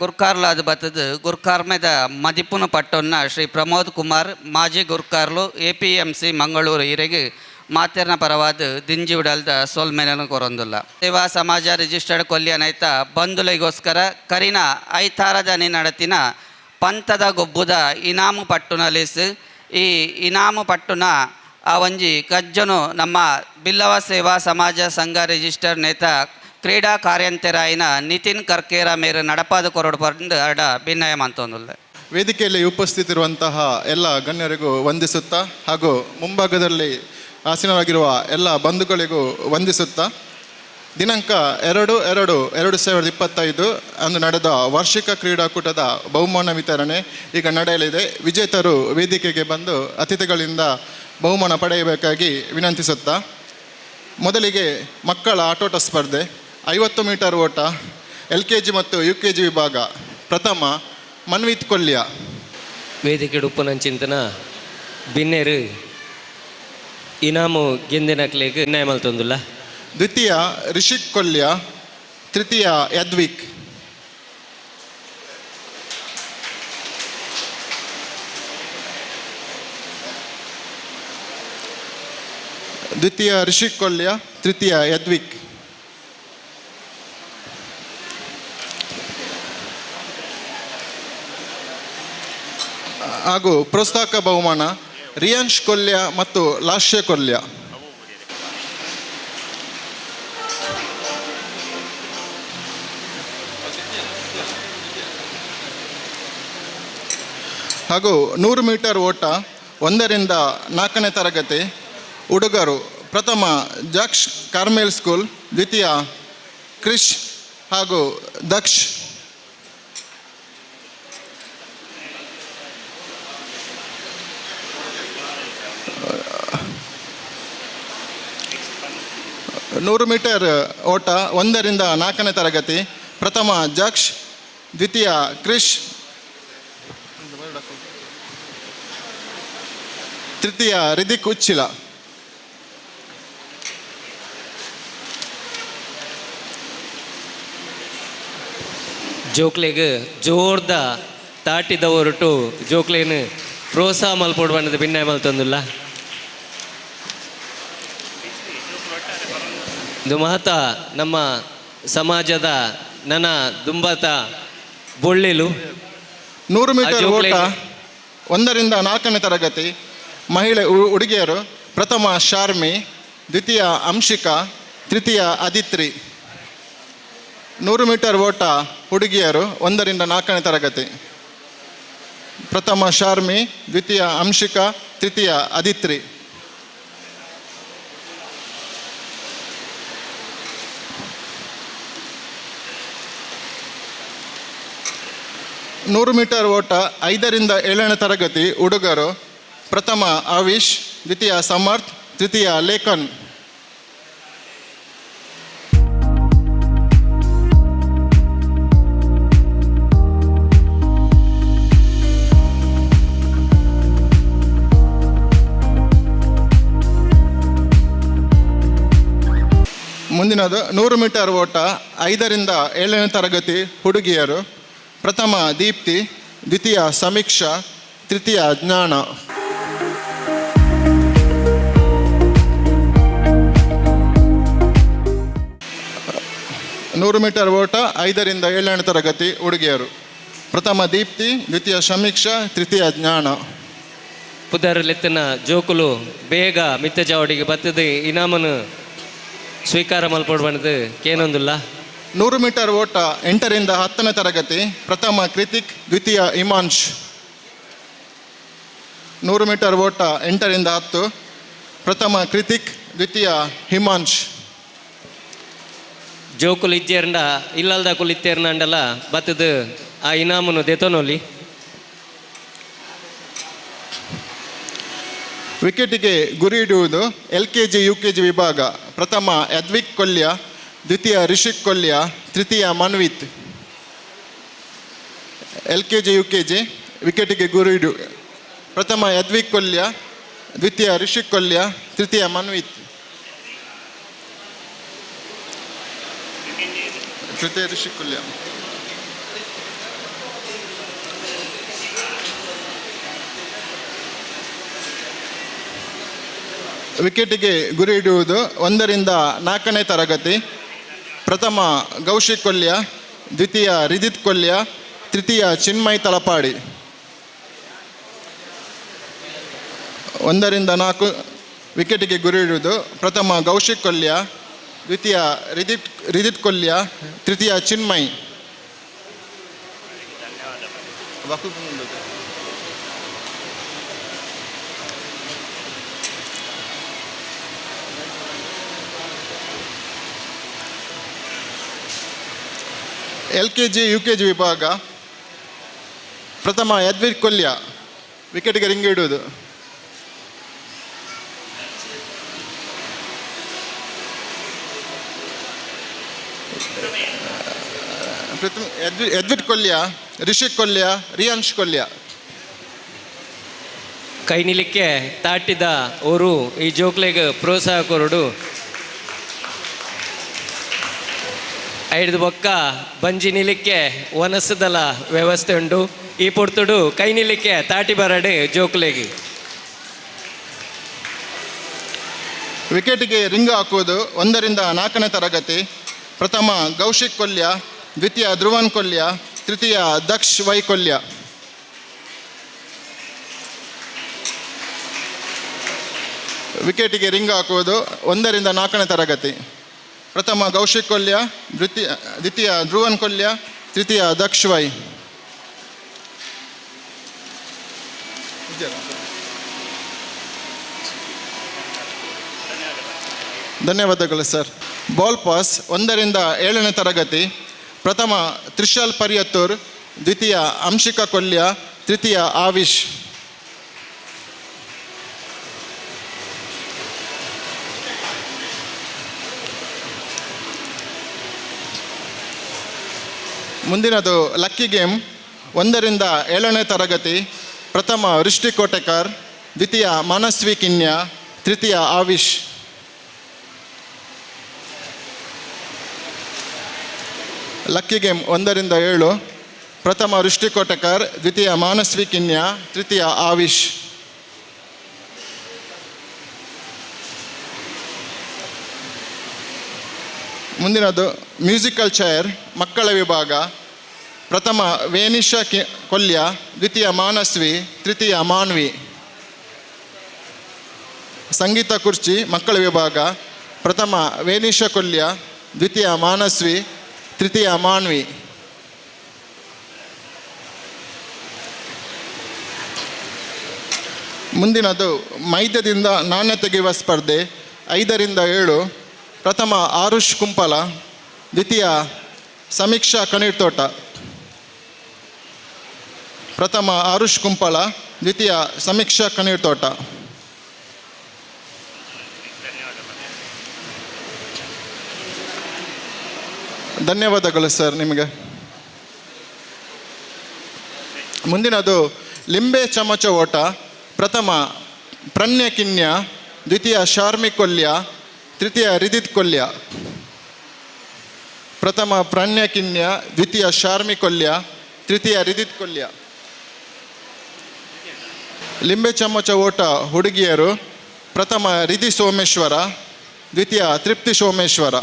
ಗುರ್ಕಾರ್ಲಾದ ಬತ್ತದ ಗುರ್ಕಾರ್ಮೆದ ಮದಿಪುನ ಪಟ್ಟೊನ್ನ ಶ್ರೀ ಪ್ರಮೋದ್ ಕುಮಾರ್ ಮಾಜಿ ಗುರ್ಕಾರ್ಲು APMC Mangaluru ಈರೆಗೆ ಮಾತೆರ್ನ ಪರವಾದ ದಿಂಜಿ ಉಡಲ್ದ ಸೋಲ್ಮೇನೂ ಕೊರೊಂದುಲ್ಲ. ಸೇವಾ ಸಮಾಜ ರಿಜಿಸ್ಟರ್ಡ್ ಕೊಲ್ಯನೈತ ಬಂಧುಲಿಗೋಸ್ಕರ ಕರಿನ ಐತಾರದ ನಡತಿನ ಪಂಥದ ಗೊಬ್ಬುದ ಇನಾಮು ಪಟ್ಟುನ ಲೇಸ್ ಈ ಇನಾಮು ಪಟ್ಟುನ ಆ ಒಂಜಿ ಕಜ್ಜನು ನಮ್ಮ ಬಿಲ್ಲವ ಸೇವಾ ಸಮಾಜ ಸಂಘ ರಿಜಿಸ್ಟರ್ ನೇತ ಕ್ರೀಡಾ ಕಾರ್ಯಂತೆರಾಯಿನ ನಿತಿನ್ ಕರ್ಕೇರ ಮೇರು ನಡಪಾದ ಕೊರಡು ಪಂದು ಅಡ ಭಿನ್ನಯ ಮಂತೊಂದುಲ್ಲ. ವೇದಿಕೆಯಲ್ಲಿ ಉಪಸ್ಥಿತಿರುವಂತಹ ಎಲ್ಲ ಗಣ್ಯರಿಗೂ ವಂದಿಸುತ್ತಾ ಹಾಗೂ ಮುಂಭಾಗದಲ್ಲಿ ಆಸೀನವಾಗಿರುವ ಎಲ್ಲ ಬಂಧುಗಳಿಗೂ ವಂದಿಸುತ್ತಾ, ದಿನಾಂಕ 2/2/2025 ಅಂದು ನಡೆದ ವಾರ್ಷಿಕ ಕ್ರೀಡಾಕೂಟದ ಬಹುಮಾನ ವಿತರಣೆ ಈಗ ನಡೆಯಲಿದೆ. ವಿಜೇತರು ವೇದಿಕೆಗೆ ಬಂದು ಅತಿಥಿಗಳಿಂದ ಬಹುಮಾನ ಪಡೆಯಬೇಕಾಗಿ ವಿನಂತಿಸುತ್ತಾ, ಮೊದಲಿಗೆ ಮಕ್ಕಳ ಆಟೋಟ ಸ್ಪರ್ಧೆ 50 ಮೀಟರ್ ಓಟ LKG ಮತ್ತು UKG ವಿಭಾಗ ಪ್ರಥಮ ಮನ್ವಿತ್ ಕೊಲ್ಯ. ವೇದಿಕೆ ಉಪ್ಪುನಂಚಿಂತನ ಬಿನ್ನೇರು ಇನಾಮು ಗೆಂದಿನಕ್ಲೆಗ್ ನ್ಯಾಯ ಮಲ್ತೊಂದುಲ್ಲ. ದ್ವಿತೀಯ ರಿಷಿಕ್ ಕೊಲ್ಯ, ತೃತೀಯ ಯದ್ವಿಕ್. ದ್ವಿತೀಯ ರಿಷಿಕ್ ಕೊಲ್ಯ, ತೃತೀಯ ಯದ್ವಿಕ್. ಹಾಗೂ ಪ್ರೋತ್ಸಾಹಕ ಬಹುಮಾನ ರಿಯಾನ್ಶ್ ಕೊಲ್ಯ ಮತ್ತು ಲಾಶ್ಯ ಕೊಲ್ಯ. ಹಾಗೂ 100 ಮೀಟರ್ ಓಟ 1 ರಿಂದ 4ನೇ ತರಗತಿ ಹುಡುಗರು ಪ್ರಥಮ ಜಾಕ್ಸ್ ಕಾರ್ಮೆಲ್ ಸ್ಕೂಲ್, ದ್ವಿತೀಯ ಕ್ರಿಶ್ ಹಾಗೂ ದಕ್ಷ್. 100 ಮೀಟರ್ ಓಟ 1ರಿಂದ 4ನೇ ತರಗತಿ. ಪ್ರಥಮ ಜಕ್ಷ್, ದ್ವಿತೀಯ ಕ್ರಿಶ್, ತೃತೀಯ ರಿದಿಕ್ ಉಚ್ಚಿಲ. ಜೋಕ್ಲೆಗ್ ಜೋರ್ದ ತಾಟಿದ ಹೊರಟು ಜೋಕ್ಲೇನು ಪ್ರೋತ್ಸಾಹ ಮಲ್ಪೊಡು ಬಣ್ಣದ ಭಿನ್ನ ಮಲ್ತೊಂದುಲ್ಲ. ಇದು ಮಹತ ನಮ್ಮ ಸಮಾಜದ ನನ್ನ ದುಂಬಾತ ಬೊಳ್ಳಿಲು. 100 ಮೀಟರ್ ಓಟ 1ರಿಂದ 4ನೇ ತರಗತಿ ಮಹಿಳೆ ಹುಡುಗಿಯರು. ಪ್ರಥಮ ಶಾರ್ಮಿ, ದ್ವಿತೀಯ ಅಂಶಿಕಾ, ತೃತೀಯ ಅದಿತ್ರಿ. 100 ಮೀಟರ್ ಓಟ ಹುಡುಗಿಯರು 1ರಿಂದ 4ನೇ ತರಗತಿ. ಪ್ರಥಮ ಶಾರ್ಮಿ, ದ್ವಿತೀಯ ಅಂಶಿಕಾ, ತೃತೀಯ ಅದಿತ್ರಿ. 100 ಮೀಟರ್ ಓಟ 5ರಿಂದ 7ನೇ ತರಗತಿ ಹುಡುಗರು. ಪ್ರಥಮ ಅವಿಶ್, ದ್ವಿತೀಯ ಸಮರ್ಥ್, ತೃತೀಯ ಲೇಖನ್. ಮುಂದಿನದು 100 ಮೀಟರ್ ಓಟ 5ರಿಂದ 7ನೇ ತರಗತಿ ಹುಡುಗಿಯರು. ಪ್ರಥಮ ದೀಪ್ತಿ, ದ್ವಿತೀಯ ಸಮೀಕ್ಷಾ, ತೃತೀಯ ಜ್ಞಾನ. 100 ಮೀಟರ್ ಓಟ 5ರಿಂದ 7ನೇ ತರಗತಿ ಹುಡುಗಿಯರು. ಪ್ರಥಮ ದೀಪ್ತಿ, ದ್ವಿತೀಯ ಸಮೀಕ್ಷಾ, ತೃತೀಯ ಜ್ಞಾನ. ಪುದರ್ಲೆತ್ತನ ಜೋಕುಲು ಬೇಗ ಮಿತ್ತ ಜಾವಡಿಗೆ ಬತ್ತದ ಇನಾಮನು ಸ್ವೀಕಾರ ಮಲ್ಪೊಡು ಕೇನೊಂದುಲ್ಲ. 100 ಮೀಟರ್ ಓಟ 8ರಿಂದ 10ನೇ ತರಗತಿ. ಪ್ರಥಮ ಕೃತಿಕ್, ದ್ವಿತೀಯ ಇಮಾನ್ಶ್. 100 ಮೀಟರ್ ಓಟ 8ರಿಂದ 10. ಪ್ರಥಮ ಕೃತಿಕ್, ದ್ವಿತೀಯ ಹಿಮಾಂಶ್. ಜೋಕುಲು ಇಜ್ಜೇರ್ಂಡ ಇಲ್ಲಲ್ದ ಕುಲಿತ್ತೇರ್ನಂಡಲ ಬತ್ತದ ಆ ಇನಾಮನು ದೆತೊನೊಲಿ. ವಿಕೆಟಿಗೆ ಗುರಿ ಇಡುವುದು LKG UKG ವಿಭಾಗ. ಪ್ರಥಮ ಯದ್ವಿಕ್ ಕೊಲ್ಯ, ದ್ವಿತೀಯ ರಿಷಿಕ್ ಕೊಲ್ಯ, ತೃತೀಯ ಮನ್ವಿತ್. LKG UKG ವಿಕೆಟಿಗೆ ಗುರಿ ಇಡು. ಪ್ರಥಮ ಯದ್ವಿಕ್ ಕೊಲ್ಯ, ದ್ವಿತೀಯ ರಿಷಿಕ್ ಕೊಲ್ಯ, ತೃತೀಯ ಮನ್ವಿತ್. ತೃತೀಯ ರಿಷಿಕ್ ಕೊಲ್ಯ. ವಿಕೆಟಿಗೆ ಗುರಿ ಇಡುವುದು 1ರಿಂದ 4ನೇ ತರಗತಿ. ಪ್ರಥಮ ಗೌಶಿಕ್ ಕೊಲ್ಯ, ದ್ವಿತೀಯ ರಿದಿತ್ ಕೊಲ್ಯ, ತೃತೀಯ ಚಿನ್ಮಯ್ ತಲಪಾಡಿ. 1ರಿಂದ 4 ವಿಕೆಟಿಗೆ ಗುರಿ ಇಡುವುದು. ಪ್ರಥಮ ಗೌಶಿಕ್ ಕೊಲ್ಯ, ದ್ವಿತೀಯ ರಿದಿತ್ ಕೊಲ್ಯ, ತೃತೀಯ ಚಿನ್ಮಯ್. LKG UKG ವಿಭಾಗ. ಪ್ರಥಮ ಯದ್ವಿಕ್ ಕೊಲ್ಯ, ವಿಕೆಟ್ಗೆ ರಿಂಗ್ ಇಡುವುದು. ಪ್ರಥಮ ಯದ್ವಿಕ್ ಕೊಲ್ಯ, ರಿಷಿಕ್ ಕೊಲ್ಯ, ರಿಯಾಂಶ್ ಕೊಲ್ಯ. ಕೈ ನಿಲಿಕ್ಕೆ ತಾಟಿದ ಅವರು ಈ ಜೋಕ್ಲೆಗ್ ಪ್ರೋತ್ಸಾಹ ಕೊರಡು. ಐದು ಬೊಕ್ಕ ಬಂಜಿ ನಿಲಿಕ್ಕೆ ವನಸದಲ ವ್ಯವಸ್ಥೆ ಉಂಟು. ಈ ಪೊರ್ತುಡು ಕೈ ನಿಲಿಕ್ಕೆ ತಾಟಿ ಬರಡೆ ಜೋಕ್ಲೆಗೆ. ವಿಕೆಟ್ಗೆ ರಿಂಗ್ ಹಾಕುವುದು 1ರಿಂದ 4ನೇ ತರಗತಿ. ಪ್ರಥಮ ಗೌಶಿಕ್ ಕೊಲ್ಯ, ದ್ವಿತೀಯ ಧ್ರುವನ್ ಕೊಲ್ಯ, ತೃತೀಯ ದಕ್ಷ್ ವೈ ಕೊಲ್ಯ. ವಿಕೆಟಿಗೆ ರಿಂಗ್ ಹಾಕುವುದು 1ರಿಂದ 4ನೇ ತರಗತಿ. ಪ್ರಥಮ ಗೌಶಿಕ್ ಕೊಲ್ಯ, ದ್ವಿತೀಯ ಧ್ರುವನ್ ಕೊಲ್ಯ, ತೃತೀಯ ದಕ್ಷ್ ವೈ. ಧನ್ಯವಾದಗಳು ಸರ್. ಬಾಲ್ ಪಾಸ್ 1ರಿಂದ 7ನೇ ತರಗತಿ. ಪ್ರಥಮ ತ್ರಿಶಾಲ್ ಪರಿಯತ್ತೂರ್, ದ್ವಿತೀಯ ಅಂಶಿಕಾ ಕೊಲ್ಯ, ತೃತೀಯ ಆವಿಶ್. ಮುಂದಿನದು ಲಕ್ಕಿ ಗೇಮ್. 1ರಿಂದ 7ನೇ ತರಗತಿ. ಪ್ರಥಮ ವೃಷ್ಟಿ ಕೋಟೆಕಾರ್, ದ್ವಿತೀಯ ಮನಸ್ವಿ ಕಿನ್ಯ, ತೃತೀಯ ಆವಿಶ್. ಲಕ್ಕಿ ಗೇಮ್ 1ರಿಂದ 7. ಪ್ರಥಮ ವೃಷ್ಟಿ ಕೋಟೆಕಾರ್, ದ್ವಿತೀಯ ಮಾನಸ್ವಿ ಕಿನ್ಯ, ತೃತೀಯ ಆವಿಶ್. ಮುಂದಿನದು ಮ್ಯೂಸಿಕಲ್ ಚೇರ್ ಮಕ್ಕಳ ವಿಭಾಗ. ಪ್ರಥಮ ವೇನಿಷಾ ಕೊಲ್ಯ, ದ್ವಿತೀಯ ಮಾನಸ್ವಿ, ತೃತೀಯ ಮಾನ್ವಿ. ಸಂಗೀತ ಕುರ್ಚಿ ಮಕ್ಕಳ ವಿಭಾಗ. ಪ್ರಥಮ ವೇನಿಷಾ ಕೊಲ್ಯ, ದ್ವಿತೀಯ ಮಾನಸ್ವಿ, ತೃತೀಯ ಮಾನ್ವಿ. ಮುಂದಿನದು ಮೈದ್ಯದಿಂದ ನಾಣ್ಯ ತೆಗೆಯುವ ಸ್ಪರ್ಧೆ 5ರಿಂದ 7. ಪ್ರಥಮ ಆರುಷ್ ಕುಂಪಲ, ದ್ವಿತೀಯ ಸಮೀಕ್ಷಾ ಕಣೀರ್ತೋಟ. ಪ್ರಥಮ ಆರುಷ್ ಕುಂಪಲ, ದ್ವಿತೀಯ ಸಮೀಕ್ಷಾ ಕಣೀರ್ತೋಟ. ಧನ್ಯವಾದಗಳು ಸರ್ ನಿಮಗೆ. ಮುಂದಿನದು ಲಿಂಬೆ ಚಮಚ ಓಟ. ಪ್ರಥಮ ಪ್ರಣ್ಯ ಕಿನ್ಯ, ದ್ವಿತೀಯ ಶಾರ್ಮಿ ಕೊಲ್ಯ, ತೃತೀಯ ರಿದಿತ್ ಕೊಲ್ಯ. ಪ್ರಥಮ ಪ್ರಣ್ಯ ಕಿನ್ಯ, ದ್ವಿತೀಯ ಶಾರ್ಮಿ ಕೊಲ್ಯ, ತೃತೀಯ ರಿದಿತ್ ಕೊಲ್ಯ. ಲಿಂಬೆ ಚಮಚ ಓಟ ಹುಡುಗಿಯರು. ಪ್ರಥಮ ರಿಧಿ ಸೋಮೇಶ್ವರ, ದ್ವಿತೀಯ ತೃಪ್ತಿ ಸೋಮೇಶ್ವರ.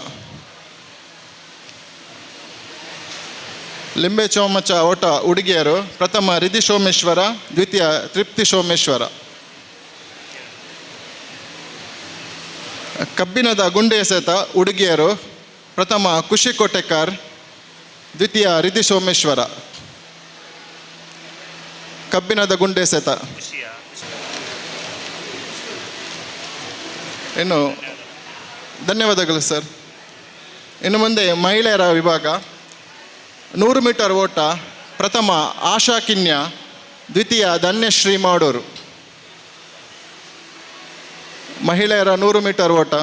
ಲಿಂಬೆ ಚಮಚ ಓಟ ಹುಡುಗಿಯರು. ಪ್ರಥಮ ರಿಧಿ ಸೋಮೇಶ್ವರ, ದ್ವಿತೀಯ ತೃಪ್ತಿ ಸೋಮೇಶ್ವರ. ಕಬ್ಬಿಣದ ಗುಂಡೆ ಎಸೆತ ಹುಡುಗಿಯರು. ಪ್ರಥಮ ಖುಷಿ ಕೋಟೆಕಾರ್, ದ್ವಿತೀಯ ರಿಧಿ ಸೋಮೇಶ್ವರ. ಕಬ್ಬಿಣದ ಗುಂಡೆ ಎಸೆತ. ಇನ್ನು ಧನ್ಯವಾದಗಳು ಸರ್. ಇನ್ನು ಮುಂದೆ ಮಹಿಳೆಯರ ವಿಭಾಗ. 100 ಮೀಟರ್ ಓಟ. ಪ್ರಥಮ ಆಶಾ ಕಿನ್ಯ, ದ್ವಿತೀಯ ಧನ್ಯಶ್ರೀ ಮಾಡೂರು. ಮಹಿಳೆಯರ 100 ಮೀಟರ್ ಓಟ.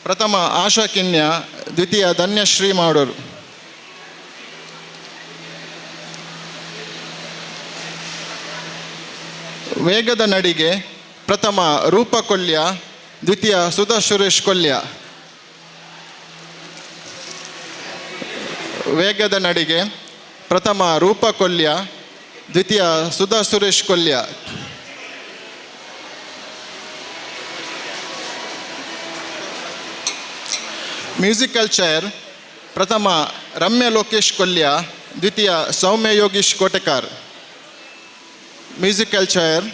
ಪ್ರಥಮ ಆಶಾ ಕಿನ್ಯ, ದ್ವಿತೀಯ ಧನ್ಯಶ್ರೀ ಮಾಡೂರು. ವೇಗದ ನಡಿಗೆ. ಪ್ರಥಮ ರೂಪ ಕೊಲ್ಯ, ದ್ವಿತೀಯ ಸುಧಾ ಸುರೇಶ್ ಕೊಲ್ಯ. ವೇಗದ ನಡಿಗೆ ಪ್ರಥಮ ರೂಪ ಕೊಲ್ಯ, ದ್ವಿತೀಯ ಸುಧಾ ಸುರೇಶ್ ಕೊಲ್ಯ. Musical chair. ಪ್ರಥಮ ರಮ್ಯ ಲೋಕೇಶ್ ಕೊಲ್ಯ, ದ್ವಿತೀಯ ಸೌಮ್ಯ ಯೋಗೀಶ್ ಕೋಟೆಕಾರ್. ಮ್ಯೂಸಿಕಲ್ ಚೇರ್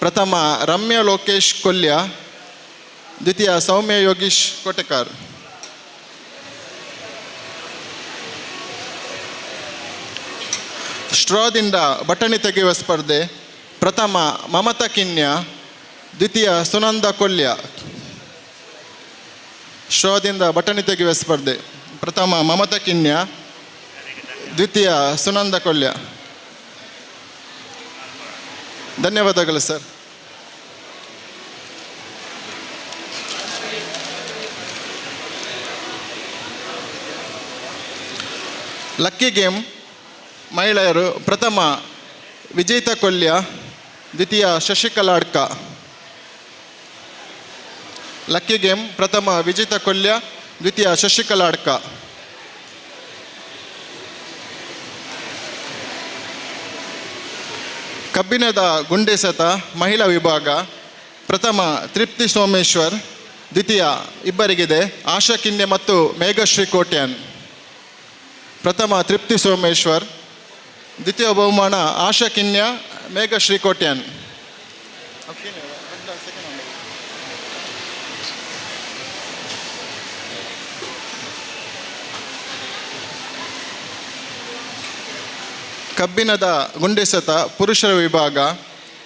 ಪ್ರಥಮ ರಮ್ಯ ಲೋಕೇಶ್ ಕೊಲ್ಯ, ದ್ವಿತೀಯ ಸೌಮ್ಯ ಯೋಗೀಶ್ ಕೋಟೆಕಾರ್. ಸ್ಟ್ರಾದಿಂದ ಬಟಣಿ ತೆಗೆಯುವ ಸ್ಪರ್ಧೆ. ಪ್ರಥಮ ಮಮತಾ ಕಿನ್ಯ, ದ್ವಿತೀಯ ಸುನಂದ ಕೊಲ್ಯ. ಸ್ಟ್ರಾದಿಂದ ಬಟಣಿ ತೆಗೆಯುವ ಸ್ಪರ್ಧೆ. ಪ್ರಥಮ ಮಮತಾ ಕಿನ್ಯ, ದ್ವಿತೀಯ ಸುನಂದ ಕೊಲ್ಯ. ಧನ್ಯವಾದಗಳು ಸರ್. ಲಕ್ಕಿ ಗೇಮ್ ಮಹಿಳೆಯರು. ಪ್ರಥಮ ವಿಜೇತ ಕೊಲ್ಯ, ದ್ವಿತೀಯ ಶಶಿಕಲಾ ಅಡ್ಕ. ಲಕ್ಕಿ ಗೇಮ್ ಪ್ರಥಮ ವಿಜೇತ ಕೊಲ್ಯ, ದ್ವಿತೀಯ ಶಶಿಕಲಾ ಅಡ್ಕ. ಕಬ್ಬಿಣದ ಗುಂಡೆಸೆತ ಮಹಿಳಾ ವಿಭಾಗ. ಪ್ರಥಮ ತೃಪ್ತಿ ಸೋಮೇಶ್ವರ್, ದ್ವಿತೀಯ ಇಬ್ಬರಿಗಿದೆ ಆಶಾ ಕಿನ್ಯೆ ಮತ್ತು ಮೇಘಶ್ರೀ ಕೋಟ್ಯಾನ್. ಪ್ರಥಮ ತೃಪ್ತಿ ಸೋಮೇಶ್ವರ್, ದ್ವಿತೀಯ ಬಹುಮಾನ ಆಶಾ ಕಿನ್ಯಾ, ಮೇಘಶ್ರೀ ಕೋಟ್ಯಾನ್. ಕಬ್ಬಿಣದ ಗುಂಡೆಸೆತ ಪುರುಷರ ವಿಭಾಗ.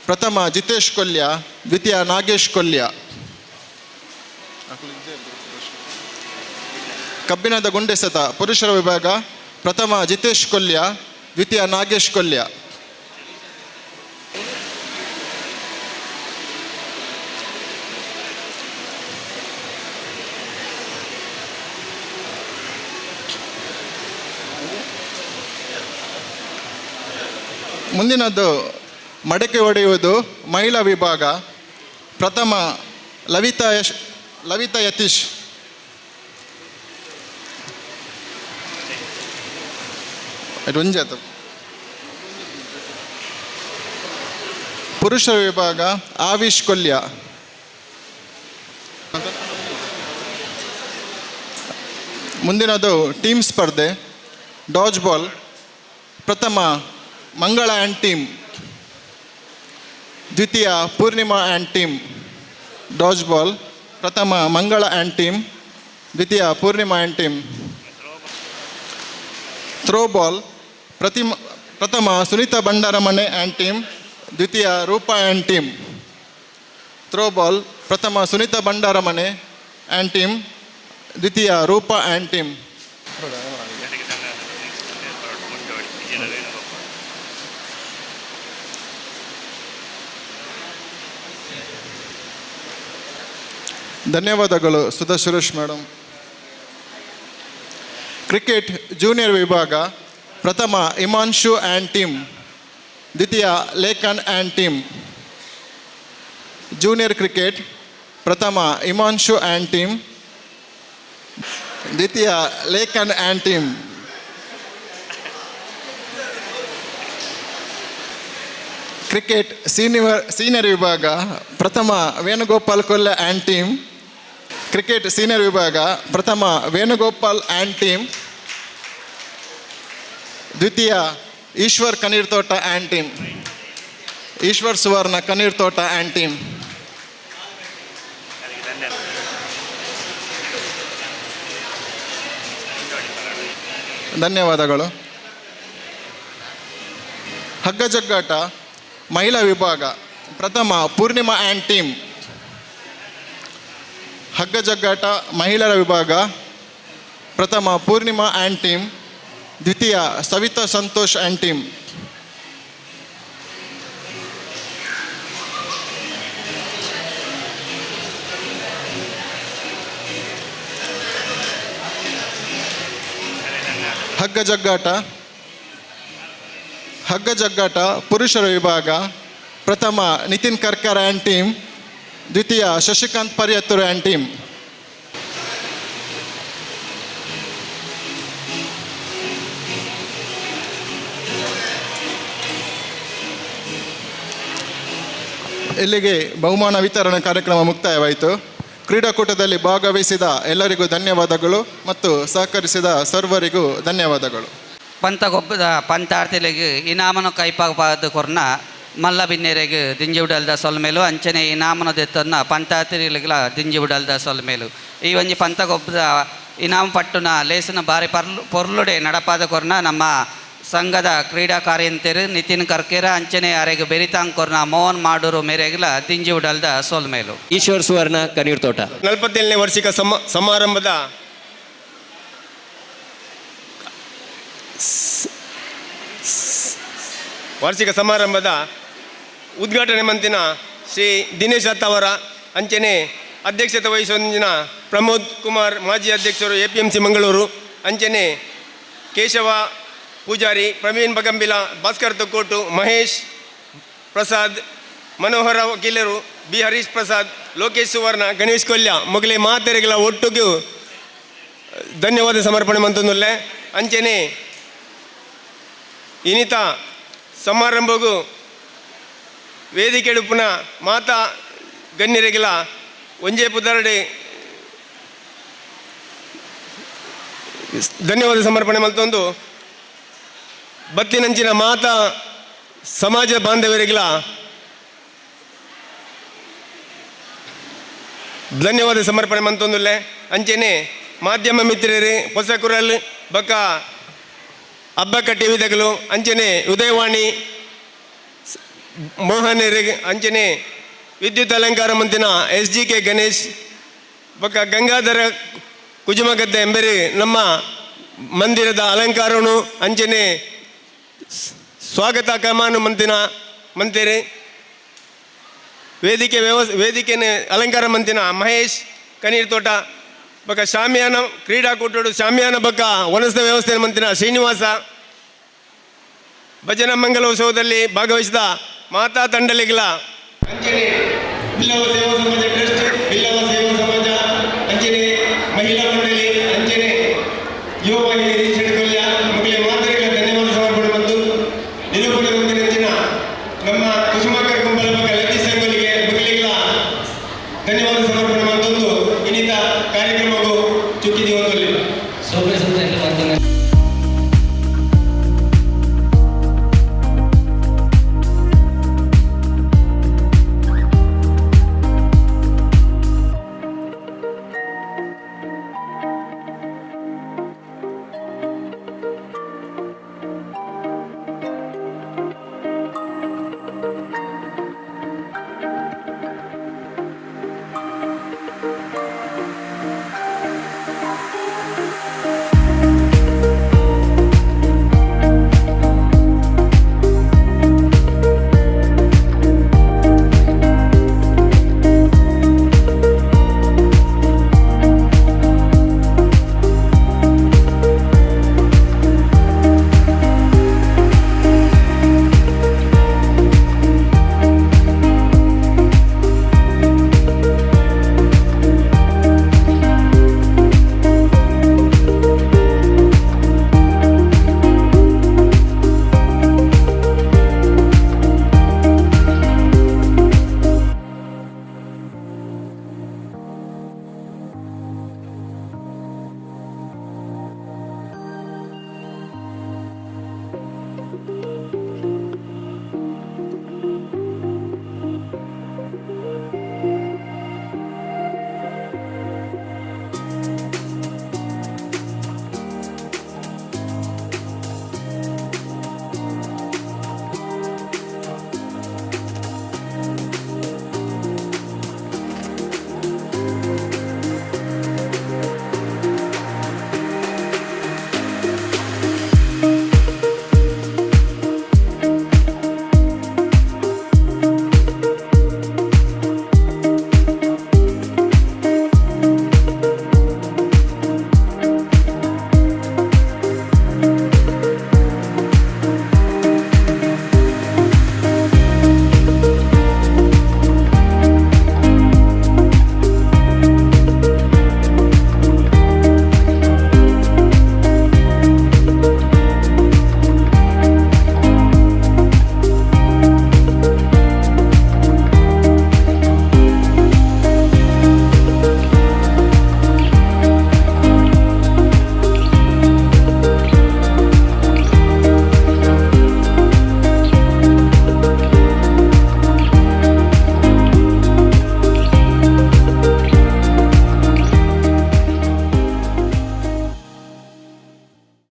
ಪ್ರಥಮ ಜಿತೇಶ್ ಕೊಲ್ಯ, ದ್ವಿತೀಯ ನಾಗೇಶ್ ಕೊಲ್ಯ. ಕಬ್ಬಿಣದ ಗುಂಡೆಸೆತ ಪುರುಷರ ವಿಭಾಗ. ಪ್ರಥಮ ಜಿತೇಶ್ ಕೊಲ್ಯ, ದ್ವಿತೀಯ ನಾಗೇಶ್ ಕೊಲ್ಯ. ಮುಂದಿನದ್ದು ಮಡಕೆ ಒಡೆಯುವುದು ಮಹಿಳಾ ವಿಭಾಗ. ಪ್ರಥಮ ಲವಿತಾ ಯಶ್, ಲವಿತಾ ಯತೀಶ್. ಒಂಜಾತ. ಪುರುಷ ವಿಭಾಗ ಆವಿಶ್ ಕೊಲ್ಯ. ಮುಂದಿನದು ಟೀಮ್ ಸ್ಪರ್ಧೆ ಡಾಜ್ ಬಾಲ್. ಪ್ರಥಮ ಮಂಗಳ ಆ್ಯಂಡ್ ಟೀಮ್, ದ್ವಿತೀಯ Purnima and team. Dodge ball ಪ್ರಥಮ ಮಂಗಳ ಆ್ಯಂಡ್ ಟೀಮ್, ದ್ವಿತೀಯ Purnima and team. Throw ball ಪ್ರಥಮ ಸುನೀತಾ ಭಂಡಾರಮನೆ ಆ್ಯಂಡ್ ಟೀಮ್, ದ್ವಿತೀಯ Roopa and team. Throw ball ಪ್ರಥಮ ಸುನೀತಾ ಭಂಡಾರಮನೆ ಆ್ಯಂಡ್ ಟೀಮ್, ದ್ವಿತೀಯ ರೂಪಾ ಆ್ಯಂಡ್ ಟೀಮ್. ಧನ್ಯವಾದಗಳು Sudha Suresh madam. Cricket junior ವಿಭಾಗ ಪ್ರಥಮ ಹಿಮಾಂಶು ಆ್ಯಂಡ್ ಟೀಮ್, ದ್ವಿತೀಯ Lekhan and team. Junior cricket ಪ್ರಥಮ ಹಿಮಾಂಶು ಆ್ಯಂಡ್ ಟೀಮ್, ದ್ವಿತೀಯ Lekhan and team. Cricket senior ವಿಭಾಗ ಪ್ರಥಮ Venugopal Kolle and team. Cricket senior ವಿಭಾಗ ಪ್ರಥಮ ವೇಣುಗೋಪಾಲ್ ಆ್ಯಂಡ್ ಟೀಮ್, ದ್ವಿತೀಯ Eshwar Kaneer Thota and team, Eshwar Suvarna Kaneer Thota and team. ಧನ್ಯವಾದಗಳು. ಹಗ್ಗ ಜಗ್ಗಾಟ ಮಹಿಳಾ ವಿಭಾಗ ಪ್ರಥಮ ಪೂರ್ಣಿಮಾ ಆ್ಯಂಡ್ ಟೀಮ್. ಹಗ್ಗ ಜಗ್ಗಾಟ ಮಹಿಳೆಯರ ವಿಭಾಗ ಪ್ರಥಮ ಪೂರ್ಣಿಮಾ ಆ್ಯಂಡ್ ಟೀಮ್, ದ್ವಿತೀಯ ಸವಿತಾ ಸಂತೋಷ್ ಆ್ಯಂಡ್ ಟೀಮ್. ಹಗ್ಗ ಜಗ್ಗಾಟ ಹಗ್ಗ ಜಗ್ಗಾಟ ಪುರುಷರ ವಿಭಾಗ ಪ್ರಥಮ ನಿತಿನ್ ಕರ್ಕರ್ ಆ್ಯಂಡ್ ಟೀಮ್, ದ್ವಿತೀಯ ಶಶಿಕಾಂತ್ ಪರಿಯತ್ತೂರು ಆ್ಯಂಡ್ ಟೀಮ್. ಇಲ್ಲಿಗೆ ಬಹುಮಾನ ವಿತರಣೆ ಕಾರ್ಯಕ್ರಮ ಮುಕ್ತಾಯವಾಯಿತು. ಕ್ರೀಡಾಕೂಟದಲ್ಲಿ ಭಾಗವಹಿಸಿದ ಎಲ್ಲರಿಗೂ ಧನ್ಯವಾದಗಳು ಮತ್ತು ಸಹಕರಿಸಿದ ಸರ್ವರಿಗೂ ಧನ್ಯವಾದಗಳು. ಪಂತಗೊಬ್ಬದ ಪಂತಾರ್ತಿಲೆಗ್ ಇನಾಮನು ಕೈಪಾದ ಕೊರ್ನ ಮಲ್ಲ ಬಿನ್ನೆರೆಗ್ ದಿಂಜಿ ಉಡಲ್ದ ಸೊಲ್ಮೇಲು ಅಂಚನೆ ಇನಾಮನ ದೆತ್ತನ್ನ ಪಂತಾರ್ತಿಲೆಗ್ಲ ದಿಂಜಿ ಉಡಲ್ದ ಸೊಲ್ಮೇಲು. ಈ ಒಂಜಿ ಪಂತಗೊಬ್ಬದ ಇನಾಮ ಪಟ್ಟುನ ಲೇಸನ ಬಾರಿ ಪೊರ್ಲುಡೆ ನಡಪಾದ ಕೊರ್ನ ನಮ್ಮ ಸಂಘದ ಕ್ರೀಡಾ ಕಾರ್ಯಂತೆರು ನಿತಿನ್ ಕರ್ಕೇರ ಅಂಚನೆ ಅರೆಗ್ ಬೆರಿತಾಂಗ್ ಕೊರ್ನ ಮೋಹನ್ ಮಾಡೂರು ಮೇರೆಗ್ಲ ದಿಂಜಿ ಉಡಲ್ದ ಸೊಲ್ಮೇಲು. ಈಶ್ವರ್ ಸುವರ್ಣ ಕನೀರ್ ತೋಟ. 47ನೇ ವಾರ್ಷಿಕ ಸಮಾರಂಭದ ವಾರ್ಷಿಕ ಸಮಾರಂಭದ ಉದ್ಘಾಟನೆ ಮಂತಿನ ಶ್ರೀ ದಿನೇಶ್ ಅವರ ಅಂಚನೆ ಅಧ್ಯಕ್ಷತೆ ವಹಿಸುವಂದಿನ ಪ್ರಮೋದ್ ಕುಮಾರ್ ಮಾಜಿ ಅಧ್ಯಕ್ಷರು APMC Mangaluru, ಅಂಚನೆ ಕೇಶವ ಪೂಜಾರಿ, ಪ್ರವೀಣ್ ಬಗಂಬಿಲ, ಭಾಸ್ಕರ್ ತೊಕ್ಕೋಟು, ಮಹೇಶ್ ಪ್ರಸಾದ್, ಮನೋಹರ ವಕೀಲರು, ಬಿ ಹರೀಶ್ ಪ್ರಸಾದ್, ಲೋಕೇಶ್ ಸುವರ್ಣ, ಗಣೇಶ್ ಕೊಲ್ಯ ಮೊಗಲೇ ಮಾತೆರೆಗಳ ಒಟ್ಟಿಗೂ ಧನ್ಯವಾದ ಸಮರ್ಪಣೆ ಮಂತೊಂದುಲ್ಲೆ. ಅಂಚನೆ ಇನಿತ ಸಮಾರಂಭಗೂ ವೇದಿಕೆ ಪುನಃ ಮಾತಾ ಗಣ್ಯರಿಗೆಲ್ಲ ಒಂಜೇ ಪುದರಡೆ ಧನ್ಯವಾದ ಸಮರ್ಪಣೆ ಮಲ್ತೊಂದು ಬತ್ತಿನಂಚಿನ ಮಾತಾ ಸಮಾಜ ಬಾಂಧವರಿಗೆಲ್ಲ ಧನ್ಯವಾದ ಸಮರ್ಪಣೆ ಮಂತೊಂದುಲ್ಲೆ. ಅಂಚೆನೆ ಮಾಧ್ಯಮ ಮಿತ್ರರೇ ಹೊಸಕುರಲ್ ಬಕ್ಕ ಹಬ್ಬಕ್ಕ ಟಿ ವಿದಗಲು ಅಂಚನೆ ಉದಯವಾಣಿ ಮೋಹನ್ ಅಂಚನೆ ವಿದ್ಯುತ್ ಅಲಂಕಾರ ಮಂತಿನ SGK Ganesh ಬಕ್ಕ ಗಂಗಾಧರ ಕುಜುಮಗದ್ದೆ ಎಂಬರಿ ನಮ್ಮ ಮಂದಿರದ ಅಲಂಕಾರನು ಅಂಚನೆ ಸ್ವಾಗತ ಕಮಾನು ಮಂತಿನ ಮಂತಿರಿ ವೇದಿಕೆ ವೇದಿಕೆನ ಅಲಂಕಾರ ಮಂತಿನ ಮಹೇಶ್ ಕನೀರ್ ತೋಟ ಬಕ್ಕ ಶಾಮಿಯಾನ ಕ್ರೀಡಾಕೂಟಡು ಶಾಮಿಯಾನ ಬಕ್ಕ ವನಸ್ಥ ವ್ಯವಸ್ಥೆ ಮಂತಿನ ಶ್ರೀನಿವಾಸ ಭಜನಾ ಮಂಗಲೋತ್ಸವದಲ್ಲಿ ಭಾಗವಹಿಸಿದ ಮಾತಾ ತಂಡಲಿಗಳ, ಅಂಚನೆ ಬಿಲ್ಲವ ಸೇವಾ ಸಮಾಜ